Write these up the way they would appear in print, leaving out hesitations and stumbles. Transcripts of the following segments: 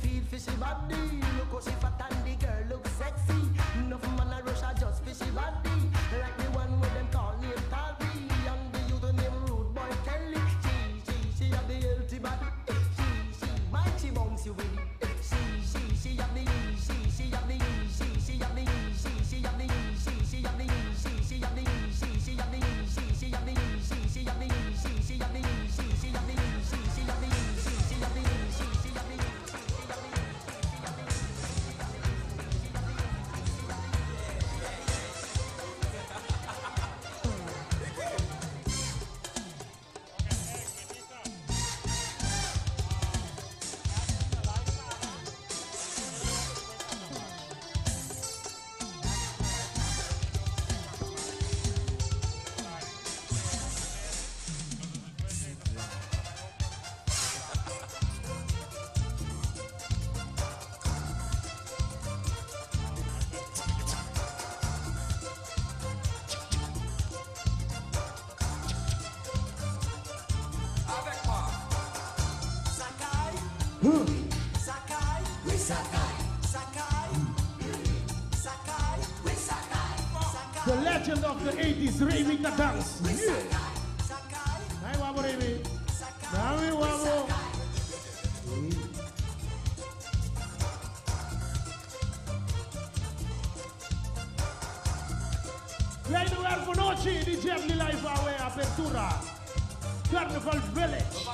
feel fishy body. Look how she fat and the girl look sexy. Enough man a rush her just fishy body. Like the one where them call name Talby and the youth name Rude Boy Kelly. She have the healthy body. She might she bounce you with it. She have the she have the she have the she have the she have the she have the she have the she have the she have the she have the she have the she have the she have the she have the. Avec moi. Sakai, Sakai, oui Sakai, Sakai, Sakai, oui Sakai, Sakai, The legend of the 80s, Remy Kadans. Yeah. Sakai, Hey, wabo Remy. Sakai, Dami wabo. Kleine Werf Noche, di Jeffrey Live Awe, Apertura. Carnival Village.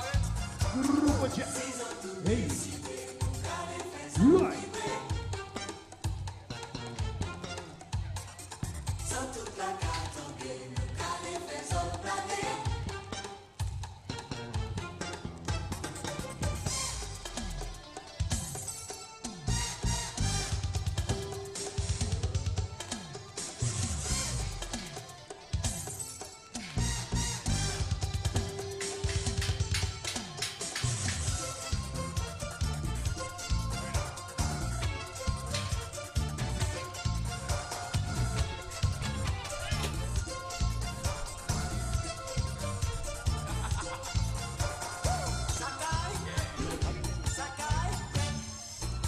Grupo Jeff. Hey. Right. Sakai, Sakai,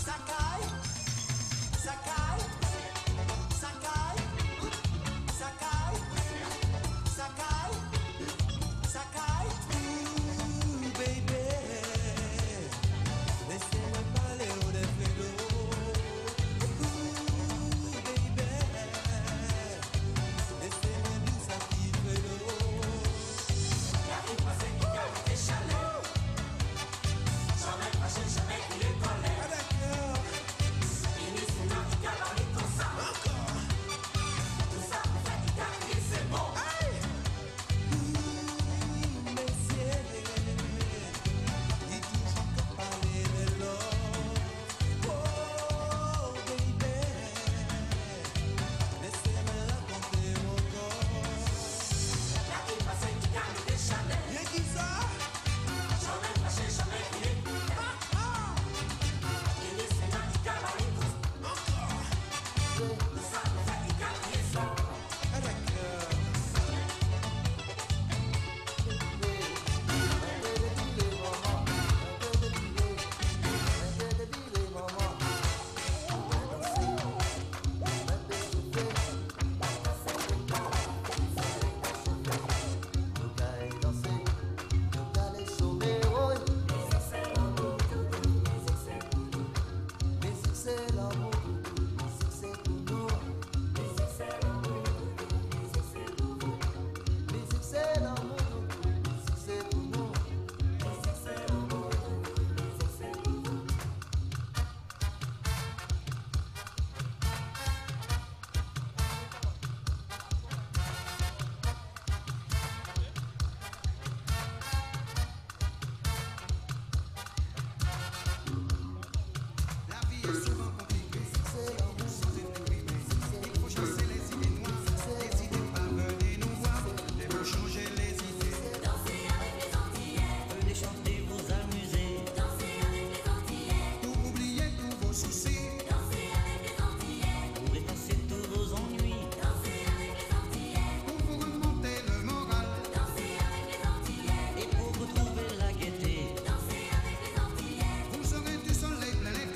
Sakai, Sakai, Sakai, Sakai, Sakai, Sakai. Ooh, baby, laissez-moi parler au défilé. Ooh, baby, laissez-moi dire ça qui fait l'eau. La vie est souvent compliquée, sans être déprimé. Il faut chasser les idées noires. N'hésitez pas, venez nous voir. Et vous changer les idées. Dansez avec les Antillais, Venez chanter, vous amuser. dansez avec les Antillais, Pour oublier tous vos soucis. dansez avec les Antillais, Pour effacer tous vos ennuis. dansez avec les Antillais, Pour vous remonter le moral. dansez avec les Antillais, Et pour retrouver la gaieté. dansez avec les Antillais, Vous aurez du soleil plein les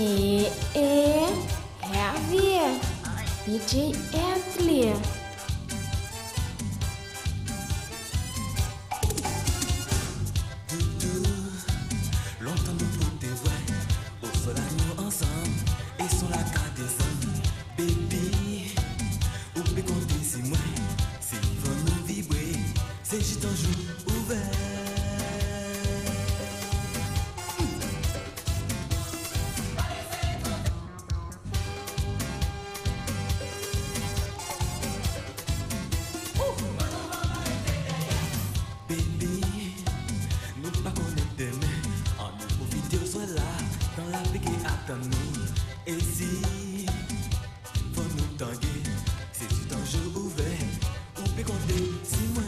E E Heavy DJ Antley. Longtemps nous pour te voir, au soleil nous ensemble, et sur la carte descend. Baby, ou peut compter si moi, si vont nous vibrer, c'est juste un jour ouvert. Baby, nous pas connaître demain. On nous profite au soir là, dans la paix qui attend nous. Et si, faut nous tanguer, c'est du danger ouvert, on peut compter si moins.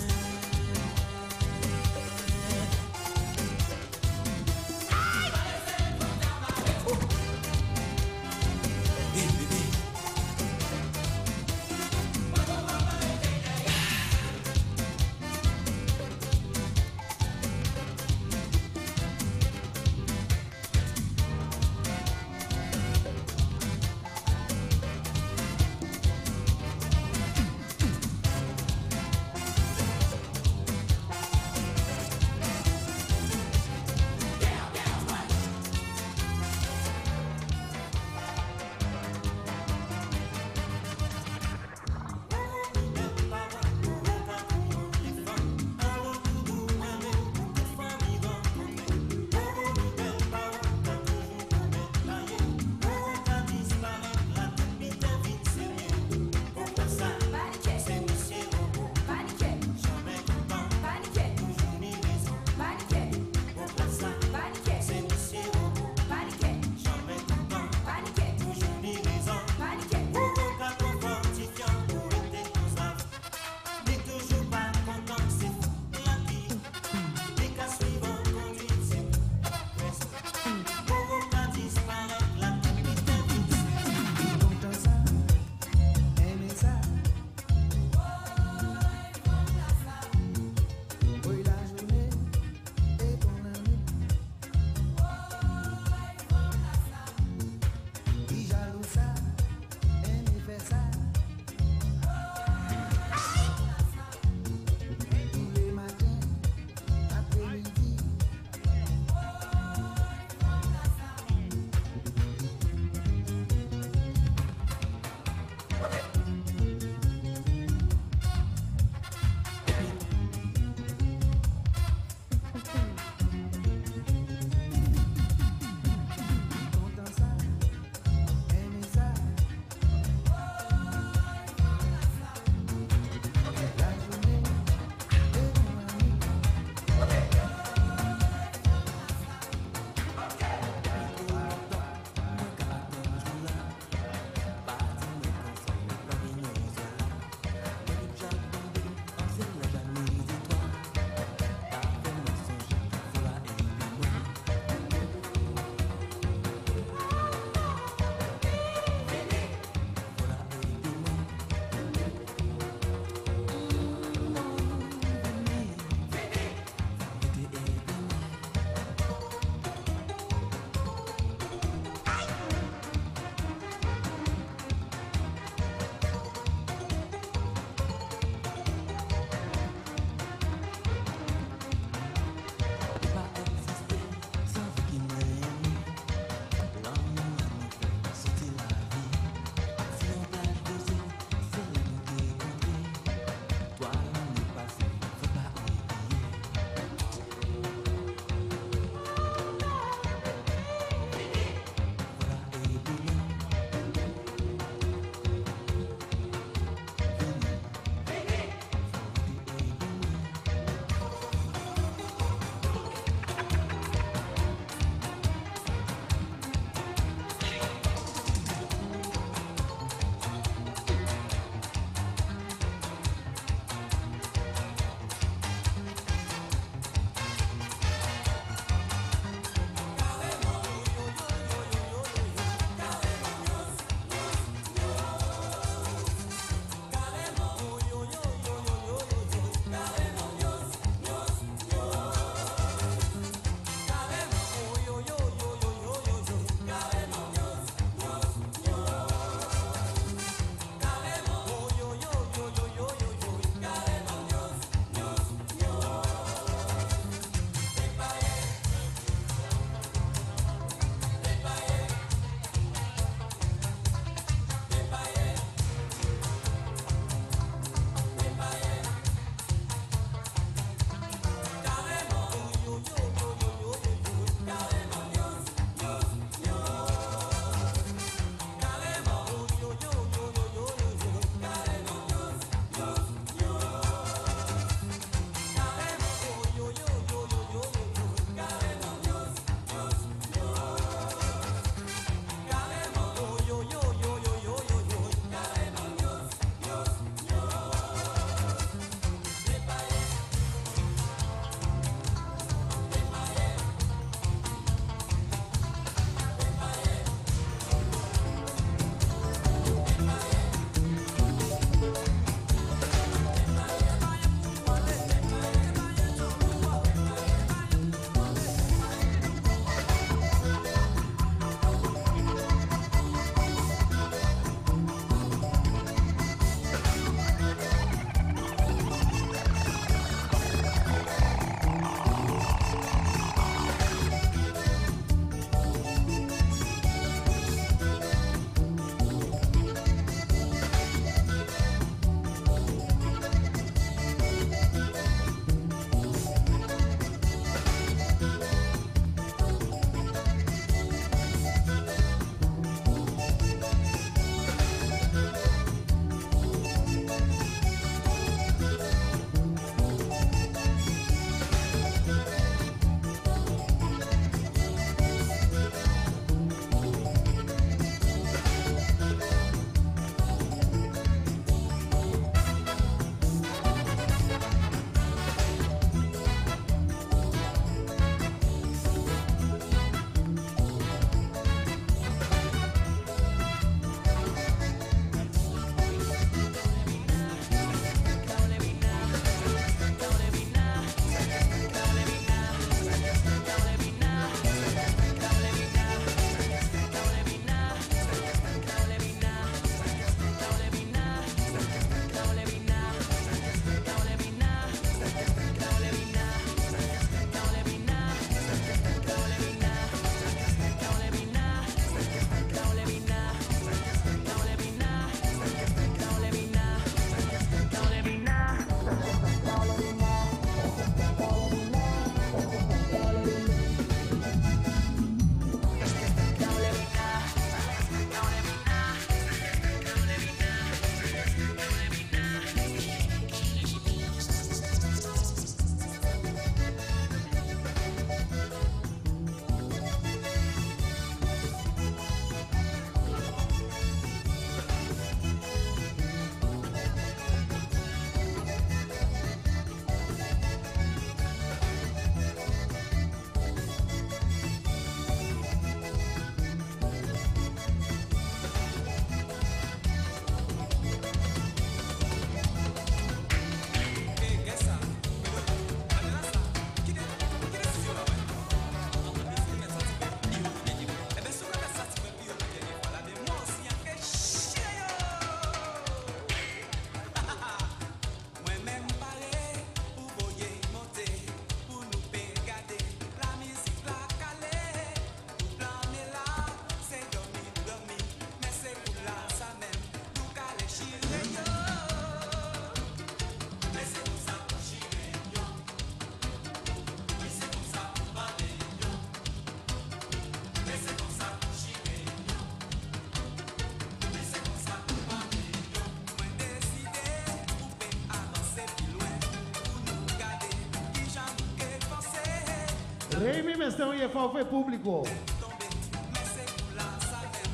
Remy mester un jefrouw voor público.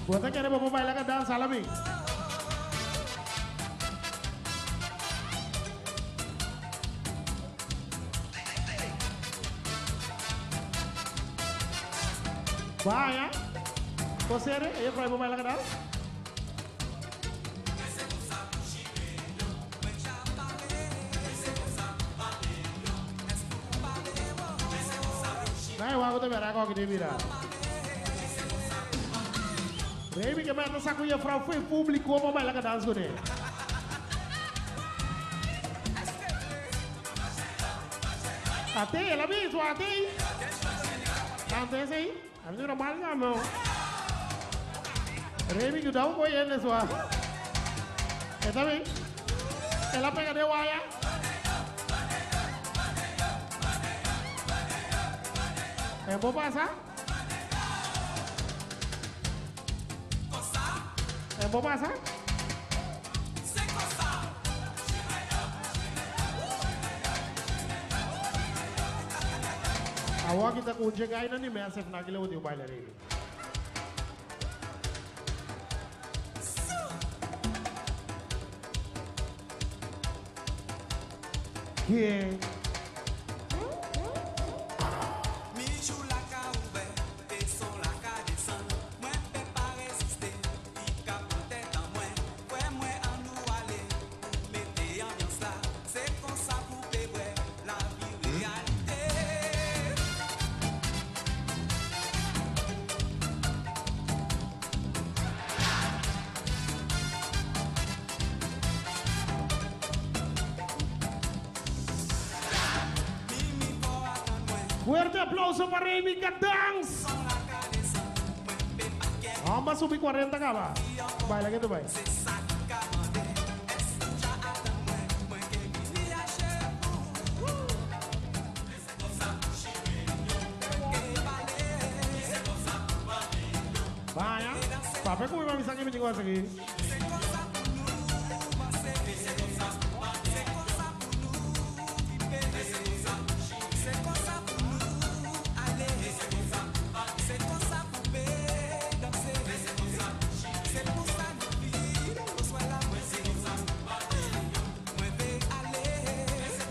Bota querer para bailar que dança, la mi. Vaya. Você é jefrouw para bailar que dança? Vai, o água também, água que vira. Remy que vai dançar com a jefrouw foi público para bailar que dança com ele. Até ela mesmo, até. Antes aí, a mim não mal não. Remy que dá um boi ele só. Está bem? Ela pega de guaya. É bom passar? É bom passar? Awa kita kunci kain ni mesa na kila udi baila rei. Yeah. Fuerte aplauso para Remy Cadance. Vamos a subir 40 acaba. Baila que tu vai. Vaya. Papel como iba a avisar que me llegó a seguir.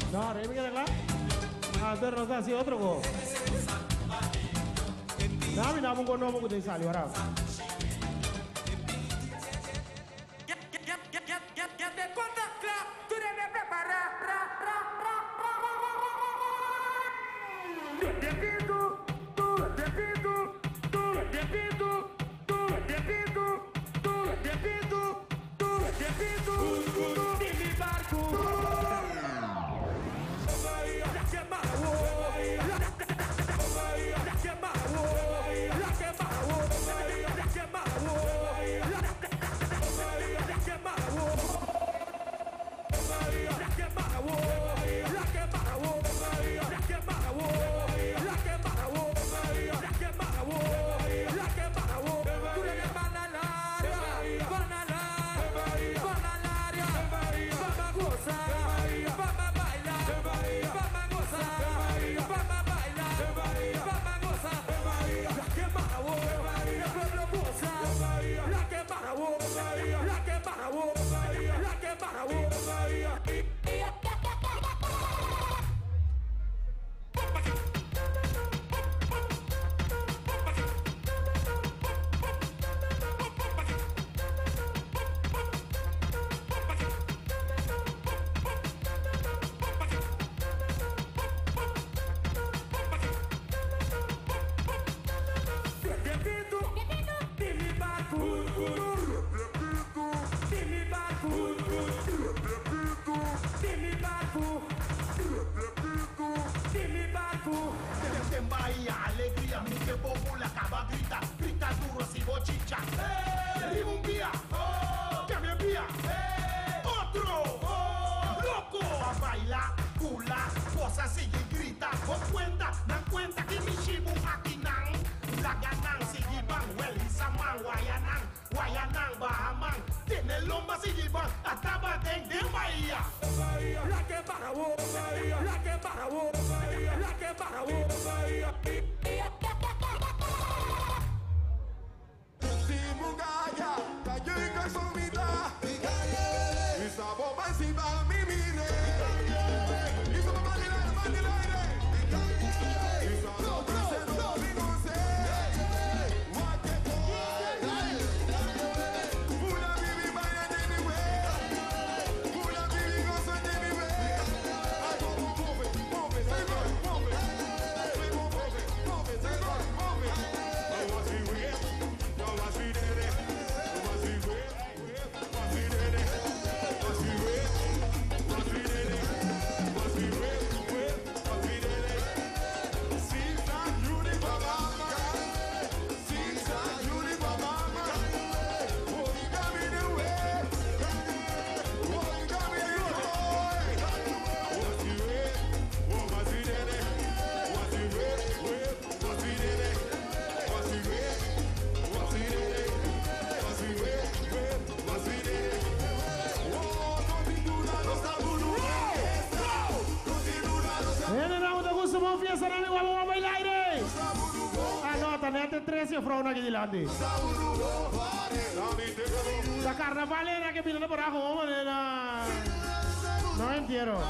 No, Remy que arreglar. Ah, entonces no así otro go. No, mi no, un no, que salió ahora. La que bom fiesta, na mi guapo, vamos bailar aire. Anota, nete 13 vrouw na dilante. La carnaval era que vino por abajo, manera. No entiendo.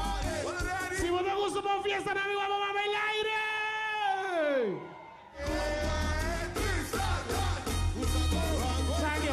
Si vos te gusta bom fiesta, na mi guapo, vamos bailar aire. Thank you.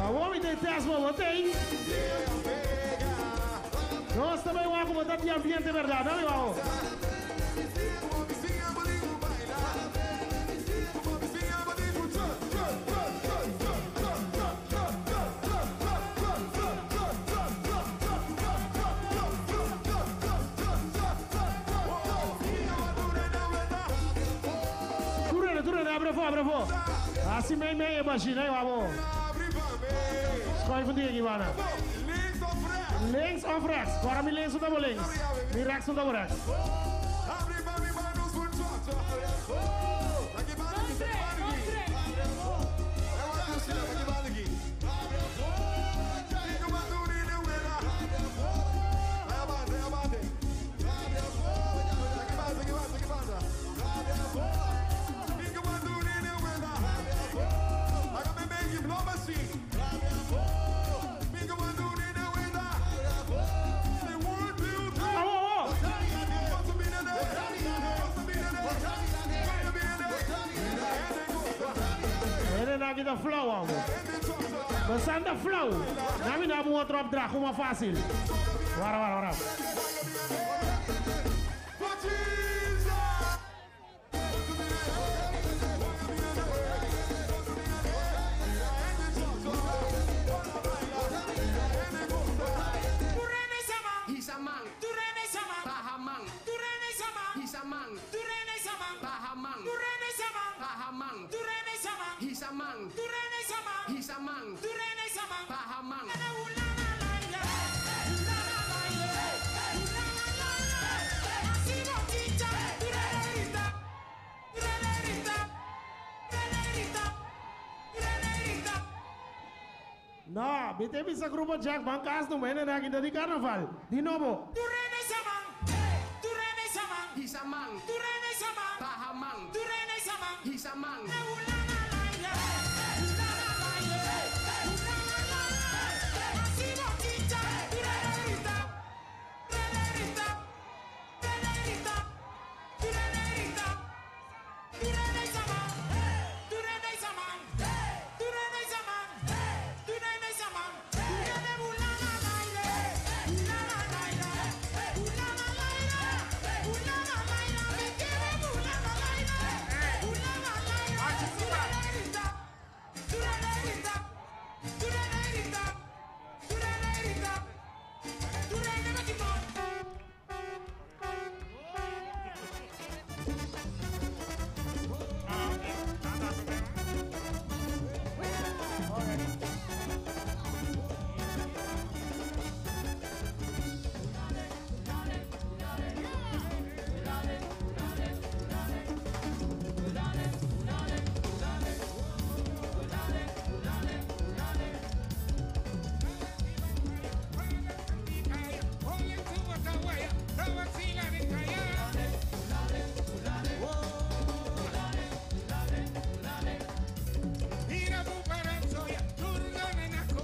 Awo mi te tesmo, botei. Nós também vamos botar de ambiente, verdade, não, meu? Turene, turene, abre fo, abre fo. Assim meio, meio, imagina, hein, amor. Schuif van die, Ivana. Links of rechts? Waarom mi links of double links? Mi rechts of double rechts? Awo, awo. Hele na de flow, amor. We zijn de flow. Nou, we hebben een opdracht, hoe maar fácil. Wara, wara, wara. No, bite bisa grupo Jack Bangkas no mene na kita di carnaval. Di novo.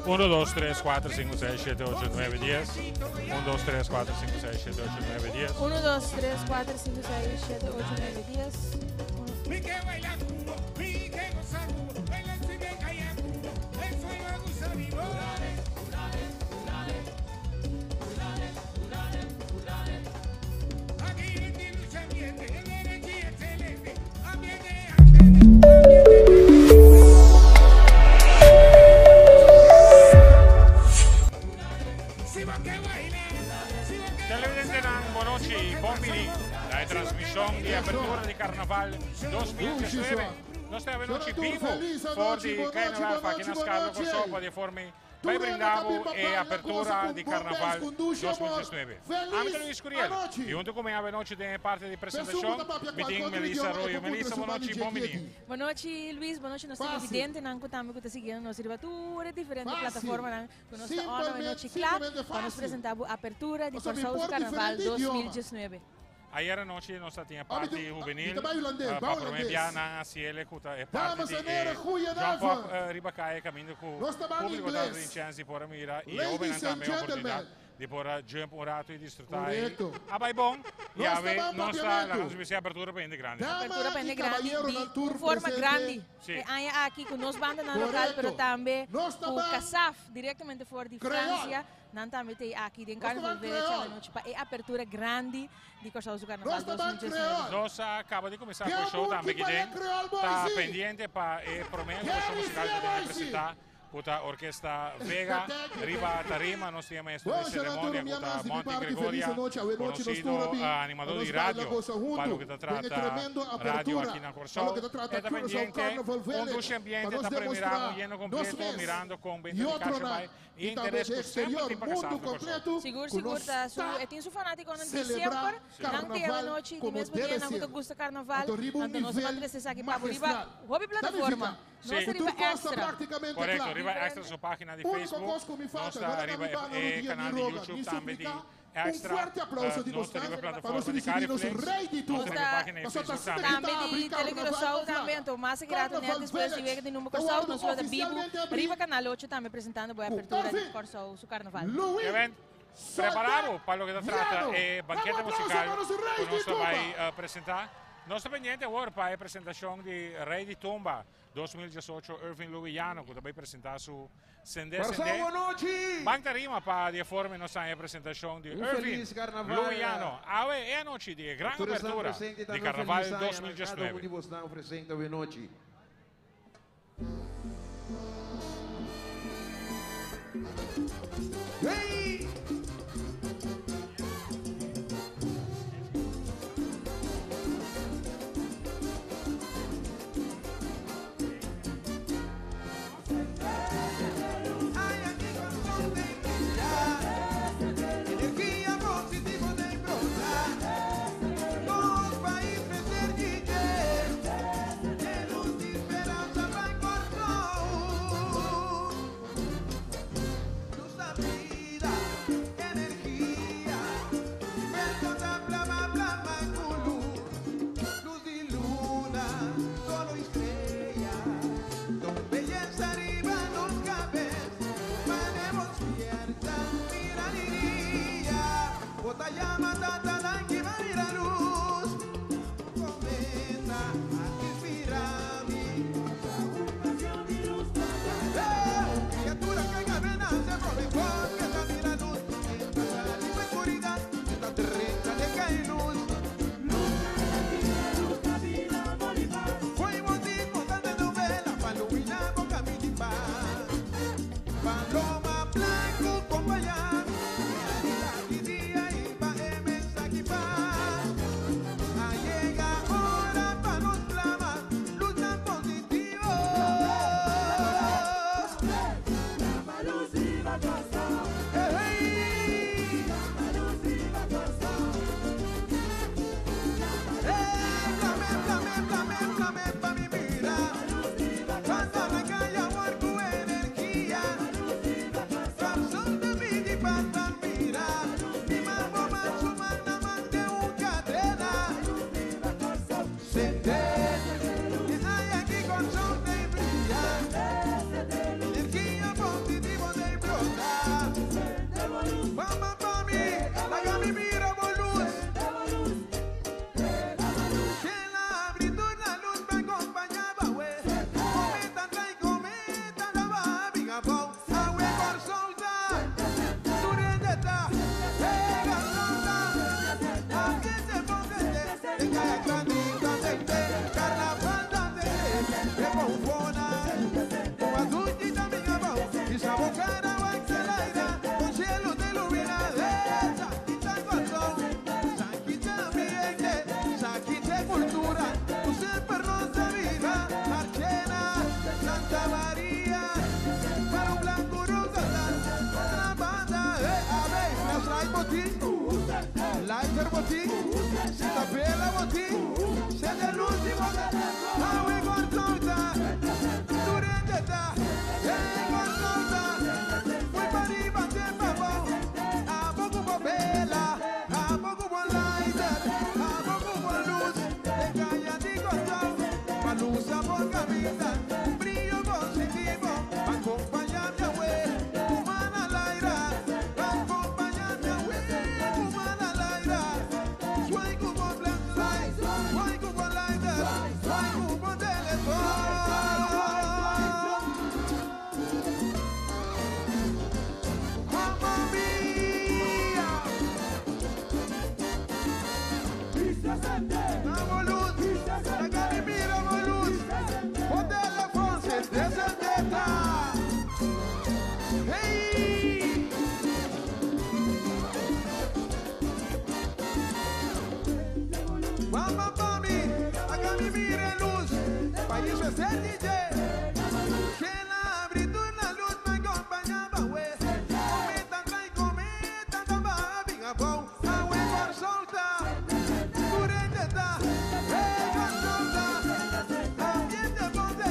1, 2, 3, 4, 5, 6, 7, 8, 9, 10. 1, 2, 3, 4, 5, 6, 7, 8, 9, 10. 1, 2, 3, 4, 5, 6, 7, 8, 9, 10. Mi que baila cubo, mi que goza cubo, baila si me calla cubo, eso iba a gozar mi Aquí tiene un ambiente, energía excelente, ambiente, Si va que baila, si va que Televidente Boa noite, bom mini. La transmissão de abertura de Carnaval 2019. Nós estamos noite vivo for de Carnaval aqui nas Carlos Corsopa de forma vai brindar a abertura de Carnaval 2019. Amigo Luiz Curiel, e junto comigo a noite tem parte de apresentação, me Melissa Arroyo. Melissa, boa noite, bom mini. Boa noite, Luiz. Boa noite, nosso Fácil. televidente. Nan que também que está seguindo nos riba tour diferente Fácil. plataforma nan que nos está Simplemente, on noite claro simplemente para nos fácil. apresentar a apertura de O sea, mi Corsou por Carnaval diferente idioma. 2019. Ayer anoche nos tinha parte mi juvenil, mi ta holandês, para vai holandês. promebiana, ciele, kuta, é parte Dames de en heren, Jean goedenavond. Pop Ribacaia, caminho com Nós tá bem público da inglês. chance por mira e Ladies houve and também a oportunidade gentlemen. de por jump um rato e desfrutar. Correcto. Ah, vai bom. E Nós a ver, tá bem nós está papiamento. la nossa abertura bem de grande. Apertura Damas para y grande, caballeros, de nan tur forma presente. grande. Sí. E aña aqui com nos banda na local, Correcto. pero também Nós tá com bem. Casaf, diretamente fora de Creol. França. Nan também tem aqui de Nós tá Carnaval bem Village creol. à noite para a apertura grande de Corsou Carnaval Nós tá bem 2019. creol. Nós acaba de começar Que com o show amor também que que tem. vai creol, Está boys. pendiente para o promedio Que do show musical que tem que boys. apresentar. Kuta Orquesta Vega, Riba Tarima, nós temos esta Bom, cerimônia Gerardo, kuta minha Monte parte, Gregoria, feliz noite, a noite, nos conhecido tura bem. animador Nos de baila rádio, goza junto. para o que Tem trata tremendo rádio apertura. aqui na Para Corsol. o que trata É Curaçao pendiente, Carnaval um Village. dos ambientes Para está nos para mirar demonstrar um lleno nos completo, mes mirando com bem e de outro caixa na- vai e e interesse talvez que sempre exterior, tem para mundo casar com Corsol. completo. Seguro, que seguro, nos tá. Su, está e tem su fanático nan celebrar sempre, nan tem a carnaval noite, de como mesmo debe dia, nan ser. que gusta carnaval, Anto riba un então nós nivel vamos trazer aqui para riba, magistral. hobby plataforma. Dami Nós Sim. riba Tur costa extra. praticamente Correcto, klaar. Riba Extra sua página de Único Facebook, cos que me falta, nós está agora arriba mi banda, eh, no dia, canal ni de roga, YouTube ni também de suplica. Extra. Un fuerte aplauso eh, di nós Bosnan arriba para plataforma nos de recibir nos Cariflex, rei de nós tudo. arriba página de Pasó Facebook ta também. Também de Telecuraçao também, então mais que grato, né? Carnaval Depois de Village. ver de número Tá Corsou, guardo nós vamos bibo, oficialmente abrir. riba canal 8 também apresentando a apertura de Corsou, su carnaval. Luis Kevin, preparado para lo que se trata banquete Un aplauso musical para nuestro rey que de nos tumba. vai apresentar. Nós está pendiente agora para a apresentação de Rei de Tumba 2018, Irving Luviano, que também apresentar seu Sendê Corsou, Sendê. boa noite! Banca Rima para de forma nossa apresentação de Um Irving feliz carnaval. Luviano. A ver, é a noite de grande Todos estão abertura presentes, de também Carnaval feliz ano a Cada um 2019. de vocês presente, boa noite. Hey! Energia positiva de brotar. Nos país ser DJ. De luz de esperanza va en Corsou. Nos Lighter botín, Tabela botín, sende luz y bota, awe gortota, durante ta, hey gortota, fui pa riba te pavão, a pouco bobela, a pouco bom lighter, a pouco bom luz, te calla di gortão, pa luz a boca vida, un brillo positivo, acompañarme güey, humana laira, acompañarme güey, humana laira. Soy como black light, soy como lighter, soy como teléfono. Mamma mia! Damos luz, la cara mira luz. O teléfono se descendeta. Hey! Mamma mami, acá mi mire luz, país es el DJ. Que la abrito la luz me acompañaba, güey. Cometa, trae, cometa, tamba, binga, bom. Awe, por solta, curendeta, hey, con solta. Ambiente, ponte,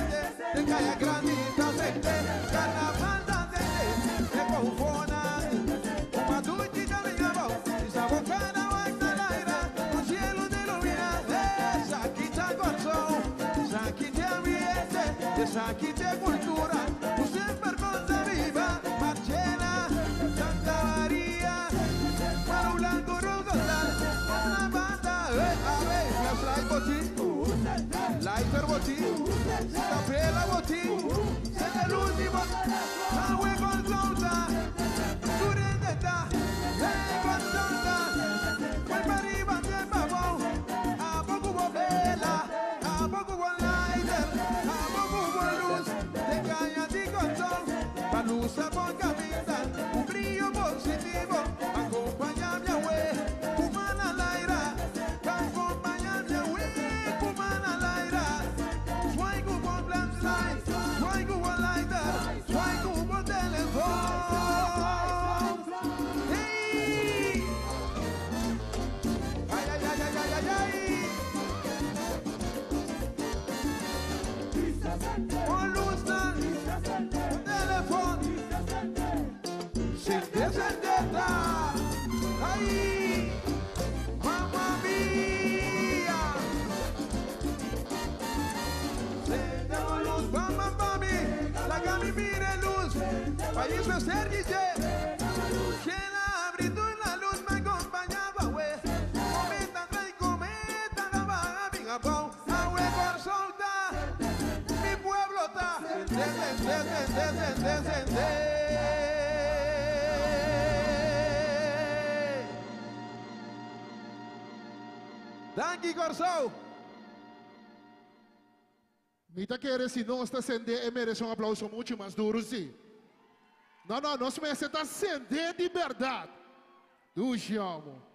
te cae granita, sente, carnaval, sente, te confona. Uma duchita, binga, bom. Y sabocana, guactalaira, con cielo de ilumina, Saquita corazón, saquita ambiente, de saquita cultura, tu siempre cosa viva, Marchena, Santa María, Palo Blanco, Rogotal, otra banda, a ver, flashlight botín, lighter botín, capela botín, sende el último, agua con solta, durendeta, con solta, fue para arriba de pavón, a poco hubo vela, a poco hubo lighter, a poco hubo luz, de caña de colchón, pa' luz a poca vida, un brillo positivo, acompañarme a güey, humana laira, acompañarme a güey, humana laira, soy como black light, soy como lighter, soy como teléfono. ¡Hey! ¡Ay, ay, ay, ay, ay, ay, ay! Con luz, teléfono, sin descendeta. ¡Ay! ¡Mamma mía! Sendemos luz, mamá, mami, la que mi mire luz, país de ser DJ. Que la abrito en la luz me acompañaba, güey. Cometa, rey, cometa, la baja, mi Japón, agüe por solta. Mi pueblo está. Sende, sende, sende, sende. Danki Kòrsou. Mi ta kere si nos ta sende e merece un aplauso mucho mas duro si. No no, nos mester ta sende di berdad. Dushi amo.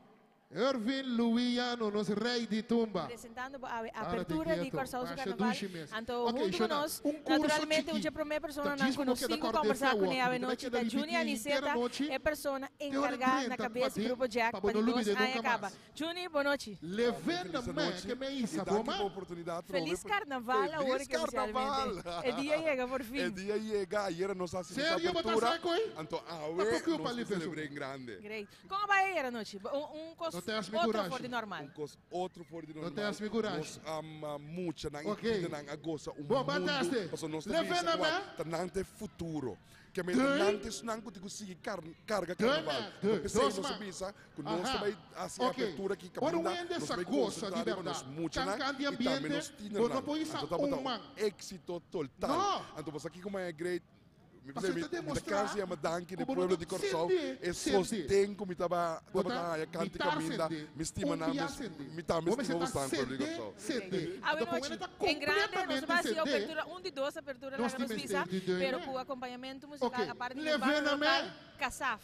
Ervin Luiano, nos rey di tumba. Presentando bo awe Para apertura te di quieto. Kòrsou su Masha Carnaval. dushi mes. Anto Ok, hunto ku Shona, nos, un curso naturalmente un chikí. dje promé Ta personanan djis ku bo no nos keda tin ku kòrda kombersá efe kuné awor. awe Mi ta nochi keda ta Juni ripití henter Aniceta, anochi. e persona Te ora enkargá na drenta kabes di paden, Grupo Jack pa pa bo no di dos lubid'é aña nunka kaba. mas. Juni, bon nochi. Levenda Feliz me, anochi. ke me Y isa, danki bo pa ma. oportunidad, Trove, Feliz Carnaval awor Feliz ke oficialmente. Carnaval! E dia yega por fin. E dia yega, ayera nos a hasi nos Serio, bo ta apertura. sa koi? Anto awe Ta poco nos pa ta lipe celebré en grande. Great. Kon a bai ayera nochi? Un, un kos No te has mi otro coraje. for di normal. Un kos otro for di No normal. te has mi coraje. Nos ama mucha nan Ok. okay. nan a goza un Bom, mundo. bataste. Paso nos ta Levena bisa me. wak, ta nan te futuro. Ke me Dui. nan te nan ku te ku sigui car, carga Dui, carnaval. man. Dui. Pesei Dos nos man. bisa ku nos Aha. bai hasi Ok. apertura ki Ora kaminda, un hende nos sa bai goza di concentra riba nos berdad. mucha nan Kan kan di y tambe ambiente, nos tiener bo no nan. por isa Anto tabata un man. éxito total. No. Anto pas aki como é great. Mi Pasobra mi ta mi ta demostrá kansa yama danki ku na bo no pueblo ta di Kòrsou sende, e sende. sosten ku mi taba Bo tabata ta haña kanti mitar kaminda sende, mi stima un nan bia mes sende. mi tambe Bo mester stima ta bosnan pueblo di sende, Kòrsou. sende. Awe Anto pon nochi, e ta en grande, nos kompletamente va hasi sende. apertura, un di dos apertura Nos laga tin nos mester bisa, di dùi pero me. ku akompañamentu musical Ok, aparte di leve banda na me. local, Kasaf.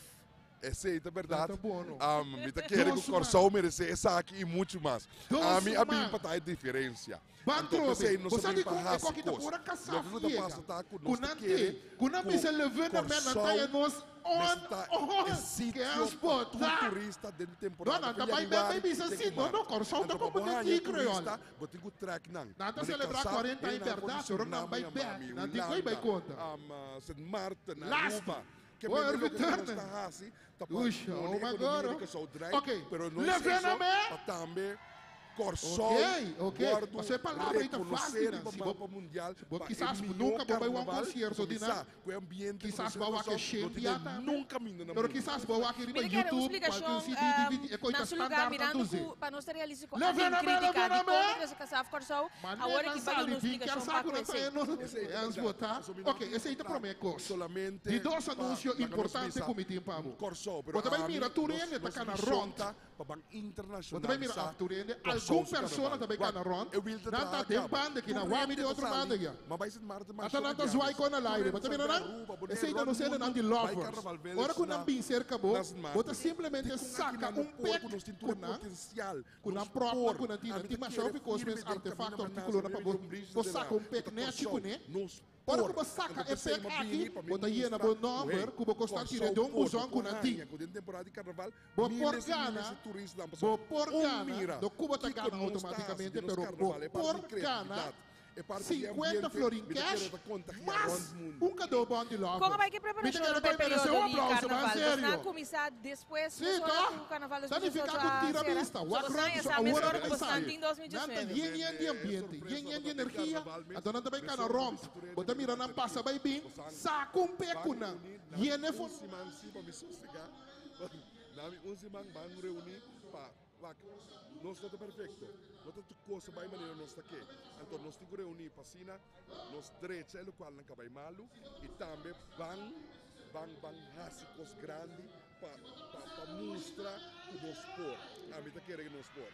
Esei ta bèrdat. Ta bono. Mi ta kere ku Dos man. Kòrsou meresé esaki i muchu mas. Dos Ami a bin man. pa ta e diferensia. Ban Anto trobe. p'esei nos Bo a sa bin di pa kon e hasi koki ta kos. ora kasá Loke ku ta yega. pasa ta ku Ku nos ta nan kere te, ku nan ku bisa leve na men, nan ta Kòrsou e nos on, mester ta e on, ke sitio ens pa tur bota. turista den No, temporada nan ku ta bai ben yanüari bai bisa te si, ku no, no, mart. Kòrsou ta Anto pa komo bo den haña di Creole. turista bo tin ku trèk nan. Nan ta Mane selebrá kasá, 40 aña hendenan for di bèrdat, pero nan Suriname bai yama bèk, mi, nan tin ku bai Hulanda, konta. Sint Maarten, Last. Aruba. Ke Oh, men Erwin loke ku nos Turner. ta hasi ta pa Ush, pone oh my ekonomia God. di Kòrsou drai, Ok, pero no es leve eso, na me. pa tambe Kòrsou Ok, ok. wòrdu Pasobra e palabra ei ta rekonosé fásil, riba Si bo mapa mundial bo pa e kisas mihó nunka bo bai wak un karnaval, konsierto di kuminsá nan. ku e ambiente ku Kisas nos bo tin wak e Kòrsou, no shen tin bia e tambe. nunka minda na Pero mundu. kisas bo wak riba Mi ta kere un YouTube, kualke splikashon, CD, DVD, e koi na ta su lugar, standaard mirando nan ku duzi. pa nos ta realístiko, a Leve bin na me, leve kritika na di kon me. ta krese Kasaf Kòrsou, Manera awor nan aki bai sali duna un bin kier splikashon sa pa ku ku nan ta esei. e nos Esei ta ens bèrdat. botá. Pasobra mi no Ok, esei ta promé kos. solamente Di dos pa anunsio laga nos importante bisa ku mi tin pa bo. Kòrsou, pero Bo ta bai ami mira tur nos hende ta nos kana mishon rònt. ta pa ban Bo ta bai mira internashonalisá af tur hende. Kòrsou Algun su persona karnaval. ta bai Wak, kana rònt. e wil ta Nan ta traha den kaba. banda aki, Tur nan wak mi hende di ta otro sali. banda ya. Ma bai Sint Maarten Ata masha nan ta hopi zwaai biaha. kon al Tur aire. hende Bo ta ta mira sali nan? Aruba, Bonaire, Esei ta rònt nos hendenan mundu di bai lovers. Karnaval Ora Village ku nan na bin serka bo, na Sint bo ta Maarten. simplemente Dikon aki saka nan no un por pek ku nos tin tur ku e nan, potensial, ku nan nos pròpnan por. ku nan tin. Nan Ami tin ta masha kere hopi kos firme mes den kamina artefakto, manasa, artíkulonan pa mi bo John Bridges bo de saka la un pek ku ta nèchi Kòrsou. kuné. Nos Ora ku por. bo saka Anto e p'esei pek m'a bini aki, pa mi bo ta yena mustra bo ku nòmber hey, ku bo kostan tira Kòrsou den un por, bo buzon ku por nan tin. haña ku den temporada di karnaval Bo por miles i miles gana, di turistanan bo pasobra por un gana, mira no ku bo ta kiko gana nos ta hasi outomátikamente, den nos pero bo karnaval, e parti por di gana kreatividat, e parti di 50 ambiente, florin mi ta kere cash ta kontagiá mas rònt mundu. un kadó bon di Kon Lover. a bai ku e Mi ta preparashon kere pa e ku e meresé periodo un di aplauso, ma en karnaval? Bosnan a serio. kuminsá despues Sí, mesora toch? ku karnaval Ta nifiká 2018 ku a tira sera. bista, So wak bosnan rònt, ya so sa awor mesora a ku bai bosnan sali. tin Nan ta 2019. yen yen di ambiente, yen yen di energia, anto nan ta bai kana rònt. Bo ta mira nan pasa bai bin, saka un pek ku nan, yena e Un for. siman sí pa mi sosegá. Nami un siman ban reuní pa wak. Nos no ta perfekto. No ta tur kos a bai manera nos ta ke. Anto nos tin ku reuní pa asina nos drecha e lokualnan ka bai malu i tambe ban ban ban hasi kos grandi pa pa pa mustra ku nos por. Ami ta kere ku nos por.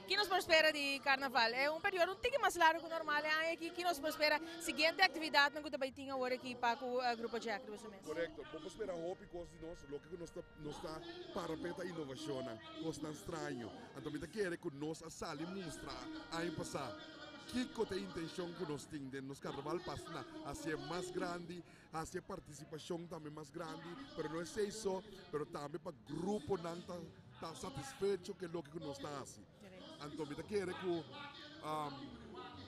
Ki nos por spera di Carnaval? E un periodo un tiki mas largo ku normal e aña aki. Ki nos por spera? Siguiente actividadnan ku ta bai tin awor aki pa ku Grupo Jack riba su mes. Korekto. Bo por spera hopi kos di nos. Loke ku nos ta nos ta para p'e ta inovashonnan, kosnan straño. Anto mi ta kere ku nos a sali mustra aña pasá kiko ta e intenshon ku nos tin den nos Carnaval pa asina hasié mas grandi, hasi e partisipashon tambe mas grandi, pero no esei so, pero tambe pa gruponan ta ta satisfecho ku e loke ku nos ta hasi. Anto mi ta kere ku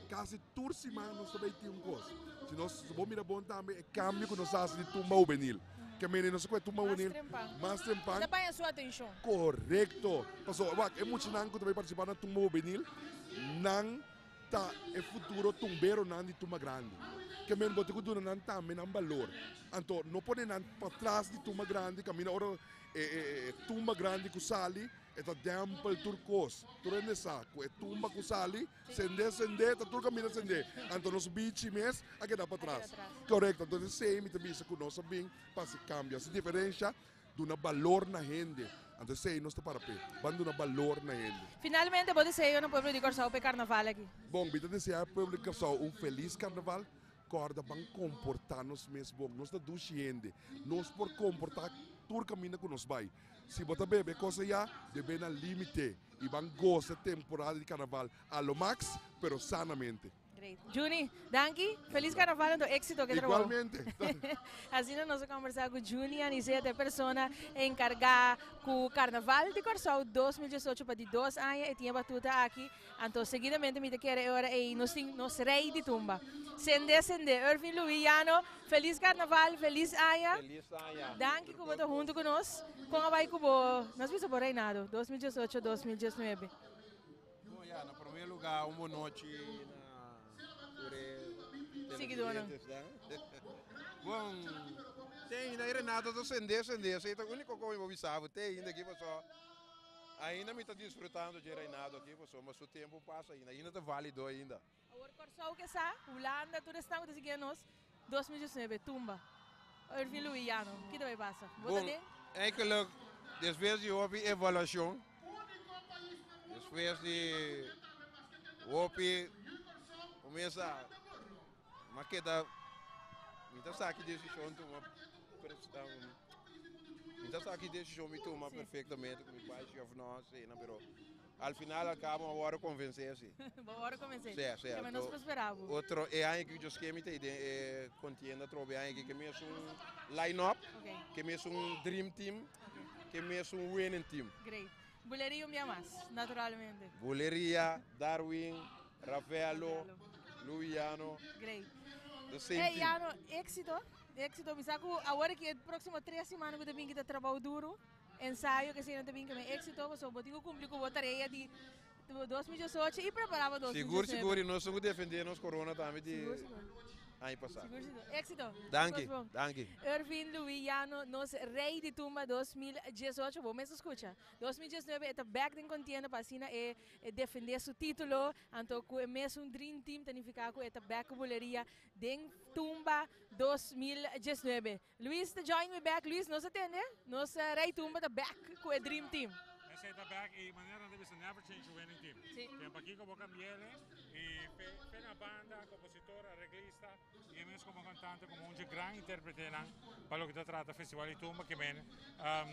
kasi tur siman nos ta bay tin un kos. Si nos si bo mira bon tambe e kambio ku nos a hasi di tumba hubenil. Ke mene nos a kohe tumba hubenil mas trempan. Ta paña su atenshon. Korekto. Pasobra wak e muchanan ku ta bay partisipá na tumba hubenil nan ta e futuro tumberonan di tumba grandi. Ke men bo tin ku duna nan tambe nan balor. Anto no pone nan patras di tumba grandi kaminda ora e tumba grandi ku sali e ta dèmpel tur kos. Tur hende sa ku e tumba ku sali sende sende ta tur kaminda sende. Anto nos bichi mes a keda patras. Korekto. Anto esei mi ta bisa ku nos a bin pa hasi kambio, hasi diferensha. Duna balor na hende. Anto esei nos ta para p'e. Ban duna balor na hende. Finalmente bo deseo na pueblo di Kòrsou p'e karnaval aki? Bon, mi ta deseá e pueblo di Kòrsou un felis karnaval. Kòrda ban komportá nos mes bon. Nos ta dushi hende. Nos por komportá tur kaminda ku nos bai. Si bo ta bebe kos ayá, debe na límite i ban gosa e temporada di karnaval a lo max, pero sanamente. Great. Juni, danki. Feliz carnaval anto éxito ke trabou. Igualmente. Asina nos a conversa cu Juni Anicet, e persona encarga cu Carnaval di Corsou 2018 pa di dos aña e tin e batuta aki. Anto seguidamente mi ta kere e ora ey nos tin nos rey di tumba. Sende sende Irvin Louis Jano, feliz carnaval, feliz aña. Feliz aña. Danki cu bo ta hunto cu nos. Con a bay cu bo, nos bisa bo reinado 2018, 2019. Bon ya, na prome lugar un bon nochi na tur e Siguidónan. televidentes. Bon, te ainda e Renato ta sende, sende, esei ta úniko ku mi por bisa bo, te ainda aki paso ainda mi ta disfrutando dje reinado aki pasobra su tempu pasa ainda, ainda ta válido ainda. Awor Kòrsou ke sa, Hulanda, tur esnan ku ta sigui anos, 2019, tumba. Irvin Luiano, ki ta bai pasa? Bo ta Bon, den? eigenlijk, despues di hopi evaluacion, despues di hopi comienza, ma keda, mi ta sa ki decision tuma, mi ta sa ki decision mi tuma perfectamente, cu mi bai si of no, asina, pero al final al cabo mi a worde convence si. Bo a worde convence? Si, si. Keme nos por spera bo. Otro, e aña aki yo ske mi ta den e contienda atrobe, e aña aki ke mi es un line up, ke mi es un dream team, ke mi es un winning team. Great. Buleria un bia mas, naturalmente. Buleria, Darwin, Ravello, Luiano. Great. The same Hey, team. Jano, éxito. Éxito. Mi sa ku awor aki e próximo tres simana ku ta bin kita trabou duro. Ensayo ke asina ta bin keme éxito pasobra bo tin ku kumpli ku bo tarea di 2018 i prepará pa 2019. Sigur, sigur. I nos tin ku defendé nos korona tambe di Sigur, sigur. aña pasá. Sigur, sigur. Éxito. Danki, Kos bon. danki. Irvin Louis Jano, nos rei di tumba 2018. Bo mes a skucha. 2019 e ta bèk den kontienda pa asina e defendé su título. Anto ku e mesun Dream Team ta nifiká ku e ta bèk ku buleria den tumba 2019. Luis ta join me back. Luis, nos a tende? Nos Rey Tumba ta back ku e Dream Team. Esei ta back y manera nan ta bisa never change a winning team. Sí. Ten pakico bo cambiele y fe, fe na banda, compositor, arreglista y e mes como cantante como un dje gran interpretenan pa loke ta trata Festival di Tumba ke men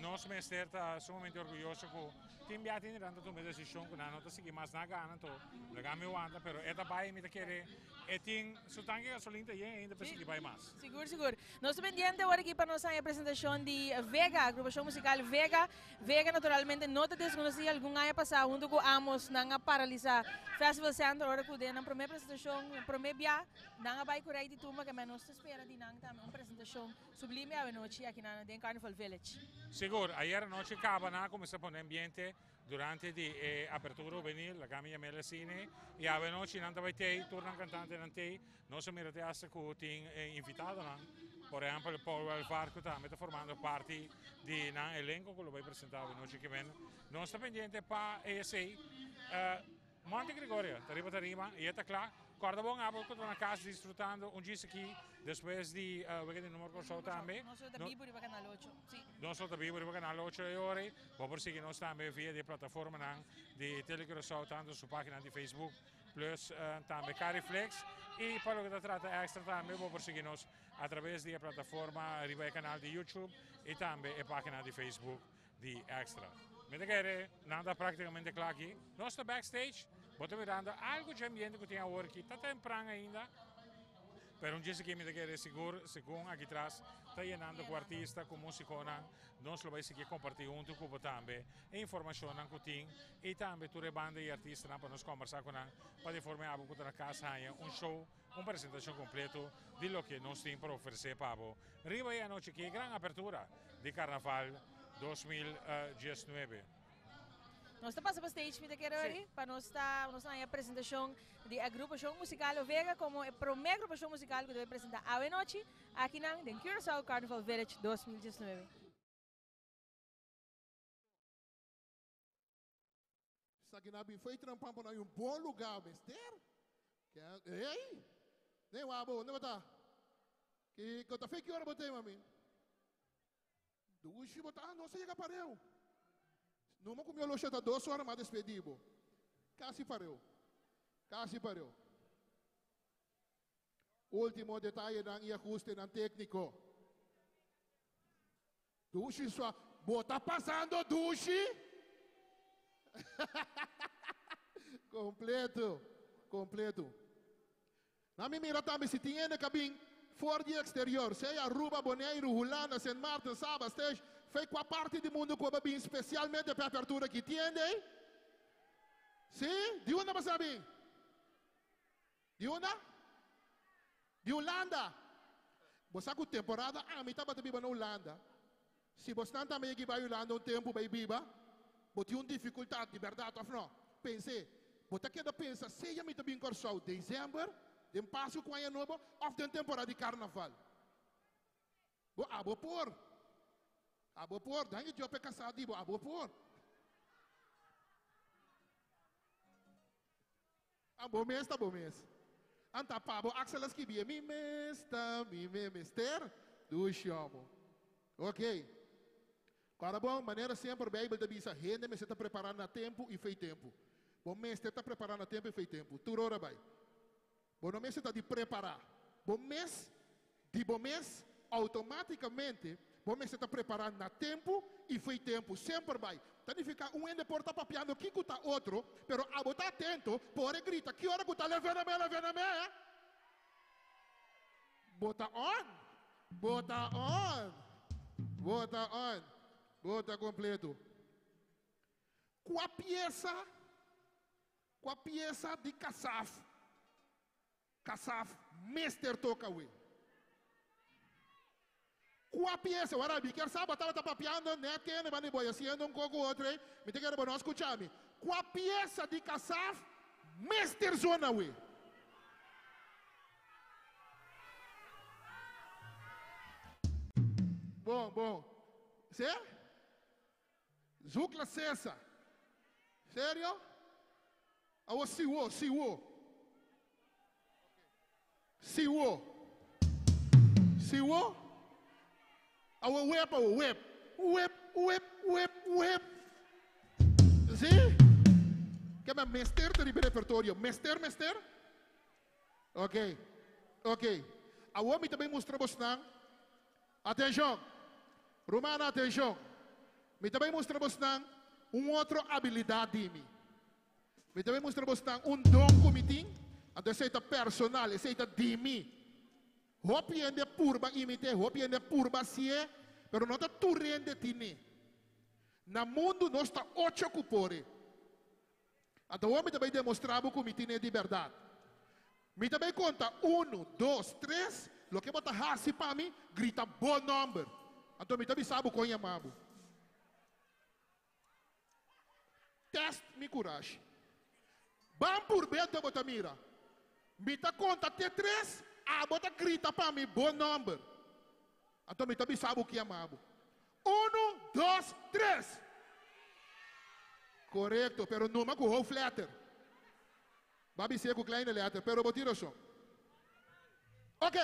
nos mester ta sumamente orguyoso ku tin bia tin nan ta tuma e decision ku nan no ta sigui mas na gana anto laga mi wanta pero e ta bai mi ta kere e tin su tanke gasolin ta yen ainda pa sigui bai mas. Sigur, sigur. Nos ta pendiente awor aki pa nos haña presentacion di Vega, agrupacion musical Vega. Vega naturalmente no ta desconoci, algun aña pasa hunto cu Amos nan a paralisa Festival Center ora cu den nan prome presentacion, nan prome bia, nan a bay cu Rey di Tumba, keme nos ta spera di nan tambe un presentacion sublime awenochi aki nan den Carnival Village. Sigur, ayer anochi caba nan a cuminsa pone ambiente Durante di e apertura hubenil, laga mi yam'el asina, i awe anochi nan ta bai tei, tur nan kantantenan tei. Nos a mira te hasta ku tin invitadonan, por ehèmpel Paul Welvaart ku tambe ta formando parti di nan elenko ku lo bai presentá awe nochi ki men. Nos ta pendiente pa esei. Monte Gregorio ta riba tarima i e ta kla. Kòrda bon abo ku ta na kas disfrutando un djis aki despues di wega di Numero Kòrsou tambe. Nos lo ta bibu riba Kanal Ocho, si. Nos lo ta bibu riba Kanal Ocho e ora ei. Bo por sigui nos tambe via di e plataformanan di Tele Curaçao tantu su página di Facebook plus tambe Cariflex. I pa loke ta trata Extra tambe bo por sigui nos atraves di e plataforma riba e kanal di YouTube i tambe e página di Facebook. di Extra. Mi ta kere nan ta práktikamente kla aki. Nos ta backstage, bo ta mirando algu dje ambiente ku tin awor aki. Ta tempran ainda, pero un dje aki mi ta kere sigur, segun aki tras ta yenando ku artista, ku músikonan. Nos lo bai sigui kompartí huntu ku bo tambe e informashonnan ku tin i tambe tur e banda i artistanan pa nos kòmbersá ku nan pa di forma abo ku ta na kas haña un show, un presentashon kompleto di loke nos tin pa ofresé pa bo riba e anochi aki, e gran apertura di Karnaval 2019. Nos ta pasa pa stage mi ta kere ori pa nos ta nos haña presentashon di agrupashon musikal Ovega komo e promé agrupashon musikal ku ta bai presentá awe nochi akinan den Curaçao Carnival Village 2019. Esaki nan a bin fo'i trampan pa nan un bon lugá mester. Ey! Nee wak bo, unda bo ta? Kiko ta fe ki ora bo ta mami? Dushi bo ta, ah, nos a yega pareu. Numa ku mi olosha ta dos ora mas despedí bo. Kasi pareu. Kasi pareu. Último detayenan i ahustenan tékniko. Dushi sua, bo ta pasando dushi? Completo, completo. Na mi mira tambe si tin hende ka bin for di exterior, sea Aruba, Boneiru, Hulanda, Sint Maarten, Saba, Stesh, fei kua parti di mundu ku a bin spesialmente pa e apertura aki. Tin hende ei? Si? Di unda bo sa bin? Di unda? Di Hulanda! Bo sa ku temporada ami tabata biba na Hulanda. Si bosnan tambe yegi bai Hulanda un tempu bai biba, bo tin un difikultat, di bèrdat òf nò? Pens'é, bo ta keda pensa sea mi ta bin Kòrsou desèmber, den Pasku ku Aña Nobo òf den temporada di Karnaval. Bo abo por. Abo por. Dan e djòp e kasá di bo, abo por. A bo mes ta bo mes. Anta pa bo Axel a skibi e mi mes ta mi me mester. Dushi amo. Ok. Kòrda bon, manera semper Beibel ta bisa, hende mester ta prepará na tempu i fei tempu. Bo mester ta prepará na tempu i fei tempu. Tur ora bai. Bo no mester ta di prepará. Bo mes, di bo mes, outomátikamente, bo mester ta prepará na tempu i fei tempu. Semper bai. Ta nifiká un hende por ta papiando kiko ta otro, pero abo ta atento pa ora e grita, Ki ora ku ta levenamé, levenamé? Bo ta on! Bo ta on! Bo ta on! Bo ta kompleto. Kua piesa, kua piesa di Kasaf, Kasaf mester toka awe? Kua piesa? Wara, mi kier sa bo tabata papiando net kende banda di bo haciendo un koko otro ei, mi ta kere bo no a skucha mi. Kua piesa di Kasaf mester zona awe? Bon, bon. Se? Zoek la Cesa. Serio? Awo siwo, siwo. Siwo. Siwo? Awo wep, awo wep. Wep, wep, wep, wep. Si? Ke men mester ta riba e repertorio. Mester, mester? Ok, ok. Awor mi ta bay mustra bosnan. Atenshon! Rumannan, atenshon! Mi ta bay mustra bosnan un otro abilidat di mi. Mi ta bay mustra bosnan un don ku mi tin, anto esei ta personal, esei ta di mi. Hopi hende purba imit'é, hopi hende purba hasié, pero no ta tur hende tin'é. Na mundu nos ta ocho ku por e. Anto awor mi ta bai demostrá bo ku mi tine di bèrdat. Mi ta bai konta unu, dos, tres, loke bo ta hasi pa mi, grita bo nòmber. Anto mi ta bisa bo kon yama bo. Tèst mi kurashi. Ban purb'é anto bo ta mira. Mi ta konta te tres, abo ta grita pa mi bo nòmber. Anto mi ta bisa bo ki yama bo. Unu, dos, tres! Korekto, pero numa ku hoofdletter. Bo a bis'é ku kleine letter, pero bo tin rason. Ok,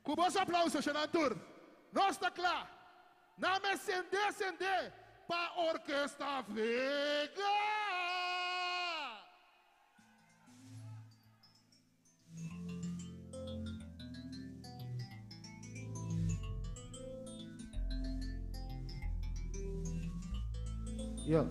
ku boso aplauso, shonnan tur, nos ta kla. Nan me sendé, sendé pa Orkesta Vega! Yo.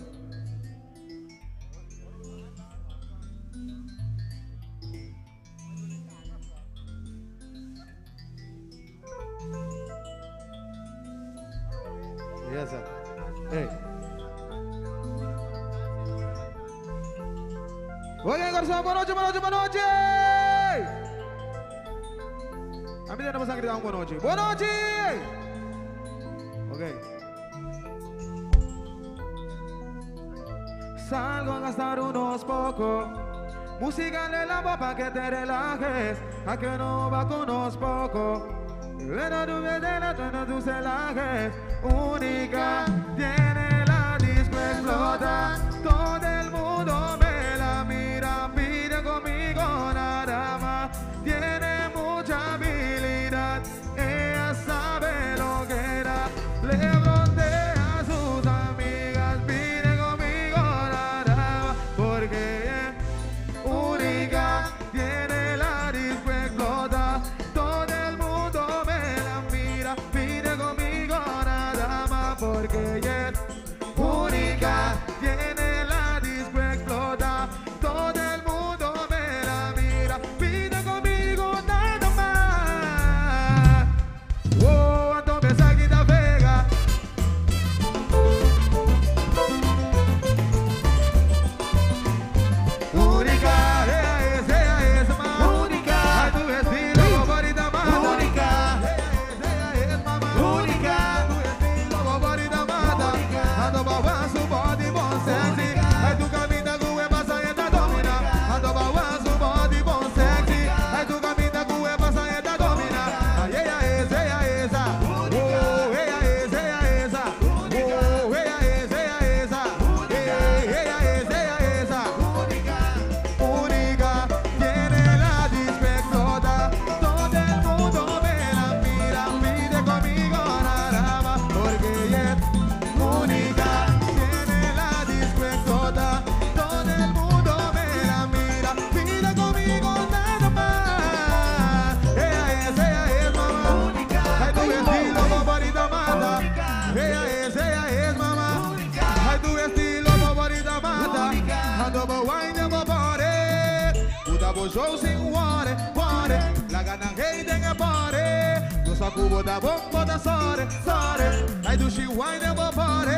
Yes, sir. Hey. Oye, garçom, boa noite, boa noite, boa noite! A mim não você gritar um boa noite. Boa noite! Ok. Salgo a gastar unos pocos. Música en el agua pa' que te relajes. A que no va con unos pocos. Ven tu vedela, tú no tus celajes. Única, tiene la disco explota. Todo el mundo me la mira, pide conmigo nada más. Tiene mucha habilidad, ella sabe lo que era. Le frontea a sus amigas, pide conmigo nada más. Porque es única, tiene la disco explota. Todo el mundo me la mira, pide conmigo nada más. Porque ella es única, tiene la disco. hate den party. Gosta cubo da bomba da sorry, sorry. Ai do she wine den party.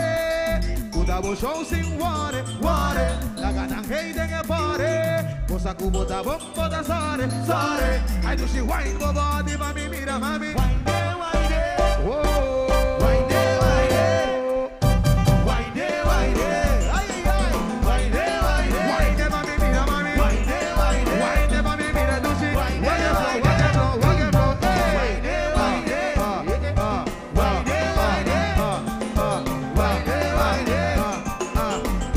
Kuda bo show sin worry, worry. Laga nan hate den party. Gosta cubo da bomba da sorry, sorry. Ai do she wine bo body, mami mira mami. Wine de, wine de. Oh. Wine de, wine de. Wine de, wine de. Ai ai. Wine de, wine de. Wine de mami mira mami. Wine de, wine de. Wine de mami mira do she. Wine de, wine de. Wine de, wine de. Wine de, wine de. Wine de, wine de. Wine de, wine de.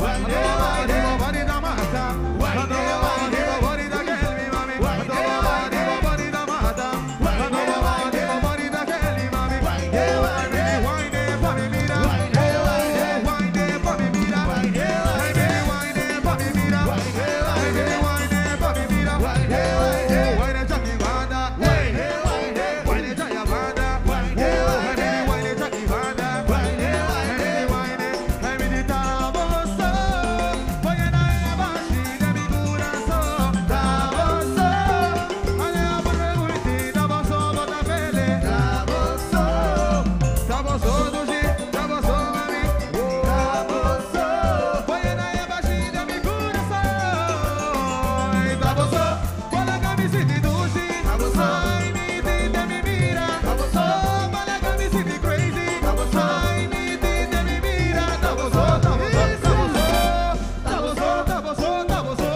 Wine de, wine de. Body da mata. Wine de, wine de. Body da kelmi mami. Wine de, wine de. Body da mata. Wine de, wine de. Body da kelmi mami. Wine de, wine de. Wine de, mami mira. Wine de, wine de. Wine de, mami mira. Wine de, wine de. Wine de, mami mira. Wine de, wine de. Wine de, mami mira. Wine de, wine de. Wine de Jackie Banda. Wine de, wine de. Wine de Jaya Banda. Wine de, wine de. Wine de Jackie Banda. Wine de, wine de. Wine de. Ay, mi taboso. Voy a la de mi corazón. Taboso. Ay, amor, me taboso, botafele. Taboso. Taboso, dushi. Taboso, mami. Taboso. Voy a la de mi corazón. Ay, taboso. Con la camiseta y dushi. Taboso. Ay, mi tinte, mi mira. Taboso. Con la camiseta y crazy. Taboso. Ay, mi tinte, mi mira. Taboso, taboso, taboso. Taboso, taboso, taboso.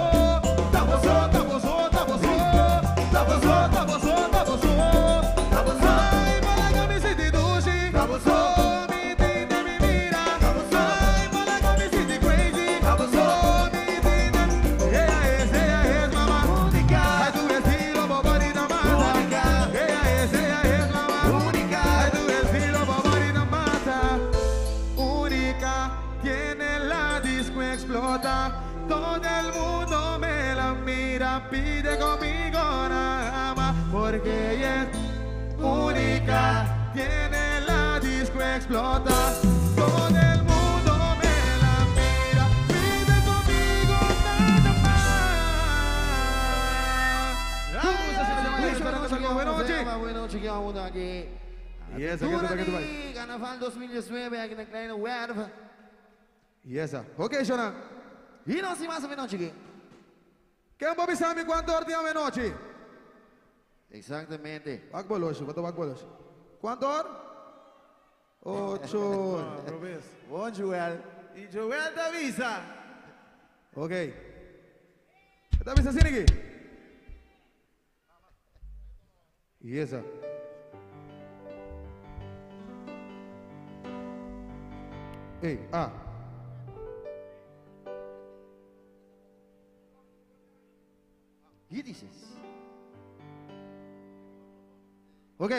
Taboso, taboso, taboso. Taboso, taboso, taboso. Taboso. Ay, con la camiseta y dushi. Taboso. Mi tinte, mi mira. Taboso. Ay, con la camiseta y crazy. Taboso. Mi tinte. Ella es mamá. Única. Ay, tu estilo, bobarita mata. Única. Ella es mamá. Única. Ay, tu estilo, bobarita mata. Única. Tiene la disco explota. Todo el mundo me la mira. Pide conmigo nada más. Porque ella es única. Tiene la disco explota. Todo el mundo me la mira. Pide conmigo nada más. Buenas noches, que vamos aqui. Yes, aqui, aqui, aqui, Carnaval 2019 aqui na Kleine Werf. Yes, ok, Jonan. E nós mais ou menos aqui. Quem pode saber quanto hora tem a noite? Exatamente. Wak boloche, bota wak boloche. Quanto hora? 8. Bom, Joel. E Joel da avisa. Ok. Tá avisa assim aqui? Yes. Ei, ah. E dices? Ok.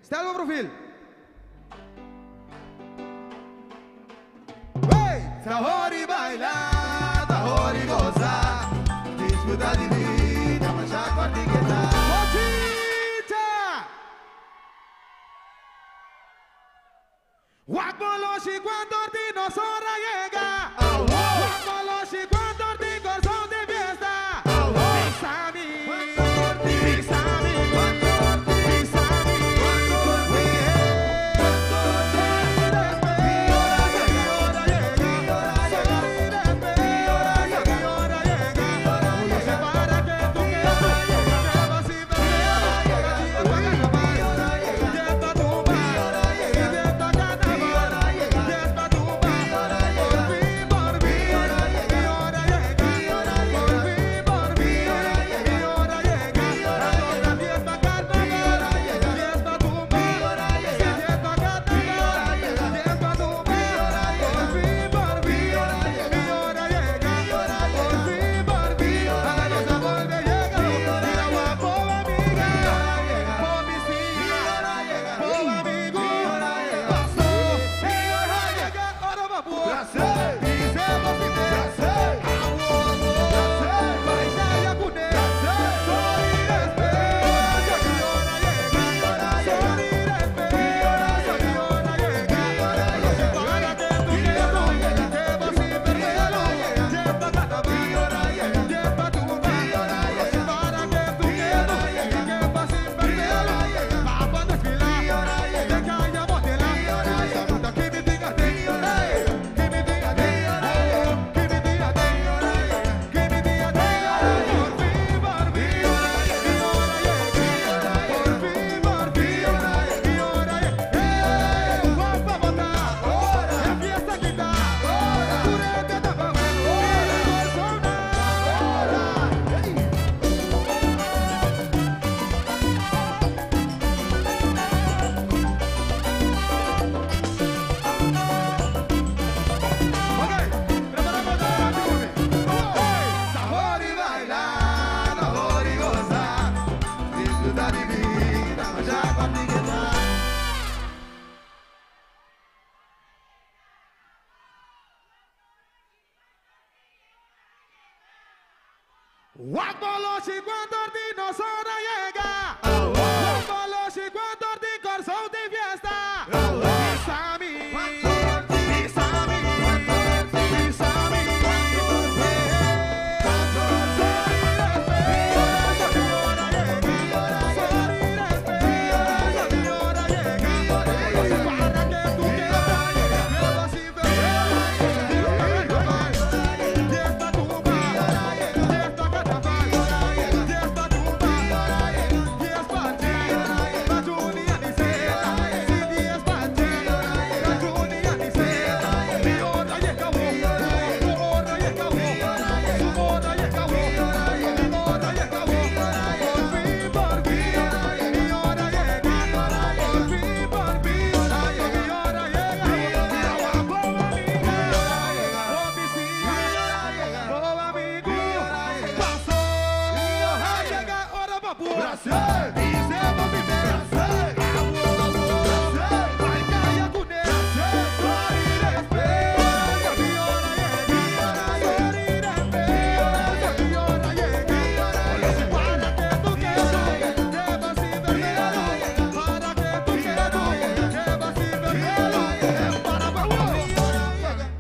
Stel mijn profiel. Hey! Tahori baila, tahori goza. Disfruta de vida, mas já quartigueta. Botita! Wakboloshi quando dinossauro llega. Wakboloshi quando dinossauro de fiesta. Pisami, pisami, pisami. Wakboloshi cuando ordino zona llega. Wakboloshi cuando ordino corso de fiesta. Isami, Isami, Isami.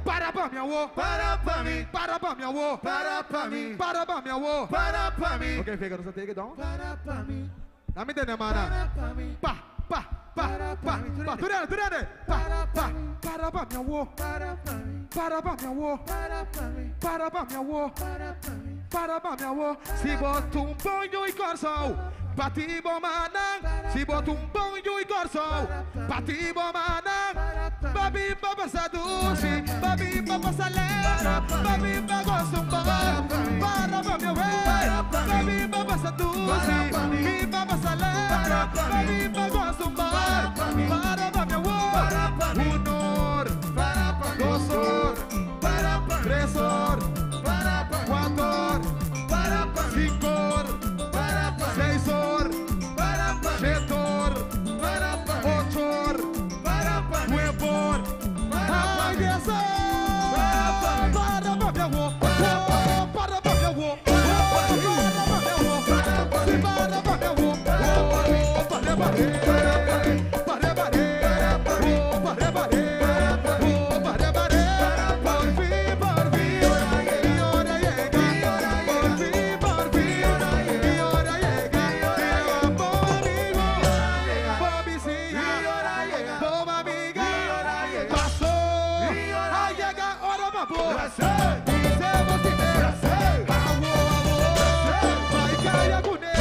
Para pa mi avô, Para pa mi, para pa mi avô, para pa mi, para pa mi avô. para pa mi. Ok, fica, não take it down. Para pa mi, Na me entende, mana? para pa mi, Pa, pa, pa, pa, pa. Turene, turene. Pa, pa, para pa mi avô, para pa mi, para pa mi avô, para pa mi, para pa mi avô, para pa mi. para pa mi avô. Se bota um banho e corso, bati bom manang. Se bota um banho e corso, bati bom manang. Babi pa passa doce, babi pa passa lera, babi pa gosto um bar. Para pa mi avô, babi pa passa doce, babi pa passa lera, babi pa gosto um bar. Para pa mi avô, un or, dos or, tres or, cuatro or, cinco or, seis or, siete or, ocho or, nueve or, ay, diez or. Para pa mi avô, oh, para pa mi avô, oh, para pa mi avô, sí, para pa mi avô, oh, para, para, para, oh, para, para, oh, para, para, por fin, por fin, mi hora llega, por fin, por fin, mi hora llega, bo amigo, bo vizinha, bo amiga, passou, aí llega hora babou, dizemos que avô, avô, vai cair a cunê,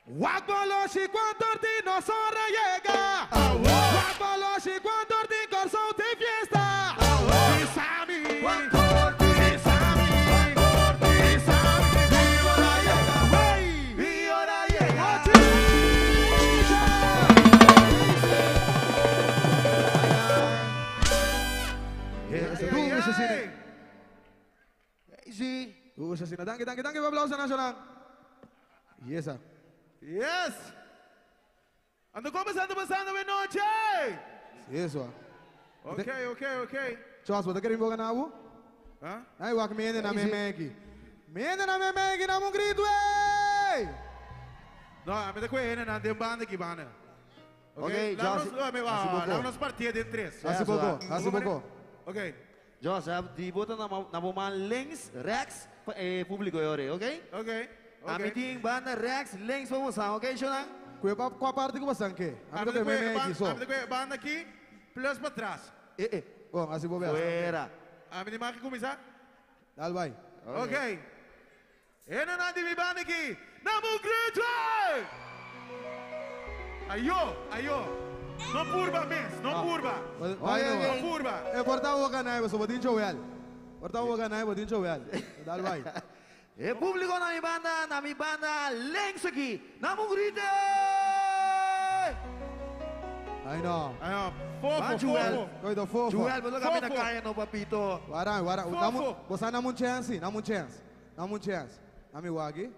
Wagboloshi quando ordino sorra llega. Wagboloshi quando ordino corso de fiesta. Isami, Isami, Isami, mi hora llega. Wey. Mi hora llega. Sí. Asesino. Danke, danke, danke. Aplauso nacional. Y esa. Yes. Ando começando, passando boa noite. Eso. Ok. Chos, você quer invocar na abu? Hã? Ai, wak me na me aqui. Me na me aqui na um grito, ei! No, a me de na na de banda aqui banda. Ok, lá Joss, nos, hace pouco. lá nos partida de três. Hace pouco, hace pouco. Ok. Joseph, di bota na na boma links, rechts, público yore, ok? Ok. A meeting banda rechts, links pa você, ok, Shonan? Qual qual parte que você quer? A A me mim de me aqui só. a me de banda aqui, plus para trás. Eh. Bom, assim vou ver. Fuera. A me de mais que começar? Dal vai. Ok. Ena na de mi banda aqui. Na um grito! Ayo, ayo. No purba mes, no purba. Oye, No purba. Eh, porta boca na, so botin Joel. Porta boca na, botin Joel. Dal vai. E público na mi banda, links aqui. Na grite! Ai no. Ai no. Fofo, Va, Joel. fofo. Coito fofo. Joel, você Fofo. na caia no papito. Guarda, guarda. Fofo. Você dá um chance, dá um chance. Dá um chance. Dá mi wagi.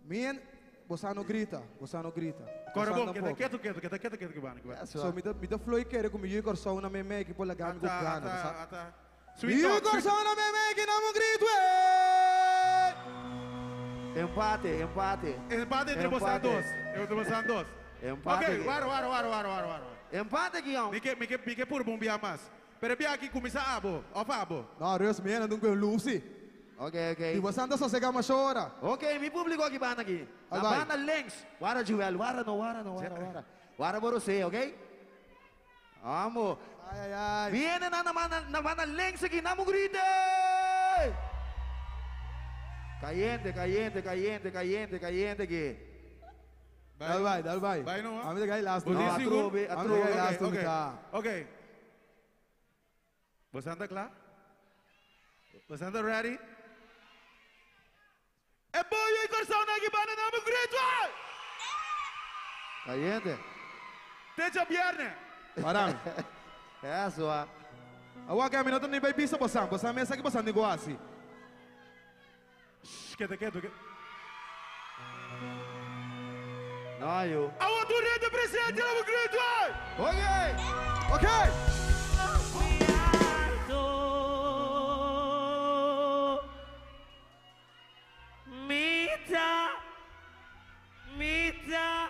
Mien, você não grita, você não grita. Corre Você bom, queda quieto, quieto, queda quieto, quieto, que van, que van. So mi ta floy kere ku mi yu korso na me me ki pola gami ku Ata, gana. ata, ata. Mi Sweet yu talk, sweet korso na me me ki na mo grito. Empate, empate. Empate entre vocês dois. Entre vocês dois. Empate. Ok, guarda, guarda, guarda, guarda, guarda, guarda. Empate aqui, ó. Mi que purba um bia mais. Pero bia aqui começa abo, of abo. No, Deus meu, não tem luzi. Ok, ok. E você anda só se gama chora. Ok, mi público aqui banda aqui. Na Vai, vai. banda links. Guarda, Joel, guarda, no, guarda, no, guarda, guarda. Guarda por você, ok? Vamos. Ai, ai, ai. Viene na banda links aqui, na grite! Caliente, caliente, caliente, caliente, caliente aqui. Dal vai, dal vai. Vai no, A mi gai last. Você No, seguro? atrobe, A mi atrobe. gai last Ok, tá. ok. Você anda claro? Você anda ready? É bom e coração na guibana na meu grito! Caliente. Techa viernes. Parang. É sua. Awa que a mim não tem nem bisa você, você me sabe que você negócio. Shh, Quieto, quieto, quieto. Não, eu. A autoridade presente na meu grito! Ok. Ok. Mita, mita,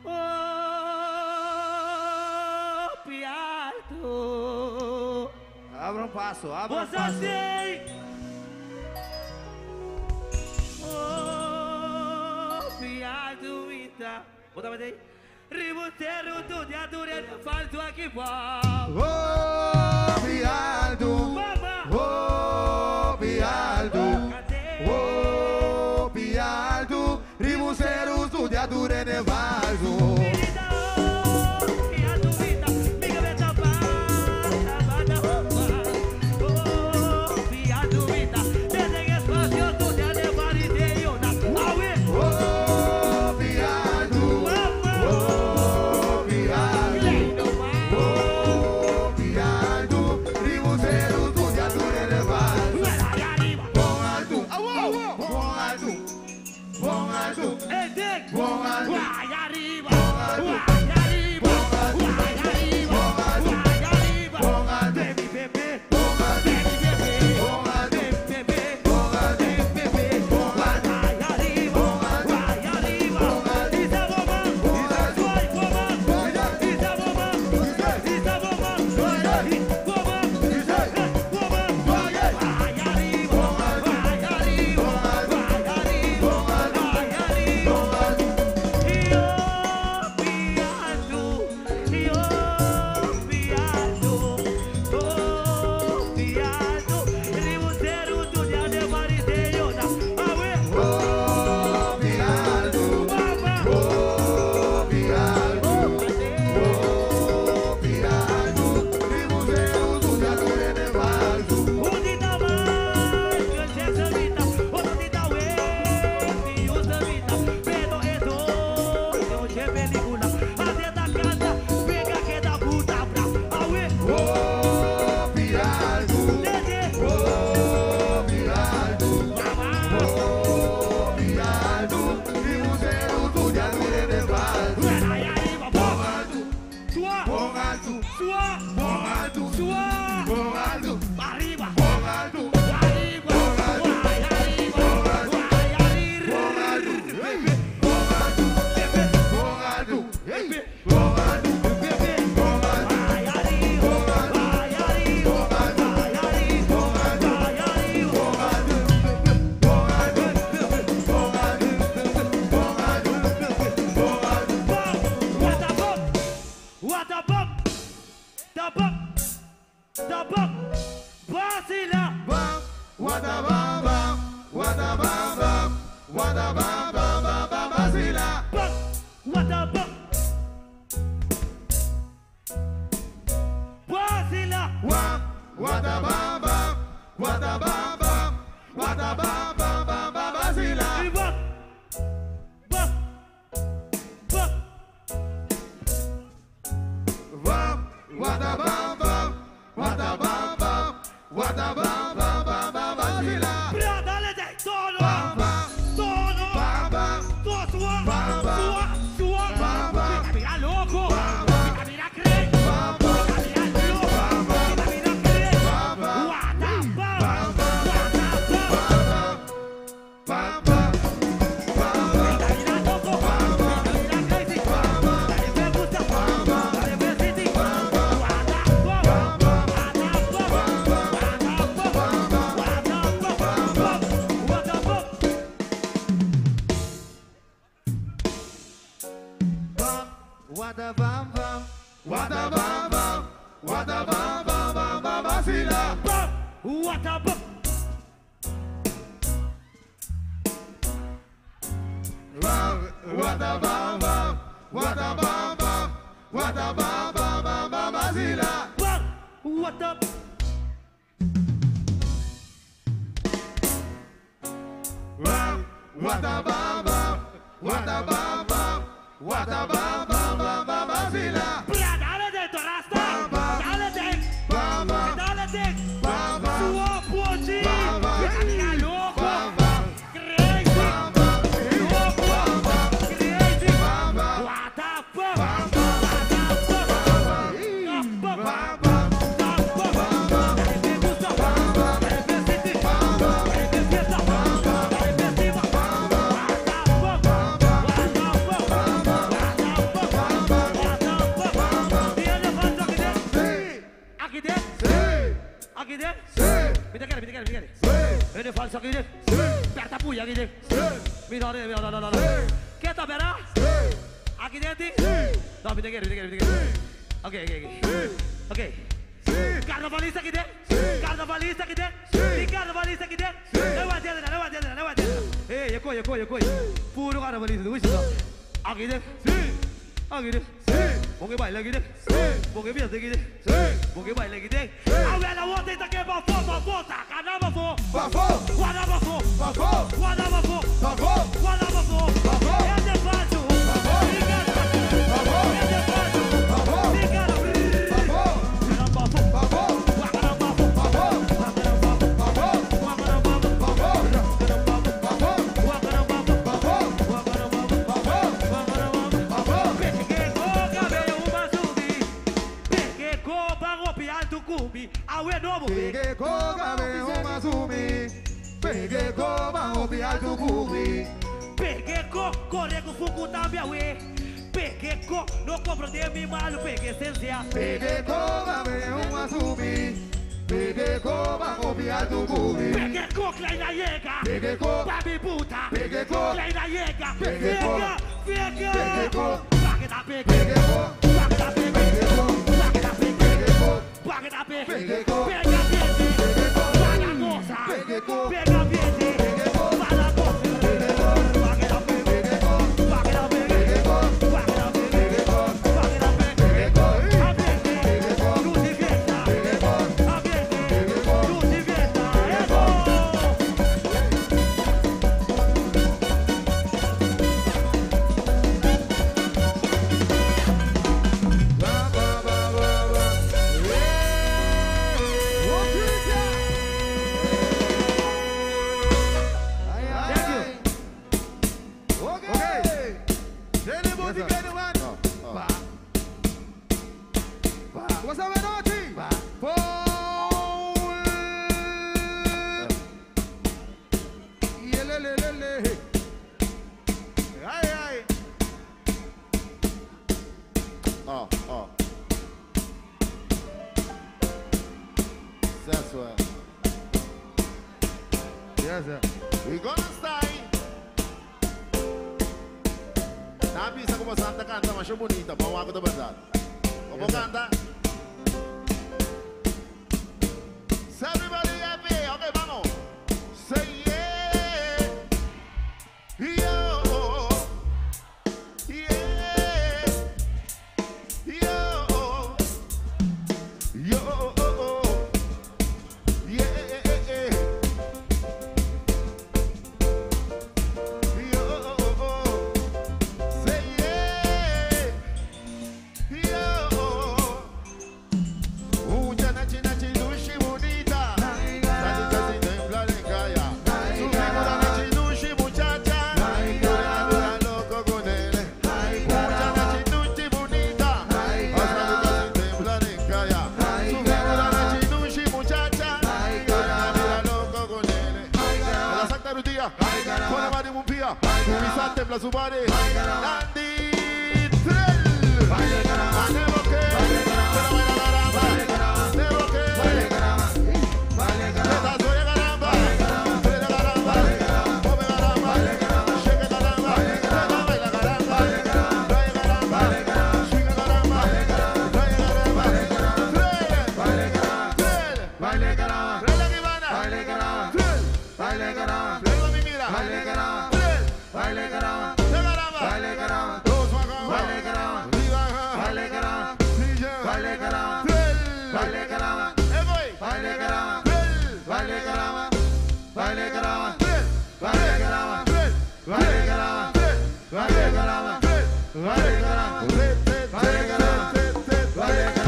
oh, pialto. Abra um passo, abra um Você passo. tem. Oh, pialto, mita. Bota mais aí. Ributeiro, tu de adure, falto aqui, pau. Oh, Pialdo. Mama. Oh, Pialdo. Oh, Pialdo. Ribuceiro, studiature nevaldo. Oh, Pialdo. Oh, Pialdo. Oh, Pialdo. Ribuceiro, studiature nevaldo. Bom alto. Bom alto. Bom alto. Bom alto. Oh, Pialdo. Oh, Pialdo. Oh, Pialdo. Ribuceiro, studiature nevaldo. Oh, Pialdo. Oh, Pialdo. Oh, Pialdo. Ribuceiro, studiature nevaldo. Bom alto. Bom alto. Bom alto. Bom alto. Arriba! Bom alto. Arriba! Bom alto. Bom alto. Bom alto. Ei. Bom alto. Bom alto. What a bump! The bump! The bump! Vacila! Bam, what a bam bam, what a bam bam, what a bam bam bam bam, vacila. Bump! What What a bop. Basila. Wa, what a bam bam, what a bam bam, what a bam bam bam bam basila. Bop. Bop. Bop. Bam, what a bam bam, what a bam bam, what a bam bam bam bam basila. Bra, dale de tono. Bam bam, Tono. bam bam, Sua, sua. Bam, bam. Sua, sua. Bam, bam. Mira, mira, loco. Bam, bam. Mira, mira, cree. Bam, bam. Mira, mira, loco. Bam, bam. Mira, mira, cree. Bam, bam. What a bop. Bam, bam. What a bop. Bam bam, bam bam, Mira, mira, loco. Bam, bam. Mira, mira, crazy. Bam, bam. Dale, me gusta. Bam, bam. Dale, me city. Bam, bam. What a bop. Bam, bam. What a bop. Bam, bam. What a bop. What a bop. Bop. What a bop. Bam, what a bam bam. What a bam bam, what a bam bam bam bam basila. Bop. What a bop. Bam, what a bam bam, what a bam bam, what a bam bam bam bam basila. Bop. What a Bam, what a bam bam, what a bam bam, what a bam bam bam bam basila. Bra, dale de rasta. Bam, bam. Dale de. Bam bam, Dale de. bam bam, Sua, pochi. Bam, bam. Mira, mira, loco. bam bam, Crazy. bam bam, Loco. bam bam, Crazy. bam bam, What a bop. bam bam, What a bop. Bop. bam bam, Bop. Bop. Dale, me gusta. Dale, me city. Dale, me fiesta. Dale, me cima. What a bop. What a bop. What a bop. What a bop. Viene falso aquí de. sí, Aquí de. sí, Aquí de. sí, Mira que, mira que, mira que. sí, Viene falso aquí de. sí, Perta puya aquí de. sí, Mira, mira, mira, no, no, no. Sí. ¿Qué está, verá? sí, Aquí de ti. sí, No, mira que, mira que, mira que. Ok, ok, ok. sí, Ok. sí. Carnavalista aquí de. Sí. Carnavalista aquí de. Sí. Y carnavalista aquí de. Sí. Levántate, levántate, levántate. Eh, yo coño, coño, coño. Puro carnavalista, ¿tú viste? Aquí de. Sí, Aquí de. sí, Porque baila aquí de. sí, Porque fiesta aquí de. sí. Porque baila aquí de. Sí. A ver la botita que va fo, va fo, saca, va fo. Bafo, Guarda va fo. bafo, Guarda va fo. bafo, Guarda va fo. Bafo. Es de falso. Bafo. Bafo. Es de falso. Bafo. Bafo. bafo, bafo, bafo, bafo, bafo, bafo, bafo, bafo, Pegue coca be uma sumi, pegue coba o pialto cumi. Pegueco, corre com fuku tambiawe. Pegueco, no compro de mi malo, pegue esencia. Pegue coba be uma sumi, pegue coba o pialto cumi. Pegueco, kleina llega. Pegueco. Papi puta. Pegueco. Kleina llega. Pegueco. Fica, fica. Pegueco. Paqueta, pegue. Pegueco, Paqueta, pegue. pegueco, Paqueta, pegue. pegueco, Paqueta, pegue. Pegueco. Pega, piede. Pegueco. Para cosa. Pegueco. Pega, piede. Pegueco. Para cosa. Pegueco. Paqueta, pegue. pegueco, Paqueta, pegue. pegueco, Paqueta, pegue. pegueco, Paqueta, pegue. pegueco, Aviente. Pegueco. Luz y fiesta. pegueco, Aviente. Pegueco. Luz y fiesta. ¡Eso! Ba, ba, ba, ba, ba. Ay, ay, Thank you. ay. Okay. Anybody get one? Ba. Ba. What's up, Menotti? Ba. Forward. Yelelelele. Ay, ay. Oh, oh. That's what. Yes, sir. We gonna stay. Na pista como Santa canta, mas é bonita, vamos lá com a verdade. Como canta? Is Everybody happy? Okay, vamos. Say yeah. Yo. Yeah. Pone body un pia. Cuminsa tembla su body. Andy Trell. Manebo que. Se la baila caramba. Nebo que. Teta soy caramba. Baila caramba. Come caramba. Shake caramba. Teta baila caramba. Baila caramba. Swing caramba. Baila caramba. Trell. Trell. Baile caramba. Trell aquí van. Baile caramba. Trell. Baile caramba. Trell mi mira. Baile caramba. Trell. Baile caramba. De caramba. Baile caramba. Dos acá. Baile caramba. Arriba. Baile caramba. Silla. Baile caramba. Trell. Baile caramba. Egoy. Baile caramba. Trell. Baile caramba. Baile caramba. Trell. Baile caramba. Trell. Baile caramba. Trell. Baile caramba. Trell. Baile caramba. Baile caramba. Baile caramba. Baile caramba. Baile caramba.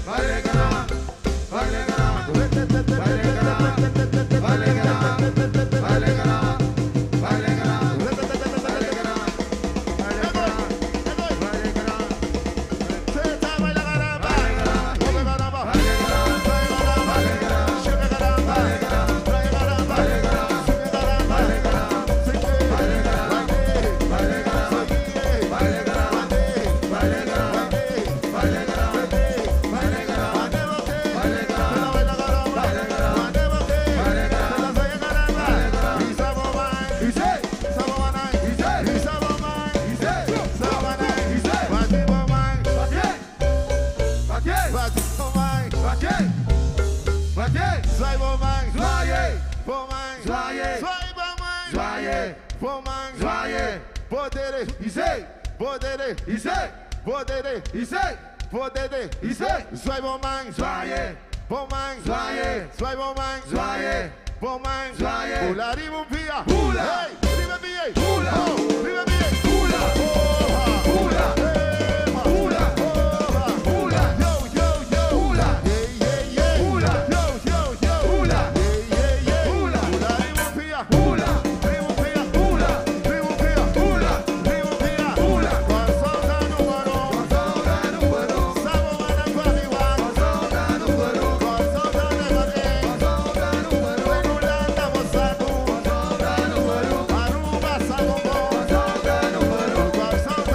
Baile caramba. Baile caramba. Baile caramba. Baile caramba. Baile caramba. Baile caramba. Podere, Isei, podere, Isei, podere, Isei, Zwaai bomang, Zwaaien. bomang, Zwaaien. zwaai bomang, Zwaaien. bomang, Zwaaien. Hula riba via, Hula. hey, riba via, Hula. oh, riba via, Hula. Oha. Hula. Ema. Hula. Oha. Hula. Yo, yo, yo, Hula. yeah, yeah, yeah, Hula. yo, yo, yo, Hula. yeah, yeah, yeah, Hula. hula riba via, Hula. riba via, Hula. riba via, Hula. riba via, Hula. Corazón número, Sabo mana pariwa, Corazón de Regulanda Mosaku, Aruba Sabongo, Corazón de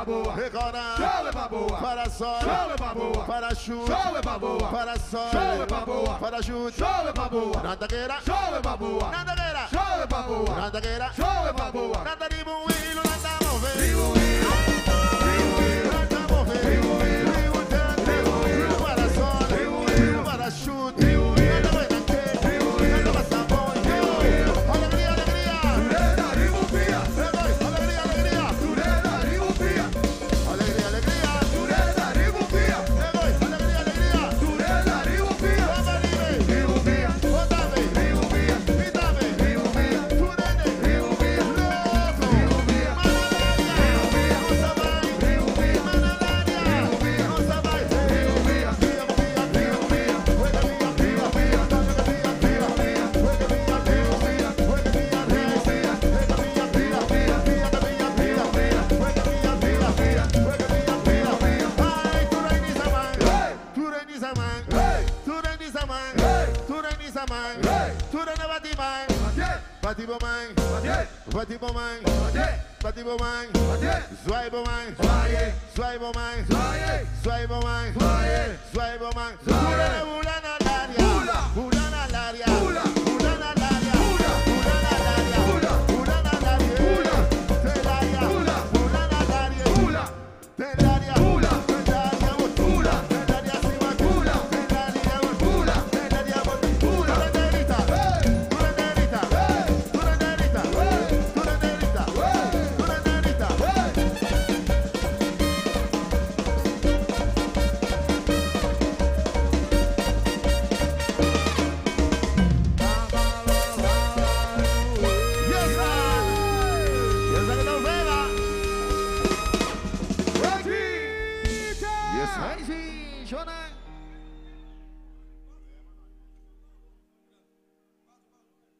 boa. Recora. Show é pra boa. Para sol. Show é pra boa. Para chute. Show é pra boa. Para sol. Show é pra boa. Para chute. Show é pra boa. Nada queira. Show é pra boa. Nada queira. Show é pra boa. Nada queira. Show é pra boa. Nada de bom hilo, nada mover. Nada mover. Riu para sol. Riu para chute. Nada buena que. Nada pasa bom. Alegría, alegría. Alegría, alegría. Alegría, alegría. Alegría, alegría.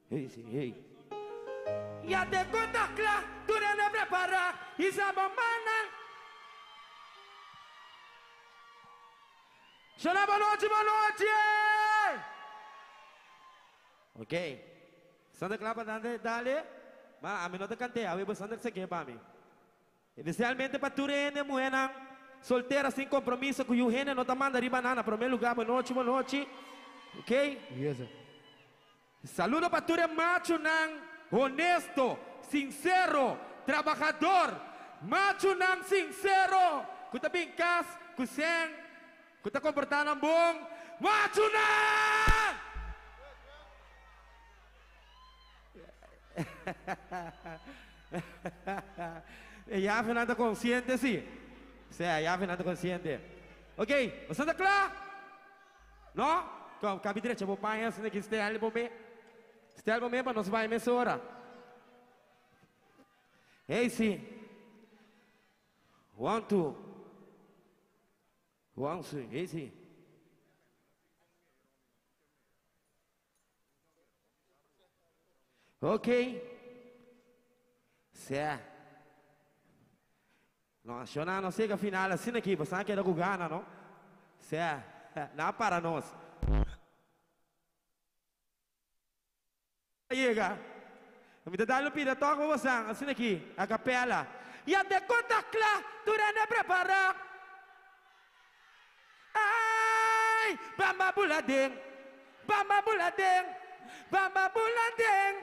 Hey, sí, hey. Ya te contas cla, tú no prepara y sabamana. Chora, boa noite, boa noite! Ok. Santa Clara, dale, dale. Ma, a mí no te canté, a ver, Santa se queda para mí. Especialmente para Turene, mujer soltera sin compromiso, cuyo género no te manda ni banana. Primer lugar, boa noite, boa noite. Ok? Yes, sir. Saludo para Ture macho nan, honesto, sincero, trabajador. Macho nan sincero. Kuta bingkas, kusen, kuta comportar nan bom. Macho nan! Ya Fernando consciente, sí. O sea, ya Fernando consciente. Ok, ¿você está claro? No? Com, cabe direito, vou pôr essa aqui, este álbum me. Este álbum mesmo, nós vai nessa hora. Ei, sim. One, two. One, two. Ei, sim. Ok. Certo. Não, não, não chega final assim aqui, você não quer gana, não? Certo. Não para nós. Chega. Me dá um pida, toca você, assim aqui, a capela. E até conta clá, tu não prepara. Ai, bamba buladeng, bamba buladeng, bamba buladeng,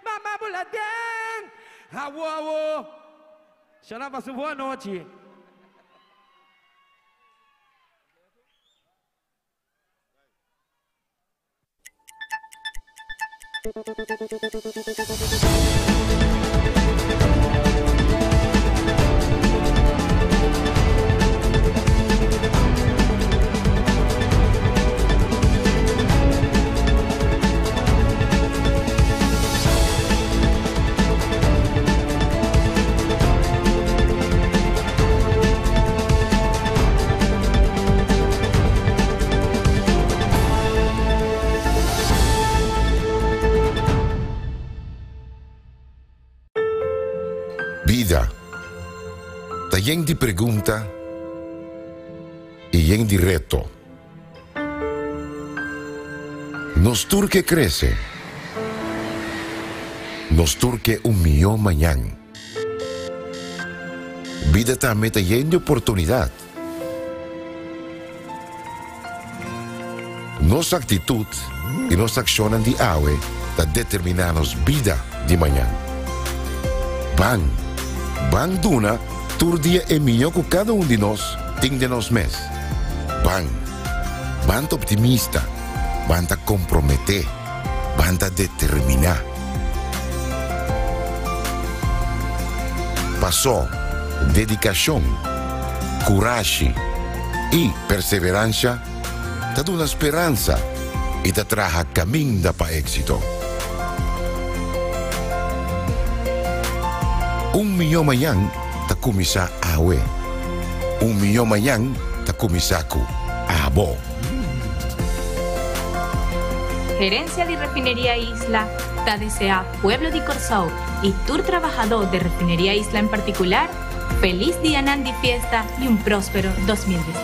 bamba buladeng. Awo, awo. Xana, passou boa noite. Vida. Ta yen di pregunta y yen di reto. Nos tur ke krese. Nos tur ke un mihó mañan. Bida tambe ta yen di oportunidat. Nos aktitut i nos akshonnan di awe ta determiná nos bida di mañan. Ban, ban duna tur dia e mihó ku kada un di nos tin den nos mes. Ban, ban ta optimista, ban ta komprometé, ban ta determiná. Pasó, dedikashon, kurashi i perseveransha ta duna speransa i ta traha kaminda pa éksito. Un mihó mañan ta kuminsá awe. Un mihó mañan ta kuminsá ku abo. Gerencia di Refineria Isla ta desea pueblo di Corsou y tur trabahadó de Refineria Isla en particular feliz dianan di fiesta y un prospero 2019.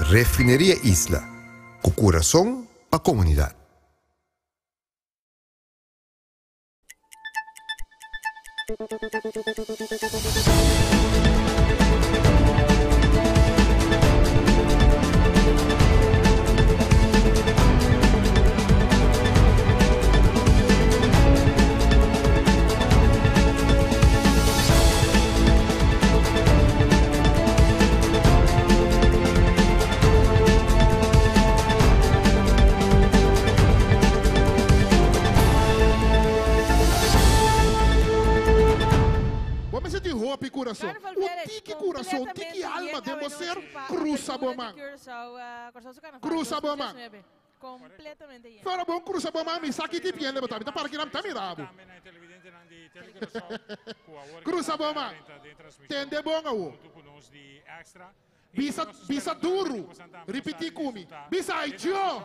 Refineria Isla, ku kurason pa komunidat. Bo mester tin hopi kurason. Un tiki kurason, un tiki alma den bo ser, krusa bo man. Krusa bo man. Fora bon krusa bo man, mi sa ki tipo hende bo ta. Mi ta para kinan, mi ta mira bo. Krusa bo man. Tende bon awo. Bisa, bisa duru. Ripití ku mi. Bisa, Ai Djo!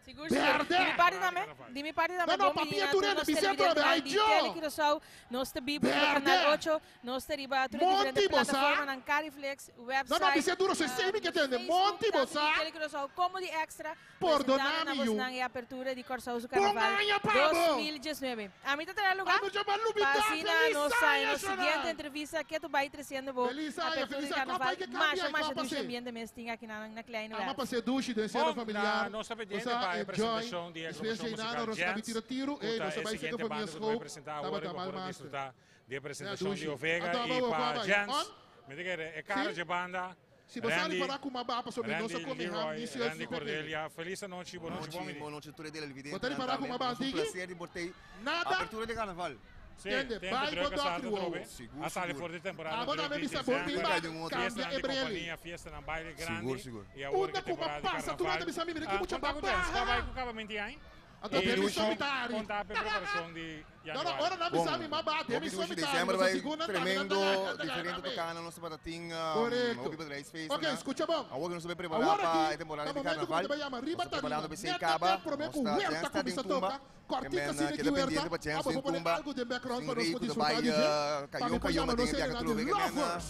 Sigur, sigur. Berde! Di mi parti tambe, di mi parti tambe, No, no, bon papia bini tur tur hende, nos bisa atrobe, televidentenan Ai di Djo! Tele Curaçao. Nos ta biba riba Berde! Canal ocho, nos ta riba tur e Monti diferente bo sa! plataformanan, Cariflex, No, no, website, bisa duru, so esei mi ke tende. Facebook, Monti bo tantu di sa! Tele Curaçao como di Extra. Pordona Presentando na mi, yu. bosnan e apertura di Kòrsou su Bon Karnaval aña pa bo! 2019. Ami ta traha lugá Ami dja ba pa lubidá. asina Feliz nos sa aña, nos siguiente Shona! entrevista ke tu bai tresiendo bo Feliz aña, apertura feliz di aña. Kopa Karnaval. hay ke kambia Masha, i masha kopa dushi si. ambiente mes tin aki nan na Kleine Ama Werf. pa ser dushi den seno Bon, na, familiar. nos ta Nos pendiente a pa e enjoy. presentacion di e Despues agrupacion dje musical nano nos a Jazz, tira tiru. ku Ey, ta nos a e bai seka siguiente familia banda ku ta bai Schoop. presenta awor Tabata i pa mal por a master. disfruta di e Sea presentacion di dushi. Ovega Anto i aba bo pa kwa bai. Jens. On? Mi ta kere e kara Si? dje banda. Si bo sa Randy, ripará ku mabá pasobra mi no sa Randy kome ham Leroy, ni seus Randy super bebe. Cordelia, felis anochi, bo nochi, bon bini. Bon nochi tur e Bo ta ripará ku mabá Un antigi? placer di por tei. Nada. Apertura di carnaval. Sí, Tende, tempo bai druk bo a salta dòkter wowo. trobe. Sigur, A sali sigur. for di temporada Abo druk tambe di bisa bon december. bin ba Fiestanan kambia di e breli. kompania, fiestanan baile grandi. Sigur, sigur. I awor Unda ku ku ma temporada di pasa tur carnaval. anda bisa mi mira ki Ah, mucha konta ku tens, babaha. kua bai ku kaba menti ain? Anto I demi kon solitari. ta pe preparashon di No, no, ora nan bisa mi mabá, demi Hopi dushi solitari. december Pasobra bai sigur nan tambe nan ta tremendo, gana, nan ta gana diferente tambe. tocana nos tabata tin, Correcto. hopi bedrijfsfeesten, Ok, escucha bon. Awor ku nos ta bai prepara Awor pa aki e temporada ta di momento ku mi carnaval. ta bai yama Nos riba ta preparando tarima. pa esei Net kaba. net prome Nos ku ta Huerta Jens ta den kuminsa tumba. toka, Ke kòrtiko men asina keda ki Huerta, pendiente pa Jens abo den por pone tumba. algu den background Sin pa nos rei por ku ta disfrutá bai di dje. Pa kayon mi por kayon yama den nos e biaha hendenan trobe. di Ke men Lovers.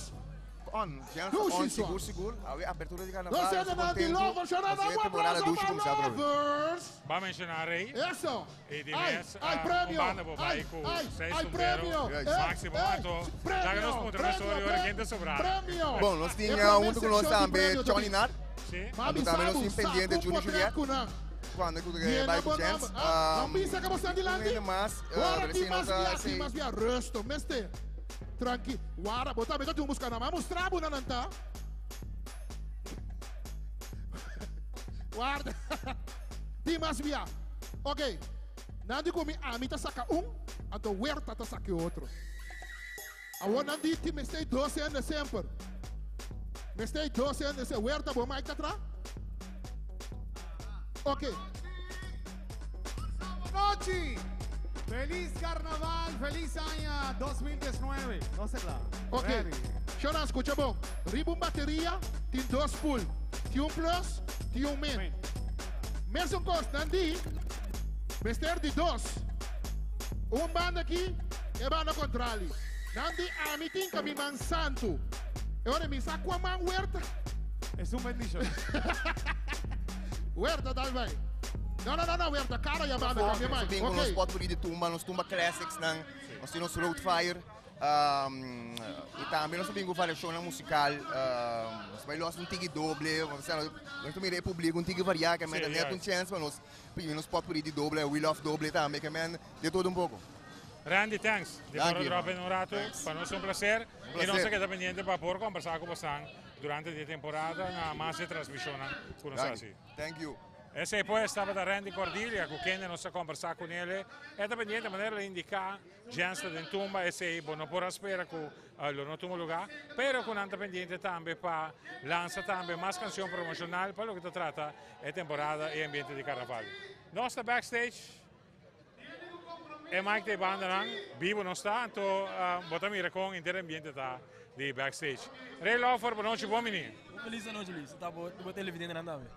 on Jens ta Dushi on swa. sigur sigur. Awe apertura di Nos carnaval, nos ta hendenan di kontentu. Lovers, Nos shona den nan e un temporada aplauso dushi pa kuminsá atrobe. Lovers. Ba menshoná Rey. Eso. I di Ai, mes ai, un premio. banda bo bai Ai, ku ai, seis ai, puntero premio. máximo. Eh, Anto, premio, laga nos puntra premio, mesora ora ken ta sobrá. premio. Bon, nos tin E prome huntu ku nos sekshon di tambe premio ta Johnny bin. Nar. Sí. Mami Anto tambe nos Sabu, tin pendiente saku Juni potret Juliet. ku nan. Cuando ku Viene bai ku bo Jens. nomber. Ah, non bisa ka bo staan Un dilanti? hende mas, Ora pero ti esei no mas ta bia, ti esei. mas bia rusto, mester. Tranqui. Wara, bo tambe ta tin un busca nan. Ma mustra bo nan ta. Warda. Ti mas bia. Ok. Nan di ku mi, ami ta saka un, anto Huerta ta saka e otro. Awor nan di ti mester dos hende semper. Mester dos hende semper. Huerta, bo mic ta tra? Ok. Nochi! Feliz Carnaval, feliz aña 2019. No sé claro. Ok. Ready. Shona, escucha bon. Riba un bateria tin dos pool. Tin un plus, tin un min. Mesun kos, nan di mester di dos. Un banda aki, e banda kontrali. Nan di ami tin ka mi man santu. E ora mi sa kua man Huerta. Es un bendishon. Huerta dal bai. No, no, no, no, Huerta, kara ya banda, kambia Nos man. tin ku nos Ok. potpourri di tumba, nos tumba classics nan, nos tin nos road fire. Um, y tambe nos ta bin cu variacionnan musical, um, nos bay los un tiki doble, osea nos ta mira e publico un tiki varia, ke men ta net un chance pa nos pidi nos potpourri di doble, we love doble tambe, ke men de todo un poco. Randy, thanks. Di por Danki, drop in un rato. Thanks. Pa nos un placer. Un Y nos placer. ta keda pendiente pa por conversa cu bosan durante di e temporada na mas e transmisionnan cu nos Danki. haci. Thank you. Esey pues tabata Randy Cordelia cu kende nos a conversa cu nele. E ta pendiente manera el a indica. Jens ta den tumba, esei bo no por a spera ku lo no tuma lugá, pero ku nan ta pendiente tambe pa lansa tambe mas kanshon promoshonal pa loke ta trata e temporada i ambiente di karnaval. Nos ta backstage, e mic ta e bandanan, bibo nos ta, anto bo ta mira kon henter ambiente ta di backstage. Ray Loffer, bonochi, bon bini. Un felis anochi Luis, ta bo bo televidentenan tambe.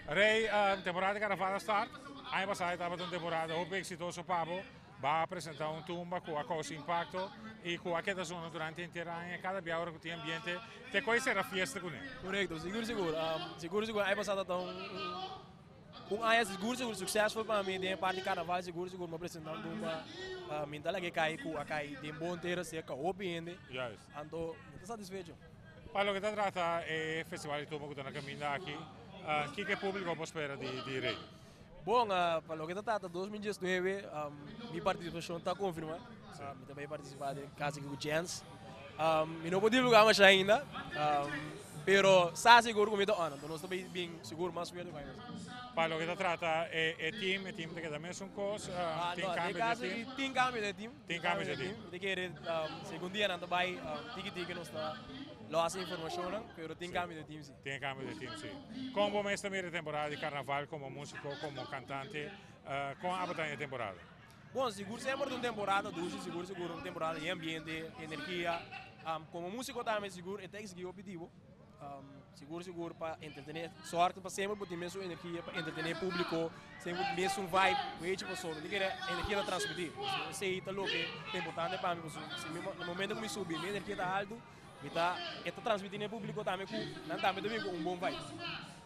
Ray, temporada di karnaval a start, aña pasá e tabata un temporada hopi eksitoso pa bo. Ba a presenta un tumba cu a causa impacto y cu a keda zona durante henter aña. Cada bia ora cu tin ambiente te coy cera fiesta cune. Correcto, sigur sigur. Sigur sigur aña pasado ta un un aña sigur sigur succesful pa mi den e parti carnaval sigur sigur mi a presenta un tumba mi ta laga e cay cu a cay den bon tera cerca hopi hende. Juist. Anto mi ta satisfecho. Pa loke ta trata e festival di tumba cu ta na caminda aki, kico e publico por spera di Rey? Bon, pa loke ta trata 2019, mi partisipashon ta konfirmá. Mi ta bai partisipá den Casa ku Jens. Mi no por divulgá masha ainda, pero sa sigur ku mi ta on. Anto nos ta bai bin sigur mas fuerte ku aña pasá. Pa loke ta trata e team, e team ta keda mesun kos? Tin kambio den e team? Tin kambio den e team. Tin kambio den e team. Mi ta kere segun dianan ta bai tiki tiki nos ta lo hasi informashonnan, pero tin kambio den e team si. Tin e cambio di team, si. Con bo mes ta mira e temporada di carnaval como musico, como cantante? Con abo ta e temporada? Bon, sigur semper ta un temporada dushi, sigur sigur un temporada di ambiente, energia. Como musico tambe sigur e ta exigi hopi di bo. Sigur sigur pa entretene, sorg pa semper bo tin mesun energia pa entretene publico, semper bo tin mesun vibe, bo hechi pasobra mi ta kere energia ta transmiti. Esey ta loke ta importante pa mi pasobra si mi na momento cu mi subi mi energia ta alto. Mi ta e ta transmiti na e publico tambe cu nan tambe ta bin cu un bon vibe.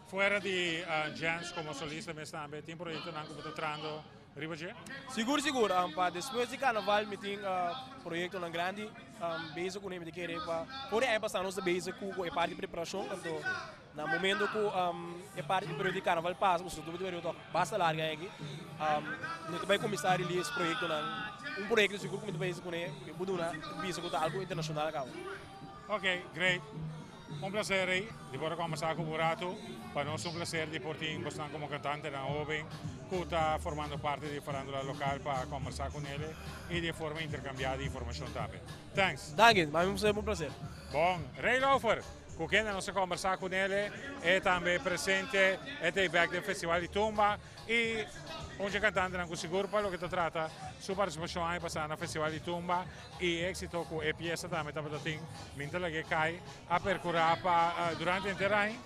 Fuera di Jens como solista mes tambe tin proyectonan cu bo ta trando riba dje? Sigur sigur, pa despues di carnaval mi tin proyectonan grandi bezig cu mi ta kere pa for di aña pasa nos ta bezig cu e parti di preparacion anto na momento cu e parti di periodo di carnaval pasa pasobra tur e periodo ta basta larga aki no ta bay cuminsa release proyectonan un proyecto sigur cu mi ta bezig cune mi por duna bisa cu ta algo internacional caba. Ok, great. Un placer Rey di por a combersa cu bo rato. Pa nos un placer di por tin bosnan como cantantenan hoben cu ta formando parti di farandula local pa combersa cu nele y di e forma intercambia di informacion tambe. Thanks. Danki, pa mi un placer. Bon, Rey Lauffer. Ku kende nos a kombersá ku nele, e tambe presente e ta e bèk den Festival di Tumba i un dje kantantenan ku sigur pa loke ta trata su partisipashon aña pasá na Festival di Tumba i e éksito ku e piesa tambe tabata tin Min ta lag'é kai a perkurá pa durante henter aña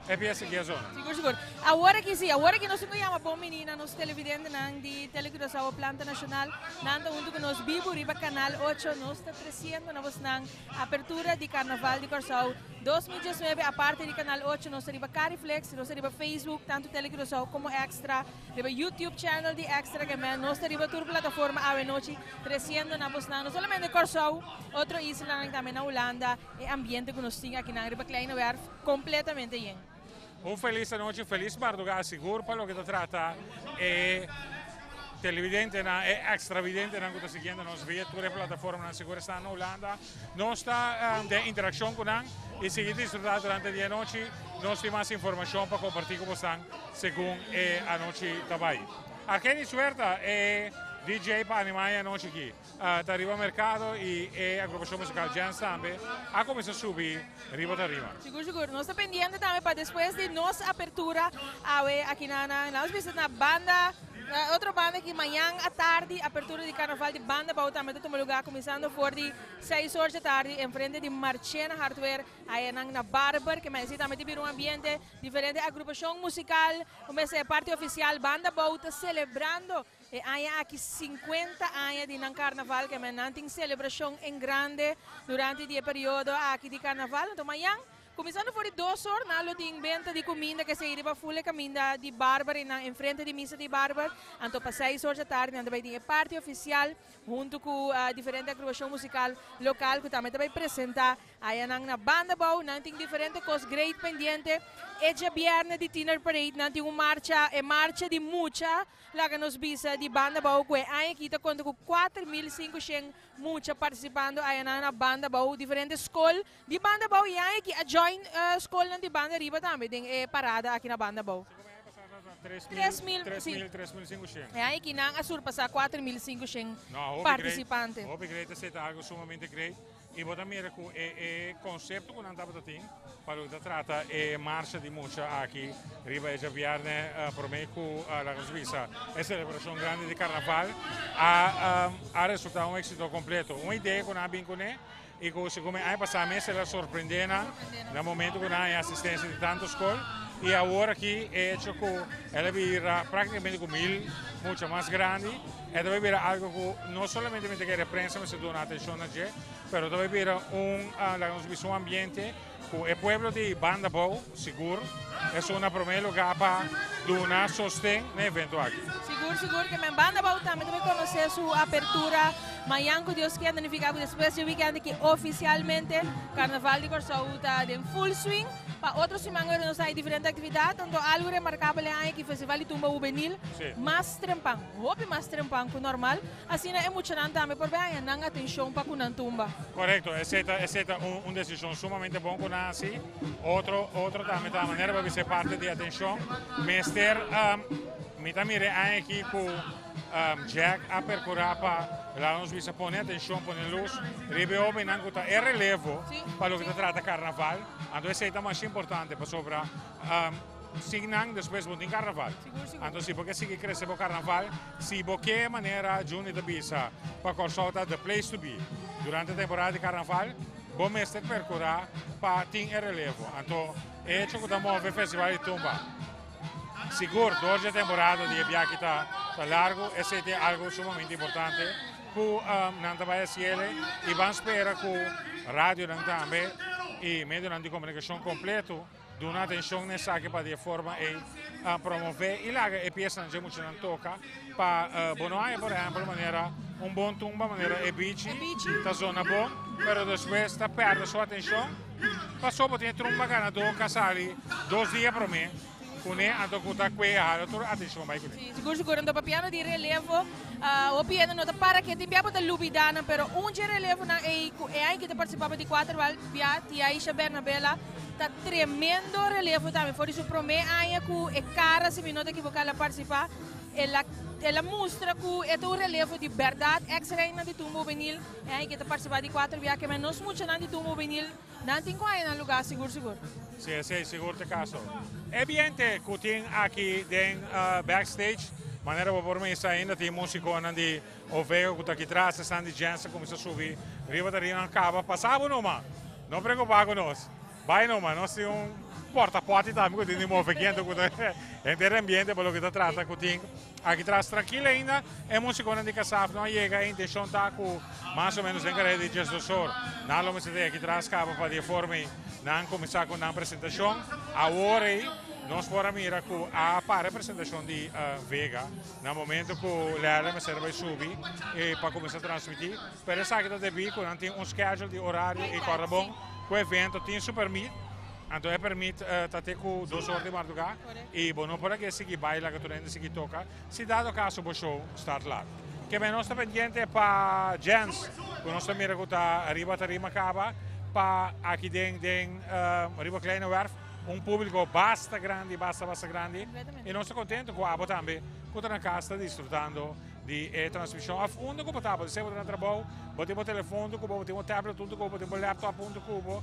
e piesa aki a zona. Sigur sigur. Awor aki si, awor aki nos tin ku yama bon bini na nos televidentenan di Tele Curaçao Planta Nacional. Nan ta huntu ku nos bibu riba Canal ocho. Nos ta tresiendo na bosnan Apertura di Karnaval di Kòrsou 2019 aparte di Kanal ocho nos ta riba Cariflex, nos ta riba Facebook, tantu Tele Curaçao komo Extra, riba YouTube channel di Extra Kemen, nos ta riba tur plataforma awe nochi tresiendo na bosnan no solamente Kòrsou, otro islanan tambe na Hulanda, e ambiente ku nos tin akinan riba Kleine Werf kompletamente yen. Un felis anochi, un felis mardugá sigur pa loke ta trata e televidentenan, e extravidentenan ku ta siguiendo nos via tur e plataformanan sigur esnan na Hulanda. Nos ta den interakshon ku nan i sigui disfrutá durante di anochi. Nos tin mas informashon pa kompartí ku bosnan segun e anochi ta bai. Argenis Huerta, e DJ pa animá e anochi aki. Ta riba mercado y e agrupacion musical Jens tambe a cuminsa subi riba tarima. Sigur sigur. Nos ta pendiente tambe pa despues di nos apertura awe aki na na nos bisa na banda otro banda aki mañan atardi apertura di carnaval di Banda Bou tambe ta tuma lugar cuminsando for di seis or dje tardi enfrente di Marchena Hardware ayanan na Barber ke mester tambe ta bira un ambiente diferente agrupacion musical ku mester e parti oficial Banda Bou ta celebrando E aña aki 50 aña di nan karnaval ke men nan tin selebrashon en grande durante di e periodo aki di karnaval. Anto mañan Kuminsando for di dos or, nan lo tin benta di kuminda ke se riba ful e kaminda di Barber i nan enfrente di misa di Barber. Anto pa seis or djatardi nan ta bai tin e parti ofisial huntu ku diferente agrupashon musikal lokal ku tambe ta bai presentá aya nan na Banda Bou. Nan tin diferente kos great pendiente. E djabièrnè di Tiener Parade nan tin un marcha, e marcha di mucha laga nos bisa di Banda Bou ku e aña aki ta konta ku 4500 mucha partisipando aya nan na Banda Bou, diferente skol Di banda abou y aña aki a join scolnan di banda riba tambe den e parada aki na banda abou. 3000, si. E aña aki nan a surpasa 4500 participante. Hopi great, esey ta algo sumamente great. Y bo ta mira cu e concepto cu nan tabata tin pa loke ta trata e marcha di mucha aki riba e djabierne prome cu laga nos bisa e celebracion grandi di carnaval a resulta un exito completo. Un idea cu nan a bin cune I ku segun mi aña pasá mes el a sorprendé nan na momento ku nan haña asistensia di tantu skol i awor aki e hecho ku el a bira práktikamente ku mil mucha mas grandi e ta bai bira algu ku no solamente mi ta kere prensa mester duna atenshon na dje pero ta bai bira un laga nos bisa un ambiente ku e pueblo di Banda Bou sigur esun na promé lugá pa duna sosten na e evento aki. Sigur sigur ke men Banda Bou tambe ta bai konosé su apertura mañan ku Dios kier, ta nifiká ku despues dje wikènt aki ofisialmente Karnaval di Kòrsou ta den full swing. Pa otro siman ora nos ta hay diferente aktividat, anto algu remarkabel e aña aki Festival di Tumba Hubenil mas trempan, hopi mas trempan ku normal. Asina e muchanan tambe por bay haña nan atencion pa cu nan tumba. Corecto, esey ta esey ta un un decision sumamente bon cu nan haci. Otro otro tambe ta manera pa bisa e parti di atencion mester mi ta mira e aña aki cu Jack a percura pa laga nos bisa pone atencion pone luz riba e hobennan cu ta e relevo pa loke ta trata carnaval. Anto esey ta masha importante pasobra Sin nan despues bo tin karnaval. Anto si bo ke sigui krese bo karnaval, si bo ke manera Juni ta bisa pa Kòrsou ta the place to be durante temporada di karnaval, bo mester perkurá pa tin e relevo. Anto e hecho ku ta move festival di tumba sigur dor dje temporada di e biaha ta ta largu, esei ta algu sumamente importante ku nan ta bai hasiele i ban spera ku radionan tambe i medionan di komunikashon kompleto Duna atencion na esaki pa di e forma ei promove y laga e piesanan dje muchanan toca pa bo no haya por ehempel manera un bon tumba manera e bichi ta zona bon pero despues ta perde su atencion paso bo tin e trumba ganador ca sali dos dia prome cune anto cu ta cue hala tur atencion bay cune. Si, sigur sigur anto papiando di relevo hopi hende no ta para ke tin bia bo ta lubida nan pero un dje relevonan ei cu e aña ki ta participa pa di cuater bia Tia Aisha Bernabela Ta tremendo relevo tambe for di su prome aña cu e cara si mi no ta equivoca el a participa el a el a mustra cu e ta un relevo di berdad ex reina di tumba hubenil e aña aki ta participa di cuater bia ke men nos muchanan di tumba hubenil nan tin cu haña nan lugar sigur sigur. Si esey sigur ta caso. E biente cu tin aki den backstage manera bo por misa ainda tin musiconan di Ovega cu ta aki tras esnan di Jensen cuminsa subi riba tarima nan caba pasa bo numa. No preocupa cu nos. Bay numa, nos tin un porta potty tambe cu tin di move kende cu ta henter ambiente pa loke ta trata cu tin aki tras. Trankil ainda e musiconan di Kasaf no a yega, e intencion ta cu mas o menos den careda di 12 or nan lo mester ta aki tras caba pa di e forma ey nan cuminsa cu nan presentacion. Awor ey nos por a mira cu a para e presentacion di Vega na momento cu Lele mester a bay subi pa cuminsa transmiti. Pero esaki ta debí ku nan tin un schedule di orario i kòrda bon ku evento tin su permit, anto e permit ta te ku dos or di mardugá i bo no por a ke sigui bai laga tur hende sigui toka si dado kaso bo show start lat. Ke men nos ta pendiente pa Jens ku nos ta mira ku ta riba tarima kaba pa aki den den riba Kleine Werf un públiko basta grandi basta basta grandi i nos ta kontento ku abo tambe ku ta na kas ta disfrutando di e transmishon òf unda ku bo ta, bo ta sea bo ta na trabou, bo tin bo telefon huntu ku bo, bo tin bo tablet huntu ku bo, bo tin bo laptop huntu ku bo.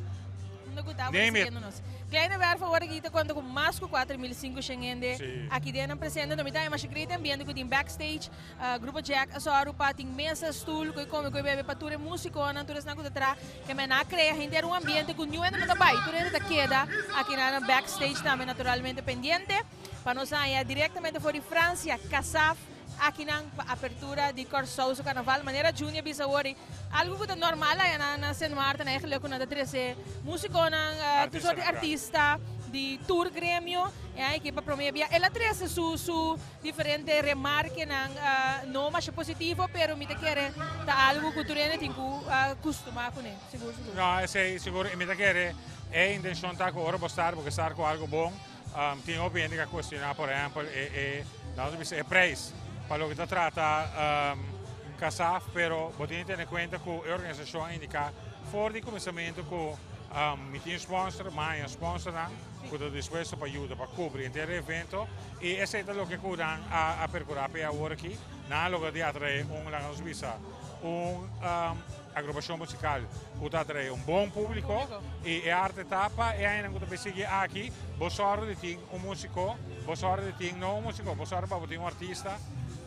Unda ku ta bo ta siguiendo nos. Kleine Werf awor aki ta konta ku mas ku 4500 hende aki den nan presente. Anto mi ta masha great ambiente ku tin backstage. Grupo Jack a sòru pa tin mesa, stul, ku e kome, ku e bebe pa tur e musikonan, tur esnan ku ta traha. Ke men a krea henter un ambiente ku niun hende no ta bai, tur hende ta keda aki na backstage tambe naturalmente pendiente pa nos haña direktamente for di Francia, Kasaf. Akinan pa apertura di Kòrsou su karnaval manera Juni a bisa awor algu ku ta normal aya na Sint Maarten eigenlijk ku nan ta trese musikonan tur sort di artista di tur gremio e aña aki pa prome bia el a trese su su diferente remarkenan no masha positivo pero mi ta kere ta algu ku tur hende tin ku kustuma kuné sigur sigur. No esei sigur i mi ta kere e intenshon ta ku ora bo start bo ke start ku algu bon. Tin hopi hende ku a kuestioná, por ehèmpel, e laten nos bisa e preis pa loke ta trata Kasaf, pero bo tin di tene kuenta ku e organisashon a indiká for di kuminsamentu ku mi tin sponsor, mi a haña sponsornan ku ta dispuesto pa yuda pa kubri henter e evento i esei ta loke ku nan a perkurá p'e awor aki. Nan a logra di atraé un, laga nos bisa, un Agrupashon musikal ku ta atraé un bon públiko i e arte ta pa e añanan ku ta bay sigui aki bo sòru di tin un músiko, bo sòru di tin no un músiko, bo sòru pa bo tin un artista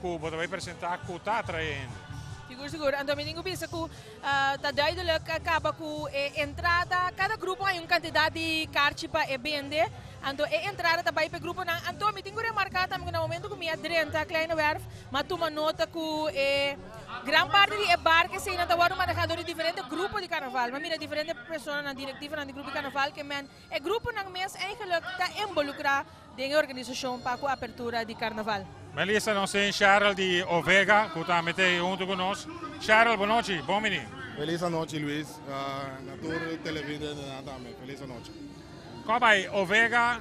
ku bo ta bay presentá ku ta atraé hende. Sigur sigur, anto mi tin ku bisa ku ta duidelijk kaba ku e entrada, kada grupo hay un kantidat di karchi pa e bende, anto e entrada ta bay pa e gruponan, anto mi tin ku remarká tambe ku na momento ku mi a drenta Kleine Werf, mi a tuma nota ku e. Gran parti di e barca eseinan ta wòrdu manehá dor di diferente grupo di karnaval. Mi a mira diferente personanan, direktivonan di grupo di karnaval ke men e gruponan mes eigenlijk ta involukrá den e organisashon pa ku apertura di karnaval. Melissa, nos tin Cheryl di Ovega ku tambe ta ei huntu ku nos. Cheryl, bon nochi, bon bini. Felis anochi Luis, na tur televidentenan tambe, felis anochi. Kòp ai, Ovega,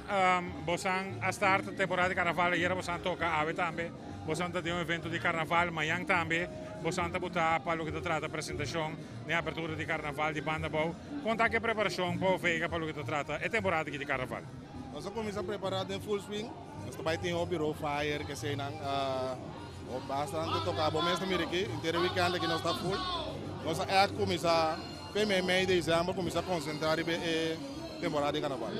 bosan a start temporada di karnaval, ayera bosan toka, awe tambe bosan ta den un evento di karnaval, mañan tambe bosan ta buta pa loke ta trata presentashon den apertura di karnaval di Banda Bou. Kon ta ku e preparashon pa Ovega pa loke ta trata e temporada aki di karnaval? Nos a kuminsá prepará den full swing, nos ta bai tin hopi road fire, keseinan, bastante toká. Bo mes ta mira aki, henter e weekend aki nos ta full. Nos a ègt kuminsá. Fe mei mei december cuminsa concentra riba e temporada di carnaval.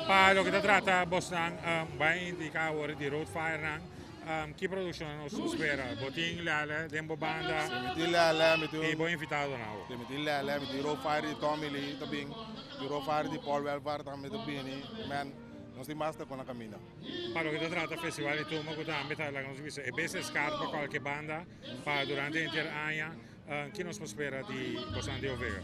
Pa loke ta trata bosnan bai indica awor di road fire nan, ki produccion nos spera? Bo tin Lele den bo banda? Si, mi tin Lele, mi tin. Y bo invitadonan awor? Si, mi tin Lele, mi tin road fire di Tommy Lee ta bin, mi tin road fire di Paul Welvaart tambe ta bini, men nos tin basta con na caminda. Pa loke ta trata festival di tumba cu tambe ta laga nos bisa e bes escar pa cualke banda pa durante henter aña. Ki nos por spera di bosan di Ovega?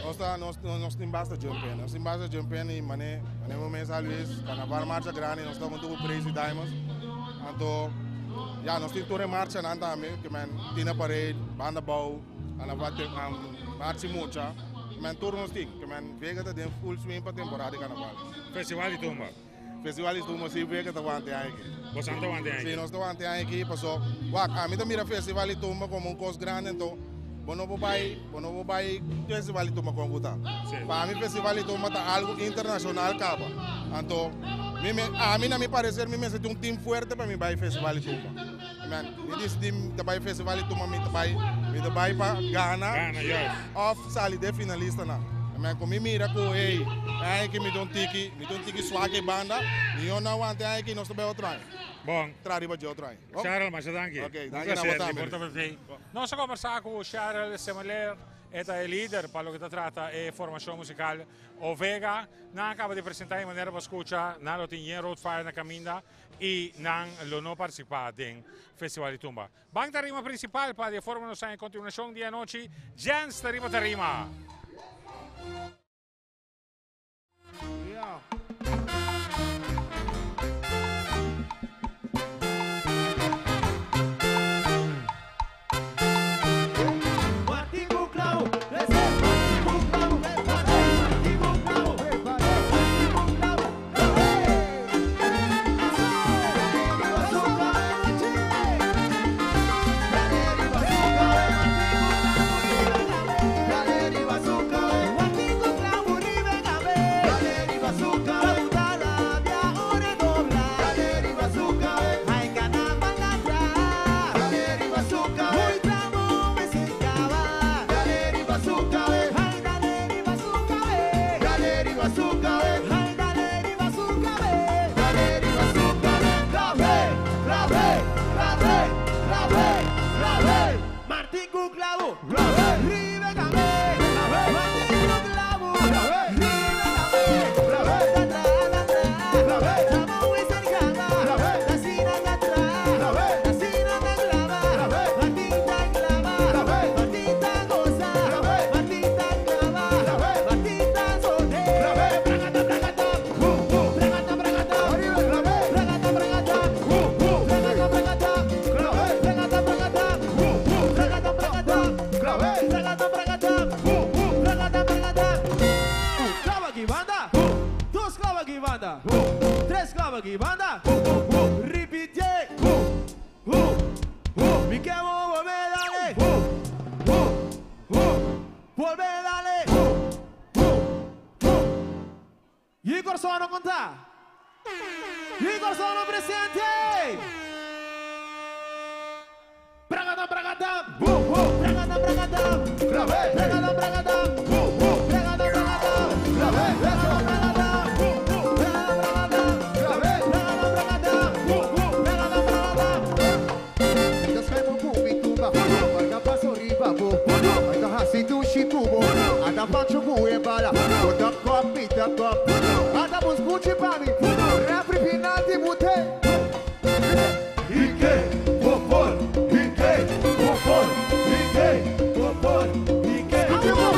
Nos ta nos nos tin basta jump in. Nos tin basta jump in y mane mane bo mesa Luis, carnaval marcha grandi nos ta hunto cu Crazy Diamonds. Anto ya nos tin tur e marchanan tambe ke men Tina Parade, Banda Bou, carnaval marcha mucha. Men tur nos tin. Ke men Vega ta den full swing pa temporada di carnaval. Festival di Tumba. Festival di Tumba si Vega ta wante aña aki. Bosan ta wante aña aki? Si, nos ta wante aña aki paso wak ami ta mira Festival di Tumba como un cos grandi anto bo no por bay bo no por bay Festival di Tumba con cu ta. Pa ami Festival di Tumba ta algo internacional caba anto mi me ami na mi parecer mi mester tin un team fuerte pa mi bay Festival di Tumba. Amen. Mi dicidi mi ta bay Festival di Tumba mi ta bay mi ta bay pa gana of sali den finalistanan. Amen. Cu mi mira cu hey aña aki mi ta un tiki. Mi ta un tiki swak e banda, mi no awante aña aki, nos ta bay otro aña. Bon. Tra riba dje otro aña. Cheryl, masha danki. Ok, Un danki na bo placer di tambe. por tabata ei. Nos a combersa cu Cheryl Semeleer, e ta e lider pa loke ta trata e formacion musical Ovega. Nan a caba di presenta e manera pa scucha, nan lo tin yen road fire na caminda y nan lo no participa den Festival di Tumba. Ban tarima principal pa di e forma nos ta en continuacion di anochi, Jens ta riba tarima. Kòrsou presente! Bragadam, bragadam! Bragadam, bragadam! Bragadam, bragadam! Bragadam, bragadam! Bragadam, bragadam! Bragadam, bragadam! Bragadam, bragadam! Ike, popor, Ike, popor, Ike, popor, Ike.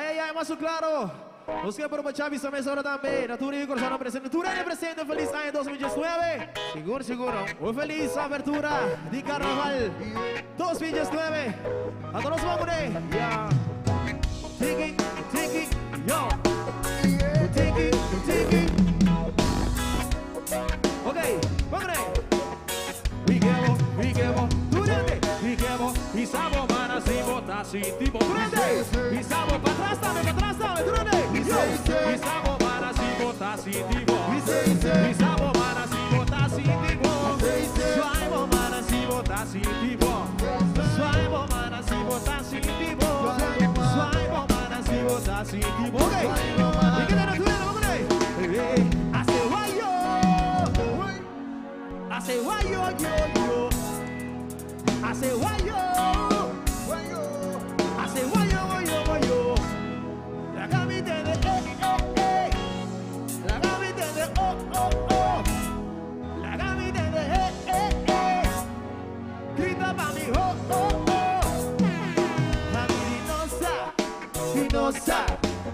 Ay, ay, ay, mas claro. Nos ke aprovechá bisa mesora tambe. Na tur Kòrsou presente. Tur hende presente. Felis aña 2019. Sigur, sigur. Un felis apertura di Karnaval 2019. Anto nos ban kuné. Yeah. Tiki, tiki, yo. Tiki, tiki. Ok, ban kuné. Piquemo, piquemo, durante, piquemo, pisamos mana si bota si tipo, durante, pisamos pa atrás tambe, pa atrás tambe, durante, yo, pisamos mana si bota si tipo, pisamos mana si bota si tipo, suave mana si bota si tipo, suave mana si bota si tipo, suave mana si bota si tipo, ok, y queda na durante, vamos hace guayo, hace guayo, yo, yo. Hace guayo, hace guayo, guayo, guayo. La camita de eh, eh, eh. La camita de oh, oh, oh. La camita de eh, eh, eh. Grita pa' mi oh, oh, oh. Mami, dinosa, dinosa,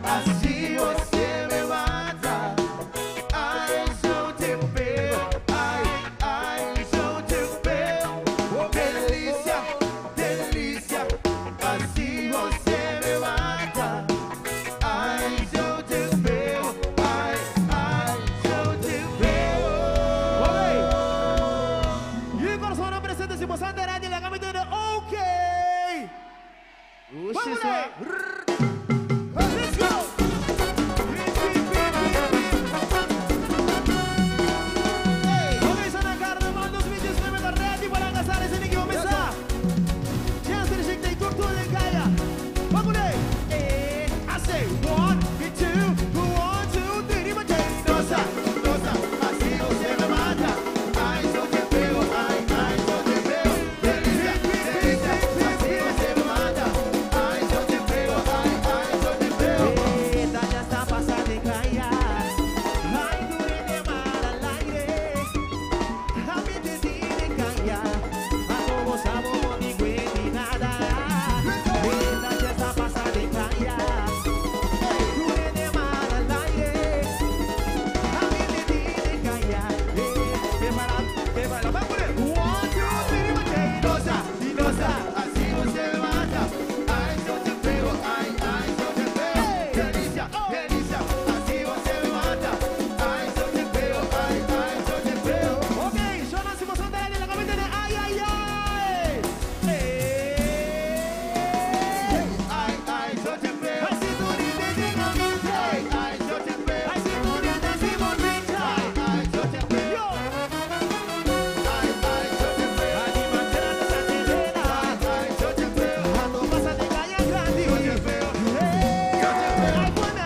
assim você me mata. Ai, se eu te pego, ai, ai, se eu te pego. Oh, delícia, delícia, assim você me mata. Ai, se eu te pego, ai, ai, se eu te pego. Ok. E Kòrsou presente si bo ta ready, laga mi tende ok. Vamos lá. Let's go. Ok, sana Carnaval 2019 ta ready pa lansa esei ku kuminsá. Chance di gente tur den kaya. Vamos lá. I say one, two, one, two, three, riba Nossa, nossa, assim você me mata. Ai, se eu te pego, ai, ai, se eu te pego. Delícia, delícia, assim você me mata. Ai, se eu te pego, ai, ai, se eu te pego. Eita, ya está pasando en calla. Ay, dure de mar al aire. A mí te tiene calla. A como sabo, ni ni nada. Eita, ya está pasando en calla. Dure de mar al aire. A mí te tiene calla. Prepara, prepara, vamos por el. One, two, three, one, Nossa, nossa, assim você me mata. Ai, se eu te pego, ai, ai, se eu te pego. Delícia, delícia, assim você me mata. Ai, se eu te pego, ai, ai, se eu te pego. Ok, yo si vos de la cabeza de ay, ay, ay. Ai, ai, se eu te pego. Ai, se tu Ai, ai, se eu te pego. Ai, se tu Ai, ai, se eu te pego. Ai, ai, se eu te pego. Ai, ai, se eu te pego. Cuando pasa de calle grande. Eu te pego. Eu te pego. Ay, buena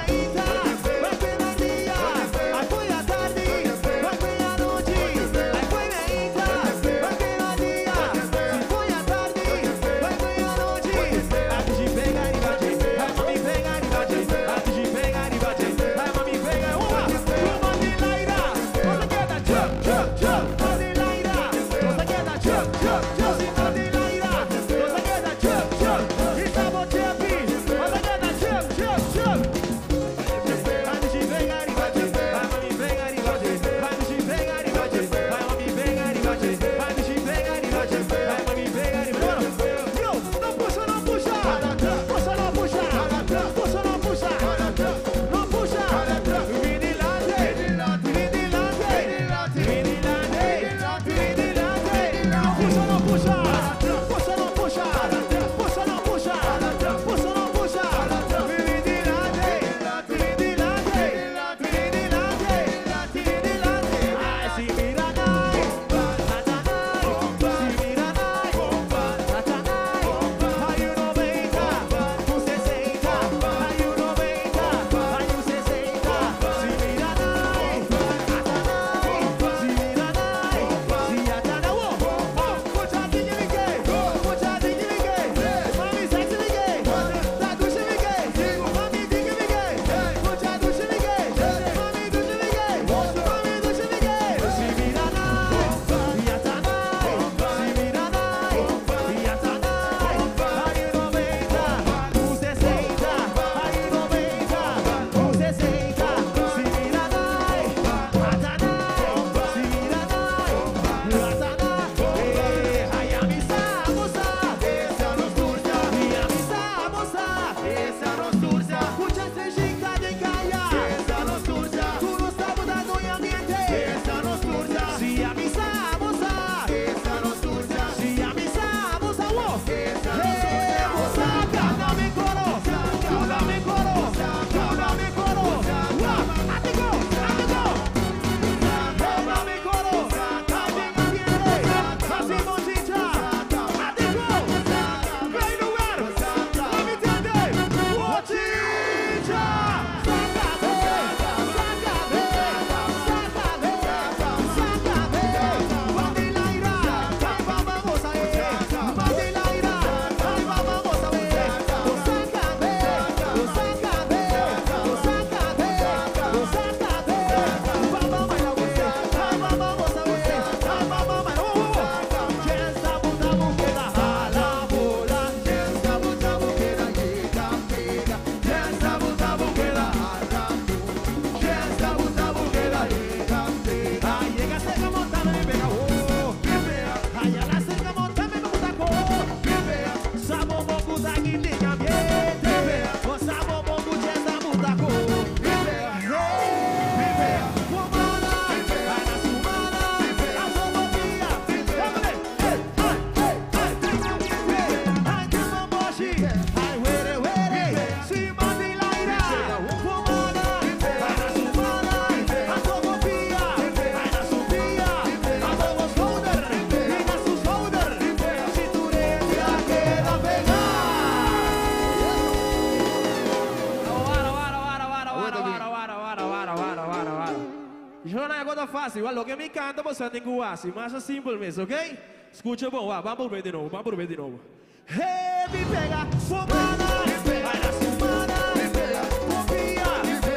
Shona agora fácil, lo que me canta você tem que assim, mas é simples mesmo, ok? Escuta bom, vá, vamos por de novo, vamos por de novo. Hey, me pega, fumana, vai na semana, me pega, confia,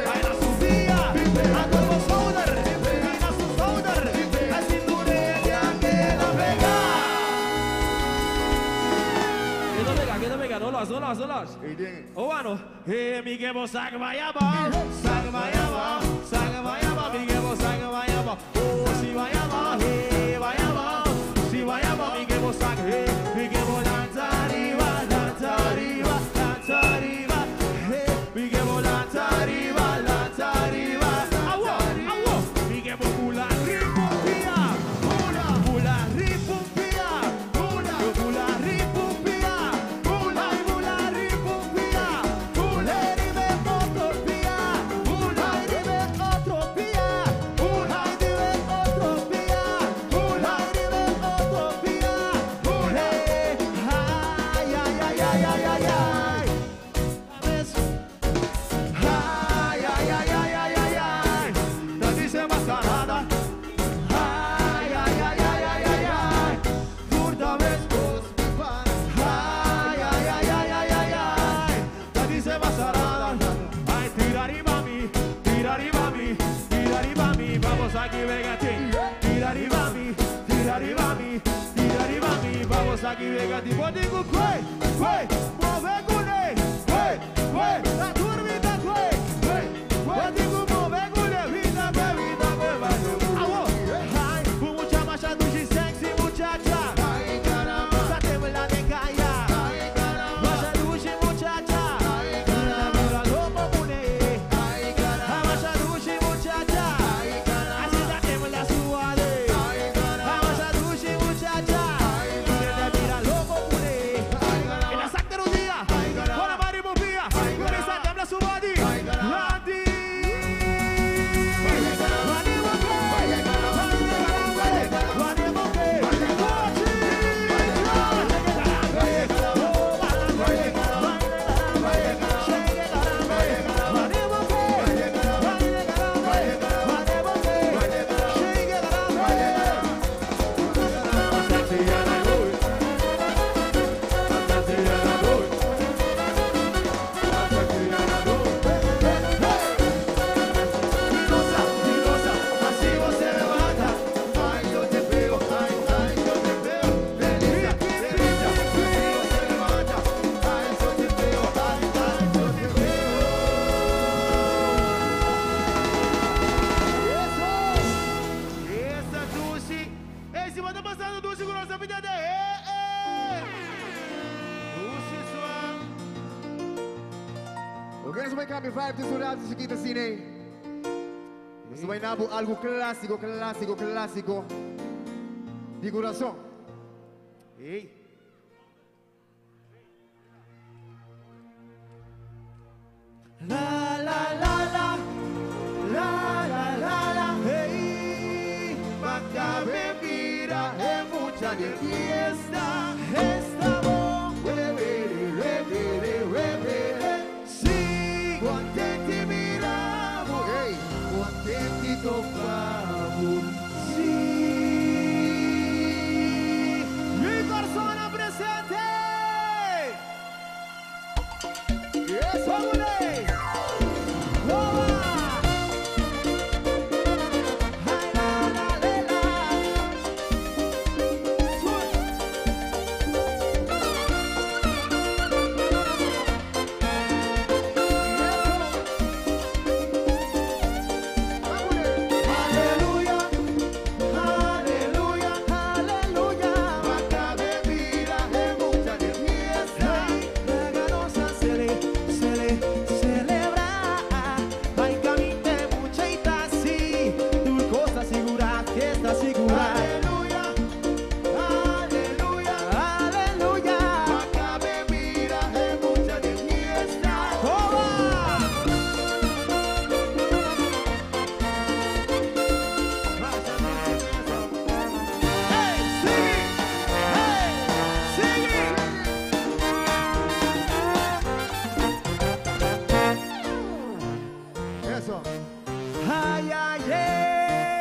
vai na subia, agora vou soltar, vai na soltar, a cintura é aquela pega. Queda pega, no los, no los, no los. Oh, bueno, hey, mi que vos saca vaya ba, saca vaya ba, saca vaya ba, mi que vos saca vaya ba, oh, si vaya ba, hey, vaya ba, si vaya ba, mi que vos saca, hey, mi que vos lanza arriba, lanza arriba, lanza arriba, hey, mi que vos lanza arriba, lanza arriba, agua, agua, mi que vos pula, ripumpia, pula, pula, ripumpia, pula, pula, ripumpia, pula, pula, ripumpia, pula, ribe otro pia, pula, ribe otro pia, pula, ribe otro pia, pula, ribe otro pia, pula, ay, ay, ay, ay, ay, ay, ay. Ay, ay, ay, ay, ay, ay, ay. Te dice mascarada. Ay, ay, ay, ay, ay, ay, ay. Furta vez vos, Ay, ay, ay, ay, ay, ay, ay. Te dice mascarada. Ay, tira arriba a mí, tira arriba a mí, tira arriba a mí. Vamos aquí, vegati. Tira arriba a mí, tira arriba a mí, tira arriba a mí. Vamos aquí, vegati. Bodigo, coi, coi, move gule, coi, coi, la turbita, coi, coi, bodigo, move gule, vida, vida, vida, Alô, ai, mucha marcha do sexy, muchacha. Ai, caramba, lá de caia. Ai, caramba, marcha do muchacha. Ai, caramba, lobo mulher. Ai, caramba, marcha do muchacha. Ai, caramba, assim tá temos lá suave. Ai, caramba, marcha do muchacha. Ai, caramba, mira lobo mulher. Ai, caramba, ela saca no dia. Ai, caramba, bora maribupia. Ai, começa a temblar sua body. Ai, caramba, Landi. Assim você me mata. Ai, eu te pego, ai, ai, eu te pego. Delícia, delícia, assim você me mata. Ai, eu te pego, ai, ai, eu te pego. Essa Dulce, esse manda passando Dulce com nossa vida de Dulce sua. Ok, nos vai cambio vibe de Surado chiquita cine. Nos vai nabo algo clássico, clássico, clássico. De coração. Ei. La la la la, la la la la, hey, Macabe mira, é mucha de fiesta, estamos, re, re, re, re, re, sí, contenti miramos, hey, contenti tocamos, sí, mi corazón presente. Yes, vamos aí! Boa! Aleluya, aleluya, aleluya. Macabe mira, é mucha de fiesta. Regalosa se le, se le, celebra. Ay, camite mucha y así. Tu cosa segura, fiesta segura. Aleluya, aleluya, aleluya. Macabe mira, é mucha de fiesta. ¡Toma! Eso. Ay, ay, ay.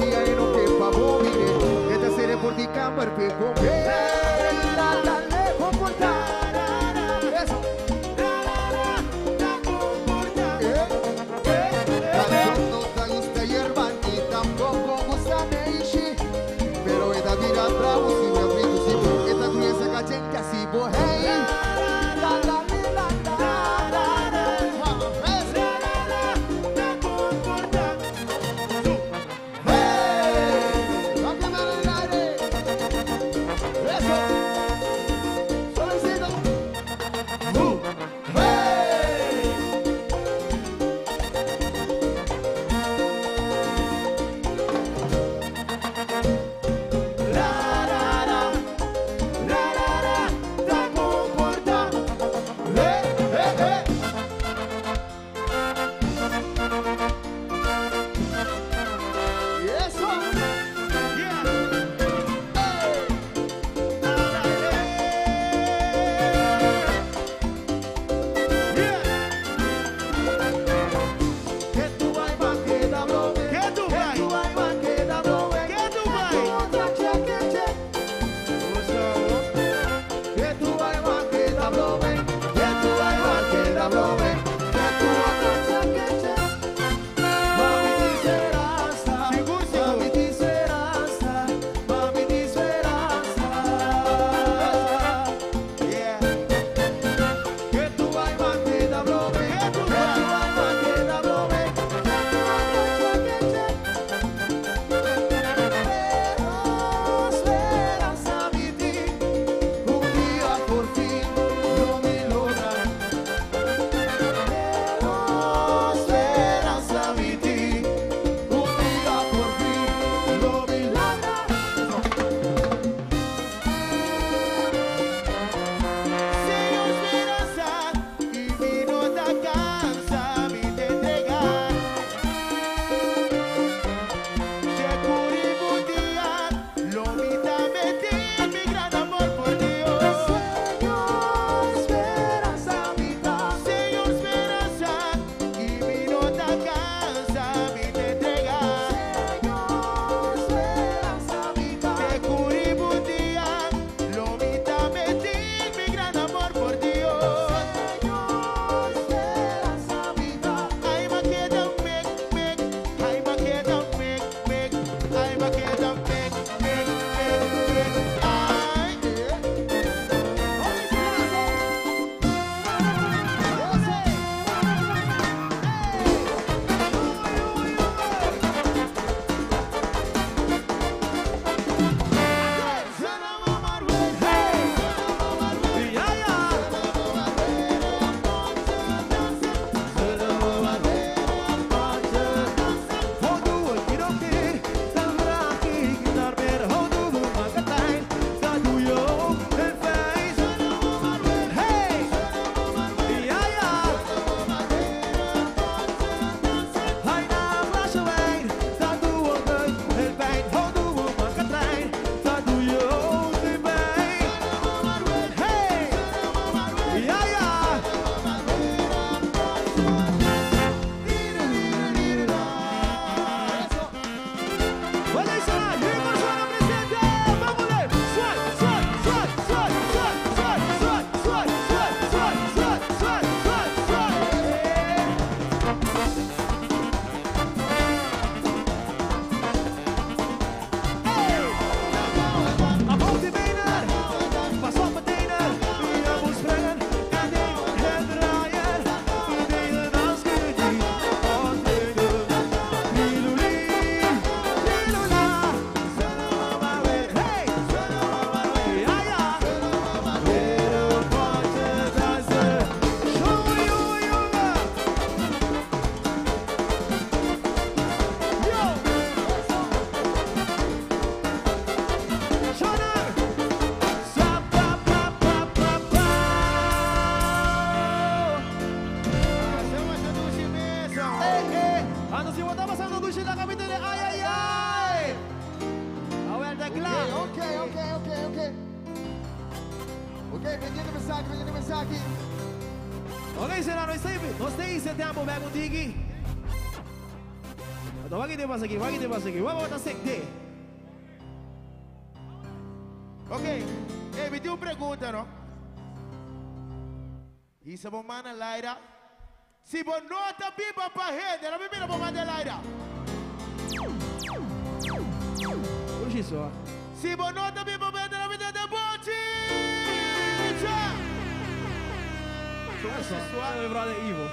dia e no ke pa bo mire. Esta serie por di camper pe come. La la le comporta. Eso. Canción no te gusta hierba ni tampoco gusta neishi. Pero esta vida bravo si me aprieto si esta gruesa cachente así bo hey. La la la la la la la. Eso. ¡Hey! ¡Va a quemar el aire! ¡Eso! ¡Suavecito! ¡Hey! La la la, la la la, ta comporta. ¡Eh, eh, eh! ¡Y eso! Que tu vai queda blow, que tu vai queda blow, que tu vai che che che. Que tu vai queda blow, que tu vai queda blow, que tu vai che che che. Mami ti esperanza, mami ti esperanza, mami ti esperanza. Yeah. Que tu vai queda blow, que tu vai queda blow, que tu vai che che che. Esperanza mi ti, Un día por fin no me logra. esperanza mi ti, Un día por fin no me logra. Señor esperanza y mi no te cansa mi te entregar. Te cubrí un día, lo mitad metí mi gran amor por Dios. Señor, esperanza mi da. Señor esperanza y mi no te cansa mi te entregar. Señor, esperanza mi da. Te cubrí un día, lo mitad metí mi gran amor por Dios. Señor, esperanza mi da. Ay, ma queda mek, mek. Ay, ma queda mek, mek. Ay, ma queda mek, mek, mek, mek. Ay. Ano si Wata pasando dushi la capitale ay ay ay. A ver, de klaar. Oké. Ok, pendiente mensaje, pendiente mensaje. Ok, Serrano, nos tem tempo back contigo. Anto wak te pasa aki, wak te pasa aki. Wak bo ta sende. Ok, hey, mi tin un pregunta, no? Hisa bo man na laira. Si bo no ta biba pa hende, no mi mira bo man den laira. Pushi so. Si bo no ta biba pa hende, no mi tende bochincha. Pushi so. Mi brother Ivo.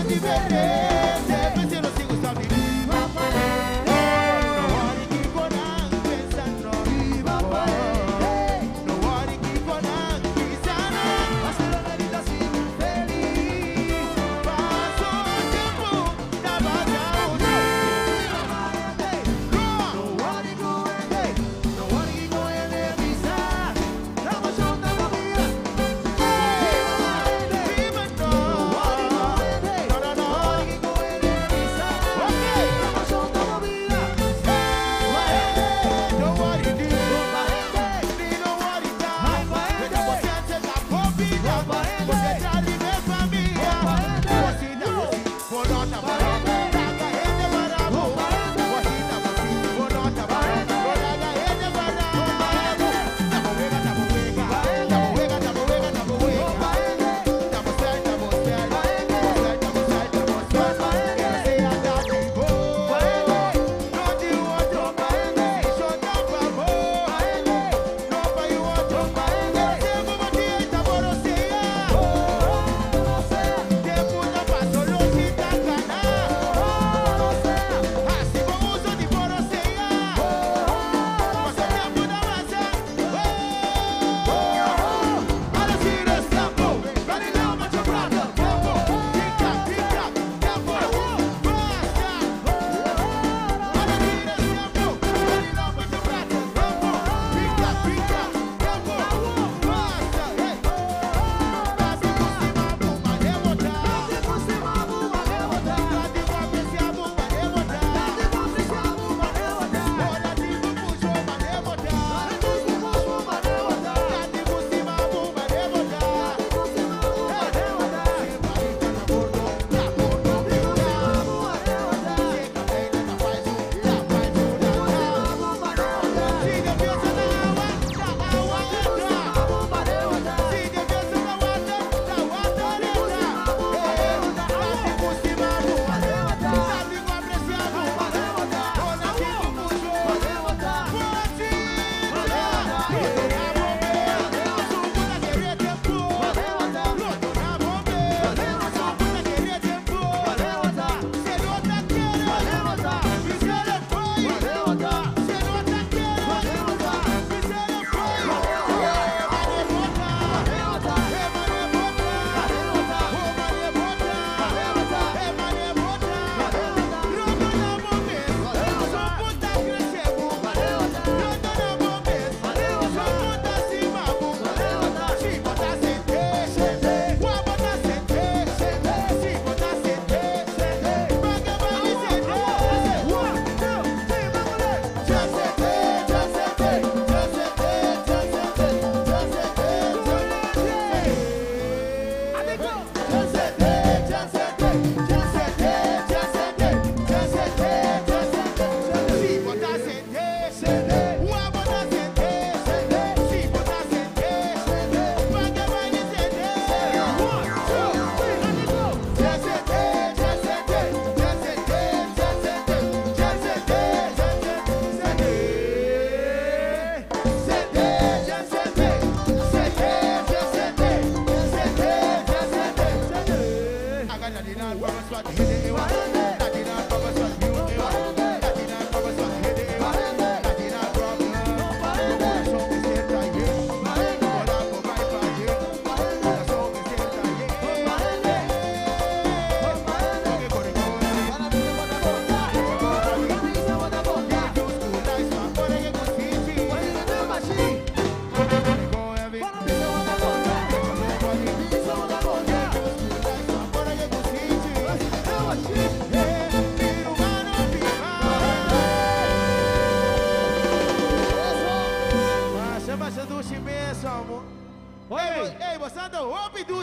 Diferente, pero si gusta vivir. No worry, keep on pensando. No worry, keep on pensando. Paso tiempo,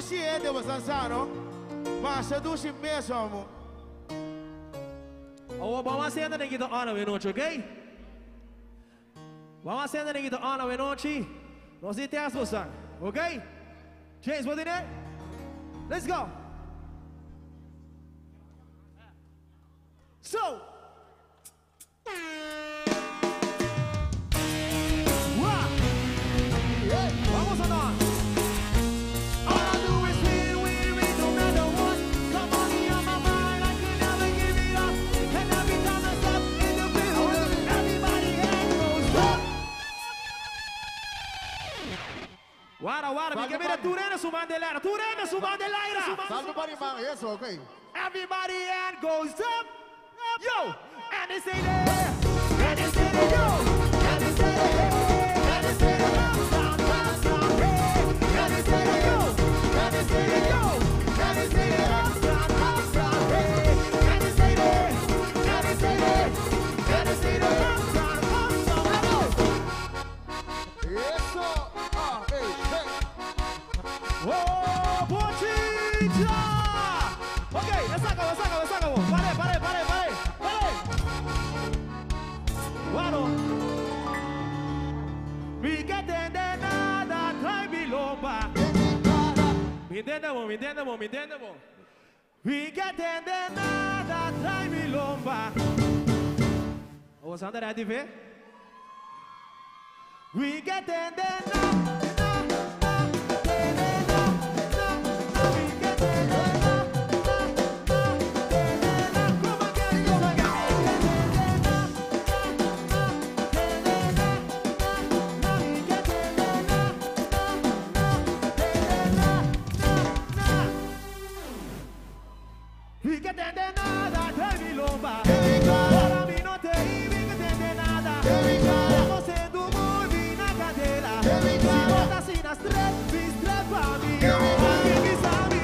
Dushi hende boso sa, no? Masha dushi mes, amo. Oh, vamos haciendo neguito ana de noche, ¿ok? Vamos haciendo neguito ana de noche. Nos dice te ¿ok? James, what in it? Let's go. So. Wa. Vamos a dar. All I do is win, win, win, no matter what. Come on, on my mind, I can never give it up. And every time I step in the building, everybody hand goes up. Guarda, guarda, mi mira Turena su bandera, Turena su bandera. Salve para irmão, isso, ok? Everybody hand goes up, up, yo, and they say there, and they say there, yo, and they say there, and they say there, up, down, down, down, hey, and they say there, yo, and they say there, yo, and they say there, up, down, up, down, hey, and they say there, and they say there, and they say there, up, down, up, down, up. Isso! Ah, ei, ei! Oh, Botija! Ok, acabou, acabou, acabou. Parei, parei, parei, parei, parei. Bueno. Mi que tende nada, trae mi lomba. Mi entende, bo, mi entende, bo, mi entende, bo. Mi que tende nada, trae mi lomba. Ô, Sandra, ready, vê? We get tende nada. Mi que tende nada, trae mi lomba. Para mí no te mi que tende nada. Vamos sendo muy na cadeira. Si bota assim nas três, fiz três pra mim. Mi sabe,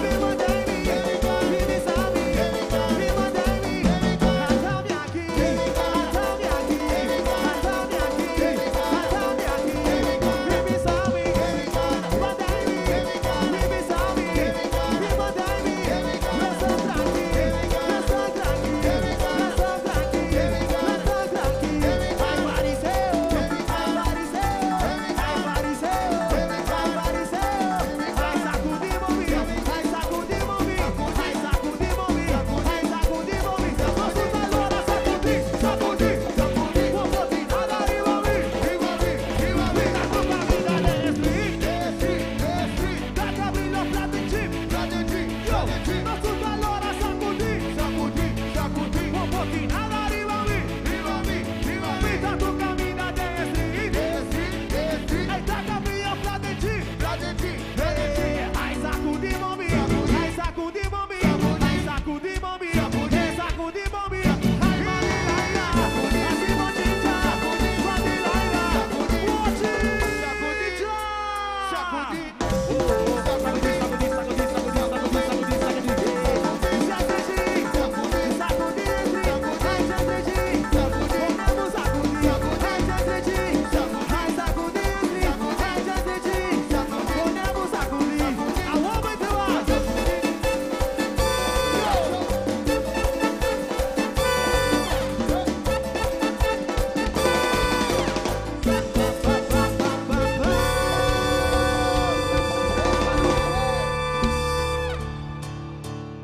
mi mandei mi sabe, mi mandei Atame aqui, atame aqui, atame aqui, atame aqui. Mi sabe, mandei mi sabe, mi mandei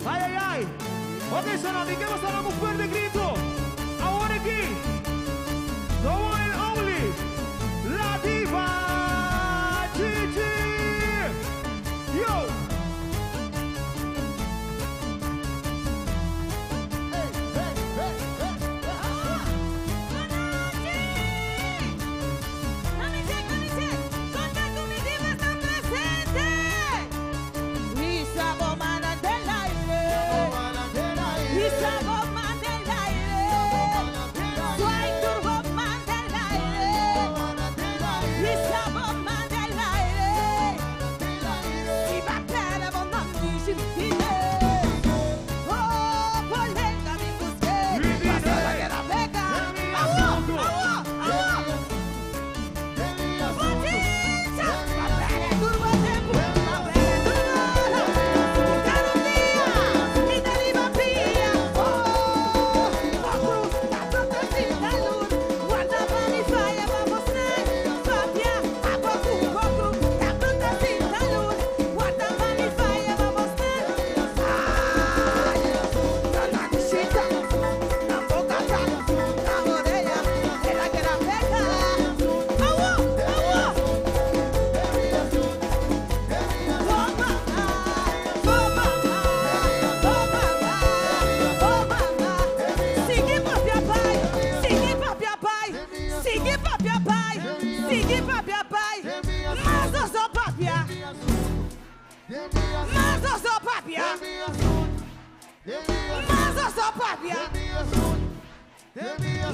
Ai, ai, ai! Ok, Sonami, que você não fuerte grito? Agora aqui, the one and only, La Diva Gigi! Yo! Isa goma del aire. Isa goma del aire. Mas a papia.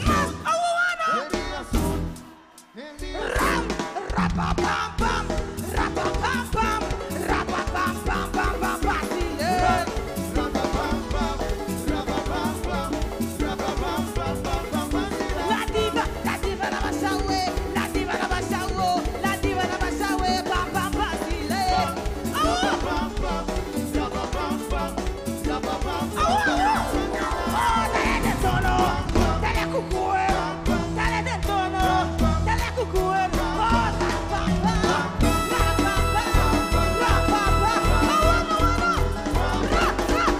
Mas awuana. Ram, rapa pam pam, rapa pam pam, rapa pam pam pam pam pam. La diva, la diva la basawe, la diva la basawo, la diva la basawe, pam pam pam sile. Oh, dale del tono, dale cucue, dale del tono, dale cucue. Oh, ra pa pa, ra pa pa, ra pa pa. Oh, no, no. Ra, ra, ra, ra, ra, ra,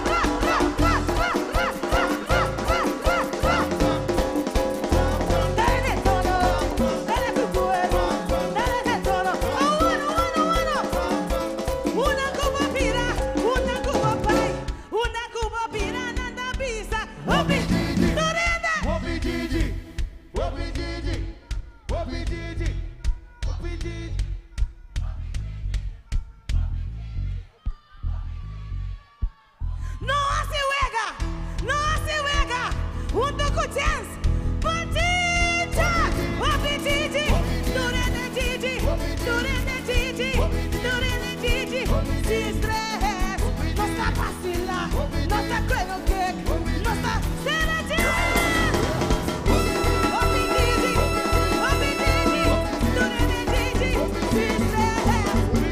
ra, ra, ra, ra, ra. Dale del tono, dale cucue, dale del tono. Oh, bueno, bueno, bueno. Una cuba pira, una cuba pai, una cuba pira, nanda pisa. Opi, Dorenda. Opi Didi, Opi Didi, Opi Didi, Opi Didi. No hace huega, no hace huega. Junto con Chance, Ponchicha, Opi Didi, Dorenda Didi, Dorenda Didi, Dorenda Didi. Sin estrés, no está vacila, no está creo que, no está será Opi Didi, Opi Didi, Dorenda Didi, sin estrés,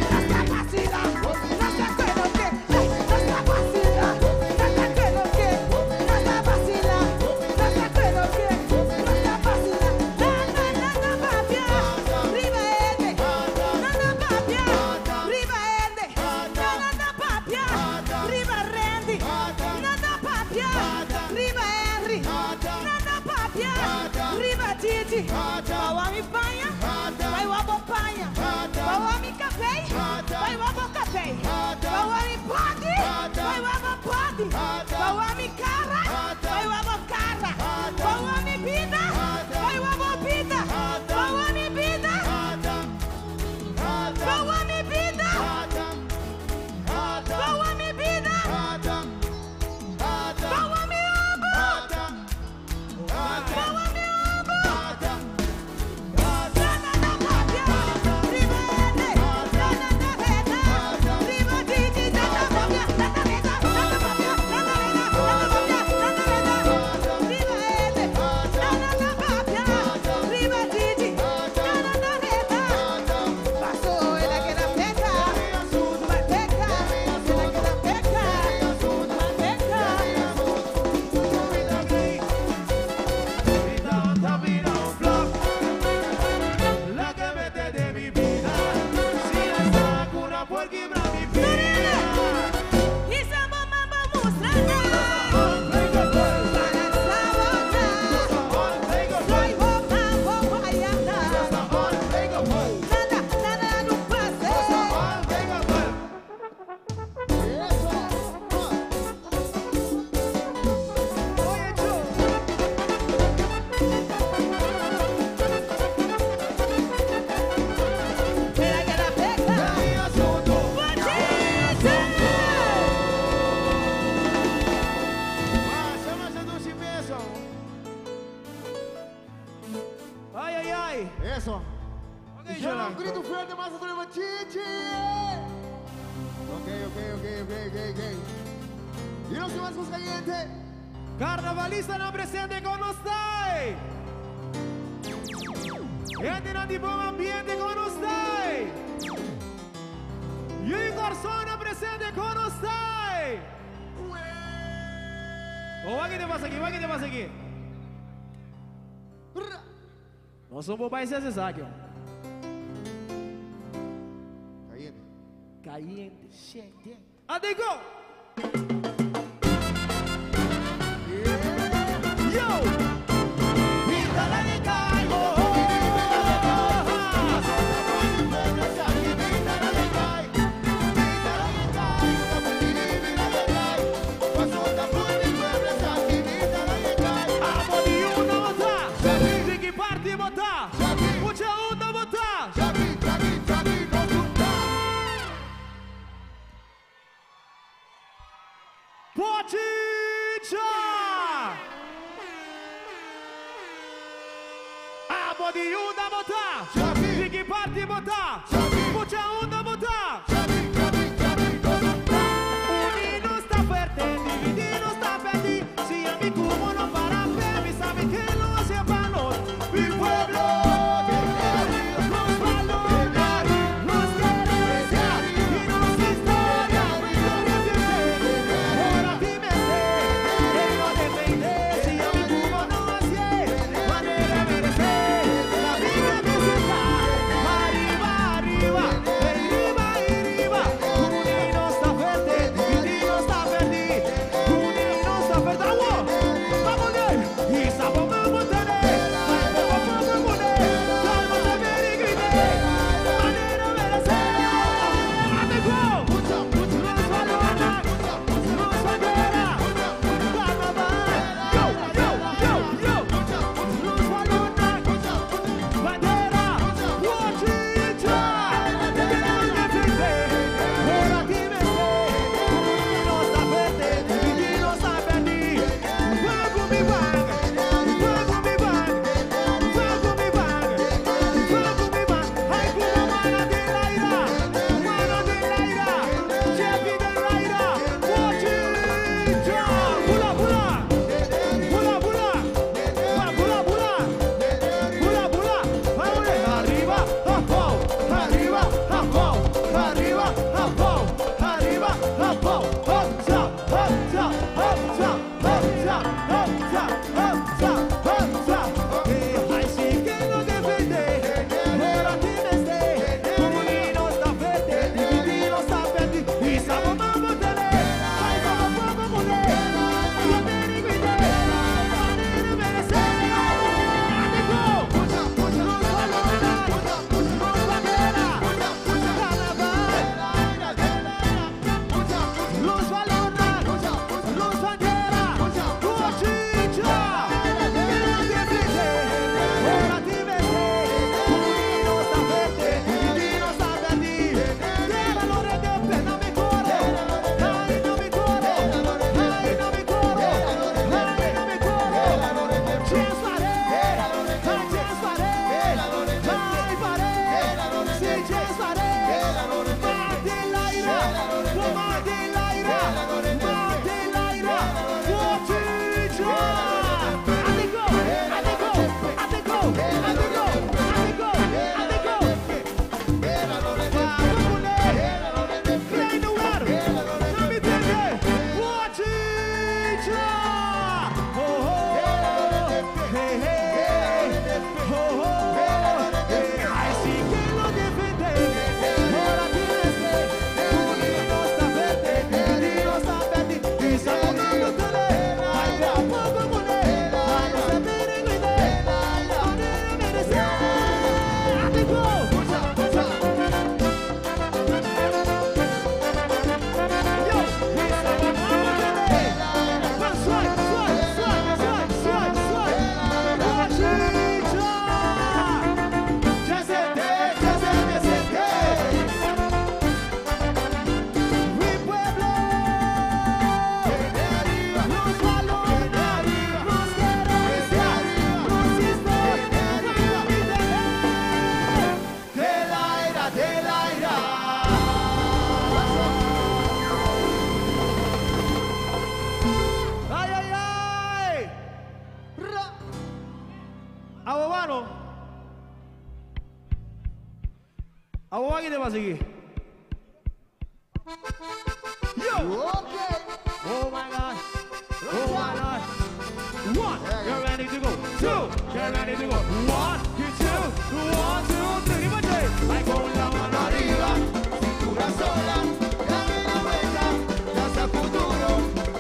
no está vacila, no está creo que, no está vacila, no está creo que, no está vacila, no está creo que, no está vacila. Na na na na papia, riba ende, na na papia, riba ende, na na na papia, riba Randy, na na papia, riba Henry, na na papia, riba Didi. Bawa mi panha, vai o panha, bawa mi café, vai o café, bawa mi pode, vai o pode, bawa mi cara, vai o cara, bawa mi vida, vai o vida, bawa mi vida, bawa mi vida, bawa mi vida, bawa mi obo, bawa mi obo. La que mete de mi vida, si la saco una por quebrar mi vida. Ai, ai, ai. Eso. Ok, Já um Jolan. grito fuerte mais outro Chichi. Ok, ok, ok, ok, ok, ok. Y los demás más caliente. Carnavalista no presente con usted. Gente no tipo ambiente con usted. Y Corzona presente con usted. Oh, ¿qué te pasa aquí? ¿Qué te pasa aquí? No somos países de saque. Caliente. Caliente. ¡Adigo! Yo! Pote! Bochincha! Abo di una botà! Di chi parti botà! Mucha una botà! Unino sta fuerte, dividino sta perdi. Si a mi cubo no para pe, mi sabe que lo hace panos. Mi pueblo, nos valora, nos querencia y nos historia. Ahora dime, que no depende. Si a mi cubo no hace, manera merecer. La vida necesita, arriba, arriba, arriba, arriba. Unino sta fuerte, dividino sta perdi. Unino sta fuerte, agua. Vamos bien. Y sabemos mantener. Vamos a poner. Calma se peregrine. Manera merecer. ¡Amigo! Nos valora, nos bandera. Carnaval. Yo, yo, yo, yo. Nos valora, bandera. Bochincha. Queremos defender. Ora dime Unino sta fuerte, dividino sta perdi. Fuego mi van, fuego mi van, fuego mi van, fuego mi van. Ay, como mano del aire, mano del aire, Jeffy del aire, Bochincha. Bula, bula, bula, bula, va, bula, bula, bula, bula. Vámonos, arriba, abajo, arriba, abajo, arriba, abajo, arriba, abajo, up, top, up, top, up, top, up, top, up, top, up, top, up, top. Ay, sí que no defende, ahora tienes de, unino sta fuerte, dividino sta perdi, y sabemos mantener, ay, vamos, vamos, poner, la periguide, manera merecer, amigo, nos valora, nos bandera, carnaval. Los valora, los bandera, Bochincha. Queremos defender, ora ti vende, unino sta fuerte, dividino sta perdi. Te valore de pena mi cuore, ai no mi cuore, ai no mi cuore, ai no mi cuore. Ci spare, ai ci spare, ai pare, si ci spare. Mate l'aira, mate l'aira, mate l'aira, Bochincha. Amico, amico, amico, amico, amico, amico. Mi pueblo, nos valora, nos querencia, nos historia, del aire, del aire. Ay, ay, ay. Ra. Abobano. Abobano, ¿qué te va a seguir? Yo. Okay. Oh my God. Oh my God. One, you're ready to go. Two, you're ready to go. One, two, one, two, three. Ay, con la mano arriba, cintura sola, dame la vuelta, hacia futuro,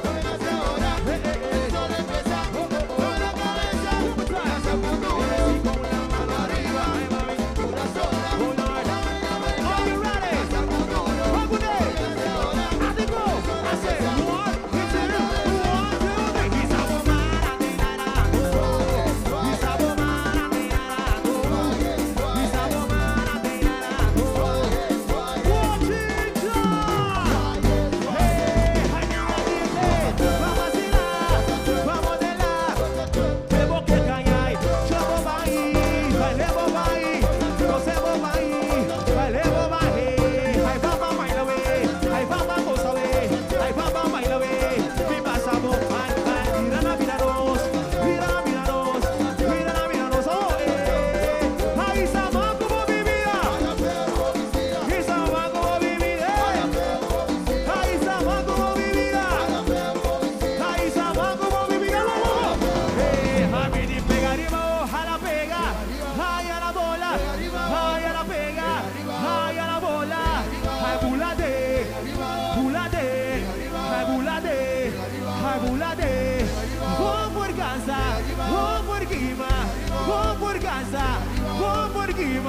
no vengas ahora, el sol empieza, con la cabeza, hacia futuro, con la mano arriba, cintura sola, dame la vuelta, hacia futuro, no vengas ahora, el sol empieza,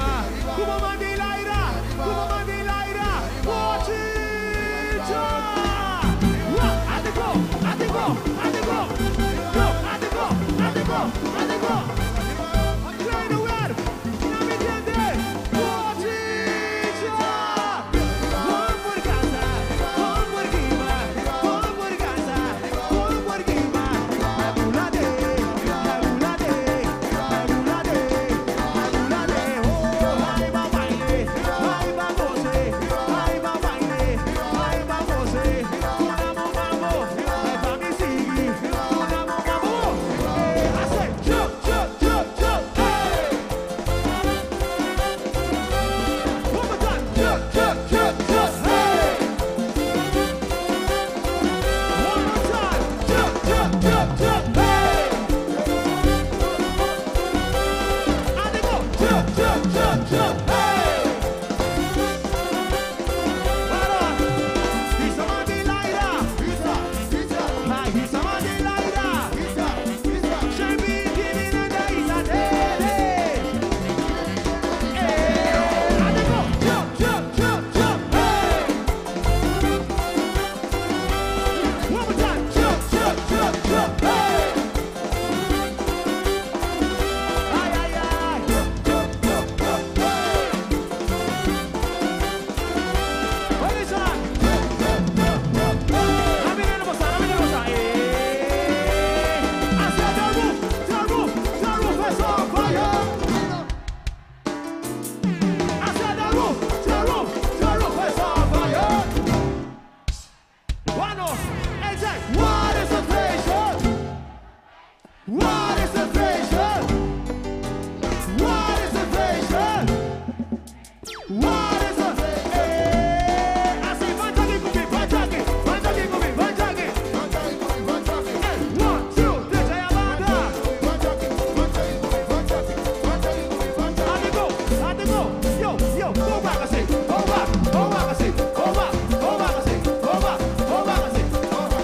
arriba. Como Mandilaira, como Mandilaira. Bochincha. Atego, atego, atego. Go, atego, atego, atego. Kleine werf, na mi gente. Bochincha. Con por casa, con por quima, con por casa, con por quima. Regulate, regulate, regulate, regulate. Oh, ay va baile, ay va goce, ay va baile, ay va goce. Tunamo mambo, ay pa mi sigui. Tunamo mambo, hace yo, yo, yo, yo, hey. One more time, yo, yo, yo, yo, hey. One more time, yo, yo, yo, yo, hey. Adego, yo, yo, yo, yo, hey. Para. Isa Mandilaira. Isa, Isa. Hai, Isa Mandilaira. Isa, Isa. Shebi, Divina, Isa, Dele. Eh, adego, yo, yo, yo, yo, hey. One more time, yo, yo, yo, yo, hey. Ay, ay, ay. Yo, yo, yo, yo, hey. Oye, Isa. What is the treasure? What is the treasure? What is the treasure? What is the eh? Assim, vai jogging comigo, vai jogging, vai jogging comigo, vai jogging. Eh, one, two, three, aí a banda. Amigo, amigo, yo, yo, go back, assim, go back, go back, assim, go back, go back, assim, go back, go back, assim.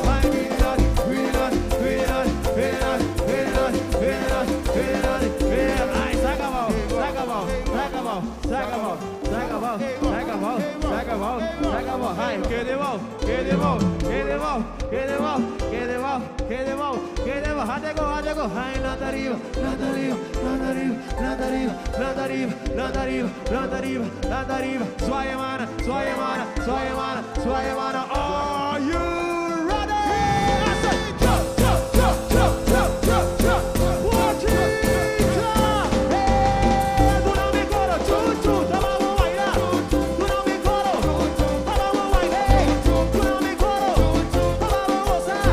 Vai virando, virando, virando, virando, virando, virando, virando, virando. Ai, saca a mão, saca a mão, saca a mão, saca a mão, saca a mão, saca a mão, saca a mão, saca a mão. Ai, que de bom, que de bom, que de bom, que de bom, que de bom, que de bom, que de bom. Adego, adego, ai, landa arriba, landa arriba, landa arriba, landa arriba, landa arriba, landa arriba, landa arriba, landa arriba. Suaia mana, suaia mana, suaia mana, suaia mana. Are you ready? I say, jump, jump, jump, jump, jump, jump, jump. Bochincha! Eh, tu no me coro, chu, chu, vamos a bailar. Tu no me coro, vamos a bailar. Tu no me coro, vamos a gozar.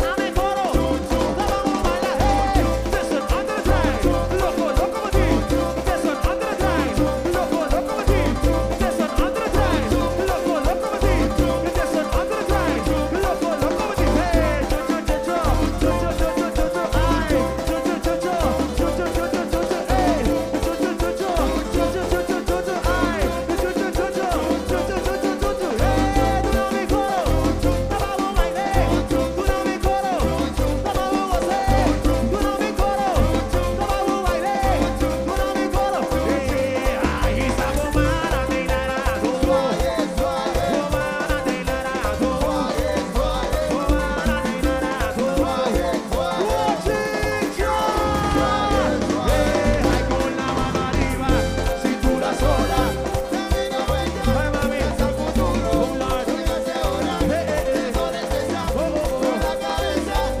Dame coro, vamos a bailar. Eh, this is under the train, loco, locomotive. This is under the train, loco, locomotive. This is under the train, loco, locomotive. This is under the train, loco, locomotive. Hey, chu, chu, chu, chu, chu, chu, chu, chu, chu, ay, chu, chu, chu, chu, chu, chu, chu, chu, chu, chu, hey, chu, chu, chu, chu, chu, chu, chu, chu, chu, chu, ay, chu, chu, chu, chu, chu, chu, chu, chu, chu, chu, hey, tu no me coro, vamos a bailar, tu no me coro, vamos a gozar, tu no me coro, vamos a bailar, tu no me coro, hey, ay, esa bomana te dará, bomana te dará, bomana te dará, Ay, con la mano arriba, cintura sola. Ay, mami. Oh, oh, oh.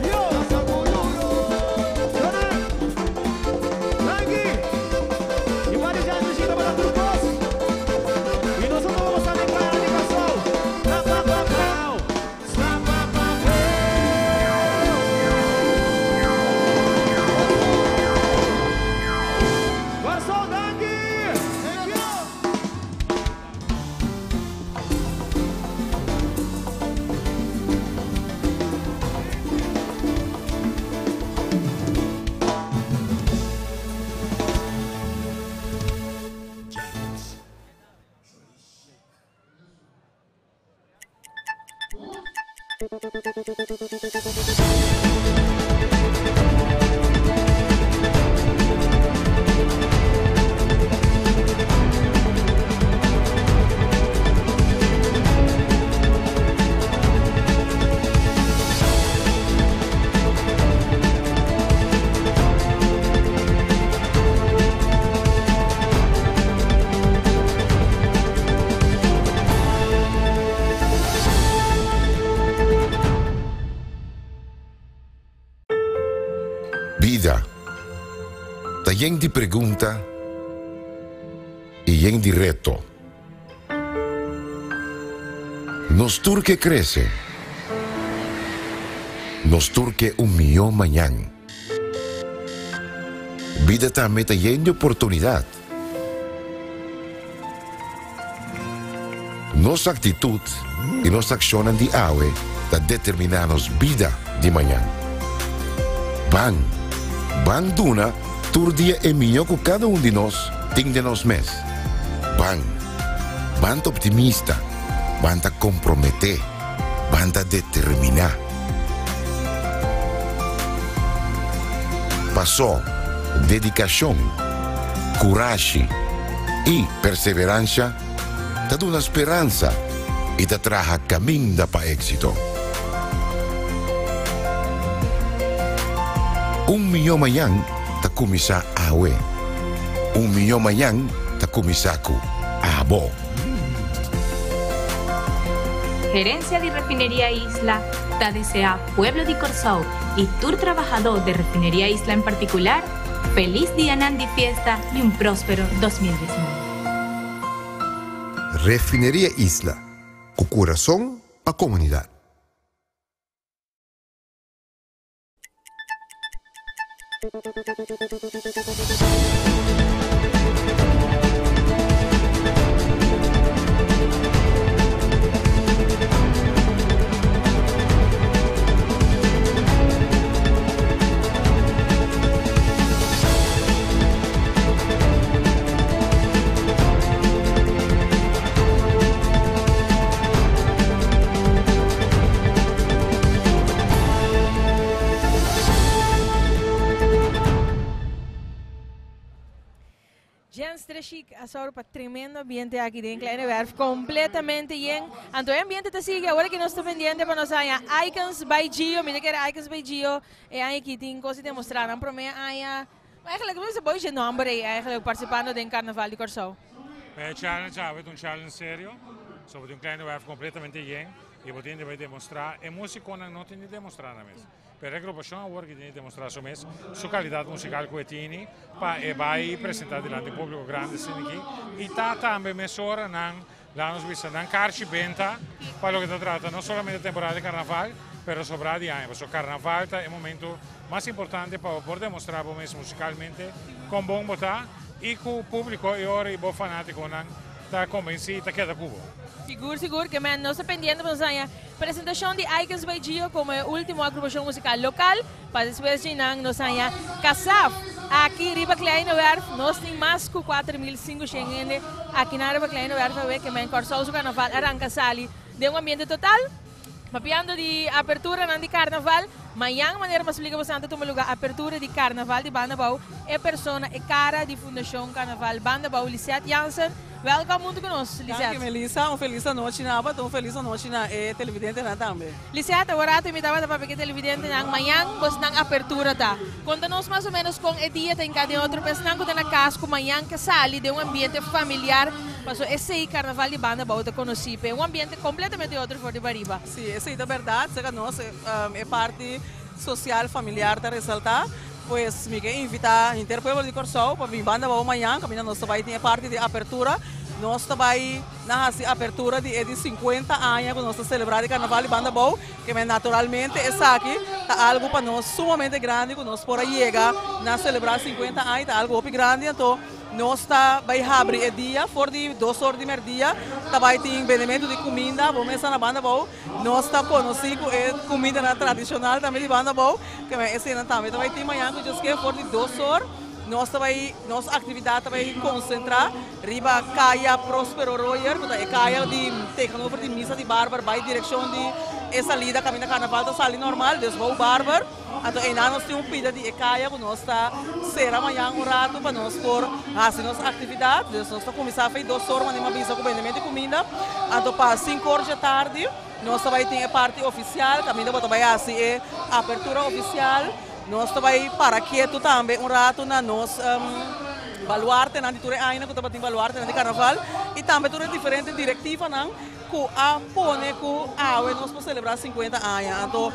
Yo. Dona. Tranqui. E pode já nos para trucos. E nós vamos mostrar de cara de casal. Pa, pa, pa, pau. Sa, pa, pa, pau. Garçom, danke. Thank you. Thank Bida ta yen di pregunta i yen di reto. Nos tur ke krese. Nos tur ke un mihó mañan. Bida tambe ta yen di oportunidat. Nos aktitut i nos akshonnan di awe ta determiná nos bida di mañan. Ban, ban duna tur dia e mihó ku kada un di nos tin den nos mes. Ban, ban ta optimista, ban ta komprometé, ban ta determiná. Pasó, dedikashon, kurashi i perseveransha ta duna speransa i ta traha kaminda pa éksito. Un mihó mañan ta kuminsá awe. Un mihó mañan ta kuminsá ku abo. Gerencia di Refineria Isla ta desea pueblo di Corsou y tur trabahadó di Refineria Isla en particular feliz dianan di fiesta y un prospero 2019. Refineria Isla, ku kurason pa komunidat. Jens Treshik a sòru pa tremendo ambiente aki den Kleine Werf, completamente yen. Anto e ambiente ta sigui, awor aki nos ta pendiente pa nos haña Icons by Gio. Mi ta kere Icons by Gio e aña aki tin cos di demostra. Nan prome aña, eigenlijk mi mester boy dje nomber ey eigenlijk participando den Carnaval di Kòrsou. E challenge awe ta un challenge serio, so bo tin un Kleine Werf completamente yen y bo tin di bay demostra, e musiconan no tin di demostra nan mes. Pero e agrupashon awor ki tin di demostrá su mes su kalidat musikal ku e tini pa e bai presentá dilanti un públiko grandi asina aki i ta tambe mesora nan laga nos bisa nan karchi benta pa loke ta trata no solamente temporada di karnaval pero sobrá di aña pasobra karnaval ta e momento mas importante pa bo por demostrá bo mes musikalmente kon bon bo ta i ku públiko e ora i bo fanátikonan ta konbensí i ta keda ku bo. Sigur sigur ke men nos ta pendiente pa nos haña Presentacion di Icons by Gio como e ultimo agrupacion musical local, pa despues dje nan nos haña Kasaf. Aki riba Kleine Werf nos tin mas cu 4500 hende aki nan riba Kleine Werf awe ke men Kòrsou su karnaval a ranka sali den un ambiente total. Papiando di aperturanan di karnaval, mañan manera mi a splica boso antes tuma lugar apertura di karnaval di Banda Bou, e persona, e cara di Fundacion Karnaval Banda Bou, Lisette Jansen. Welkom huntu ku nos, Lisette. Danki Melissa, un felis anochi na abo, un felis anochi na e televidentenan tambe. Lisette, awor rato mi tabata papia ku e televidentenan, mañan bosnan apertura ta. Konta nos mas o menos kon e dia ta hinká den otro pa esnan ku ta na kas ku mañan ke sali den un ambiente familiar, paso esei Karnaval di Banda Abou ta konosí p'e, un ambiente kompletamente otro for di bariba. Sí, esei ta bèrdat, serka nos e parti sosial familiar ta resaltá. Pues mi ke invitá henter pueblo di Kòrsou pa bin Banda Abou mañan kaminda nos ta bai tin e parti di apertura. Nos ta bai na hasi apertura di e di sinkuenta aña ku nos ta selebrá di Karnaval di Banda Abou, ke men naturalmente esaki ta algu pa nos sumamente grandi ku nos por a yega na selebrá sinkuenta aña, ta algu hopi grandi. Anto nos ta bai habri e dia for di dos or di mèrdia ta bai tin bendementu di kuminda, bo mesa na Banda Abou. Nos ta konosí ku e kumindanan tradishonal tambe di Banda Abou, ke men eseinan tambe ta bai tin mañan ku djoske for di dos or nos ta bai nos aktividat ta bai konsentrá riba Kaya Prospero Royer ku ta e kaya di tegenover di Misa di Barber bai direkshon di e salida kaminda karnaval ta sali normal, dus bou Barber. Anto einan nos tin un pida di e kaya ku nos ta sera mañan un ratu pa nos por hasi nos aktividat. Dus nos ta kuminsá fei dos or manera mi a bisa ku bendemento di kuminda. Anto pa sinku or dje tardi nos ta bai tin e parti ofisial kaminda bo ta bai hasi e apertura ofisial. Nos ta bai para ketu tambe un ratu na nos baluartenan di tur e añanan ku tabatin baluartenan di karnaval i tambe tur e diferente direktivanan. ku a pone ku awe nos por selebrá 50 aña. Anto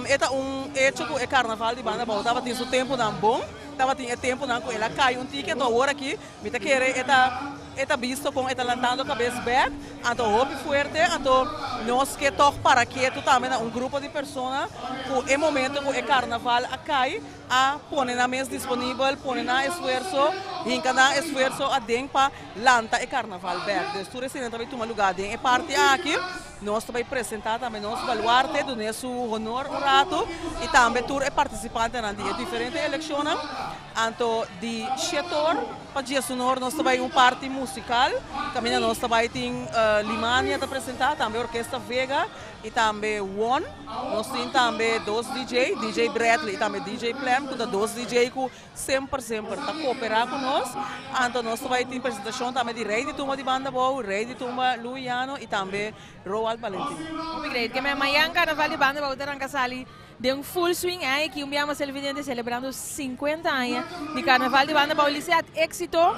e ta un echo ku e karnaval di Banda Abou tabatin su tempunan bon, tabatin e tempunan ku el a kai un tiki, anto awor aki mi ta kere e ta e ta bisto kon e ta lantando kabes bèk, anto hopi fuerte, anto nos ke tòg para ketu tambe na un grupo di persona ku e momento ku e karnaval a kai a pone nan mes disponibel, pone nan esfuerso, hinka nan esfuerso aden pa lanta e karnaval bèk. Dus tur esei nan ta bai tuma lugá den e parti aki. Nos ta bai presentá tambe nos baluarte, dun'é su honor un ratu i tambe tur e partisipantenan di e diferente elekshonnan. Anto di shetor pa diesunor nos ta bai un parti musikal kaminda nos ta bai tin Limania ta presentá, tambe Orkesta Vega i tambe Won. Nos tin tambe dos DJ, DJ Bradley i tambe DJ Plem ku ta dos DJ ku Semper semper ta cooperá cu nos. Anto nos ta bay tin presentacion tambe di Rey di Tumba di Banda Bou, Rey di Tumba Luiano y tambe Roald Valentin. Hopi great. Ke men mayan Carnaval di Banda Bou ta ranca sali den full swing eh. Aki un bia mas televidente celebrando 50 aña di Carnaval di Banda Bou. Lisette, exito.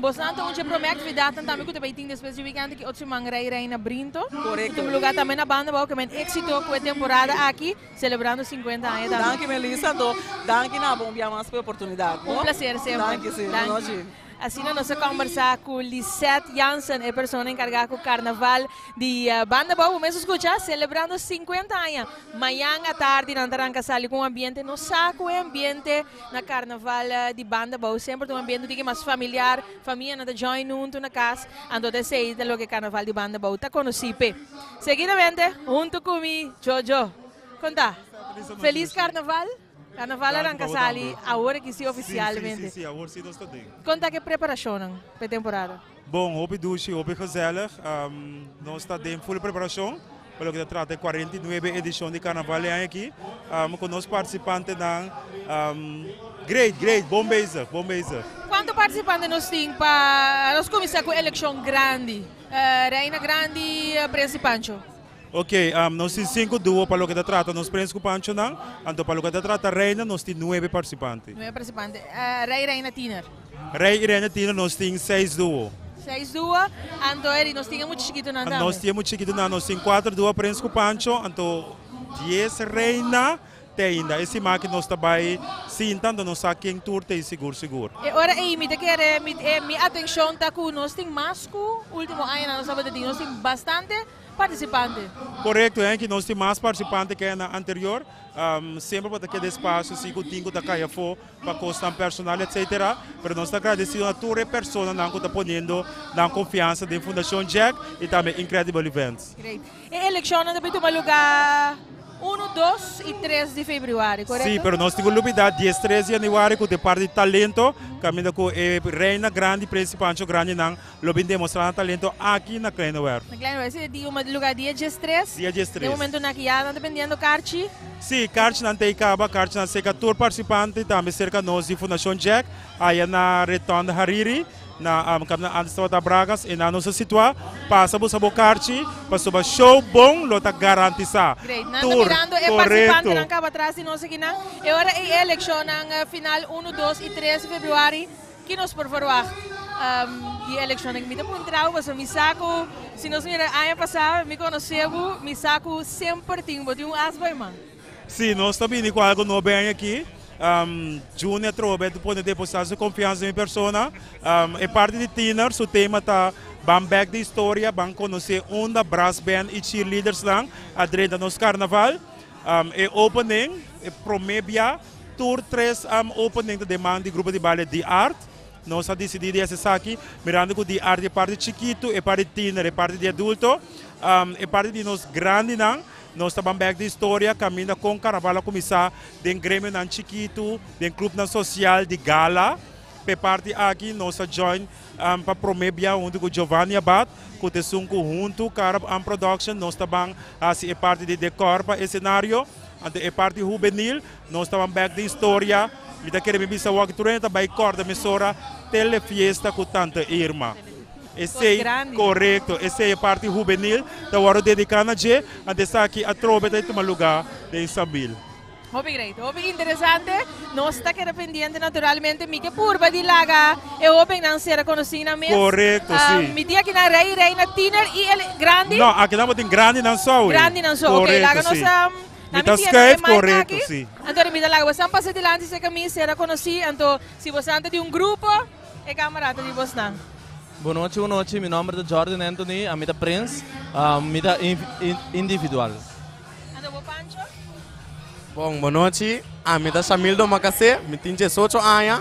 Bosnan ta un dje prome actividadnan tambe cu ta bay tin despues di weekend aki otro siman Rey Reina Brinto. Correcto. Cu ta lugar tambe na Banda Bou. Ke men exito cu e temporada aki. Celebrando 50 aña tambe. Danki Melissa, anto danki na bo un bia mas pa e oportunidad. Un placer semper. Danki si, Danki. Nochi. Asina nos a combersa cu Lisette Jansen, e persona encarga cu carnaval di Banda Bou. Bo mes a scucha, celebrando 50 aña. Mañan atardi nan ta ranca sali cu un ambiente, nos sa cu e ambiente na carnaval di Banda Bou semper ta un ambiente un tiki mas familiar, famianan ta join hunto na cas, anto ta esey ta loke carnaval di Banda Bou ta conoci p'e. Seguidamente, hunto cu mi, Jojo. Con ta? Feliz Carnaval. Carnaval a ranca sali awor aki si oficialmente. Si, si, si, awor si nos ta den. Con ta ke preparacionnan p'e temporada? Bon, hopi dushi, hopi gezellig. Nos ta den full preparacion pa loke ta trata e 49 edicion di Carnaval e aña aki. Cu nos participantenan, great, great, bon bezig, bon bezig. Cuanto participante nos tin pa nos cuminsa cu eleccion grandi? Reina Grandi, Prins y Pancho. Ok, nos tin sinku duo pa loke ta trata nos Prins ku Panchonan, anto pa loke ta trata Reina nos tin nuebe partisipante. Nuebe partisipante. Rei, Reina, Tiner. Rei y Reina Tiner nos tin seis duo. Seis duo, anto eri nos tin e mucha chikitonan tambe. Nos tin e mucha chikitonan, nos tin kuater duo Prins ku Pancho, anto dies Reina. Te ainda e siman aki nos ta bai sinta anto nos sa ken tur ta ei sigur sigur. E ora ei mi ta kere mi e mi atencion ta cu nos tin mas cu ultimo añanan nos tabata tin. Nos tin bastante participante. Corecto, e aña aki nos tin mas participante ke añanan anterior. Semper bo ta keda espacio si cu tin cu ta cay afo pa cosnan personal etcetera. Pero nos ta agradecido na tur e personanan cu ta poniendo nan confiansa den Fundacion Jack y tambe Incredible Events. Great. E eleccionnan ta bay tuma lugar uno, dos y tres di februari, corecto? Sí, pero nos tin cu lubida dies tres di januari cu ta e parti di talento, caminda cu e reina grandi, Prins y Pancho grandinan lo bin demostra nan talento aki na Kleine Werf. Na Kleine Werf, sí, di tuma lugar dia diestres. Dia diestres. Den momentonan aki ya nan ta bendiendo karchi. Sí, karchinan ta ei caba, karchinan cerca tur participante y tambe cerca nos di Fundacion Jack, aya na Rotonde Hariri. Na caminda antes tabata Bragas e nan nos a situa. Pasa busa bo karchi pasobra show bon lo ta garantisa. Great. Nan ta mirando e participantenan caba tras di nos akinan. E ora ei e eleccionnan final uno, dos y tres di februari. Ki nos por verwacht di e eleccionnan? Mi ta puntra bo pasobra mi sa cu si nos mira aña pasa mi conoce bo, mi sa cu semper tin bo tin un as bay man. Sí, nos ta bini ku algu nobo e aña aki. Juni atrobe ta pone depositá su konfiansa den mi persona. E parti di tiner, su tema ta Ban bèk di historia, ban konosé unda brass band i cheerleadersnan a drenta nos karnaval. E opening, e promé bia, tur tres opening ta den man di grupo di baile The Art. Nos a disidí di hasi esaki mirando ku The Art e parti chikitu, e parti tiner, e parti di adulto, e parti di nos grandinan. Nos ta ban bek di historia kaminda kon karnaval a kuminsá den gremionan chikitu, den klupnan sosial di gala. P'e parti aki nos a join pa promé bia huntu ku Giovanni Abad ku ta esun ku huntu Carab Am Production nos ta ban hasi e parti di dekòr pa esenario. Anto e parti hubenil nos ta ban bek di historia. Mi ta kere mi bisa wòk tur hende ta bai kòrda mesora Telefiesta ku Tante Irma. Esey korekto, esey e parti hubenil ta wòrdu dediká na dje, anto esaki atrobe ta tuma lugá den Sambil. Hopi great, hopi interesante. Nos ta keda pendiente naturalmente. Mi ke purba di laga e hobennan sera konosí nan mes. Korekto, si. Mi tin aki nan rei, reina, tiner i el grandi. No, aki nan bo tin grandinan so. Grandinan so, ok. Laga nos si. Mi ta skuif, korekto, si. Anto mi ta laga bosan pasa dilanti serka mi sera konosí. Anto si bosan ta di un grupo, e kamara ta di bosnan. Bon nochi, bon nochi. Mi nomber ta Jordan Anthony. Ami ta Prins. Mi ta individual. Anto bo Pancho? Bon, bon nochi. Ami ta Shamil Domacassé, mi tin diesocho aña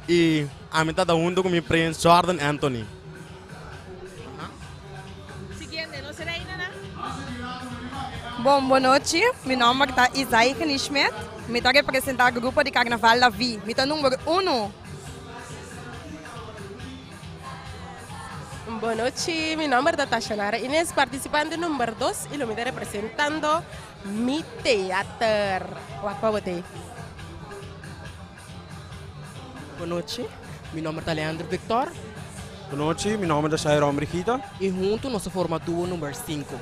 y ami ta ta hunto cu mi prins Jordan Anthony. Siguiente, nos reina nan. Bon, bon nochi. Mi nomber ta Isaigeny Schmidt. Mi ta representa grupo di Carnaval La Vi. Mi ta number uno. Bon nochi, mi nomber ta Tashanara Ines, participante number dos y lo mi ta representando mi teater. Wak pa bo tei. Bon nochi, mi nomber ta Leandro Victor. Bon nochi, mi nomber ta Shairon Brigita. Y hunto nos ta forma duo number cinco.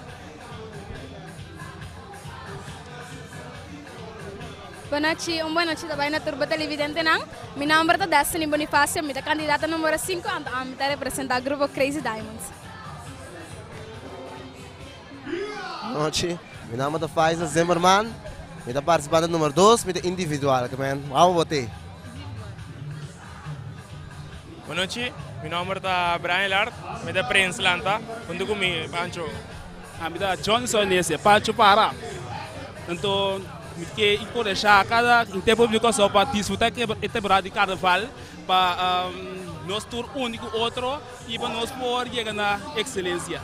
Bonochi, un bonochi ta bai na tur bo televidentenan. Mi nomber ta Destiny Bonifacio, mi ta candidata numero 5 anto ami ta representa grupo Crazy Diamonds. Bonochi, mi nomber ta Faisal Zimmerman, mi ta participante numero 2, mi ta individual, ke men wou bo te. Bonochi, mi nomber ta Brian Lart, mi ta Prins Lanta, hunto cu mi Pancho. Ami ta Johnson Nese, Pancho Para. Anto mi ke enkurashá kada henter pueblo di Kòrsou pa disfrutá e temporada di karnaval pa nos tur uni ku otro i pa nos por yega na ekselensia.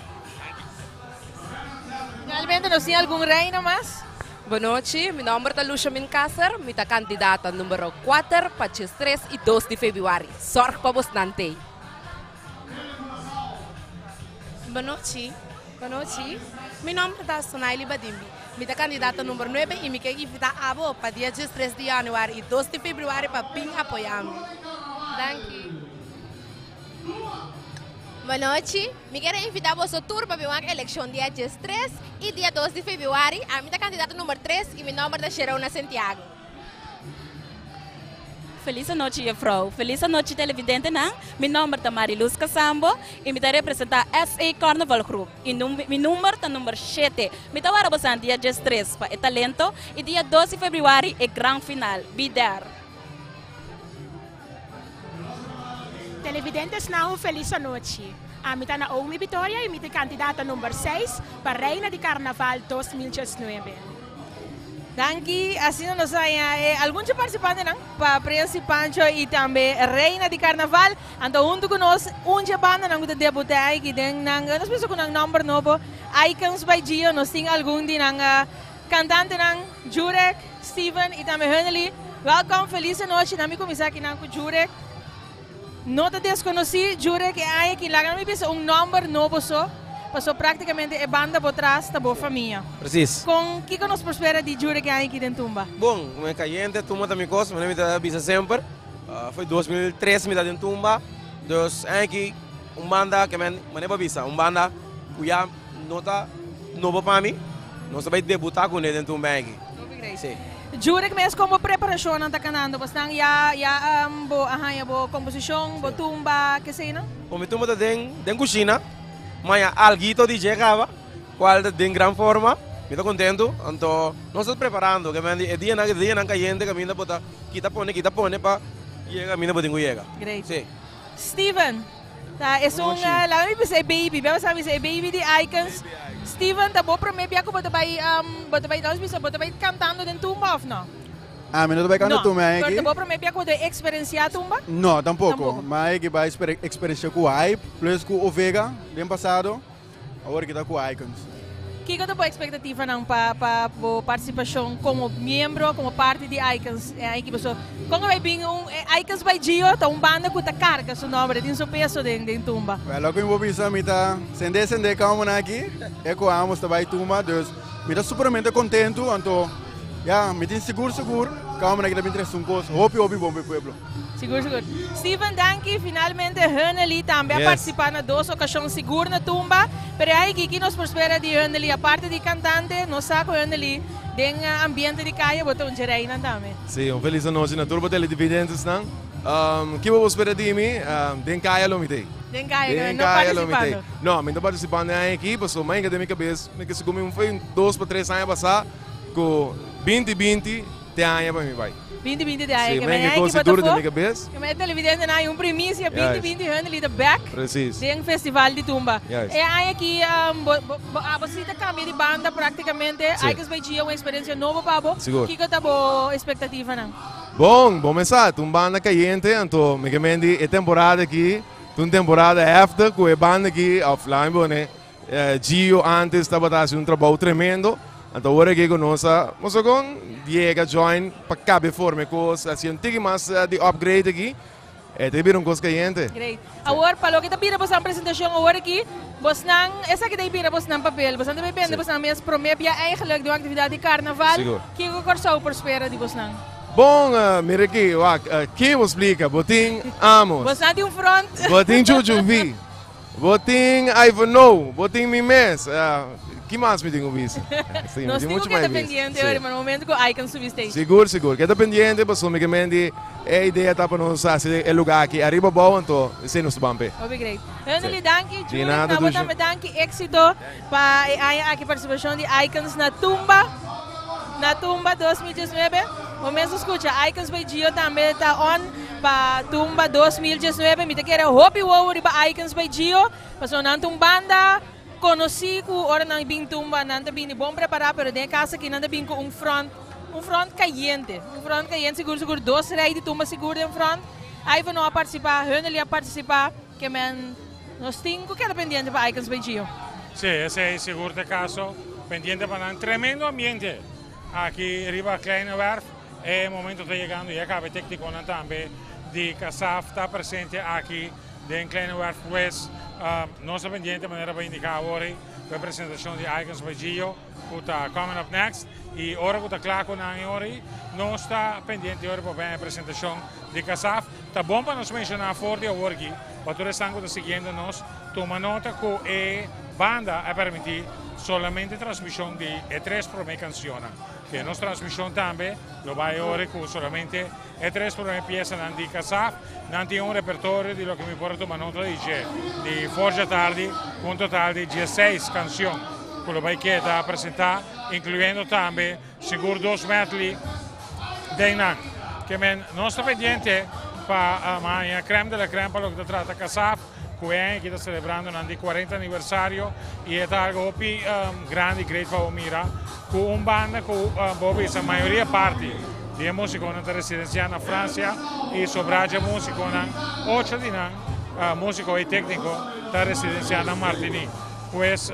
Finalmente nos tin algun reina mas? Bonochi, mi nomber ta Lucia Mincaser, mi ta kandidata numero kuater pa djes tres i dos di febrüari. Sòrg pa bosnan tei. Bonochi, bonochi. Mi nomber ta Sonaily Badimbi. Mi ta kandidata number nuebe i mi ke invitá abo pa dia djestres di yanüari i dos di febrüari pa bin apoyá mi. Danki. Bonochi, mi kier a invitá boso tur pa bin wak elekshon dia djestres i dia dos di febrüari. Ami ta kandidata number tres i mi nomber ta Sherona Sentiago. Felis anochi juffrouw, felis anochi televidentenan, mi nomber ta Mariluz Casambo y mi ta representa SA Carnival Groep y mi number ta number shete. Mi ta wara bosan dia diestres pa e talento y dia dos di februari e gran final. Be there! Televidentesnan un felis anochi. Ami ta Naomi Vitoria y mi ta e candidata number seis pa Reina di Carnaval 2019. Danki, asina nos haña e algun dje participantenan pa Prins y Pancho y tambe Reina di Carnaval. Anto hunto cu nos un dje bandanan cu ta debuta aki den nan, nos pensa cu nan nomber nobo, Icons by Gio. Nos tin algun di nan cantantenan, Jurek, Steven y tambe Hunnely. Welkom, feliz anochi. Nan mi cuminsa akinan cu Jurek. No ta desconoci, Jurek, e aña aki laga mi bisa un nomber nobo so, paso practicamente e banda bo tras ta bo famia. Precies. Con kico nos por spera di Jurek e aña aki den tumba? Bon, como e cayente, tumba ta mi cos, manera mi ta bisa semper. Foi 2003 mi ta den tumba, dus aña aki un banda ke men, manera bo a bisa, un banda cu ya no ta nobo pa mi, nos ta bay debuta cune den tumba aña aki. Sí. Jurek mes kon bo preparashonnan ta kanando? Bosnan ya ya bo a haña bo komposishon, bo tumba, keseinan? Bo mi tumba ta den den kushina, maña alguito di dje kaba, kual ta den gran forma, mi ta kontentu, anto nos ta preparando, ke men di e dianan e dianan kayente kaminda bo ta kita pone kita pone pa yega kaminda bo tin ku yega. Great. Sí. Steven ta esun laga mi bisa e baby, bia bo sa bisa e baby di Icons. Steven ta bo prome bia ku bo ta bai bo ta bai nos bisa bo ta bai kantando den tumba of no? Ami no ta bai kanta tumba No, pero ta bo prome bia ku bo ta eksperensia tumba? No, tampoko. Ma aki bai eksperensia ku Hype plus ku Ovega den pasado. Awor ki ta ku Icons. Kiko ta bo ekspektativanan pa pa bo partisipashon komo miembro, komo parti di Icons? E aña aki boso kon a bai bin un Icons by Gio ta un banda ku ta karga su nomber, e tin su peso den den tumba. Well, loke mi por bisa mi ta sende sende kamonan aki e ku amos ta bai tumba, dus mi ta superamente kontentu, anto ya mi tin sigur sigur kamonan aki ta bin trese un kos hopi hopi bon pa e pueblo. Sigur sigur. Steven danki, finalmente Hunnely tambe a Yes. participa na dos ocasion sigur na tumba, pero e ai kiki nos por spera di Hunnely aparte di cantante, nos sa cu Hunnely Den ambiente di kaya bo ta un dje reinan tambe. Sí, un felis anochi na tur bo televidentesnan. Ki bo por spera di mi? Den kaya lo mi t'ei. Den kaya, Den no kaya lo mi t'ei. partisipando. No, mi no partisipando e aña aki, pasobra mainka den mi kabes mi ke segun mi un foi un dos pa tres aña pasá ku binti binti te aña pa mi bai. Binti binti te aña Sí, ke mainka mañana kos ki bo ta duru den fo. mi kabes. Ke e televidentenan hay un primisia binti Juist. binti hun li ta bek Precies. den festival di tumba. Juist. E aña aki bo bo bo abo si ta cambia di banda practicamente. Sí. Icons by Gio un experiencia nobo pa bo. Sigur. Kiko ta bo expectativanan? Bon, bo mesa, ta un banda cayente, anto mi ke men di e temporada aki ta un temporada heftig cu e banda aki, of laat mi pone, Gio antes tabata haci un trabou tremendo, anto awor aki cu nos a moso con yega join pa cabe forma e cos, haci un tiki mas di upgrade aki, e ta bira un cos cayente. Great. Awor, pa loke ta bira bosnan presentacion awor aki, bosnan, esaki ta bira bosnan papel, bosnan ta bay bende bosnan mes prome bia eigenlijk di un actividad di carnaval, Sigur. kico Corsou por spera di bosnan? Bon, mira aki, wak, ki bo splica? Bo tin Amos. Bosnan tin un front. Bo tin Chuchu V. Bo tin Ivanhoe, bo tin mi mes. Ki mas mi tin ku bisa? Sí, mi Nos tin tin ku mucho mas keda bisa. pendiente Sí. ora, ma na momento ku Icon subi stage. Sigur, sigur. Keda pendiente pasobra mi ke men di e idea ta pa nos hasi e lugá aki ariba abou, anto esei nos ta ban p'e. Hopi great. Hunderly danki, Di Judith, nada, na bo Dushi. tambe danki. Éxito pa e aña aki partisipashon di Icons na Tumba, na Tumba 2019. Bo mes a skucha, Icons by Gio tambe ta on. Pa Tumba 2019 mi ta kere hopi wowo riba Icons by Gio, pasobra nan ta un banda konosí ku ora nan bin Tumba nan ta bini bon prepará, pero den e kas aki nan ta bin ku un front, un front kayente, un front kayente sigur sigur, dos rei di Tumba sigur den front. Ivanhoe a partisipá, Hunnerly a partisipá, ke men nos tin ku keda pendiente pa Icons by Gio. Sí, esei sigur ta e kaso, pendiente pa nan. Tremendo ambiente aki riba Kleine Werf. E momento ta yegando y a caba e tecniconan tambe di Casaf ta presente aki den Kleine Werf pues nos ta pendiente manera bo a indica awor ey cu e presentacion di Icons by Gio cu ta coming up next y ora cu ta cla cu nan e ora ey nos ta pendiente ora pa ben e presentacion di Casaf. Ta bon pa nos menciona for di awor aki pa tur esnan cu ta siguiendo nos tuma nota cu e banda a permiti solamente transmision di e tres prome cancionnan. Den nos transmision tambe lo bai ora cu solamente e tres prome piesanan di Kasaf. Nan tin un repertorio di loke mi por a tuma nota di dje di for djatardi cu un total di dieseis cancion cu lo bai keda presenta, incluyendo tambe sigur dos medley den nan. Ke men nos ta pendiente pa haña crème de la crème pa loke ta trata Kasaf. Cu e aña aki ta celebrando nan di cuarenta aniversario y e ta algo hopi grandi, great pa bo mira cu un banda cu bo bisa mayoria parti di e musiconan ta residencia na Francia y sobra dje musiconan, ocho di nan musico y tecnico ta residencia na Martinique. Pues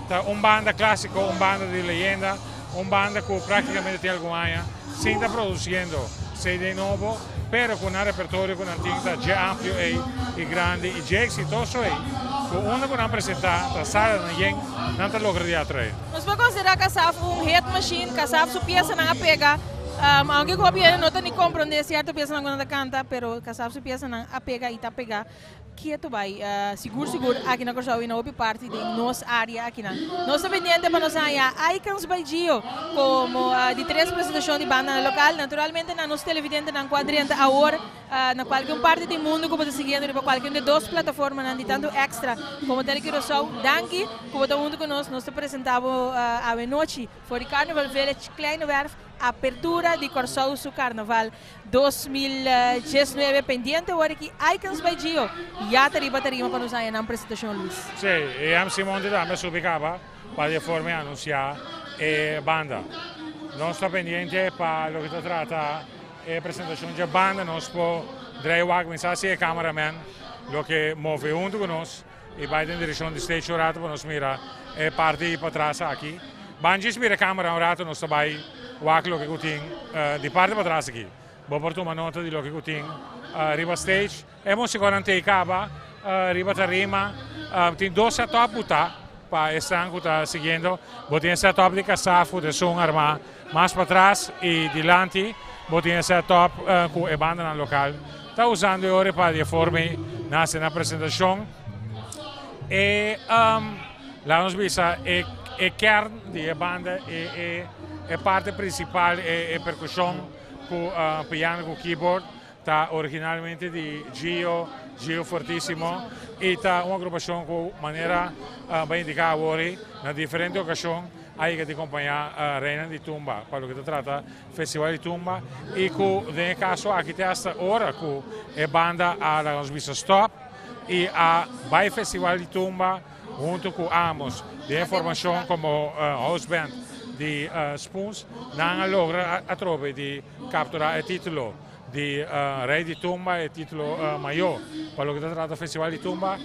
ta un banda clasico, un banda di leyenda, un banda cu practicamente tin algun aña sin ta produciendo CD nobo. Pero cu nan repertorio cu nan tin ta dje amplio ey y grandi y dje exitoso ey, cu unda cu nan presenta ta salanan yen, nan ta logra di atrae. Nos por considera Kasaf un hit machine, Kasaf su piesanan a pega, aunke cu hopi hende no ta ni comprende cierto piesanan cu nan ta canta, pero Kasaf su piesanan a pega y ta pega. Keto bai sigur sigur aki na Kòrsou i na hopi parti den nos área akinan. Nos ta pendiente pa nos haña Icons by Gio komo di tres presentashon di bandanan lokal. Naturalmente na nos televidentenan ku a drenta awor na kualke un parti di mundu ku bo ta siguiendo riba kualke un di e dos plataformanan di tantu Extra komo Tele Curaçao. Danki ku bo ta huntu ku nos. Nos ta presentá bo awe nochi for di Carnival Village Kleine Werf apertura di Kòrsou su Karnaval 2019 pendiente awor aki Icons by Gio ya ta riba tarima pa nos haña nan presentacion Luis. Sí, e MC Monty tambe a subi caba pa di e forma e anuncia e banda. Nos ta pendiente pa loke ta trata e presentacion dje banda, nos por drei wak mi sa si e cameraman loke move hunto cu nos y bay den direccion di stage un rato pa nos mira e parti patras aki. Ban djis mira e camera un rato nos ta bay wak loke cu tin di parti patras aki. Bo por tuma nota di loke cu tin riba stage. E musiconan t'ey caba riba tarima. Tin dos setup buta pa esnan cu ta siguiendo. Bo tin e setup di Kasaf cu ta esun arma mas patras y dilanti bo tin e setup cu e bandanan local ta usando e ora pa di e forma ey nan haci nan presentacion. E laga nos bisa e kern di e banda e e. E parti principal, e percusion cu piano cu keyboard, ta originalmente di Gio, Gio Fortissimo, y ta un agrupacion cu manera bay indica awor na diferente ocasion a yega di compaña Reina di Tumba pa loke ta trata Festival di Tumba y cu den e caso aki te hasta ora cu e banda a laga nos bisa stop y a bay Festival di Tumba hunto cu Amos den e formacion como house band di Spoons, nan a logra atrobe di captura e titulo di Rey di Tumba, e titulo mayor pa loke ta trata Festival di Tumba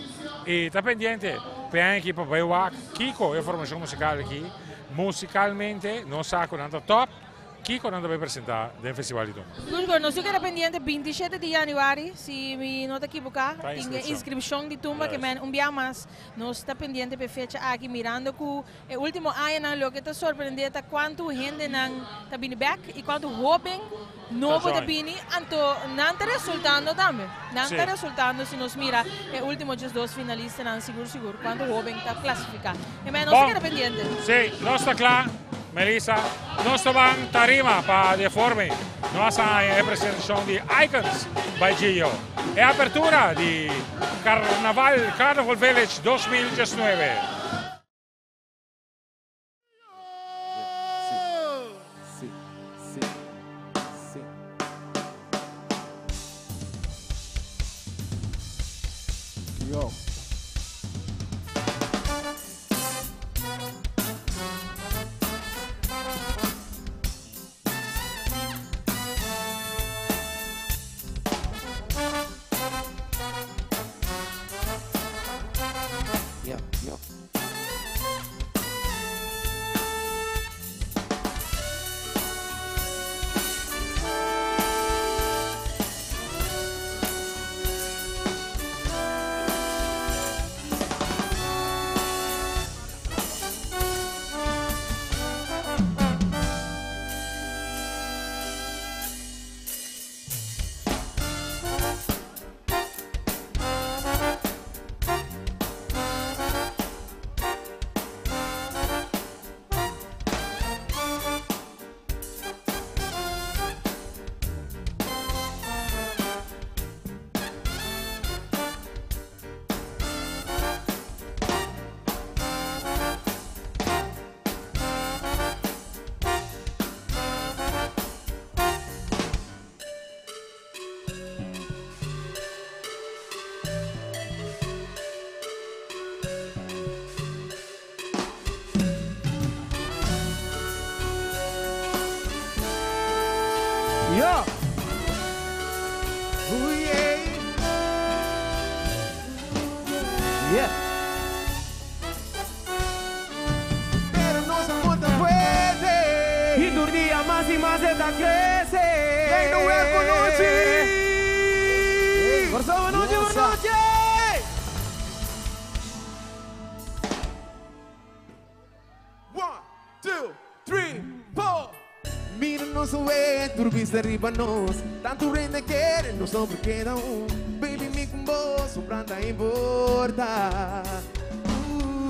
y ta pendiente p'e aña aki pa bay wak kico e formacion musical aki musicalmente nos sa cu nan ta top, kico nan ta bay presenta den Festival di Tumba. Sigur, nos keda pendiente 27 di januari, si mi no ta ekiboca, tin e inscripcion di Tumba ke men un bia mas nos ta pendiente p'e fecha aki mirando cu E ultimo añanan loke ta sorprende ta cuantu hendenan ta bini bek y cuantu hoben nobo ta bini, anto nan ta resultando tambe. Nan ta resultando si nos mira e ultimo 12 finalistanan sigur sigur cuantu hoben ta clasifica. E mei nos ta keda pendiente. Si, nos ta cla, Melissa. Nos ta ban tarima pa di e forma nos a haña e presentacion di Icons by Gio. E apertura di Carnaval Carnival Village 2019. Yo. Yeah, yo. Yo. Ooh, yeah. Yeah. Pero nos amor ta fuerte. Y tur dia mas y mas e ta crece. Hey, no es bon nochi. Kòrsou, bon nochi, bon nochi. One, two, three, four. Mira nos awe, tur bista riba nos. Tantu rende kere, nos no por keda un. Baby, mi con bo, sombra ta importa.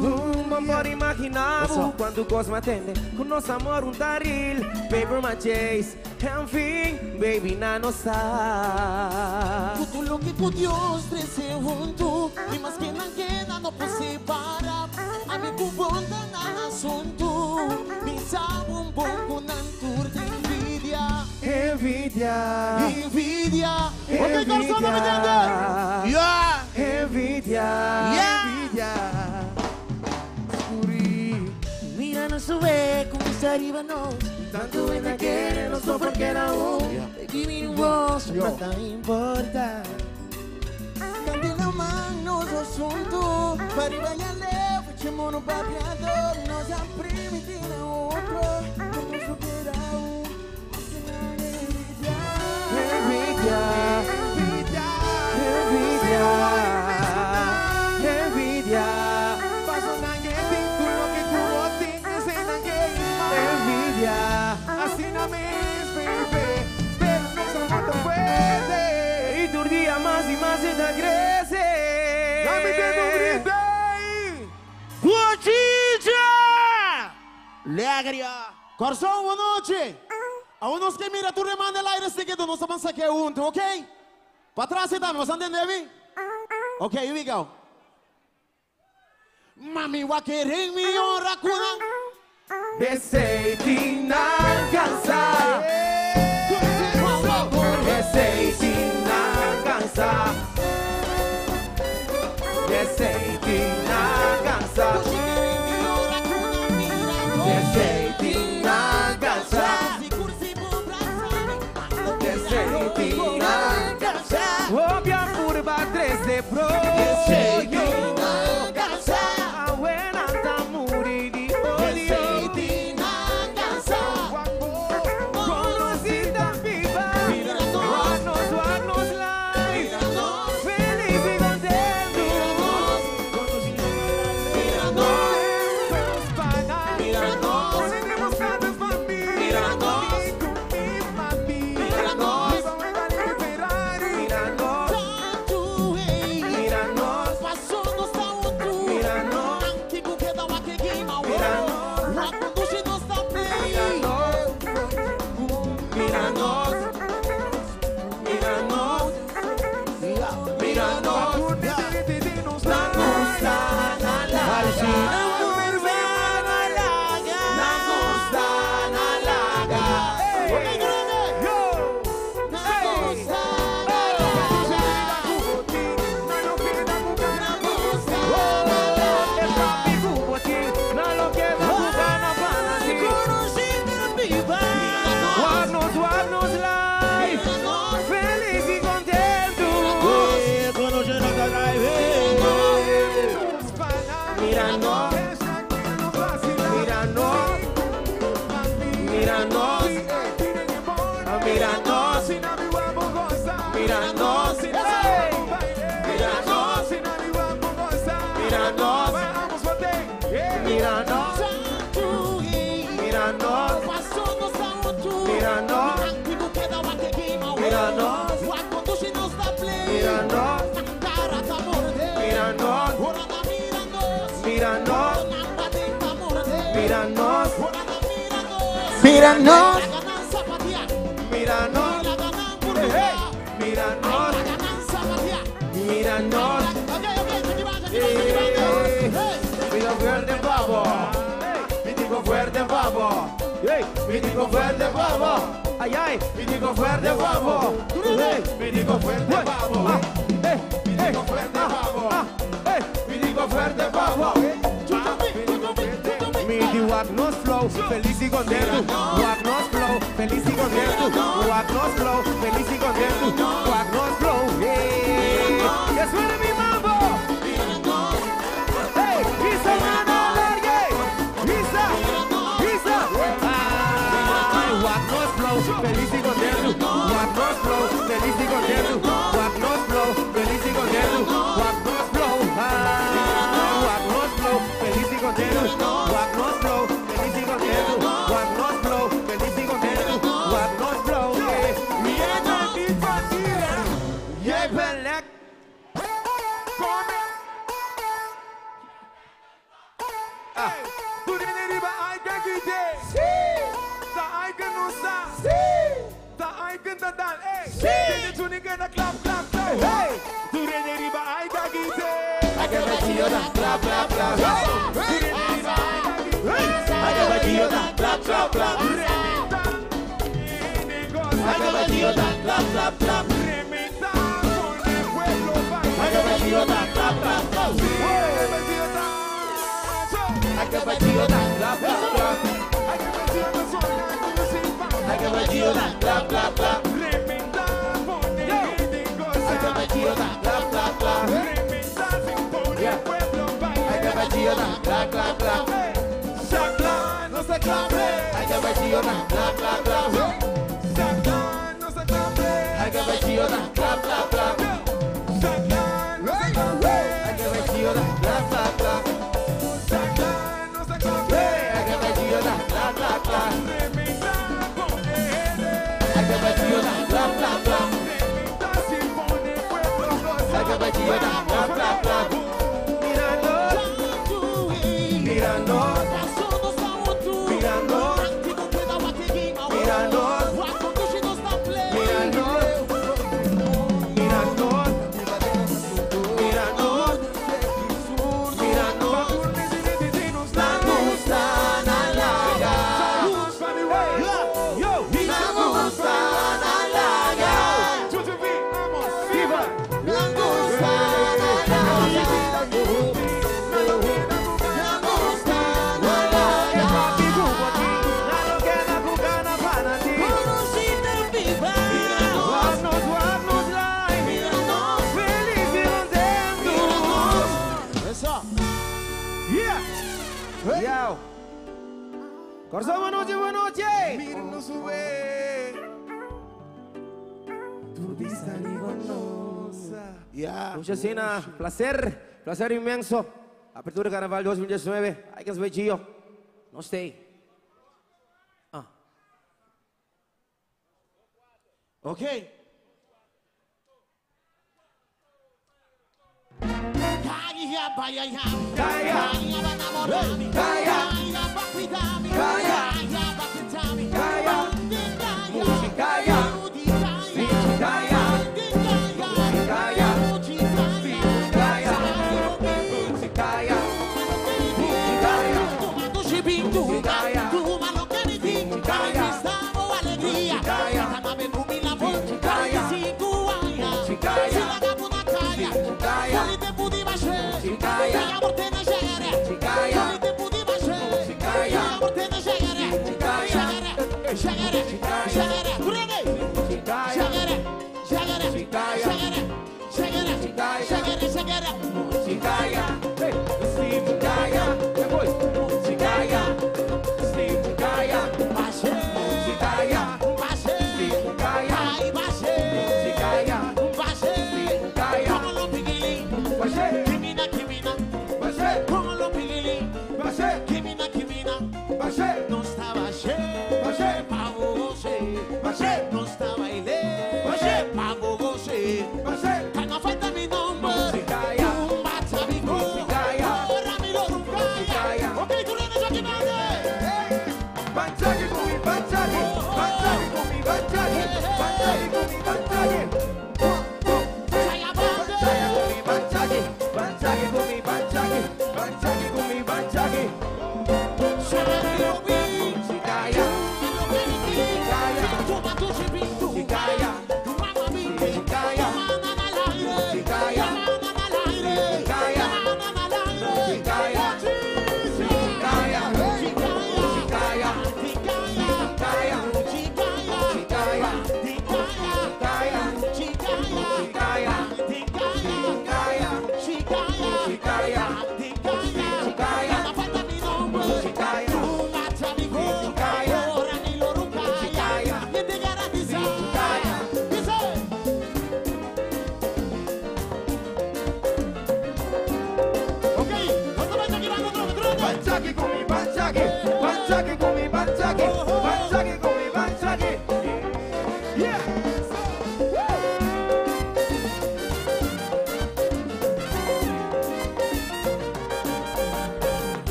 Bo por imagina bo cuanto cos m'a tende Cu nos amor un ta real Paper m'a chase En fin, baby nan no sa. Cu tur loke cu Dios trece hunto Y maske nan keda no por separa Ami cu bo ta na asunto Mi sa un bon cu nan tur ta envidia Envidia Envidia Ok Corazon no me tende Yeah Envidia Envidia Scuri Mira nos sube cuminsa riba nos Tanto hende kere nos no por keda un Baby mi voz no ta importa Candela man nos asunto Pa riba y aleu echa mono papiado Nos a primiti na otro Pero nos no keda un Maske nan envidia Envidia Envidia Envidia Paso nan ke tin tur loke ku bo tin esei nan ke ima Envidia Asina mes baby Pero nos amor ta fuerte Y tur dia mas y mas e ta crece Dame dedo un grito ey Bochincha! Legria! Kòrsou, bon nochi! Awor nos ke mira tur e man den aire si ke nos ta ban sak'é huntu, ok? Patras ei tambe, boso a ntendé mi? Ok, here we go. Mami wak e ring mi ora ku nan. Esei tin nan kansa. Esei tin nan kansa. Esei tin nan kansa. Esei tin nan kansa. Esei tin nan kansa. Hopi a purba trese broyo. Awe nan ta muri di odio. Conocí ta biba. Wak nos, wak nos life. Feliz y contento. Mira nos paga. Mira nos. Mira nos. Mira nos. Mira nos. Mira nos. Mira nos. Mira nos. Mira nos. Na gusta na laga. Na gusta na laga. Na gusta na laga. Wak nos, wak nos life. Feliz y contento. Mira nos. Mira nos. Mira nos. Mira nos. Mira nos. Mira nos. Mira nos. Mira nos. Mira nos. Mira nos. Mira nos. Mira nos. Mira nos. Mira nos. Mira nos. Mira nos. Mira nos. Mira nos. Mira nos. Mi dico fuerte pavo. Mi dico fuerte pavo. Mi dico fuerte pavo. Ay ay. Mi dico fuerte pavo. Mi dico fuerte pavo. Mi dico fuerte pavo. Mi dico fuerte pavo. Mi di wak nos flow, feliz y contento. Wak nos flow, feliz y contento. Wak nos flow, feliz y contento. Wak nos flow, hey. Que suene mi mambo. Hey, Isa mano largue. Isa, Isa. Ay, wak nos flow, feliz y contento. Wak nos flow, feliz y contento. Wak nos flow, feliz y contento. Wak nos flow, ay, wak nos flow, feliz y contento. Wak nos flow, feliz y contento. Wak nos flow, feliz y contento. Wak nos flow, yeah. Jij bent lekker. Mira nos. Mira nos. Kòrsou bon nochi, bon nochi! Mira nos way. Tur bista riba nos. Yeah. Mucha asina, placer, placer inmenso. Apertura Carnaval 2019. Ay que es Gio. No stay. Ah. Ok.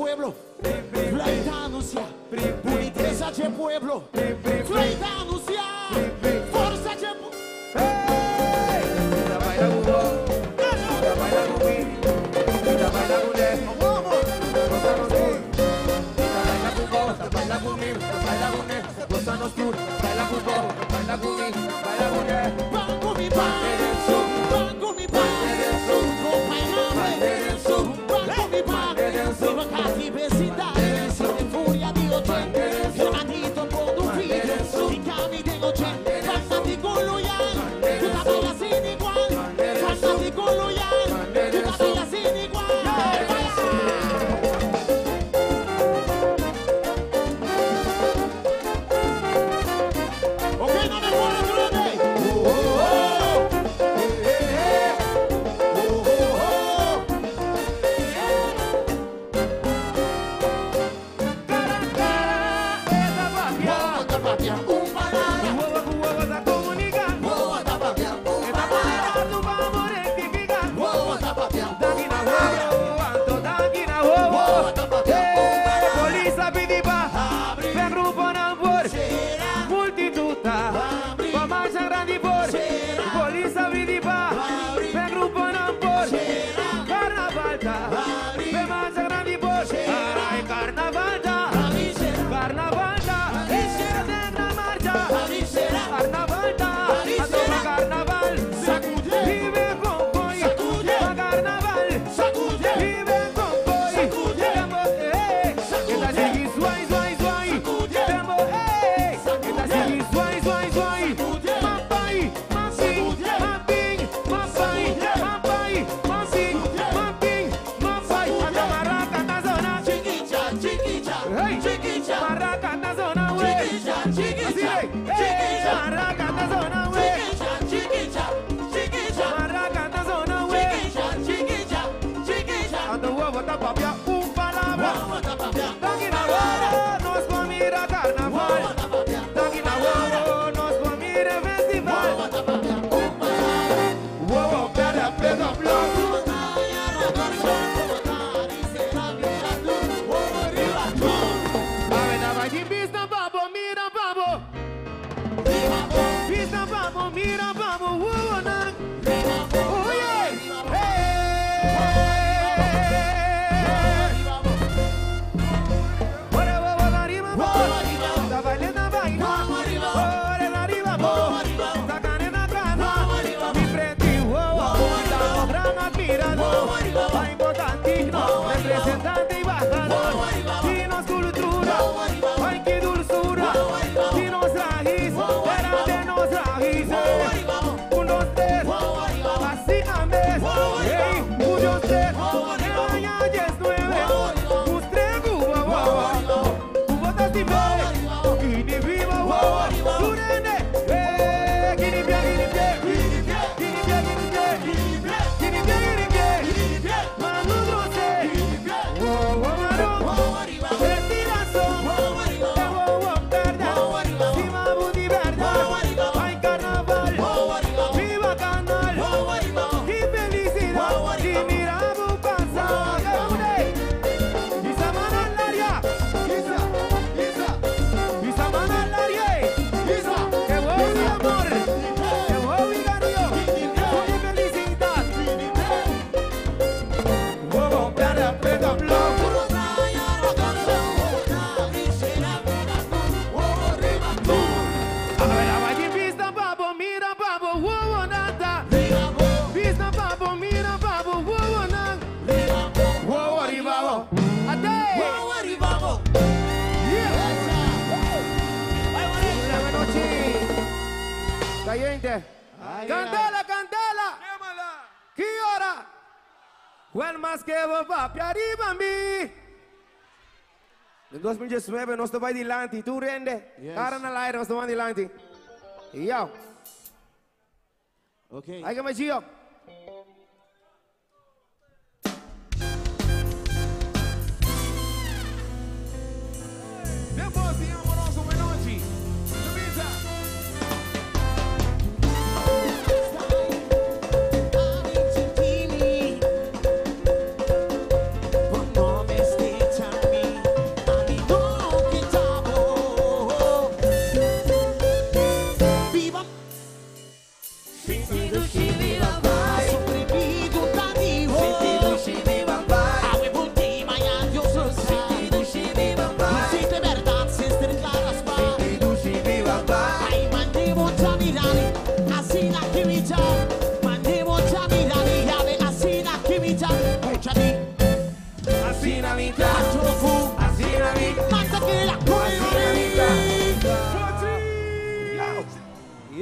pueblo. Fleita anuncia. Buniteza de pueblo. Fleita anuncia. Força de pueblo. Caliente. Candela, candela. ¿Qué hora? Juan más que vos papi arriba mi. En 2019 nos vai dilante, tu rende. Yes. Cara na aire, nos vai dilante. Yo. Ok. Aí que me Gio. Depois, amoroso, Menotti. Luisa.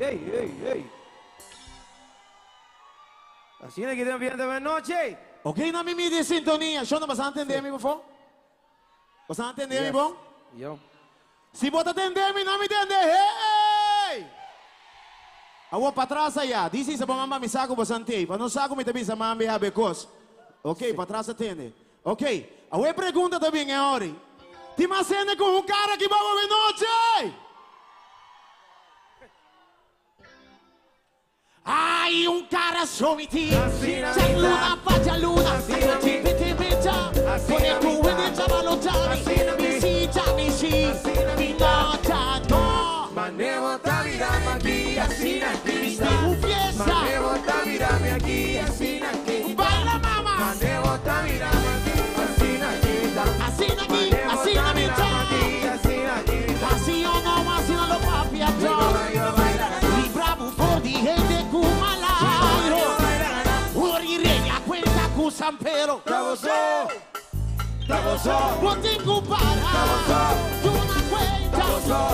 Ey, ey, ey. Asina aki den ambiente buena nochi. Ok, na mi midi sintonia. Shona, bo sa entende mi befo? Bo sa entende mi bon? Yo. Si bo ta tende mi, na mi tende. Hey! Awor patras aya. Di si sa bo mamba mi sa ku bo sa ntei. Pa no sa ku mi ta bisa mambi habe kos. Ok, patras a tende. Ok, awor e pregunta ta bin e ori. Tin mas hende ku un kara aki bou awe nochi? Ai un kara so mi tin. Djaluna pa djaluna. Piti pita. Pone ku wende chabalo chami. Mi si chami si. Mi no cha no. Maneho ta bira maki asina kita. Un fiesta. Maneho ta bira maki asina kita. Baila mama. Maneho ta bira maki asina kita. Asina ki, asina mi ta. Así o no, asina lo papia yo. Libra bu for di hende ku malairo. Ori regla cuenta ku San Pedro. Bo tin ku para. Duna cuenta.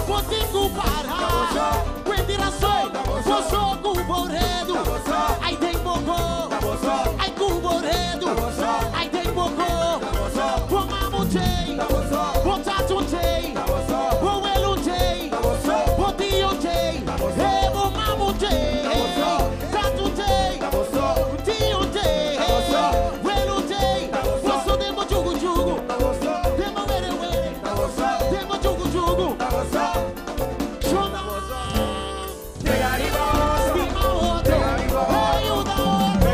Bo tin ku para. Cuenti razón. Bo so ku bo redu. Ai den boko. Ai ku bo redu. Ai den boko. Bo mamu chei. Bo tatu chei. Bo welu chei. Bo tio chei. Hey, bo mamu chei. Tatu chei. Tio chei. Welu chei. Bo so den bo jugu jugu. Den bo were were. Den bo jugu jugu. Shona. Stima otro. Ayuda otro.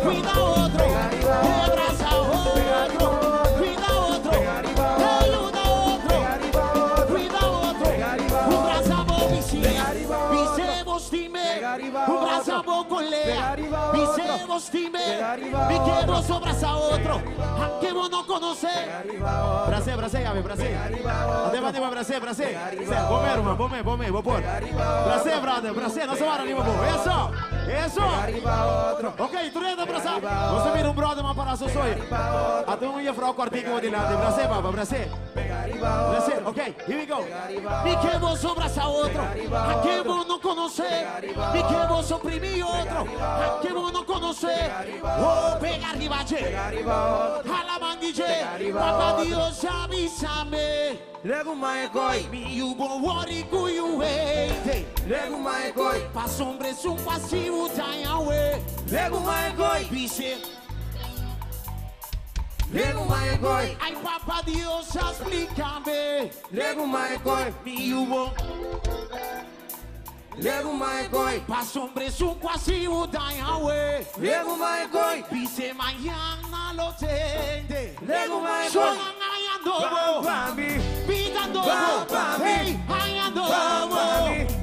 Cuida otro. Abraza otro. Cuida otro. Ayuda otro. Cuida otro. Un brazo bo vizinha. Visemos time. Un brazo bo colega. Visemos time. Mi que vos abraza otro. Aunque vos no conoces. Bracé, bracé, Gabi, bracé. Ate, bate, bracé, bracé. Bome, hermano, bome, bome, bo por. Bracé, brother, bracé, no se va arriba, bo. Eso, eso. Ok, tú eres abrazar. Você mira un brother más para su soy. Ate un juffrouw kwartier delante. Bracé, papa, bracé. Bracé, ok, here we go. Mi que vos abraza otro. A que vos no conoce. Mi que vos oprimí otro. A que vos no conoce. Oh, pega arriba, che. A la manguille. Papá Dios, avísame. Mi hubo worry cuyo hate. Pas hombres un pasivo away. Dice. Ay, papá Dios, explícame. Mi hubo. Pas hombres un pasivo away. Dice mañana lo tende. Sonan ayandobo. Pidandobo. Hey, ayandobo.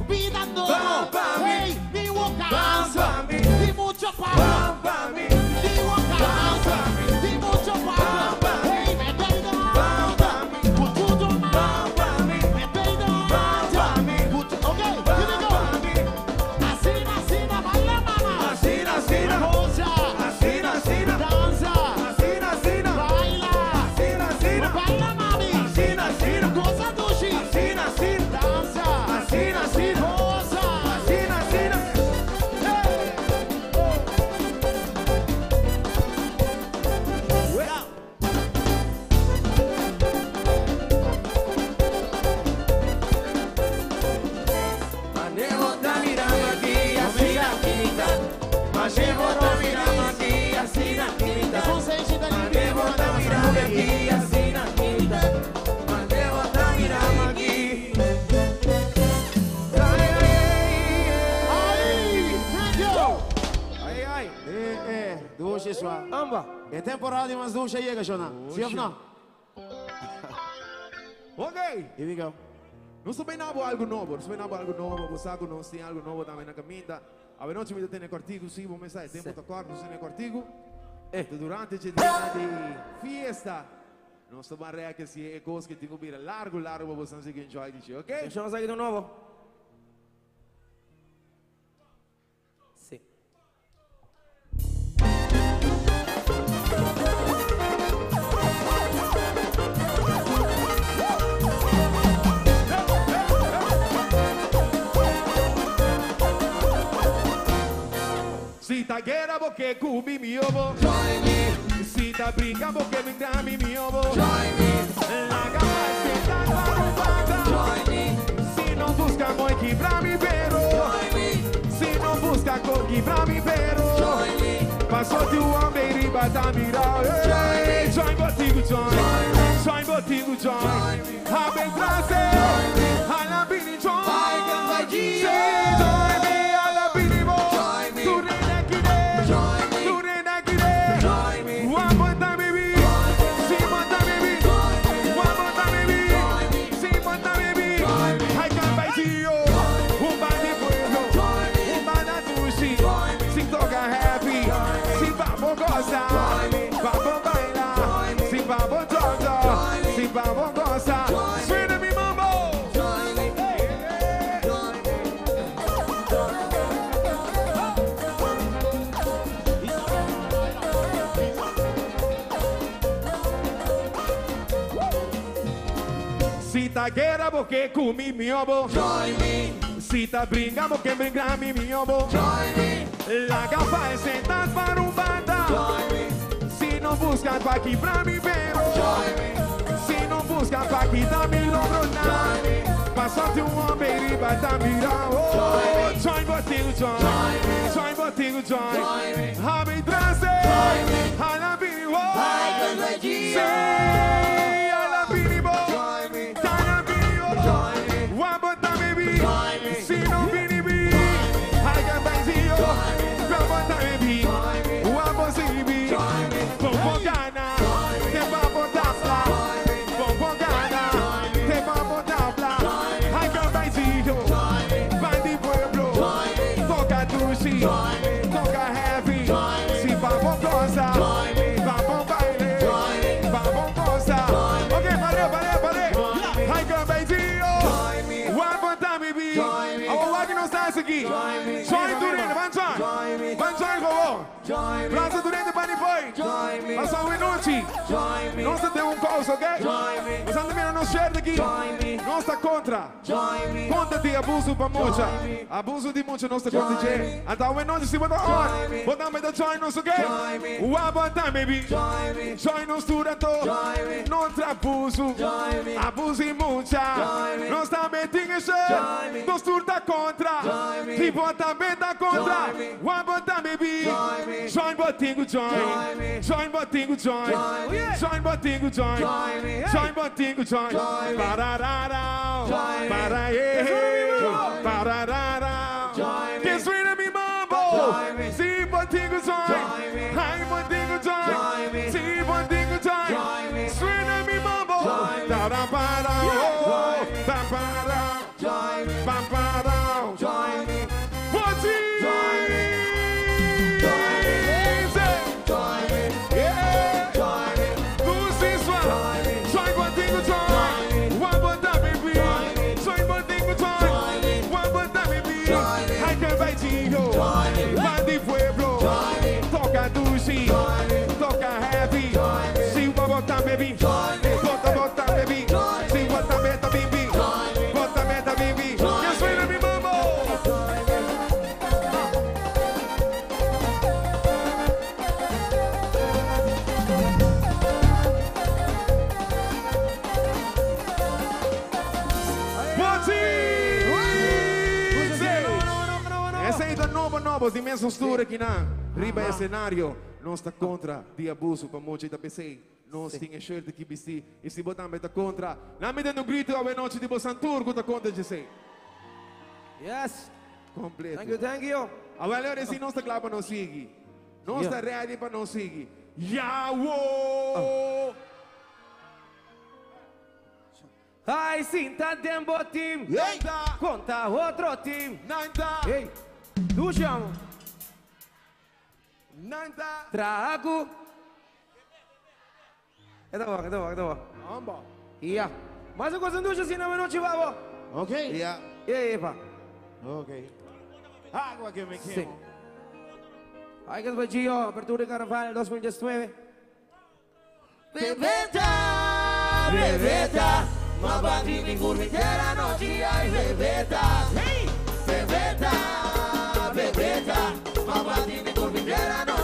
Pidandobo. Hey, mi wokansa. Di mucho palo. Di wokansa. Di mucho palo. Hey, me peida. Mucho Me peida. Mucho. Okay, here we go. Asina, asina, baila, mama. Asina, asina. Goza. Asina, asina. Danza. Asina, asina. Baila. Asina, asina. Baila, mami. Asina, asina. Goza, dushi. Asina, asina. Danza. Asina, asina. Goza. Asina, asina. Manejo ta mirando aquí, así la quita. Manejo ta mirando aquí, así la quita. Manejo ta mirando aquí, así la quita. Manejo ta mirando aquí. Ay, thank you. Ay, ay. Eh, eh, dushi swa. Amba. E temporada di mas dushi yega, Shona. Si of no? Ok. Here we go. Nos tambe nabo algo nobo, nos tambe nabo algo nobo, bo sa ku nos tin algo nobo tambe na kaminda. Awenochi mi ta tene kòrtiku, si bo mester tempu ta kòrt, nos tene kòrtiku. Durante e dia di fiesta, nos ta ban rèk si e kos ku tin ku bira largu largu pa boso sigui enjoy di dje, ok? Atenshon, nos aki di nobo. Si. boke kubi mi obo. Join me. Si ta brinca boke brinca mi mi obo. Join me. La gama se ta parubanda. Join me. Si no busca moi quebra mi pero. Join me. Si no busca con quebra mi pero. Join me. Passou de um homem riba da mira. Join me. Join botigo join. Join botigo join. Abre trazer. Ala bini join. Vai Join me ala bini bo. Turena kide. Turena kide. One more time baby. Si more time baby. One more time baby. Si more time baby. I can buy you. Um bar de pueblo. Um bar da dushi. Si toca happy. Si vamos gozar. Vamos bailar. Si vamos jojo. Si vamos gozar. Suena mi mambo. Si ta guerra porque kumi mi obo. Join me. Si ta brinca porque brinca mi mi obo. Join me. La gafa es sentar para un banda. Join me. Si no busca pa quebrar mi pero. Join me. Si no busca pa quitar mi logro nada. Passate um homem riba da mira. Oh, join botigo join. Join botigo join. Abre trazer. Ala bini wo. Say ala bini bo. Tana bini wo. One more time baby. Si no bini bi. I can buy you. One more time baby. One more CB. Pompo gana. Te vamos tabla. Pompo gana. Te vamos tabla. I can buy you. Bandi pueblo. Toca dushi. Toca heavy. Si vamos gozar. Vamos baile. Vamos gozar. Ok, paré, paré, paré. I can buy you. One more time, baby. Our working on stars aqui. Join Durene, van join. Van join, go. Plaza Durene, Bunny Boy. Passa um minuto. Nós temos um caos, ok? Nós também não share aqui. Nós está contra. Contra de abuso para muita. Abuso de muita, nós está contra de. Então, o minuto se bota on. Bota mais da join nos, ok? One more time, baby. Join nos durante. Não abuso. Abuso e muita. Nós também temos Nós tudo contra. Tipo também tá contra. One more time, baby. Join botingo, join. Join botingo, join. Join botingo, join. Join botingo, join. Pararara. Para Pararara. Que suena mi mambo. Si botingo, join. Ai botingo, join. Si botingo, join. Suena mi mambo. Para para. Para. Para. Toca dushi, toca heavy. Si bota baby, bota bota baby. Si bota meta baby, bota meta baby. Que suena mi mambo. Esse é o novo novo, dimensão tour aqui na riba cenário. Nós está contra de abuso para muita da PC. Nós tinha shirt aqui vestir e se botar meta contra. Na me dando um grito a noite de Bosantur que tá contra de sei. Yes. Completo. Thank you, thank you. Agora esse não está claro para não seguir. Não está ready para não seguir. Yawo! Ai, sinta dembo team. Conta outro team. Nanta. Ei, tu chamo. Nanta. Trago. Eta bom, eta bom, eta bom. Amba. Yeah. Mais uma coisa, ducha assim na noite, vamos. Ok. Yeah. E aí, pá. Ok. Água que me Sim. quemo. Ai, que bom, apertura de Carnaval 2019. Bebeta, bebeta, ma bati mi curvitera noche, ai bebeta. Hey! Bebeta, bebeta, ma bati mi curvitera noche.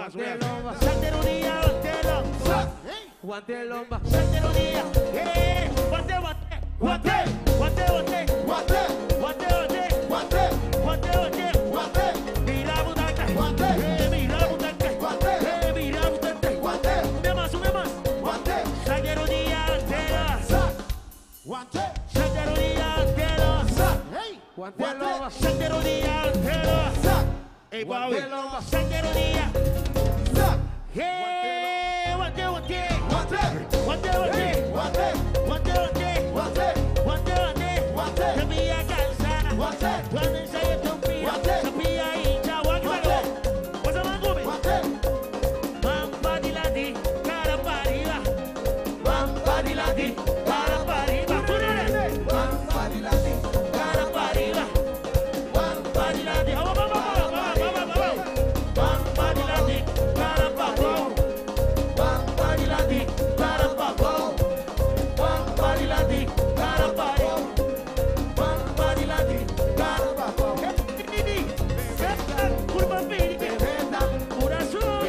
mas, un biaha. Wante lomba. Wante, wante. Wante, wante, wante. Wante. Wante, wante. Wante. Wante, wante. Wante. Mira butaka. Wante. Mira butaka. Wante. Mira butaka. Wante. Un biaha mas, un biaha mas. Wante. Saque rodilla, tela. Wante. Saque rodilla, tela. Hey. Wante lomba. Saque rodilla, tela. Ey, guau. Saque rodilla. Hey, wante, wante. Wante. Wante, wante. Wante. Wante, wante. Wante. Wante, wante. Wante. Sabia cansa. Wante. Cuando ensayo tu pía. Wante. Sabia hincha. Wante. Wante. Wante. Wante. Mampa dilati, cara pa' arriba. Mampa dilati, cara pa' arriba. Túnele. Mampa dilati, cara pa' arriba. Mampa dilati. Vamos, vamos, vamos, vamos, vamos, vamos. Mampa dilati, cara pa' abajo. Mampa dilati, cara pa' abajo. Mampa dilati, cara pa' arriba. Mampa dilati, cara pa' abajo. Curva piri, corazón,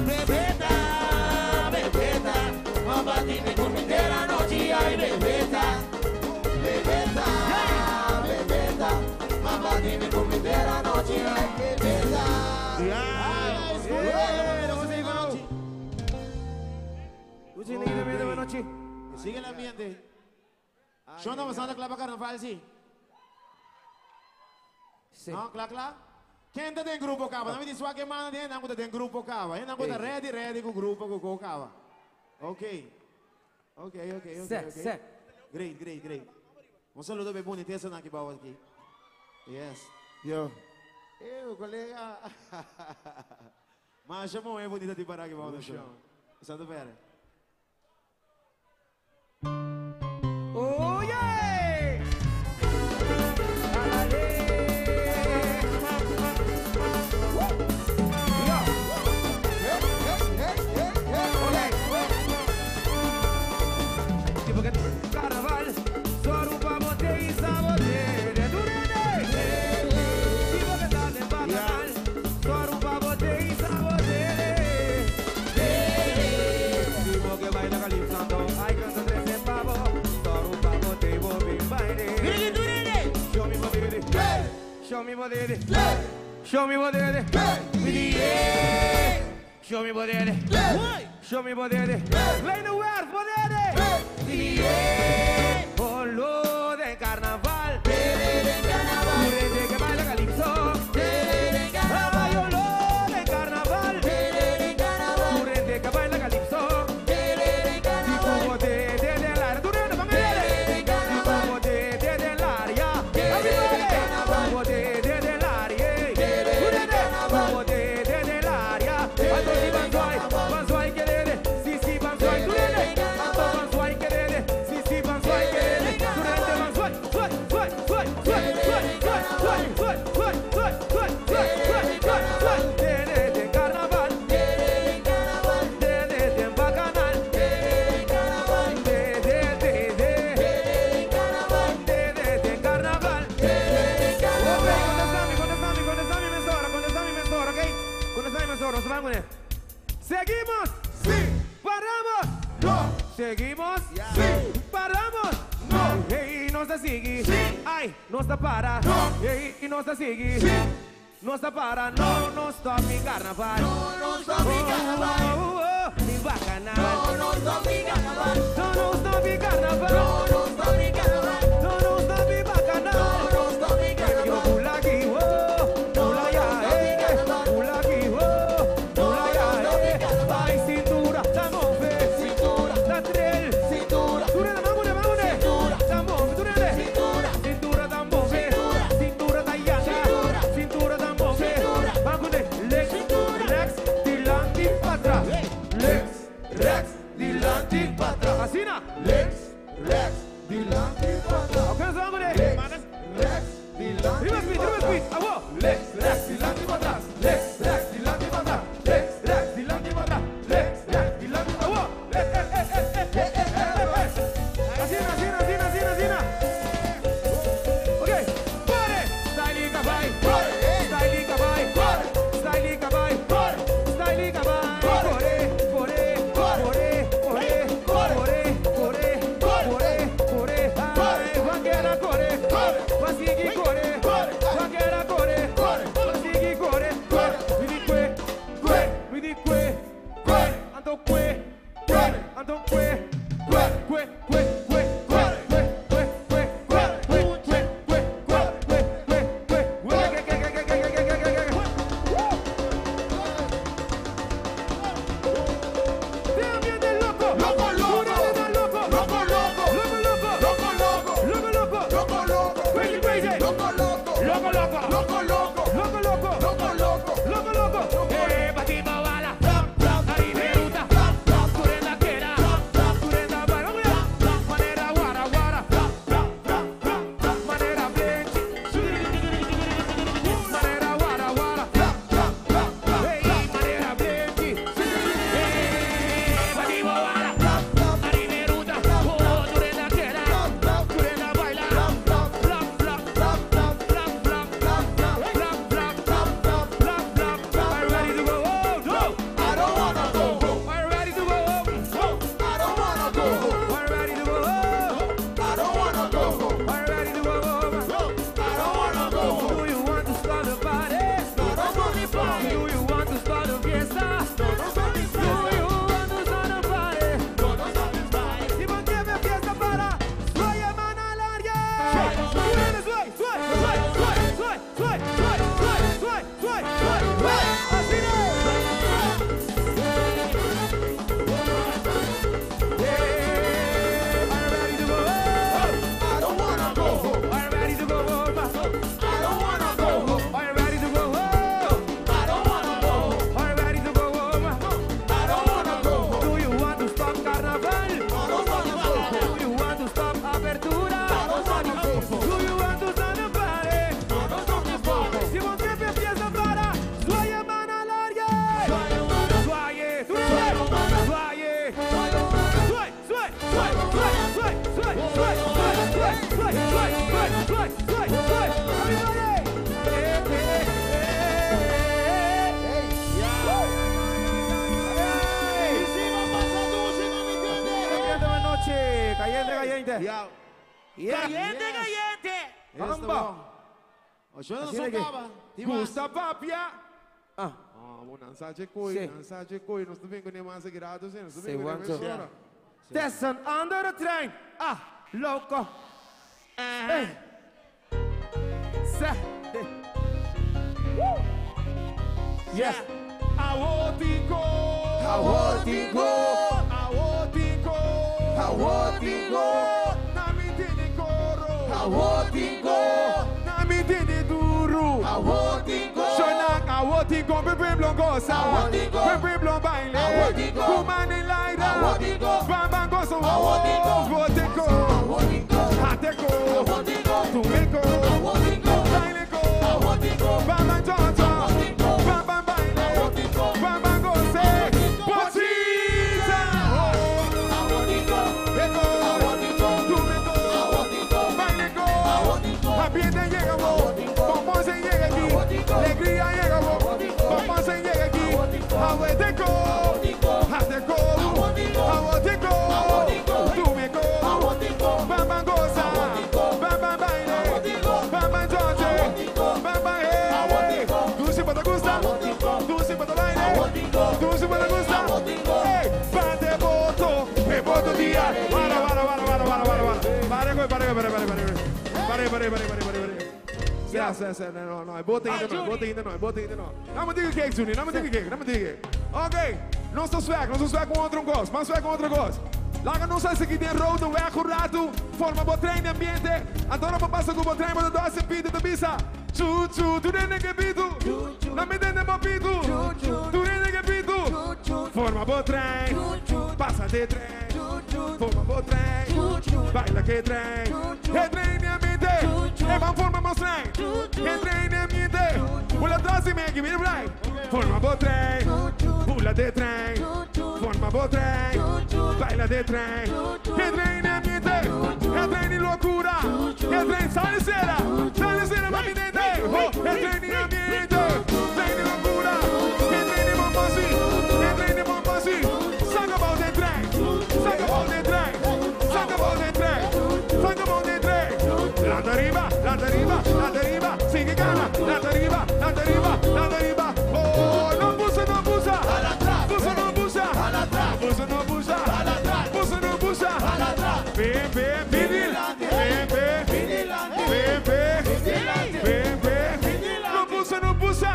Bebeta, bebeta, mamá dime con mi entera noche, ay bebeta. Bebeta, bebeta, mamá dime con mi entera noche, ay bebeta. Sigue el ambiente. Yo no pasando clapa carnaval, sí. Sí. No, cla, cla. ¿Quién está en grupo cava? No me dice que mano tiene, no está en grupo cava. No está ready, ready con grupo con cava. Ok. Ok, ok, ok. Sí, ok. sí. Great, great, great. Un saludo bem bonito essa aqui baixo aqui. Yes. Yo. Eu, colega. Mas chamou é bonita de parar aqui baixo. Santo Pera. Oh yeah! Tipo que carnaval, só pa bote e sabote, durene. Tipo que tá de bacanal, só pa bote e sabote. Tipo que baila calypso, ai cansa trece pavo, só pa bote e bobi baile. Show me what it is. Show me what it is. Show me what it is. Show me what it is. Show me what it is. Kleine Werf, what it is. Bolo de carnaval. Durete que baila calipso. Ay, olor de carnaval. Durete que baila calipso. Y como te de del área. Durete, van a Como te del área. Como te del área. Durete, como te del área. Antonio Banzuay, Banzuay que dede. Sí, sí, Banzuay, durete. Anto Banzuay que dede. Sí, sí, Banzuay que dede. Durete, Banzuay, suay, suay, suay, suay, suay, suay, suay, suay, suay, suay, suay, suay, suay, suay, suay. Dede de carnaval. Dede de bacanal. Dede, dede. Dede de carnaval. Ok, contestame, contestame, contestame, mesora, contestame, mesora, ok? Contestame, mesora, nos vamos. Seguimos. Sí. Paramos. No. Seguimos. Sí. Paramos. No. Hey, no se sigue. Sí. Ay, no está para. No. Hey, no se sigue. Sí. No está para. No, no stop mi carnaval. No, no stop mi carnaval. Oh, oh, oh, mi bacanal. No, no stop mi carnaval. No, no stop mi carnaval. No, no stop mi carnaval. No, no stop mi bacanal. No, no stop mi Yo carnaval. pula aquí, oh, pula ya, pula aquí, oh, pula ya, Ay, cintura, estamos fe. Cintura. La trail. Cintura. Durene, vámonos, vámonos. Cintura. Estamos, durene. Cintura. Cintura, estamos fe. Cintura. Cintura, tallada. Cintura. Cintura, estamos fe. Cintura. Vámonos, lex, Cintura. lex, tilante. Caliente. Caliente, caliente. Caramba. Asina ki. Gusta papia. Ah. Ah, bo nan sa che koi, nan sa che koi. Nos ta bin ku ne mas grato, sí. Nos ta Say bin ku ne one, two. mesora. There's an andere trein. Ah, loco. Hey. Sa. Woo. Yes. Awotiko. Awotiko. Awotiko. Awotiko. Na mi tene coro. Awotiko. Na mi tene duro. Awotiko. Shonan awotiko. Pepe blon goza. Awotiko. Pepe blon baile. Awotiko. Kumane laira. Awotiko. Bam gozo. Awotiko. Awotiko. Awotiko. Ateko. Awotiko. Tumeko. Awotiko. Baileko. Awotiko. Bam bam jojo. Awotiko. Bam bam baile. Awotiko. Bam bam goze. Botita. Awotiko. Eko. Awotiko. Tumeko. Awotiko. Baileko. Awotiko. Ambiente llega bo. Bombón se llega aquí. Alegría llega bo. Bombón se llega aquí. Awotiko. Ateko. Awotiko. Tumeko. Bam bam goza. Bam bam baile. Bam bam joje. Bam bam hey. Tu si bota gusta. Tu si bota baile. Tu si bota gusta. Hey, bate boto. Me boto dia. Para, para, para, para, para, para, para. Pare, para, para, para, para, para. Pare, pare, pare, pare, pare, pare. Sì, sì, sì, no, no, bote ainda no, bote ainda no, bote ainda no. Não me diga que, Junior, não me diga que, não me diga. Ok, não sou swag, não sou swag com outro gosto, mas swag com outro gosto. Laga não sei se aqui tem rodo, werk, rato, forma bo trein ambiente. Antônio passa com bo trein, bo doce pito da bisa. Chu chu, tu nene que pito. Não me entende bo pito. Tu nene que pito. Forma bo trem, passa de trem. Forma bo trem, baila que trem. E trem de ambiente, e van forma mo trem. E trem de ambiente, pula atrás e me aqui, mira por aí. Forma bo trem, pula de trem. Forma bo trem, baila de trem. E trem de ambiente, e trem de loucura. E trem, sale cera, sale cera, mami dente. Oh, e trem de ambiente, trem de loucura. E trem de bombosi, e trem de bombosi. Saca bom de trem, saca bom de trem, saca bom de trem, saca bom de trem. Landa arriba, landa arriba, landa arriba, sigue gana. Landa arriba, landa arriba, landa arriba. Oh, no puso, no puso. Puso, no puso. Puso, no puso. Puso, no puso. Ven, ven, ven, ven, ven, ven, ven, ven, ven. No puso, no puso.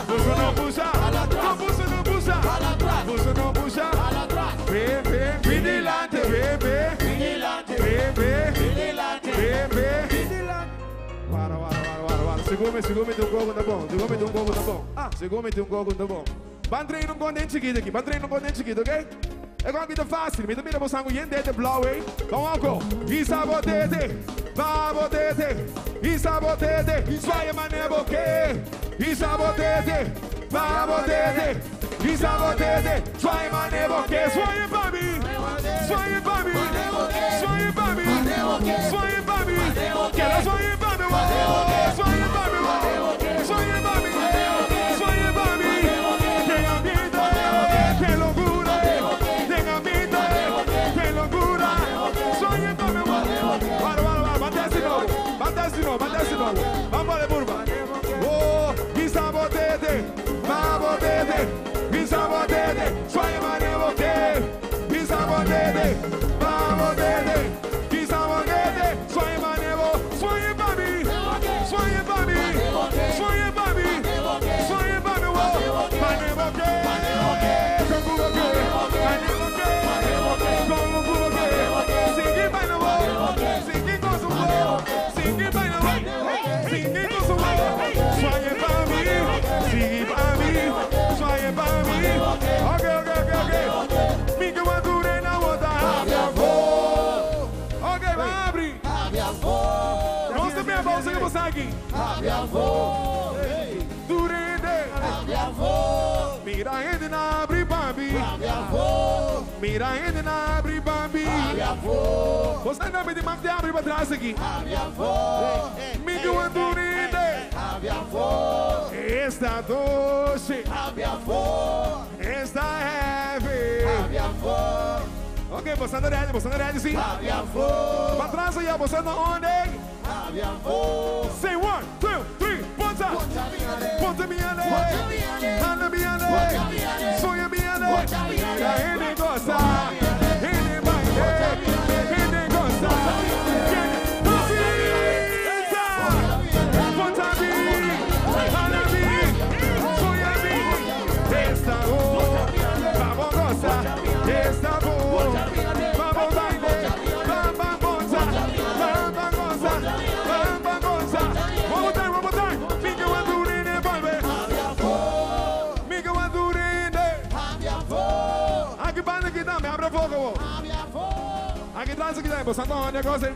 Puso, no puso. No puso, no puso. Puso, no puso. Ven, ven, vigilante, ven, ven. Ven, ven, ven, ven. Para, para, para, para, para. Segura-me, segura-me um pouco, tá bom. Segura-me um pouco, tá bom. Ah, segura-me um pouco, tá bom. Van treino um condente chiquito aqui, van treino um condente chiquito, ok? É com aqui fácil, me também você sangue de blauw, hein? Vamos go. Isa botete, va botete, isa botete, swaia mané boque. Isa botete, va botete, isa botete, swaia mané boque. Swaia pra mim, swaia pra mim, swaia pra mim, swaia pra mim. Quero swaia pra mim, swaia pra mim, swaia pra mim, swaia pra mim. Tem ambiente, que loucura, tem ambiente, que loucura. Swaia pra mim, para, para, para, bate de novo, bate de novo, bate de novo. Vamos para burba. Oh, isa botete, va botete, isa botete, swaia mané boque. Isa botete, va botete, isa botete, swaia mané bo, swaia pra mim, swaia pra mim, swaia pra mim, swaia pra mim, oh, mané boque, com boque, mané boque, com boque, sigue baila bo, sigue com su bo, sigue baila bo, sigue com su bo, swaia pra mim, sigue pra mim, swaia pra mim, ok, ok, ok, ok. Minha madura na bota, abre a voz. Ok, vai abrir. Abre a voz. Nós também vamos que você aqui. Abre a voz. Durende. Abre a voz. Mira gente na abre bambi. Abre a voz. Mira gente na abre bambi. Abre a voz. Você não me demanda de abrir para trás aqui. Abre a voz. Minha madurende. Abre a voz. Esta doce. Abre a voz. Esta heavy. Abre a voz. Ok, boso ta ready, boso ta ready si? Patras allá, boso ta onde? Say one, two, three, ponta! Ponta mi ale! Hala mi ale! Soña mi ale! La hende goza! Hende baile! Hende goza! Ponta! Ponta mi! Hala mi! Soña mi! Esta oh! Vamos goza! Esta oh! Vamos baile! Vamos goza! Vamos goza! Vamos goza! One more time, one more time! Mika Wandurine, baby! Mika Wandurine! Aki banda aki tambe, abra fogo! Aki tras aki tambe, bo sa ta honde cosa?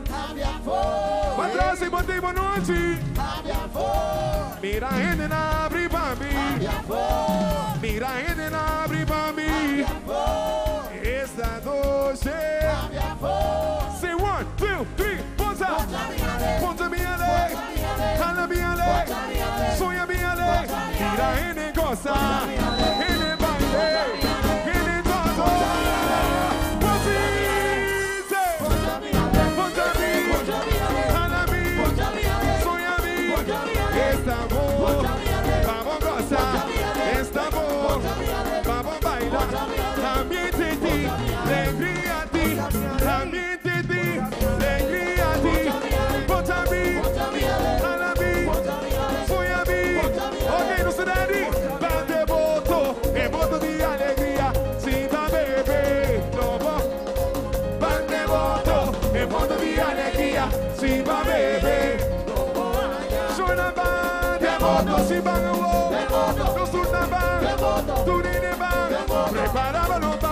Patras y bon dia, bon nochi! Mira hende na abri pa mi. Mira hende na abri pa mi. Esta noche. Say one, two, three, ponta! Ponta mi ale! Hala mi ale! Soña mi ale! Mira hende goza! Hende baile! Hende goza! Ponta! Ponta mi! Hala mi! Soña mi! Esta voz, vamos gozar, esta voz, vamos bailar. Ambiente ti, alegria ti, ambiente ti, alegria ti. Ponta mi, hala mi, soña mi. Ok, nos ta ready. Bande boto, e boto di alegria, si ta bebe, lobo. Bande boto, e boto di alegria, si va bebe. Suena bande boto, si van wo. No surta ban, turine ban, preparábalo pa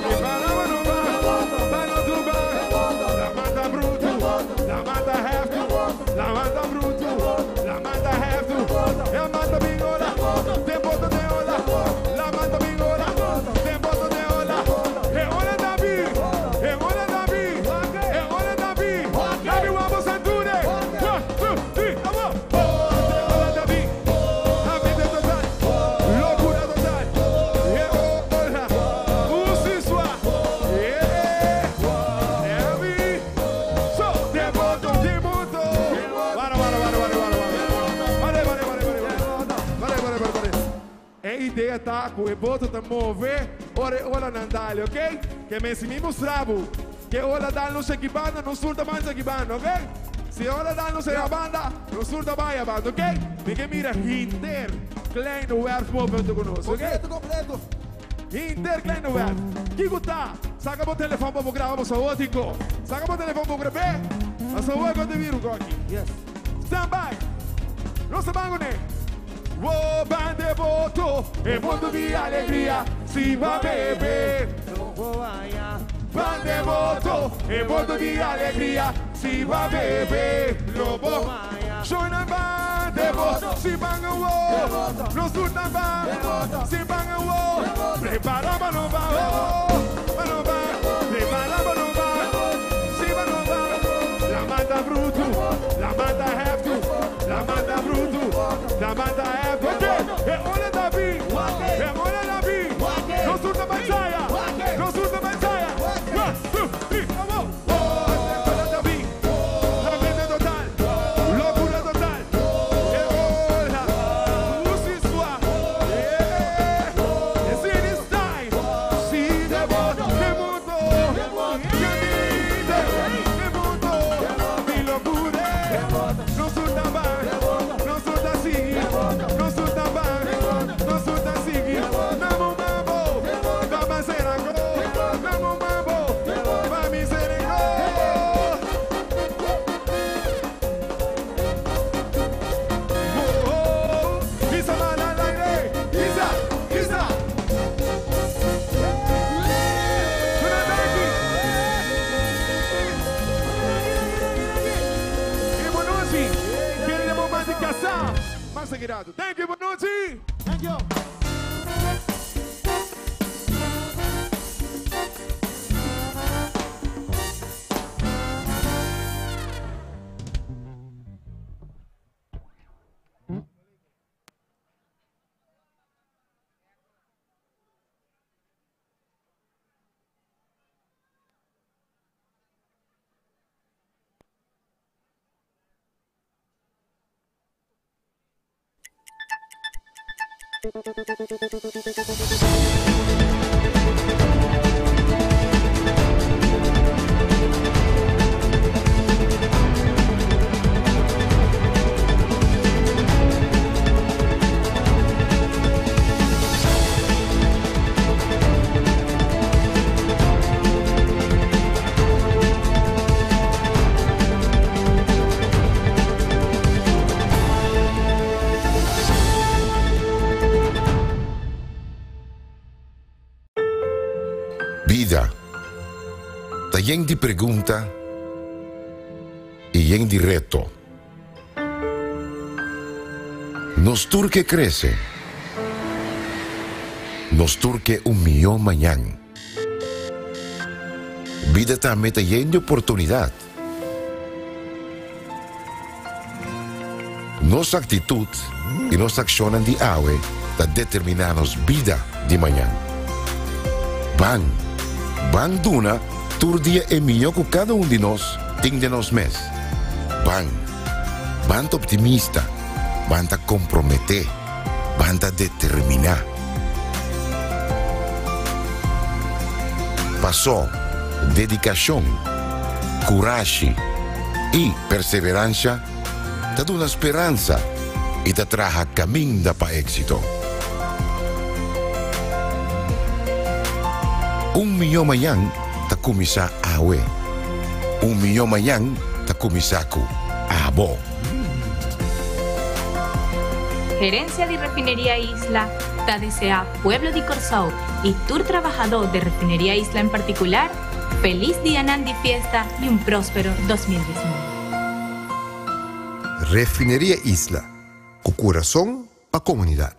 Preparábalo pa, pa no truba. La mata bruto, la mata heftu, la mata bruto, la mata heftu, la mata bingola, te boto de ola, la mata bingola, te boto de ola. E ola Davi, e ola Davi, e ola Davi, Davi vamos a dure. One, two, three, vamos. Ola Davi, ambiente total, locura total. E ola, usisua, yeah, Davi. So, te boto, te boto. Para, para, para, para, para, para. Pare, pare, pare, pare, pare. Pare, pare, pare, pare. E idea ta ku e boto ta move, ora ola nan dal, ok? Ke men si mi mustra bo, ku ola dal nos aki banda, nos tur ta bai aki banda, ok? Si ola dal nos ei banda, nos tur ta bai banda, ok? Mi ke mira henter Kleine Werf move ku nos, ok? Kompleto, kompleto. Henter Kleine Werf. Kiko ta? Saka bo telefòn pa graba bo saótiko. Saka bo telefòn pa graba. A só ku te viru aki. Yes. Stand by. Nos ta bai kuné. O bande boto, e mundo di alegria, si va bebe. Bande boto, e mundo di alegria, si va bebe. Lobo, suena bande boto, si van wo, no surta ban, si van wo, prepara pa no va, pa no va, prepara pa no va, si va no va, la mata bruto, la mata heftu, la mata bruto, la mata heftu. Ok, e ola Davi, e ola Davi, no surta batalla, no surta batalla. One, two, three, vamos. Ola Davi, ambiente total, locura total. E ola, usisua, yeah. It's in his time. Si de voto, de mundo, de mundo, mi locura. No surta ban, no surta sigui, no surta ban, no surta sigui. Namo mambo, vamos a hacer algo. Namo mambo, vamos a hacer algo. Oh, oh, Isa mala al aire, Isa, Isa. Suena tranqui. E Bonucci, querido momento de casar. Mais sagrado. Thank you, Bonucci. Thank you. Bida ta yen di pregunta i yen di reto. Nos tur ke krese. Nos tur ke un mihó mañan. Bida tambe ta yen di oportunidat. Nos aktitut i nos akshonnan di awe ta determiná nos bida di mañan. Ban, ban duna tur dia e mihó ku kada un di nos tin den nos mes. Ban, ban ta optimista, ban ta komprometé, ban ta determiná. Pasó, dedikashon, kurashi i perseveransha ta duna speransa i ta traha kaminda pa éksito. Un mihó mañan ta kuminsá awe. Un mihó mañan ta kuminsá ku abo. Gerencia di Refineria Isla ta desea pueblo di Corsou y tur trabahador di Refineria Isla en particular feliz dianan di fiesta y un prospero 2019. Refineria Isla, ku kurason pa komunidat.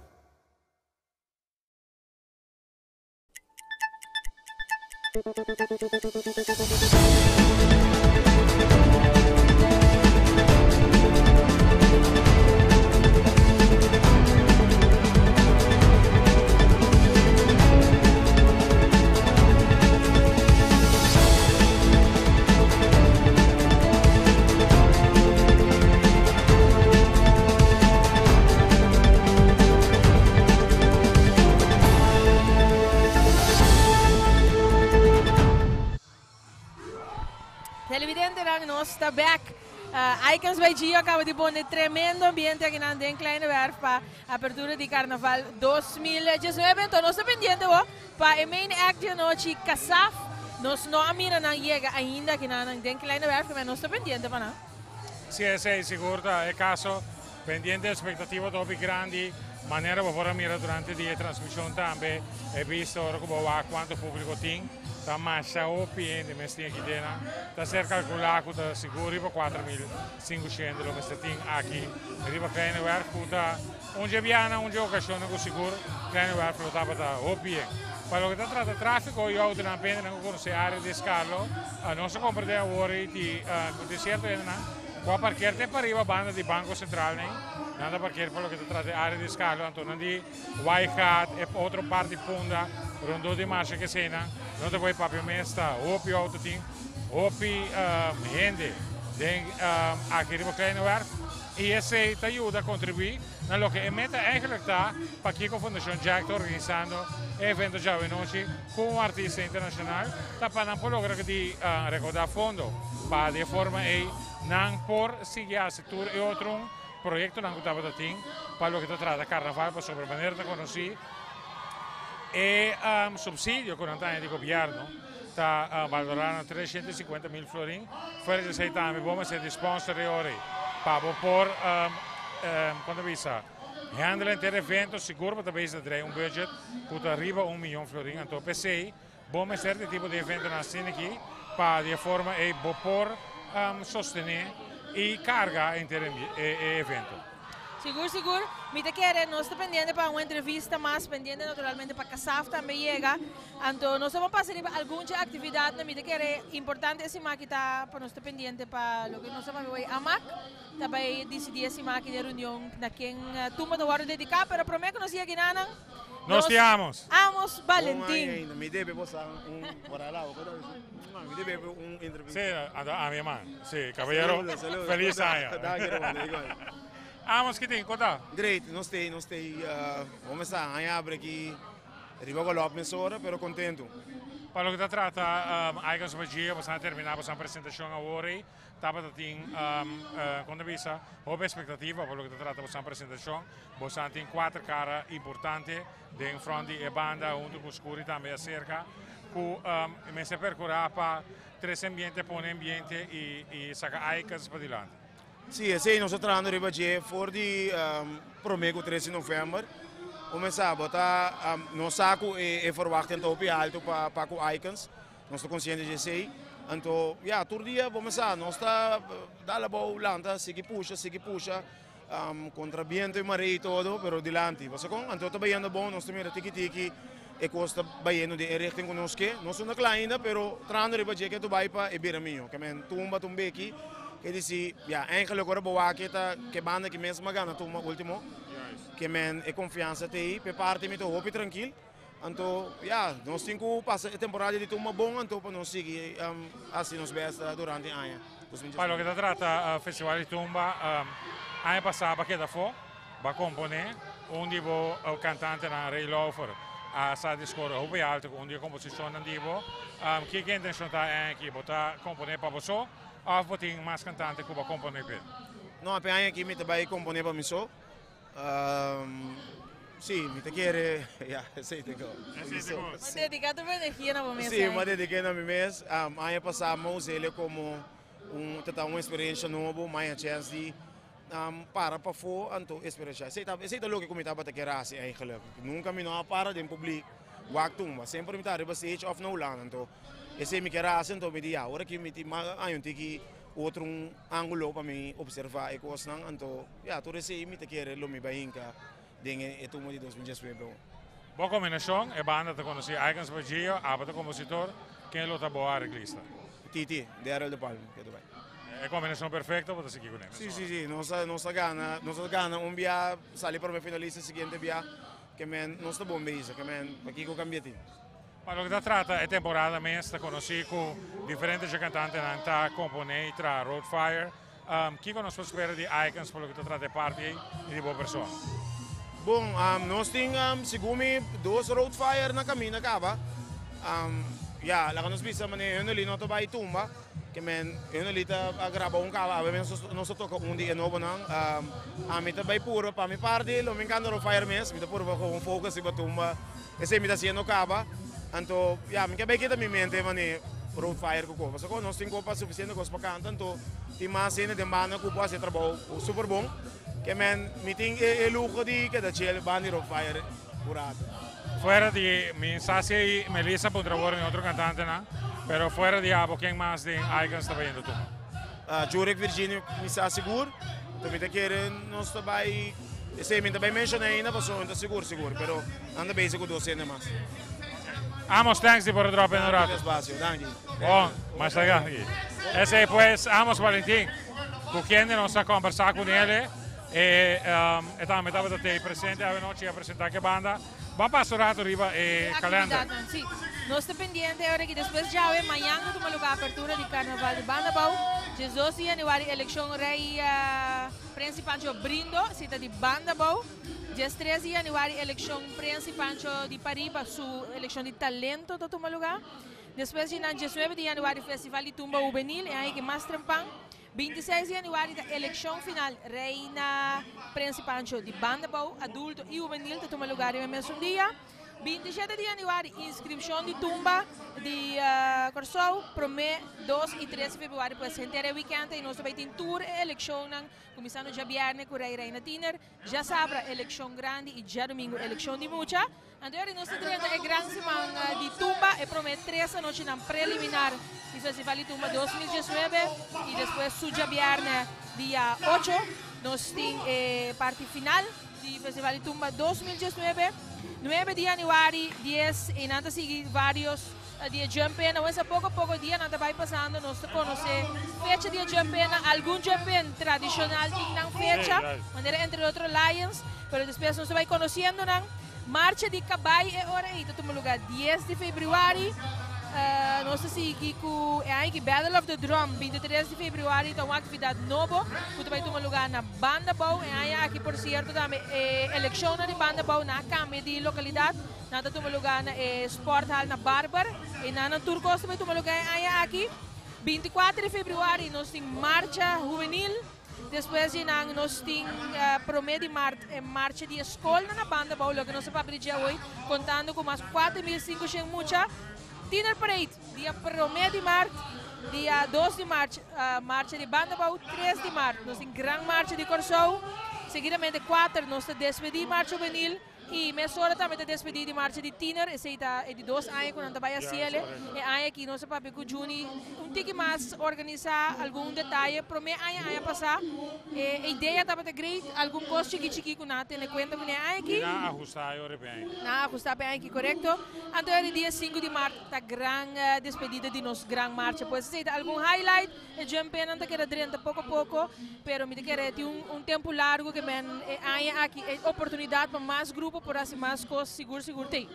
Televidentenan, nos ta back. Icons by Gio acaba di pone tremendo ambiente aki nan den Kleine Werf pa apertura di Carnaval 2019. Enton nos ta pendiente bo pa e main act di anochi Kasaf. Nos no a mira nan yega ainda aki nan den Kleine Werf, pero nos ta pendiente pa nan. Si esey sigur ta e caso. Pendiente expectativa ta hopi grandi, manera bo por a mira durante di e transmision tambe, e bista ora cu bo wak cuanto publico tin, ta masha hopi hende mes tin aki dena, ta ser calcula cu ta sigur riba 4500 lo mester tin aki riba Kleine Werf cu ta un dje biahanan, un dje ocasionnan cu sigur Kleine Werf lo tabata hopi yen. Pa loke ta trata trafico y autonan pendenan cu conoce area di Escarlo, nos a comprende awor di cu tin cierto hendenan, Ku a parker te pariba banda di Banko Sentral nei, nan ta parker pa loke ta trata e área di Skalo, anto nan di Waaigat, e otro parti Punda, rondó di Marsha Kesena, no ta bai papia mes, ta hopi outo tin, hopi hende den aki riba Kleine Werf i esei ta yuda kontribuí na loke e meta eigenlijk ta pakiko Fundashon Jack ta organisando e evento djawe nochi ku un artista internashonal ta pa nan por logra di rekoudá fondo pa di e forma ei nan por sigui hasi tur e otro proyektonan ku tabata tin pa loke ta trata karnaval pasobra manera ta konosí e supsidio ku nan ta haña di gobièrnu ta balorá na 350 mil florin. Fuera di esei tambe bo mester di sponsor e ora ei pa bo por kon ta bisa handle henter evento sigur bo ta bezig ta drei un budget ku ta riba un miyon florin. Anto p'esei bo mester di tipo di eventonan asina aki pa di e forma ei bo por sostené i karga henter e evento. Sigur sigur, mi ta kere nos ta pendiente pa un entrevista mas, pendiente naturalmente pa Kasaf tambe yega. Anto nos ta bon pasa riba algun dje actividadnan, mi ta kere importante e siman aki ta pa nos ta pendiente pa loke nos ta papia hoy Amak ta bay dicidi e siman aki den reunion na ken tumba ta wordo dedica, pero prome cu nos yega enanan Nos te amos. Amos Valentin. Mi debe bosa un orala, mi debe un entrevista. Sí, a mi man. Sí, caballero. Feliz año. Amos ki tin, kon ta? Great, nos tei, nos tei. Bo mester haña abre aki riba golòp mesora, pero kontentu. Pa loke ta trata Icons of Aegea, boso a terminá boso presentashon awor ei. Tabata tin, kon ta bisa, hopi espektativa pa loke ta trata boso presentashon. Boso tin kuater kara importante den front di e banda huntu ku Scurry tambe aserka ku mester perkurá pa trese ambiente, pone ambiente i saka Icons padilanti. Sí, esei nos ta trahando riba dje for di promé ku tres di novèmber. Kuminsá bo ta nos sa ku e verwachting ta hopi altu pa pa ku Icons. Nos ta konsiente di esei. Anto ya tur dia bo mester sa nos ta dal abou lanta sigui pusha sigui pusha kontra biento i mare i todo pero dilanti. Pasobra kon anto ta bayendo bon nos ta mira tiki tiki e kos ta bayendo den e richting ku nos ke. Nos no ta kla ainda pero trahando riba dje ke ta bai pa e bira mihó. Ke men tumba ta un beki ke disi ya eigenlijk ora bo wak e ta ke banda ki mes a gana tumba ultimo. Ke men e konfiansa ta ei. P'e parti mi ta hopi trankil. Anto ya nos tin ku pasa e temporada di tumba bon anto pa nos sigui hasi nos best durante e aña. Pa loke ta trata festival di tumba aña pasa bo a keda afó, bo a komponé un di bo kantantenan Ray Lauffer a sa di skor hopi alto ku un di e komposishonnan di bo. Kiko e intenshon ta aña aki? Bo ta komponé pa bo so òf bo tin mas kantante ku bo a komponé p'e? No, p'e aña aki mi ta bai komponé pa mi so. Sí, mi ta kere, ya, esei ta go. Bo dedica tur bo energia na bo mes. Sí, mi a dedica na mi mes. Aña pasá mi a usa el como un, ta ta un experiencia nobo, mi a haña chance di para pafó anto experiencia. Esei ta, esei ta loke ku mi tabata kier hasi eigenlijk. Nunca mi no a para den publiek wak tumba. Semper mi ta riba stage of na Hulanda. Anto esei mi kier hasi, anto mi di ya, ora ki mi tin, mi a haña un tiki otro un angulo pa mi observa e kosnan, anto ya tur esei mi ta kere lo mi bai hinka den e tumba di 2019. Bo kombinashon, e banda ta konosí Icons by Gio, abo ta kompositor, ken lo ta bo areglista? Titi, Daryl de Palma, ke ta bai. E kombinashon perfekto bo ta sigui kuné. Si, si, si, nos a nos a gana, nos a gana un bia, sali prome finalista, siguiente bia, ke men nos ta bon bezig, ke men pakiko kambia tin. Pa loke ta trata e temporada mes ta konosí ku diferente dje kantantenan ta komponé i traha Road Fire. Kiko nos por spera di Icons pa loke ta trata e parti ei i di bo persona? Bon, nos tin segun mi dos Road Fire na kaminda kaba. Ya, laga nos bisa manera Hunderly no ta bai tumba, ke men Hunderly ta a graba un kaba, awe mes nos ta toka un di e nobonan. Ami ta bai purba, pa mi parti lo mi kanta Road Fire mes, mi ta purba ku un focus riba tumba. Esei mi ta haciendo caba, anto ya mi ke bay kita mi mente mane road fire cu cos, pasobra nos tin copa suficiente cos pa canta, anto tin mas hende den banda cu por haci e trabou super bon, ke men mi tin e luho di keda chill banda di road fire un rato. Fuera di mi sa si Melissa puntra awor mi otro cantantenan, pero fuera di abo ken mas den Icons ta bayendo tuma? Jurek Virginio mi sa sigur, anto mi ta kere nos ta bay. Esei mi ta bai menciona ainda pasobra mi ta sigur sigur pero nan ta bezig cu dos hende mas. Amos thanks di por a drop in un rato. Danki espacio, danki. Bon, masha danki. Esei pues Amos Valentin cu kende nos a combersa cu nele e e tambe tabata tey presente awe nochi a presenta ke banda. Ban pasa un rato riba e kalender. Actividadnan, si. Nos ta pendiente ora ki despues djawe mañan ta tuma lugar apertura di Carnaval di Bandabou, diesdos di januari eleccion Rey Prince Pancho Brindo, si ta di Bandabou, diestres di januari eleccion Prince Pancho di Pariba su eleccion di talento ta tuma lugar. Despues di nan diesnuebe di januari Festival di Tumba Hubenil, e aña ki mas trempan. 26 di januari ta eleccion final Reina Prince Pancho di Bandabou, adulto y hubenil ta tuma lugar riba e mesun dia. 27 di januari inscripcion di tumba di Corsou, prome, dos y tres di februari pues henter e weekend y nos ta bay tin tur e eleccionnan cuminsando djabierne cu Rey Reina Tiener, djasabra eleccion grandi y djadomingo eleccion di mucha. Anto eri nos ta drenta e gran siman di tumba, e prome tres anochinan preliminar di Festival di Tumba 2019 y despues su djabierne dia ocho nos tin e parti final di Festival di Tumba 2019, nuebe di januari dies y nan ta sigui varios di e jump in. Awor poco poco dianan ta bay pasando nos ta conoce fecha di e jump in, algun jump in tradicional tin nan fecha, manera entre otro Lions, pero despues nos ta bay conociendo nan. Marcha di Cabay e ora ey ta tuma lugar dies di februari. Nos ta sigui ku e aña aki Battle of the Drum, 23 di febrüari ta un aktividat nobo ku ta bai tuma lugá na Bandabou. E aña aki por sierto tambe e elekshonnan di Bandabou nan a kambia di lokalidat, nan ta tuma lugá na e Sporthal na Barber. Einan nan tur kos ta bai tuma lugá e aña aki. 24 di febrüari nos tin marcha hubenil. Despues di nan nos tin prome di mart e marcha di e skolnan na Bandabou, loke nos a papia di dje awoy, kontando ku mas ku 4500 mucha. Tiener Parade dia prome di mart, dia 2 di mart marcha di Bandabou, 3 di mart nos tin gran marcha di Kòrsou, seguidamente 4 nos ta despedí marcha hubenil. I mesora tambe ta despedí di marcha di tiner, esei ta e di dos aña ku nan ta bai hasiel. E aña aki nos a papia ku Juni un tiki mas organisá algun detaye. Promé aña, aña pasá, e idea tabata great, algun kos chiki chiki ku nan a tene kuenta kuné e aña aki. I nan a ahustá e ora p'e aña aki. Nan a ahustá p'e aña aki, korekto. Anto e dia sinku di mart ta gran despedida di nos gran marcha. Pues esei ta algun highlight. E jumpennan ta keda drenta poko poko, pero mi ta kere tin un tempu largu ke men e aña aki e oportunidat pa mas grupo por hasi mas kos sigur sigur t'ei.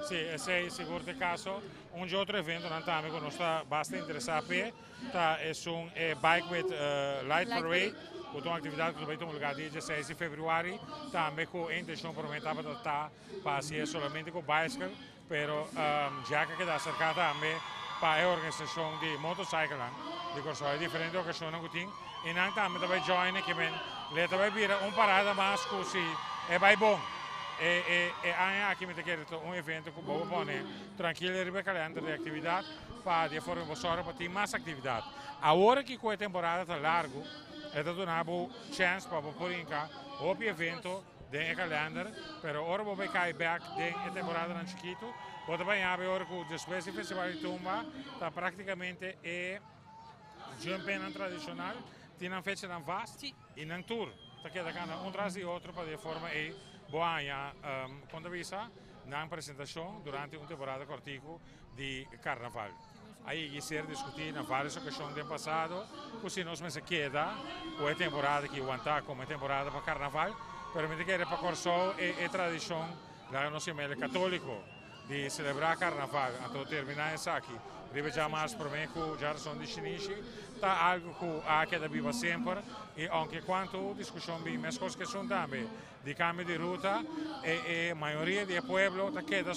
Sí, esei sigur t'e kaso. Un dje otro eventonan tambe ku nos ta basta interesá p'e ta esun e Bike with Light Parade, ku ta un aktividat ku ta bai tuma lugá dia dieseis di febrüari, tambe ku e intenshon promé tabata ta pa hasié solamente ku baiskel, Pero Jack a keda aserká tambe pa e organisashon di motorcyclenan di Kòrsou. E diferente okashonnan ku tin i nan tambe ta bai join e kimen le ta bai bira un parada mas ku si e bai bon. E e e aña aki mi ta kere ta un evento ku bo por pone trankil riba e kalender di aktividat pa di e forma bo sòru pa tin mas aktividat. Awor aki ku e temporada ta largu e ta duna bo chèns pa bo por hinka hopi evento. Den e kalender, pero ora bo bai kai bek den e temporadanan chikitu, bo ta bai habi ora ku despues di Festival di Tumba ta praktikamente e jumpennan tradishonal tin nan fechanan vast i nan tur ta keda kanda un tras di otro pa di e forma ei bo haña kon ta bisa nan presentashon durante un temporada kòrtiku di karnaval. A yegi ser diskutí na vários okashon den pasado ku si nos mester keda ku e temporada ki wantá komo e temporada pa karnaval, pero mi ta kere pa Kòrsou e e tradishon laga nos yama el katóliko di selebrá karnaval anto terminá esaki riba djamars promé ku djarason di shinishi ta algu ku a keda biba semper i ounke kuantu diskushon bin meskos ku esun tambe di kambio di ruta e e mayoria di e pueblo ta keda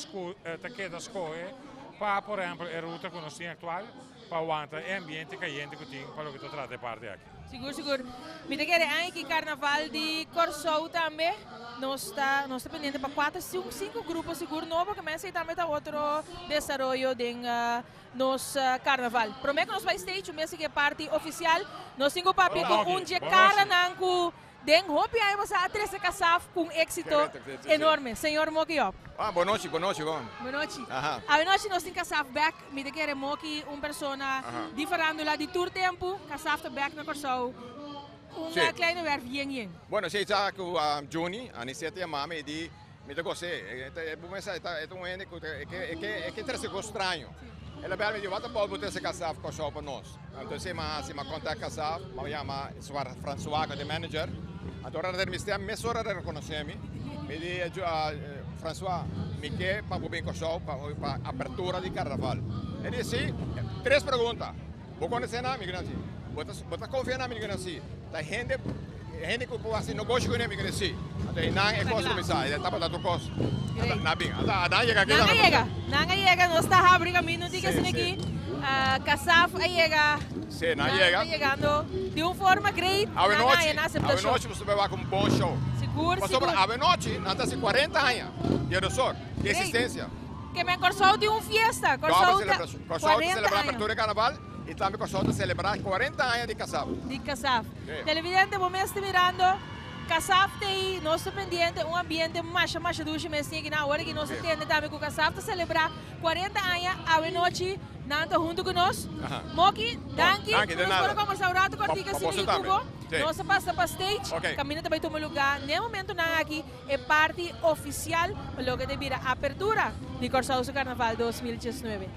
ta keda skohe pa por ehempel e ruta ku nos tin aktual pa wanta e ambiente kayente ku tin pa loke ta trata e parti aki. Sigur sigur. Mi ta kere aña ki karnaval di Kòrsou tambe nos ta nos ta pendiente pa kuater sinku grupo sigur nobo ke mester tambe ta otro desaroyo den nos karnaval. Promé ku nos bai stage un bes sigui e parti ofisial nos tin ku papia ku un dje karanan ku Den hopi aña pasá a trese Kasaf ku un éksito enorme. Señor Moki Job. Ah, bon nochi, bon nochi, bon. Bon nochi. Aha. Awenochi nos tin Kasaf bèk. Mi ta kere Moki un persona di farándula di tur tempu. Kasaf ta bèk na Kòrsou. Un kleine wèrf yen yen. Bueno, si sa ku Juni, Anicet a yama mi e di mi ta gos'é. E bo mester sa e ta un hende ku e ke e ke trese kos straño. El a bèl mi di wak ta bòl bo trese Kasaf Kòrsou pa nos. Anto si mi a hasi, mi a kontak Kasaf, mi a yama Francois ku ta e manager. Anto ora el a mester mesora el a rekonosé mi. Mi di Francois, mi ke pa bo bin Kòrsou pa apertura di karnaval. El di si, tres pregunta. Bo konosé nan? Mi ku nan si. Bo ta konfia nan? Mi ku nan si. Ta hende hende ku por hasi negoshi kuné? Mi ku nan si. Anto einan e kos kuminsá. E tabata tur kos. Nan a bin. Anto nan a yega aki. Nan a yega. Nan a yega. Nos ta habri kaminda un tiki asina aki. Kasaf a yega. Si, nan a yega. Nan ta yegando di un forma great. Nan a haña nan aseptashon. Awenochi boso ta bai wak un bon show. Sigur, sigur. Pasobra awenochi nan ta hasi 40 aña di Edosor di existencia. Ke men Kòrsou tin un fiesta. Kòrsou ta Kòrsou ta selebrá apertura di karnaval i tambe Kòrsou ta selebrá 40 aña di Kasaf. Di Kasaf. Televidente bo mes ta mirando Kasaf ta ei, nos ta pendiente un ambiente masha masha dushi mes tin aki nan. Awor aki nos ta tende tambe ku Kasaf ta selebrá 40 aña awe nochi nan ta huntu ku nos. Moki, danki ku nos por a kombersá un ratu kòrtiku asina aki ku bo. Nos a pasa pa stage, kaminda ta bai tuma lugá n'e momentunan aki. E parti ofisial pa loke ta bira apertura di Kòrsou su Karnaval 2019.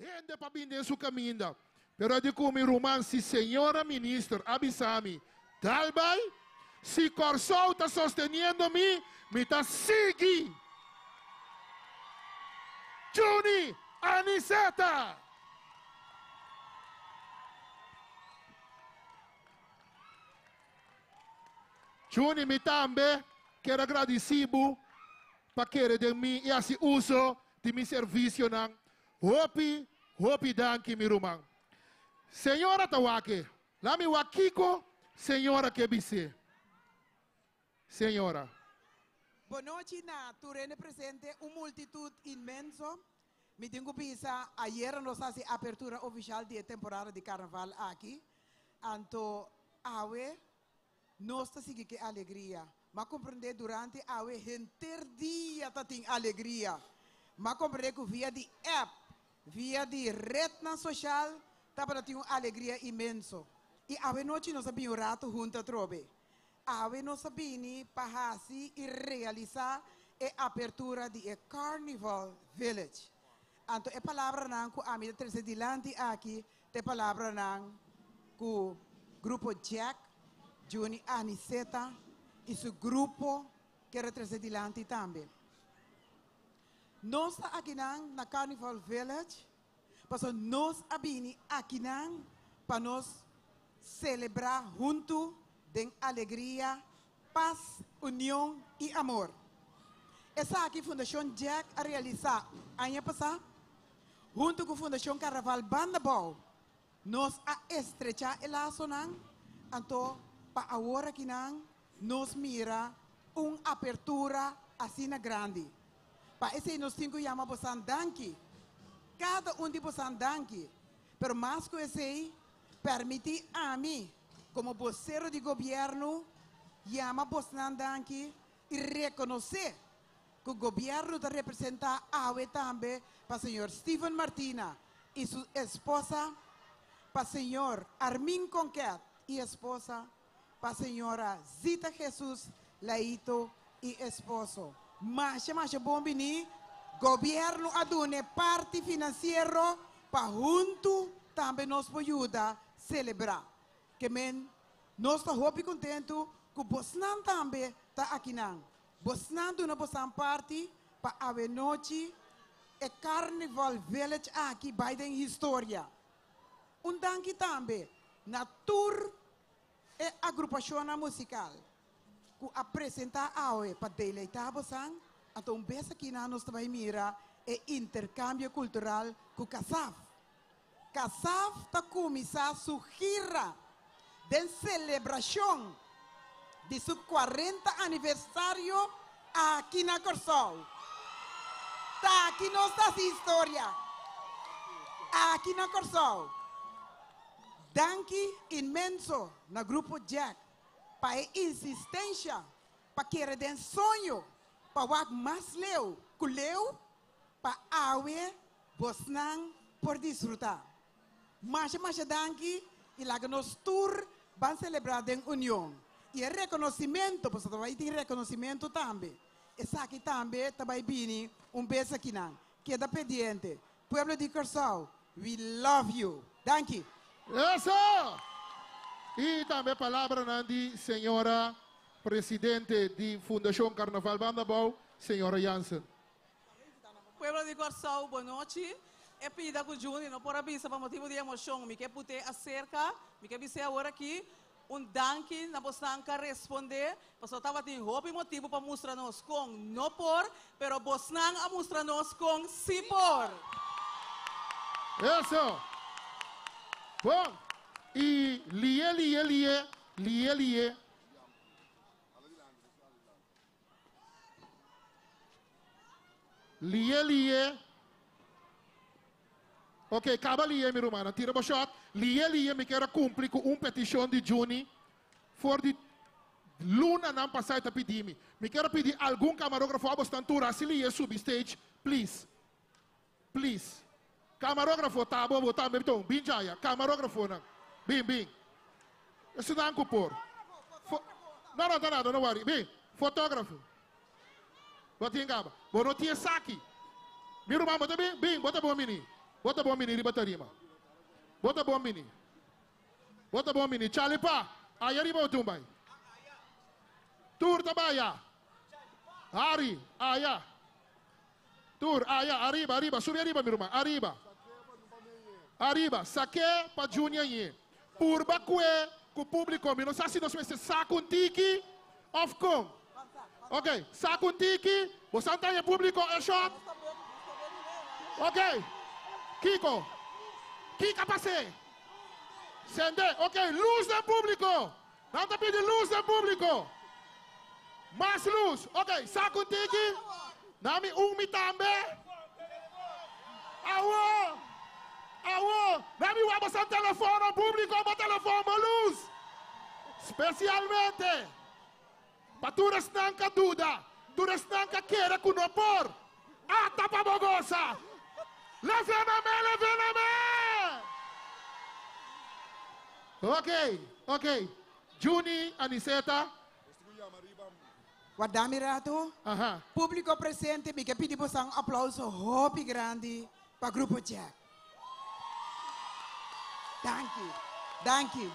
Hende pa bin den su kaminda. Pero a di ku mi ruman si señora minister a bisa mi dal bai, si Kòrsou ta sosteniendo mi, mi ta sigui. Juni! Aniceta! Juni mi tambe kier a gradici bo pa kere den mi y haci uso di mi servicionan. Hopi, hopi danki mi ruman. Señora ta wak e. Laat mi wak kico señora ke bis'é. Señora. Bonochi na tur hende presente, un multitud inmenso. Mi tin cu bisa, ayera nos a haci apertura oficial di e temporada di carnaval aki. Anto awe nos ta sigui cu e alegria. M'a comprende durante awe henter dia ta tin alegria. M'a comprende cu via di app, via di rednan social tabata tin un alegria inmenso. Y awe nochi nos a bini un rato hunto atrobe. Awe nos a bini pa hasi i realisá e apertura di e Carnival Village. Anto e palabranan ku ami ta trese dilanti aki ta e palabranan ku Grupo Jack, Juni Aniceta i su grupo kier a trese dilanti tambe. Nos ta akinan na Carnival Village pasobra nos a bini akinan pa nos Selebrá huntu den alegria, pas, union i amor. Esaki Fundashon Jack a realisá aña pasá. Huntu ku Fundashon Karnaval Banda Bou nos a estrechá e lasonan, anto pa awor akinan nos mira un apertura asina grandi. Pa esei nos tin ku yama bosan danki, kada un di bosan danki, pero mas ku esei Permití ami, komo bosero di gobièrnu, yama bosnan danki i rekonosé ku gobièrnu ta representá awe tambe pa señor Steven Martina i su esposa, pa señor Armin Conquet i esposa, pa señora Zita Jesus Laito i esposo. Masha masha bon biní, gobièrnu a duna e parti finansiero pa huntu tambe nos por yuda selebrá. Ke men nos ta hopi kontentu ku bosnan tambe ta akinan. Bosnan duna bosan parti pa awenochi e Carnival Village aki bai den historia. Un danki tambe na tur e agrupashonnan musikal ku a presentá awe pa deleitá bosan, anto un bes akinan nos ta bai mira e interkambio kultural ku Kasaf. Kasaf ta kuminsá su gira den selebrashon di su kuarenta aniversario aki na Kòrsou. Ta aki nos ta hasi historia, aki na Kòrsou. Danki inmenso na Grupo Jack pa e insistensha pa kere den soño pa wak mas leu ku leu pa awe bosnan por disfruta. Masha masha danki y laga nos tur ban celebra den union. Y e reconocimento, pasobra ta bay tin reconocimento tambe, esaki tambe ta bay bini un bes akinan. Keda pendiente. Pueblo di Kòrsou, we love you. Danki. Eso! Y tambe palabranan di señora Presidente di Fundacion Carnaval Banda Abou, señora Jansen. Pueblo di Kòrsou, bon nochi. E pida ku Juni no por a bisa pa motibu di emoshon, mi ke put'é aserka, mi ke bis'é awor aki, un danki na bosnan ka respondé, pasobra tabatin hopi motibu pa mustra nos kon no por, pero bosnan a mustra nos kon sí por. Eso! Bon! I lié, lié, lié, lié, lié. Lié, lié. Ok, kaba lié mi rumannan. Tira bo shot. Lié, lié, mi kier a kumpli ku un petishon di Juni for di lunanan pasá e ta pidi mi. Mi kier a pidi algun kamarógrafo abo stan tur hasi lié subi stage, please. Please. Kamarógrafo ta abo, bo tambe ton. Bin djaya. Kamarógrafonan. Bin, bin. Esunnan ku por. Fo no, no ta nada, no worry. Bin. Fotógrafo. Bo tin kaba. Bo no tin esaki. Mi ruman, bo ta bin? Bin, bo ta bon bini. Bo ta bon bini riba tarima. Bo ta bon bini. Bo ta bon bini. Chali pa. Aya riba bo tumbai. Tur ta bai ya. Harry, aya. Tur, aya, ariba, ariba, subi ariba mi ruman, ariba. Ariba, sak'é pa Juni añe. Purba kue ku públiko, mi no sa si nos mester sak un tiki òf kon. Ok, sak un tiki, bo sa ta haña públiko e shòt? Ok, kiko? Kiko a pas'é? Sende, ok, lus den públiko! Nan ta pidi lus den públiko. Mas lus. Ok, sak un tiki. Nami un mi tambe. Awo! Awo! Nami wak boso telefono públiko, bo telefon, bo lus. Spesialmente pa tur esnan ka duda, tur esnan ka kere ku no por. Ata pa bo gosa! Leve na me, leve na me! Ok, ok. Juni, Aniceta. Warda mi rato. Aha. Publico presente, mi ke pidi boso un aplauso hopi grandi pa Grupo Jack. Danki, danki.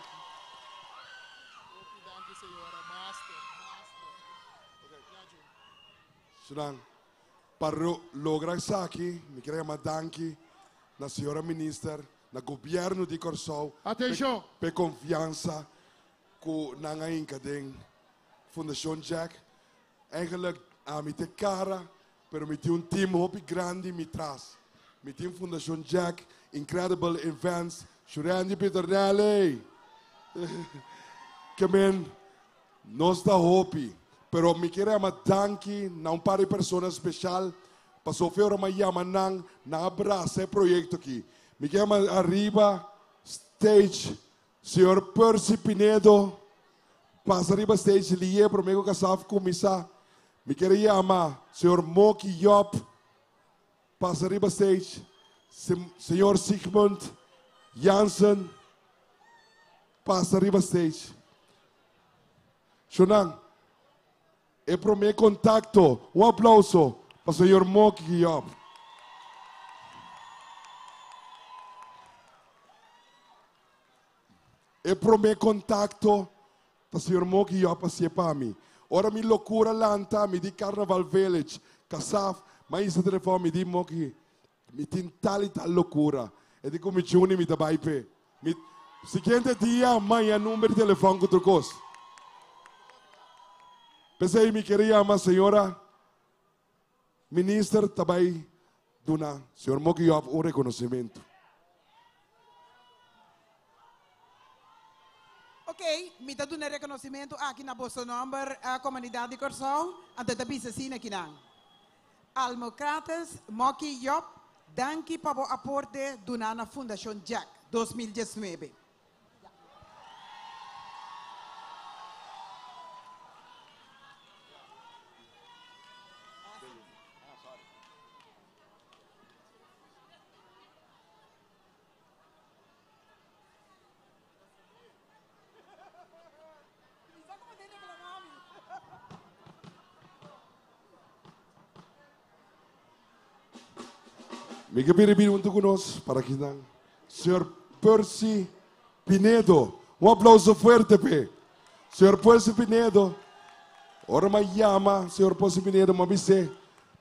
Hopi danki señora. Master, master. Ya Juni. Sunan, pa logra esaki mi kier a yama danki na señora minister, na gobierno di Kòrsou Atenshon! pa e konfiansa ku nan a hinka den Fundashon Jack. Eigenlijk ami ta e kara, pero mi tin un team hopi grandi mi tras. Mi tin Fundashon Jack, Incredible Events, Shurandy Peternelli! Ke men Nos ta hopi, pero mi kier yama danki na un par di persona special, pasobra ora mi a yama nan, nan a brasa e proyecto aki. Mi kier yama ariba stage señor Percy Pinedo, pasa riba stage liye prome cu Kasaf cuminsa. Mi kier yama señor Moki Job, pasa riba stage, señor Sigmund Jansen, pasa riba stage. Shonan, e promé kontakto, un aplauso pa señor Moki Guillaume. E promé kontakto ta señor Moki Guillaume hasié pa mi. Ora mi lokura lanta, mi di Carnaval Village, Kasaf, m'a hisa telefòn, mi di Moki, Mi tin tal y tal locura. E di cu mi Juni mi ta bay p'e. Mi siguiente dia maya number di telefon cu tur cos. P'esey mi kere yama señora minister ta bay duna señor Moki Job un reconocimento. Ok, mi ta duna e reconocimento aki na boso nomber, comunidad di Corsou, anto e ta bisa asina kinan. Almocrates Moki Job, danki pa bo aporte duna na Fundashon Jack 2019. Mi ke pidi bini huntu ku nos para kinan Señor Percy Pinedo. Un aplauso fuerte p'e. Señor Percy Pinedo, ora m'a yama Señor Percy Pinedo m'a bis'é,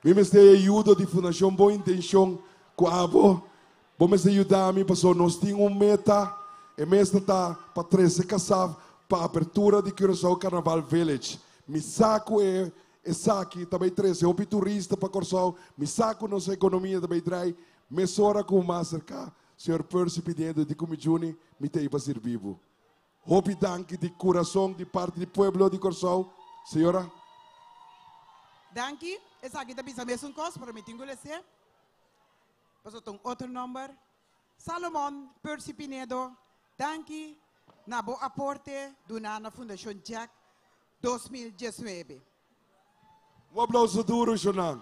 mi mester e ayudo di Fundashon Bon Intenshon ku abo Bo mester yuda mi pasobra nos tin un meta, e mester ta pa trese Kasaf pa apertura di Curaçao Carnaval Village. Mi sa ku e esaki ta bai trese hopi turista pa Kòrsou, mi sa ku nos ekonomia ta bai drai mesora ku mas serka señor Percy pidiendo di ku mi Juni mi ta ei pa sirbi bo. Hopi danki di kurason di parti di pueblo di Kòrsou. Señora. Danki, esaki ta bisa mesun kos pero mi tin ku les'é. Pasobra ta un otro nomber. Salomon Percy Pinedo, danki na bo aporte duna na Fundashon Jack 2019. Un aplauso duro, Shonan.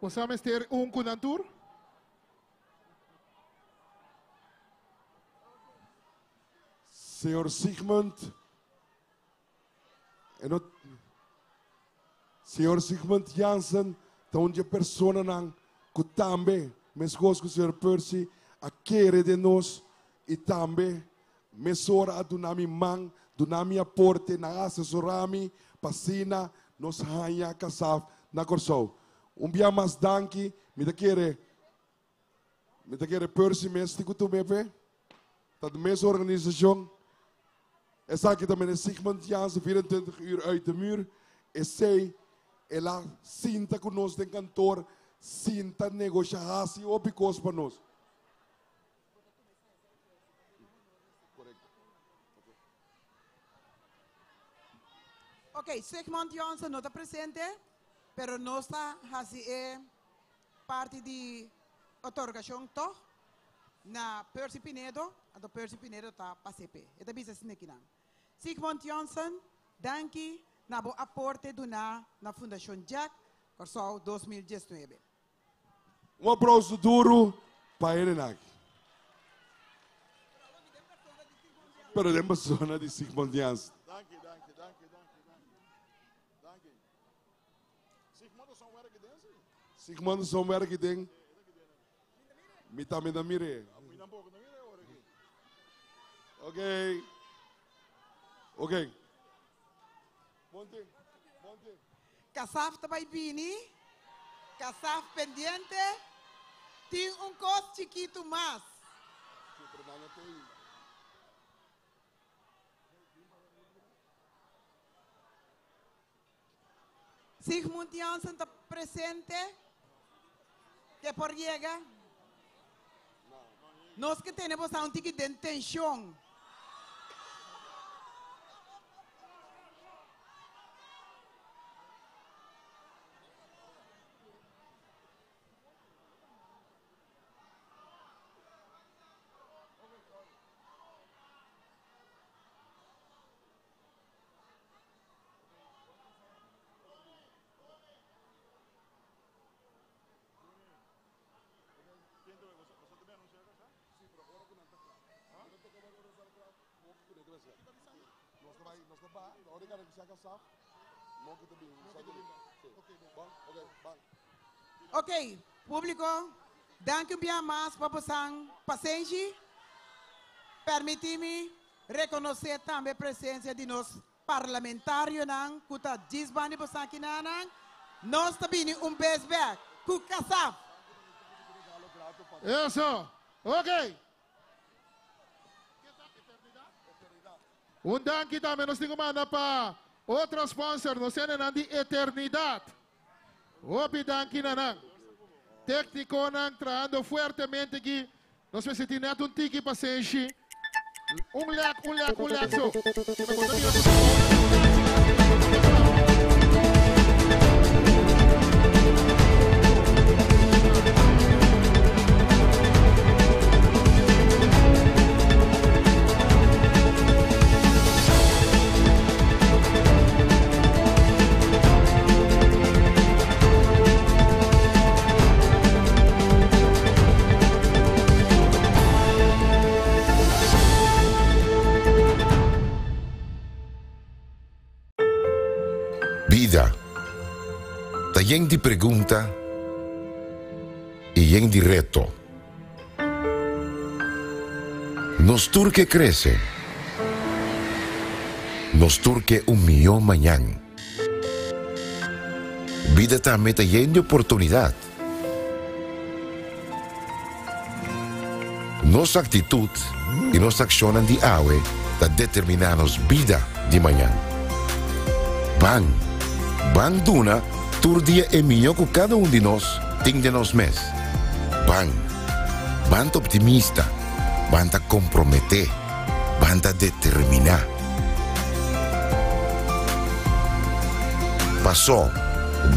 Bo sa mester un ku nan tur? Señor Sigmund, e no, Señor Sigmund Jansen ta un di e personanan ku tambe. meskos ku señor Percy a kere den nos i tambe mesora a duna mi man, duna mi aporte, nan a asesorá mi pa asina nos haña Kasaf na Kòrsou. Un bia mas danki, mi ta kere mi ta kere Percy mes tin ku tuma e fe, ta di mes organisashon. Esaki ta meneer Sigmund Jansen 24 uur uit de muur. Esei el a sinta ku nos den kantor, sinta negosha hasi hopi kos pa nos. Ok, Sigmund Jansen no ta presente, pero nos ta hasi e parti di otorgashon tog na Percy Pinedo, anto Percy Pinedo ta pas'é p'e. E ta bisa asina kinan. Sigmund Jansen, danki na bo aporte duná na Fundashon Jack, Kòrsou 2019. Un aplauso duru pa Ellen aki. Pero den persona di Sigmund Jansen. Danki, danki, danki, danki, danki. Danki. Sigmund is zo'n werk den, si? Sigmund is zo'n werk den. Mi tambe ta mire. Mi tampoco ta mire ora aki. Ok. Ok. Monte, monte. Kasaf ta bai bini, Kasaf pendiente, tin un kos chikitu mas. Sigmund Jansen ta presente, ke por yega. Nos ke tene bosa un tiki den tenshon. Ok, públiko, danki un bia mas pa bosan pasenshi. Permití mi rekonosé tambe presensia di nos Parlamentarionan ku ta djis banda di bosan kinanan, nos ta bini un bes bek ku Kasaf. Eso. Ok. Un danki tambe nos tin ku manda pa otro sponsor, nos hendenan di Eternidad. Hopi danki na nan. Teknikonan trahando fuertemente aki. Nos mester tin net un tiki pasenshi. Un lek, un lek, un lek so. Bida ta yen di pregunta i yen di reto. Nos tur ke krese. Nos tur ke un mihó mañan. Bida tambe ta yen di oportunidat. Nos aktitut i nos akshonnan di awe ta determiná nos bida di mañan. Ban, ban duna tur dia e mihó ku kada un di nos tin den nos mes. Ban, ban ta optimista, ban ta komprometé, ban ta determiná. Pasó,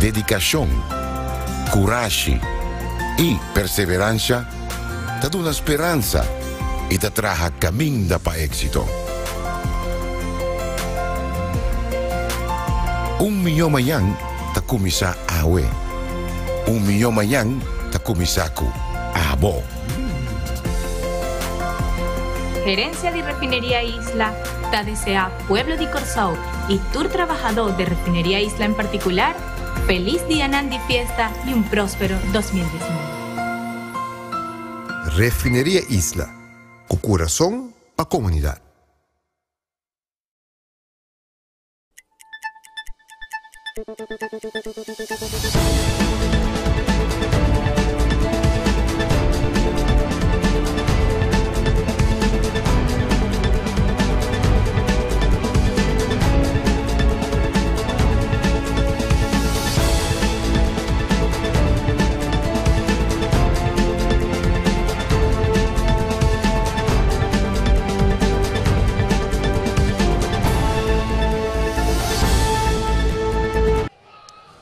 dedikashon, kurashi i perseveransha ta duna speransa i ta traha kaminda pa éksito. Un mihó mañan ta kuminsá awe. Un mihó mañan ta kuminsá ku abo. Gerencia di Refineria Isla ta desea pueblo di Corsou y tur trabahadó di Refineria Isla en particular felis dianan di fiesta y un prospero 2019. Refineria Isla, ku kurason pa komunidat.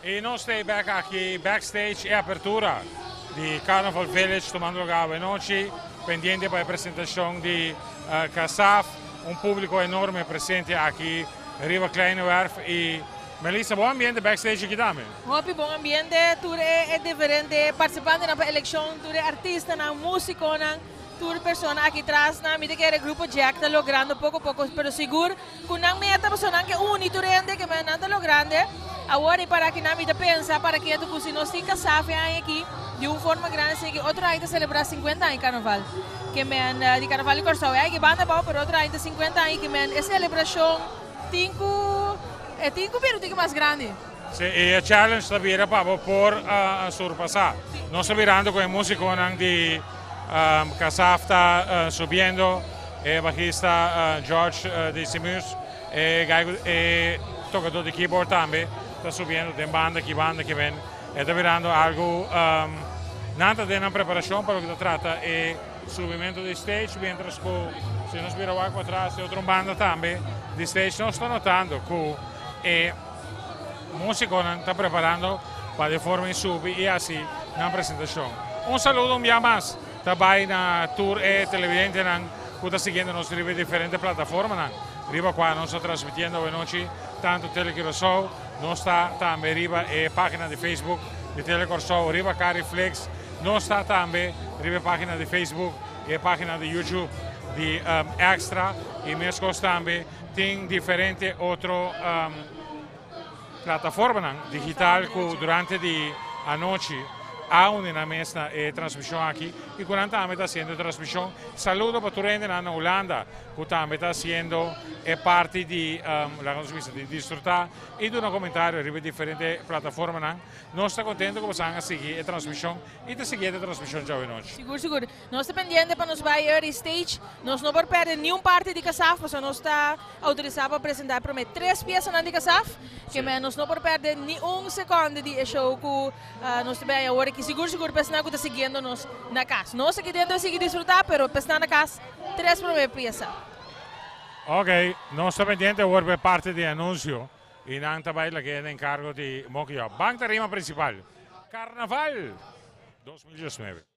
Y nos ta back aki backstage e apertura di Carnival Village tumando lugar awe nochi, pendiente pa e presentacion di Kasaf, un publico enorme presente aki riba Kleine Werf y Melissa, bon ambiente backstage aki tambe. Hopi bon ambiente, tur e diferente participantenan pa eleccion, tur e artistanan, musiconan, tur persona aki tras nan. Mi ta kere Grupo Jack ta logrando poco poco, pero sigur cu nan meta pasobra nan ke uni tur hende ke nan ta logrando. Awor y para aki nan mi ta pensa para ketu cu si nos tin Kasafi aña aki di un forma grandi asina ki otro aña ta celebra 50 aña Carnaval ke men di Carnaval di Corsou. E aña aki banda abao pero otro aña ta 50 aña ke men e celebracion tin cu e tin cu bira un tiki mas grandi. Si, y e challenge ta bira pa bo por surpasa. Nos ta mirando cu e musiconan di Kasaf ta subiendo, e bajista George di Simus, e gaigo, e tocador di keyboard tambe ta subiendo den banda aki, banda aki ben. E ta birando algo, nan ta den nan preparacion pa loke ta trata e subimento di stage, mientras cu si nos bira wak patras di otro banda tambe di stage nos ta notando cu e musiconan ta preparando pa de forma e subi y haci nan presentacion. Un saludo un bia mas ta bay na tur e televidentenan cu ta siguiendo nos riba e diferente plataformanan riba cua nos ta transmitiendo awenochi, tanto Tele Curaçao, nos ta tambe riba e pagina di Facebook di Tele Corsou, riba Cariflix, nos ta tambe riba e pagina di Facebook y e pagina di YouTube di Extra y mescos tambe tin diferente otro plataformanan digital cu durante di anochi a uni nan mes na e transmision aki y cu nan tambe ta haciendo e transmision. Saludo pa tur hendenan na Hulanda cu tambe ta haciendo e parti di, laga nos bisa, di disfruta y duna comentario riba e diferente plataformanan. Nos ta contento cu boso a sigui e transmision y ta sigui e transmision djawe nochi. Sigur, sigur. Nos ta pendiente pa nos bai early stage. Nos no por perde niun parti di Kasaf pasobra nos ta autorisa pa presenta e prome tres piesanan di Kasaf. Ke men nos no por perde ni un seconde di e show ku nos ta bai awor aki. Sigur sigur pa esnan ku ta siguiendo nos na kas. Nos aki dentro a sigui disfruta pero pa esnan na kas tres prome piesa. Ok, nos ta pendiente awor pa e parti di anuncio y nan ta bai laga e encargo di Moki Job. Ban tarima principal. Carnaval 2019.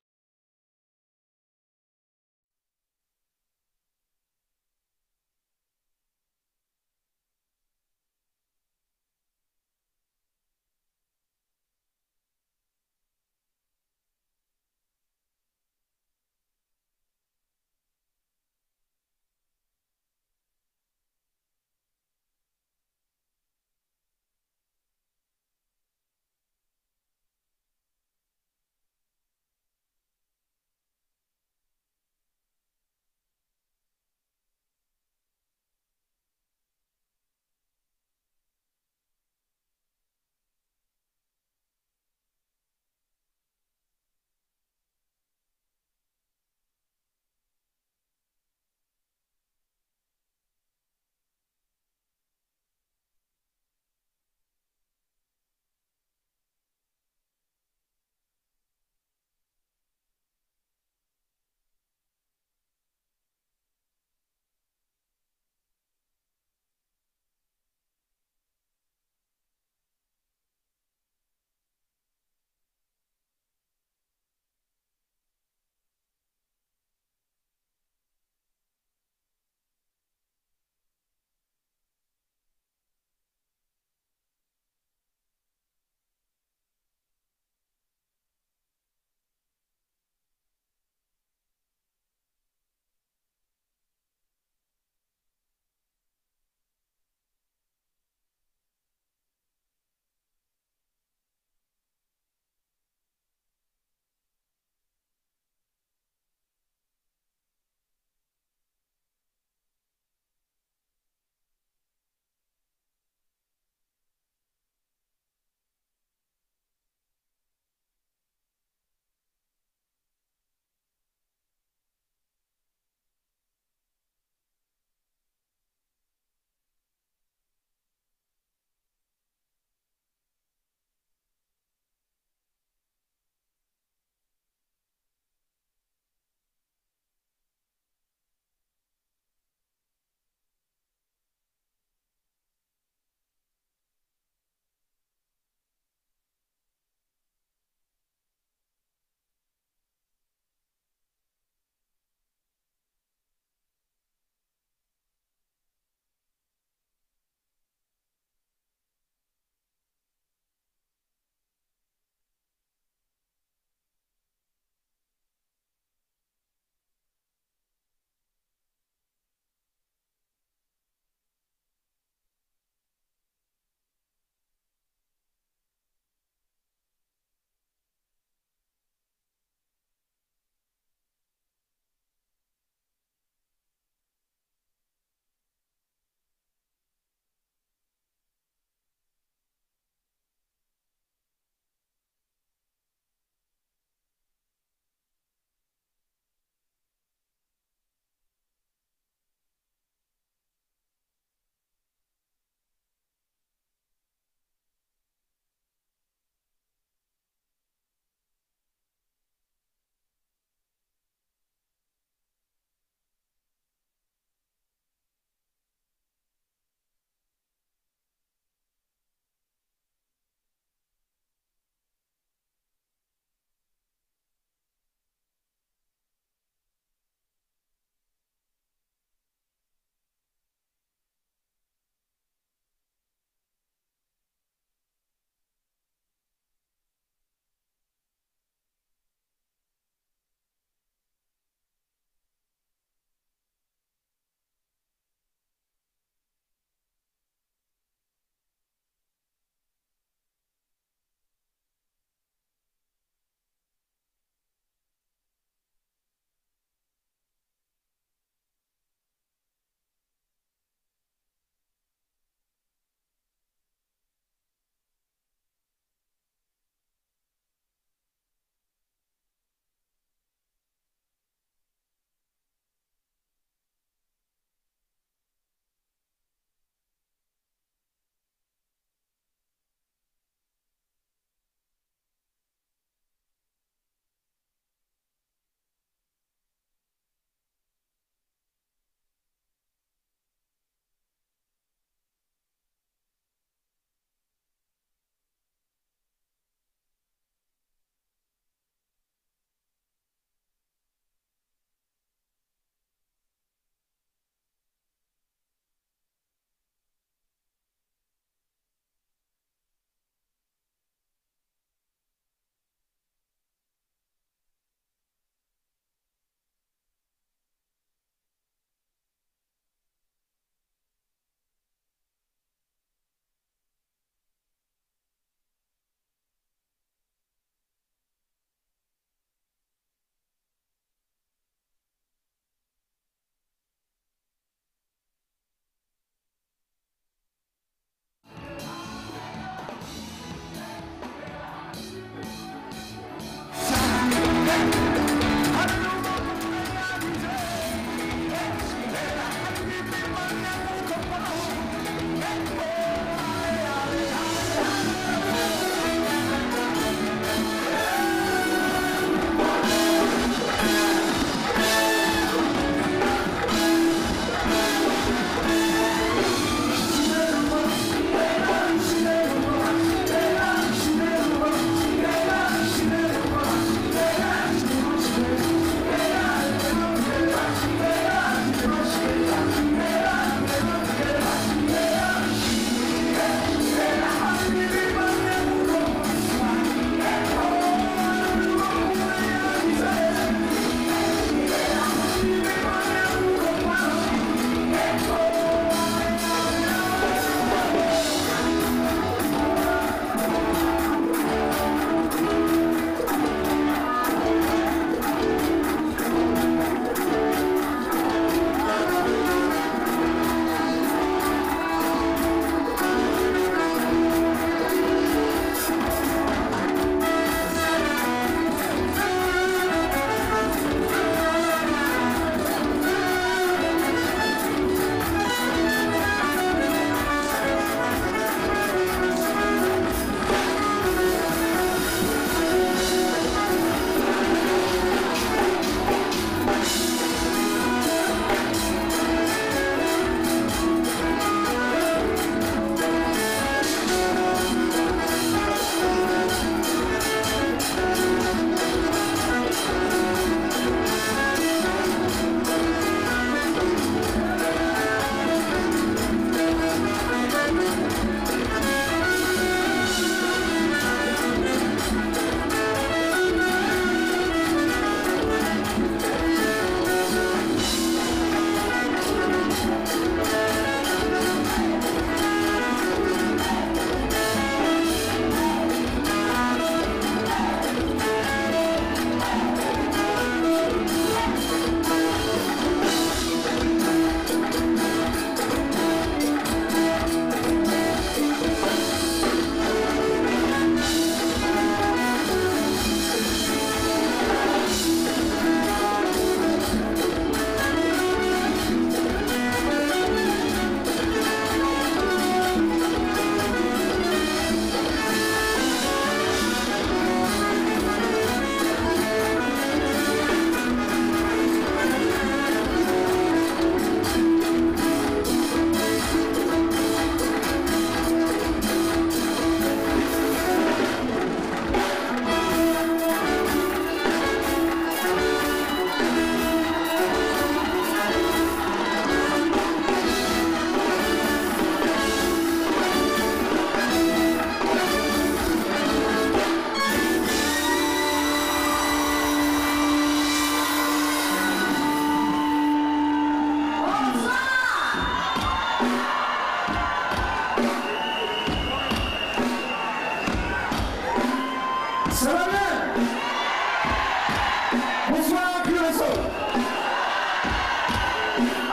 aplauso.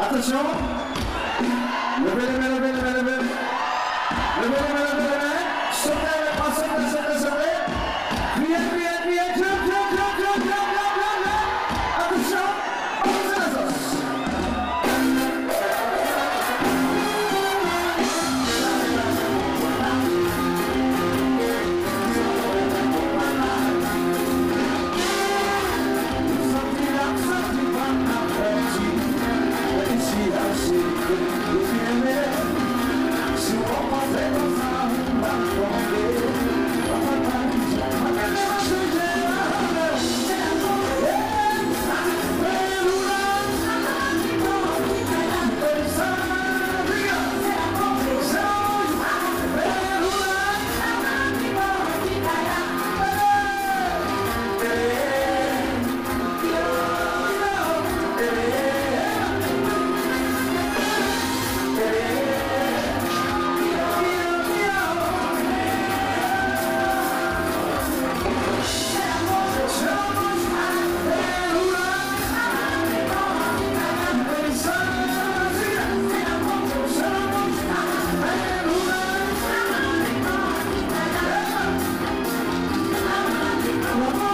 Atenshon. Leve, leve, leve, leve, leve. Leve, leve, leve, leve. Sote, sote, sote, sote. Kriye, kriye, kriye. Jump, jump, jump, jump, jump, jump, jump, jump. Atenshon. Vamos.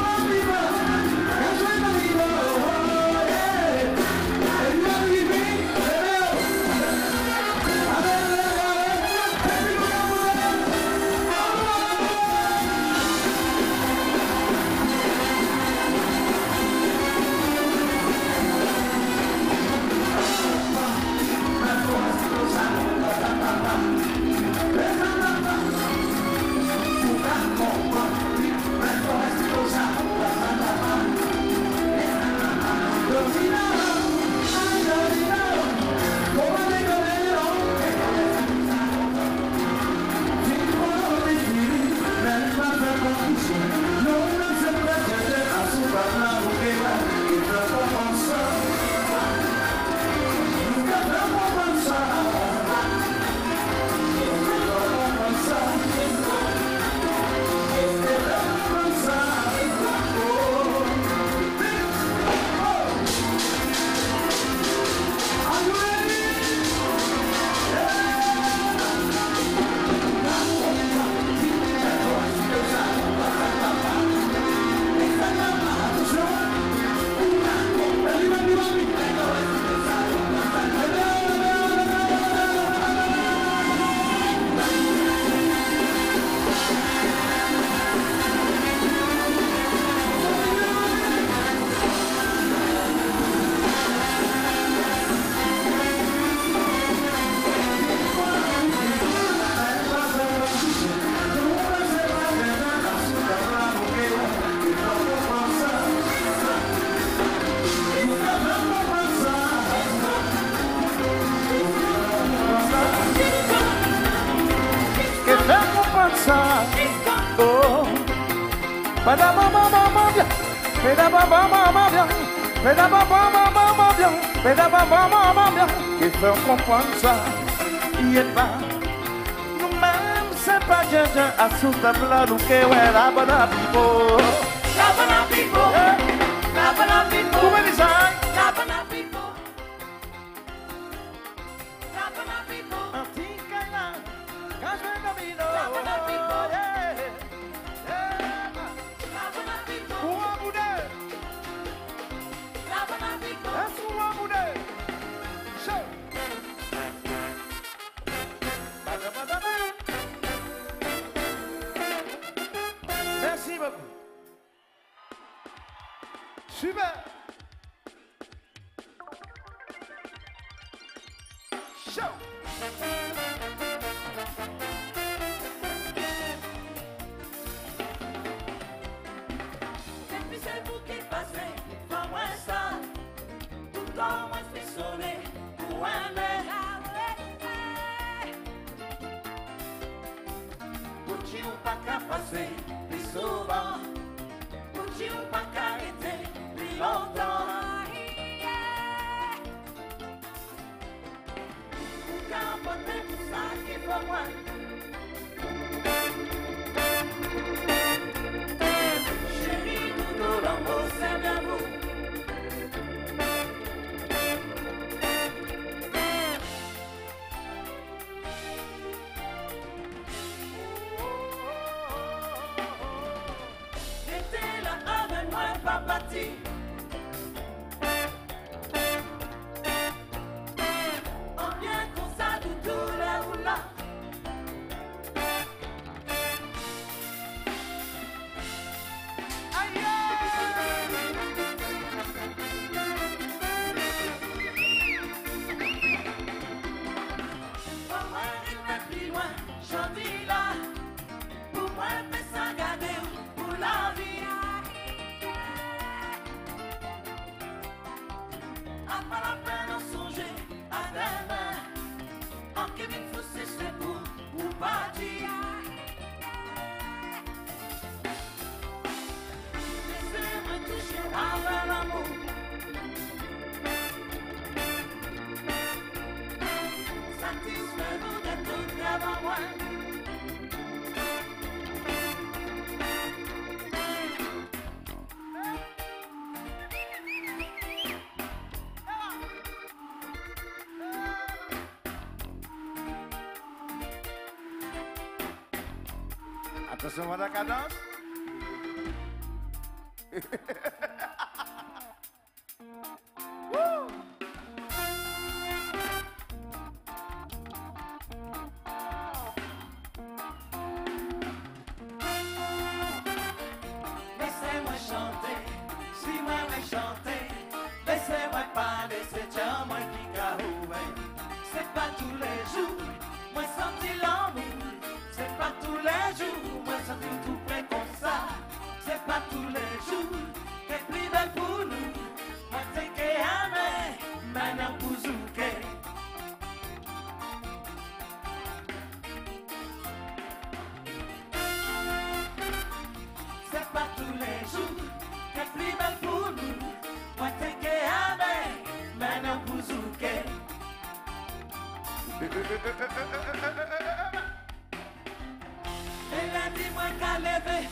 Ki fè konprann sa Ye pa Nou menm se pa djendjen A sou tèt la nou ke wè la bana pipo La bana pipo La bana pipo Kou mè dizay La bana pipo La bana pipo Anti kay la Ka jwe domino La bana pipo Yeah La bana pipo Ou an boude La bana pipo Es ou an boude Show Bada bada bada Merci beaucoup. Super. Show. Depi se vous ki pase, pa mwen sa Tout an mwen frisone, pou eme Pou ti ou pa ka pase, pli souvan Pou ti ou pa ka rete, pli lontan Ou ka empote tout sa ki fò mwen Chéri, doudou, l'amour, c'est bien vous. A pas la peine d'en songer à demain. En Kevin Foussé, c'est pour partir. Laissez-moi toucher avec l'amour. Satisfait-vous de tout devant moi. Attention à la cadence. Woo! Laissez-moi chanter, si moi me chanter. Laissez-moi parler, c'est déjà moi qui garoué. C'est pas tous les jours, moi senti l'amour. C'est pas tous les jours, moi senti tout près comme ça. C'est pas tous les jours, t'es plus belle pour nous. Moi t'es que amé, maintenant pour zouker. C'est pas tous les jours, t'es plus belle pour nous. Moi t'es que amé, maintenant pour zouker. Elle a dit moi qu'à lever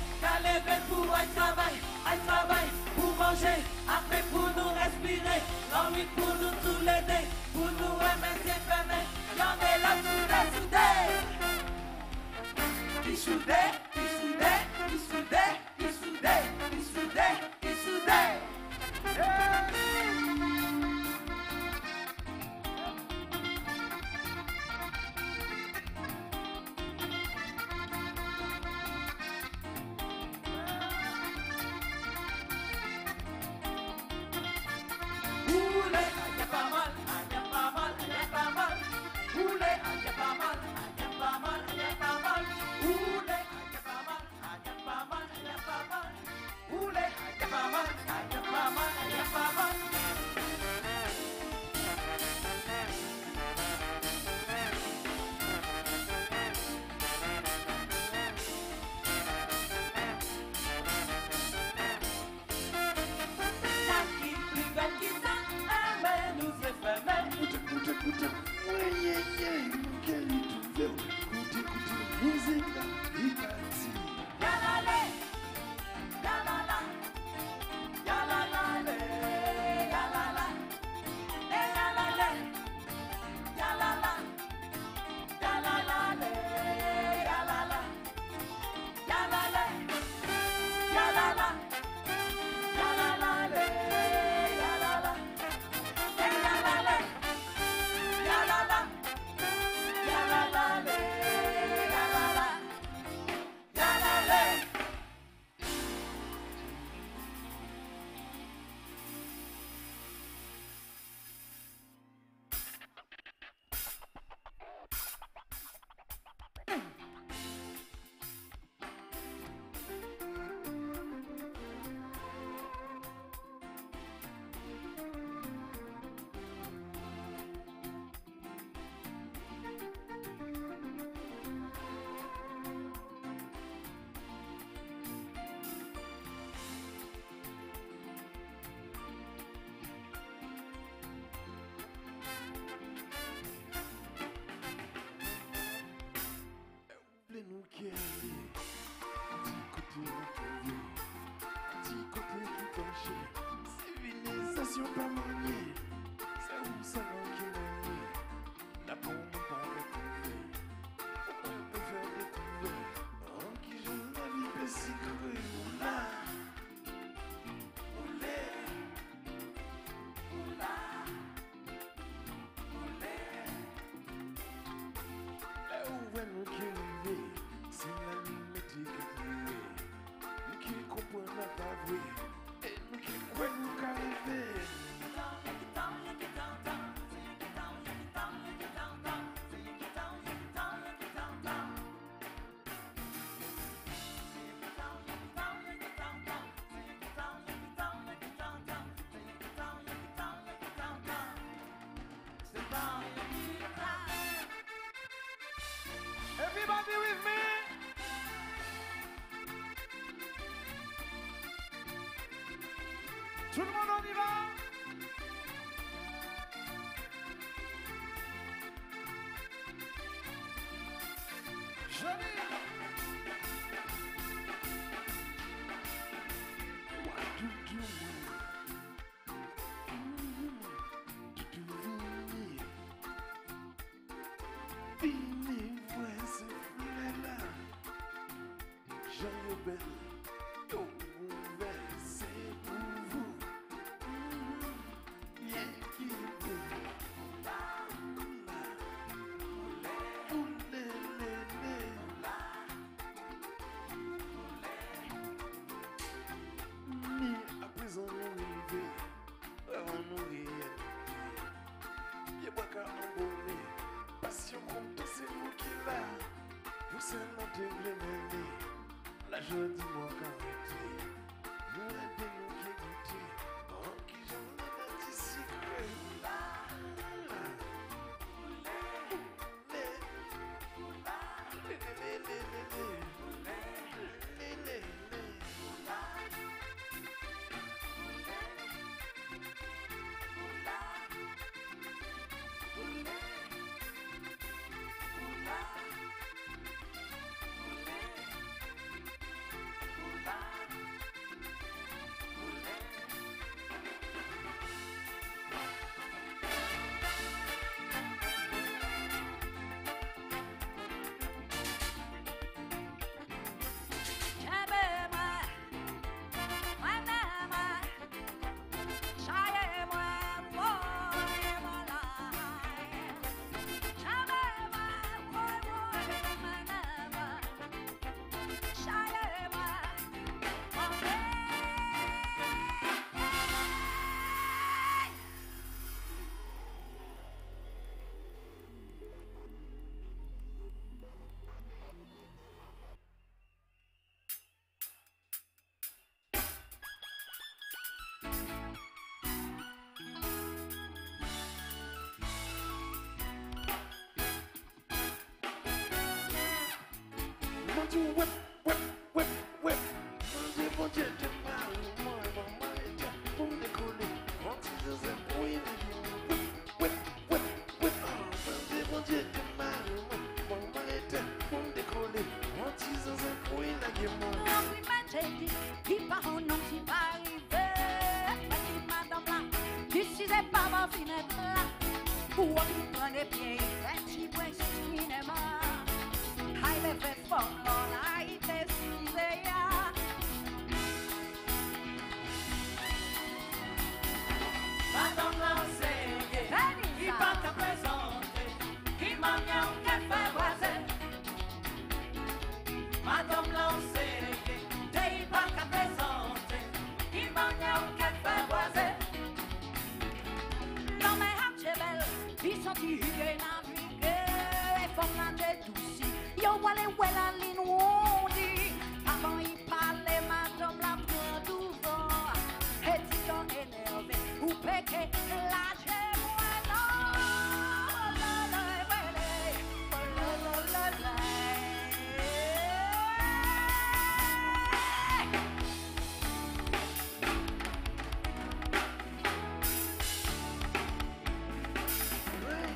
pour aller travail, aller travail pour manger, après pour nous respirer, l'envie pour nous tous les deux, pour nous remercier fermer, y'en est là soudé, soudé. Qui soudé, qui soudé, qui soudé, qui soudé, qui soudé, qui soudé. Oulé, aïe, pas mal, aïe, pas mal, aïe, pas mal. Oulé, aïe, pas mal, aïe, pas mal, aïe, pas mal. Oulé, aïe, pas mal, aïe, pas mal, aïe, pas mal. Oulé, aïe, pas mal, aïe, pas mal, aïe, pas mal. Ça qui plus belle qui ça, mais nous est fait même. Ya la lé, ya la la, ya la la lé, ya la la, eh ya la lé, ya la la, ya la la lé, ya la la, ya la lé, ya la la, ya la la lé, ya la la, eh ya la lé, ya la la, ya la la lé, ya la la, ya la lé. Civilisation pas maniée, c'est où ça l'en qui manié. La pompe pas retrouver, on peut faire découvrir. En qui je la vie peut s'y cru. Oula, oulé, oula, oulé. Là où est nous qui vivons, c'est la limite qui est. Nous qui comprenons la pas vrai, et nous qui croyons nous qu'arriver. Dans Everybody with me? Tout le monde, on y va? Johnny! Vini vwe se flè la Jan yo bèl, yo ouvè se pou vou Ye ki pou la Oule le le Ni aprezan nou rive Avan nou reyalite Pye bwa ka anbome Pasyon kontan se nou ki la Pou sèlman te vle mennen Lajan di mwa ka rete Nou ede nou ki goute An kijan lanati sikre La Oule Le le le le le Le le le Mwen di whip, whip, whip, whip. Mwen di Bondye te mare mwen, mwen mare pou m dekole. Mwen di Joseph pou y lage mwen. Whip, whip, whip, whip. Mwen di Bondye te mare mwen, mwen mare pou m dekole. Mwen di Joseph pou y lage mwen.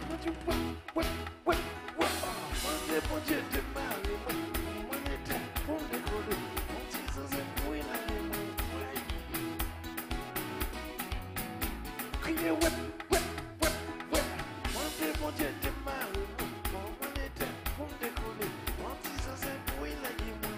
Mwen di whip, whip, whip, whip. Mwen di Bondye te mare mwen, mwen mare pou m dekole. Mwen di Joseph pou y lage mwen. Kriye whip, whip, whip, whip. Mwen di Bondye te mare mwen, mwen mare pou m dekole. Mwen di Joseph pou y lage mwen.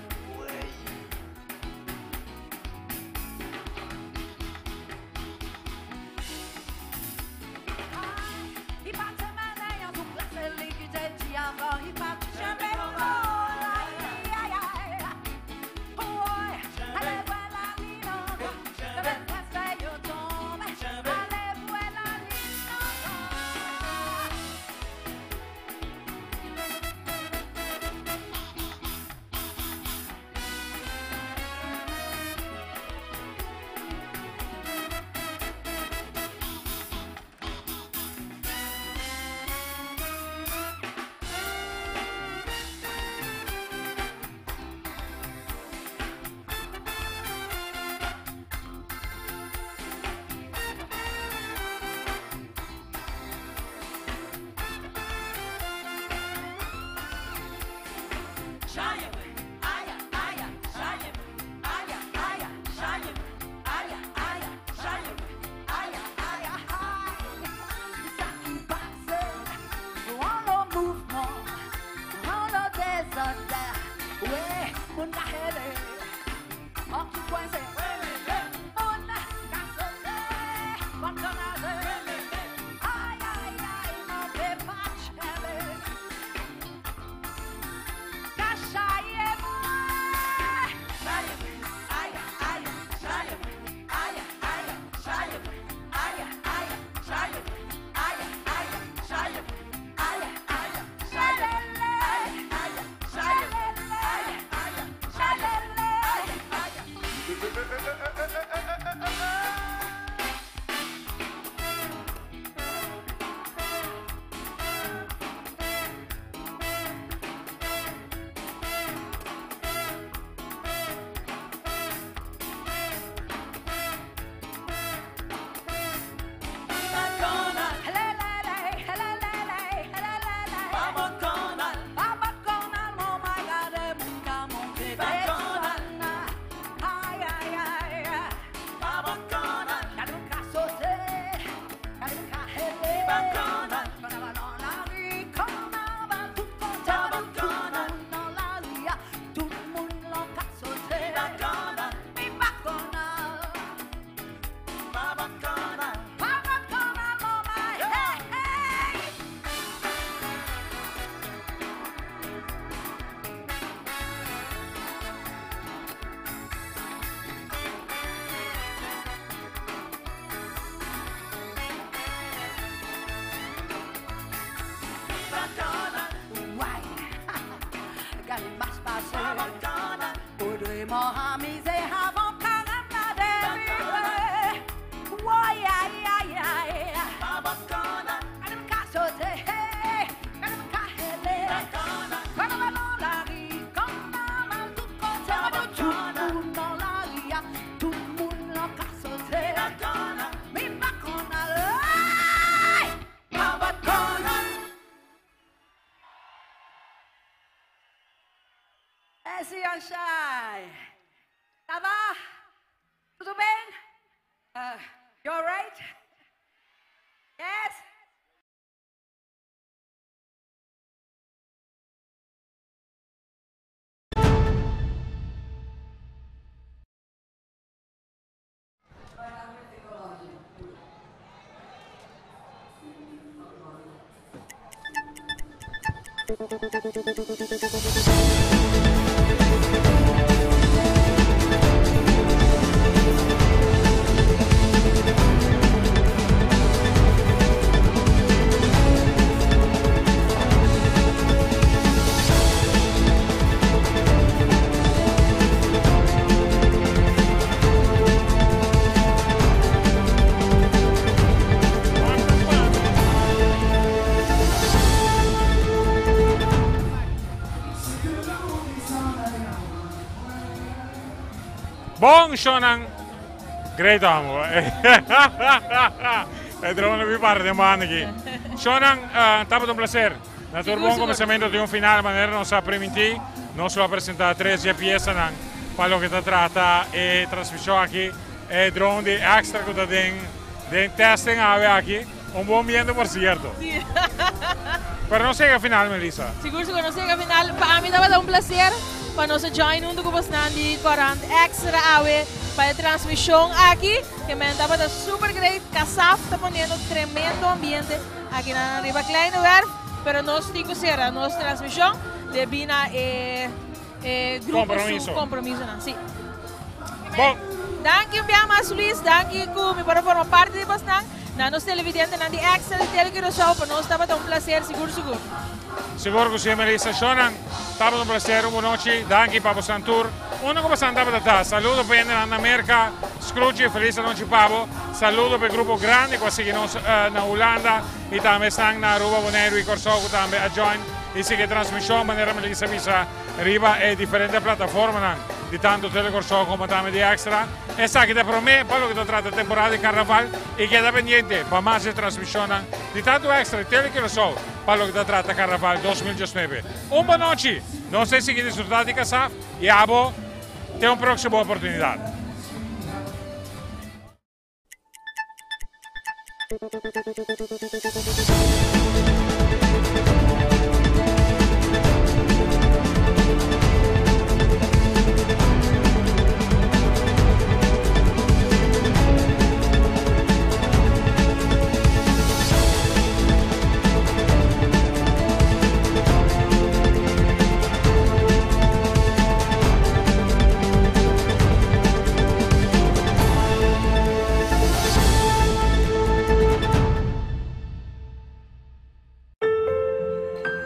see and shine. Ça va? Tudo bem? You alright? Yes? Bon shonan great amo. E drone vi pare de man aqui. Shonan, tabata un placer. Na tur bon comensamento di un final manera nos a primintí. Nos lo a presentá tres dje piesanan pa loke ta trata e transmishon aki. E drone di extra ku ta den den testing awe aki. Un bon biento por sierto. Sí. Pero nos yega final Melissa. Sigur sigur nos yega final. Pa ami tabata un placer pa nos a join hunto ku bosnan di Corant Extra awe pa e transmishon aki. Ke men tabata super great. Kasaf ta poniendo tremendo ambiente aki nan riba Kleine Werf. Pero nos tin ku sera nos transmishon debí na e e grupo su compromisonan. Sí. Bon. Danki un biaha mas Luis, danki ku mi por a forma parti di bosnan. Na nos televidentenan di Extra di Tele Curaçao, pa nos tabata un placer sigur sigur. Sigur ku si Melissa. Shonnan, tabata un placer, un bonochi. Danki pa bosan tur. Unda ku bosan tabata ta. Saludo pa hendenan na Merka. Scrooge, felis anochi pa bo. Saludo pa e grupo grandi ku a sigui nos na Hulanda i tambe esnan na Aruba, Boneiru i Kòrsou ku tambe a join i sigui e transmishon manera Melissa a bisa riba e diferente plataformanan di tantu Tele Kòrsou komo tambe di Extra. Esaki ta e promé pa loke ta trata temporada di karnaval i keda pendiente pa mas e transmishonnan di tantu Extra i Tele Curaçao pa loke ta trata karnaval 2019. Un bon nochi! Nos ta sigui disfrutá di Kasaf i abo te un próksimo oportunidat.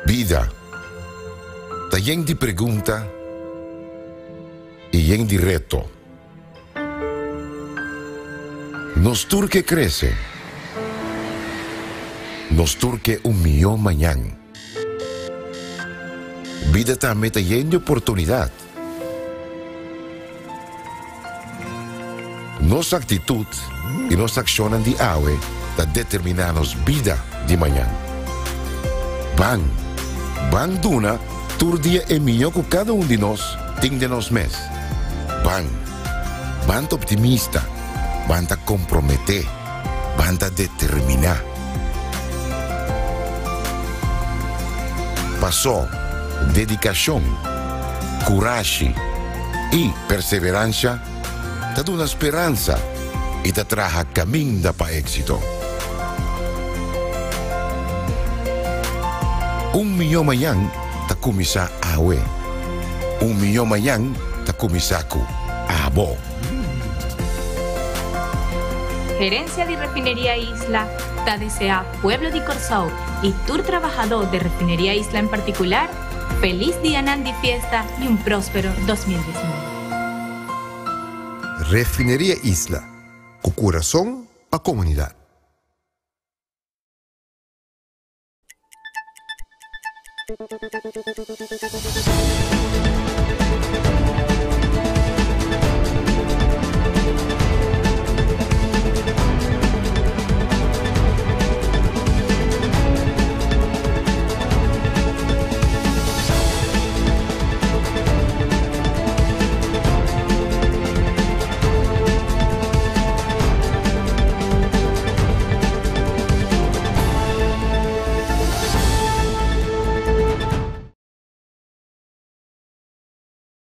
Bida ta yen di pregunta i yen di reto. Nos tur ke krese. Nos tur ke un mihó mañan. Bida tambe ta yen di oportunidat. Nos aktitut i nos akshonnan di awe ta determiná nos bida di mañan. Ban, ban duna tur dia e mihó ku kada un di nos tin den nos mes. Ban, ban ta optimista, ban ta komprometé, ban ta determiná. Pasó, dedikashon, kurashi i perseveransha ta duna speransa i ta traha kaminda pa éksito. Un mihó mañan ta kuminsá awe. Un mihó mañan ta kuminsá ku abo. Gerencia di Refineria Isla ta desea pueblo di Corsou y tur trabahadó di Refineria Isla en particular feliz dianan di fiesta y un prospero 2019. Refineria Isla, ku kurason pa komunidat.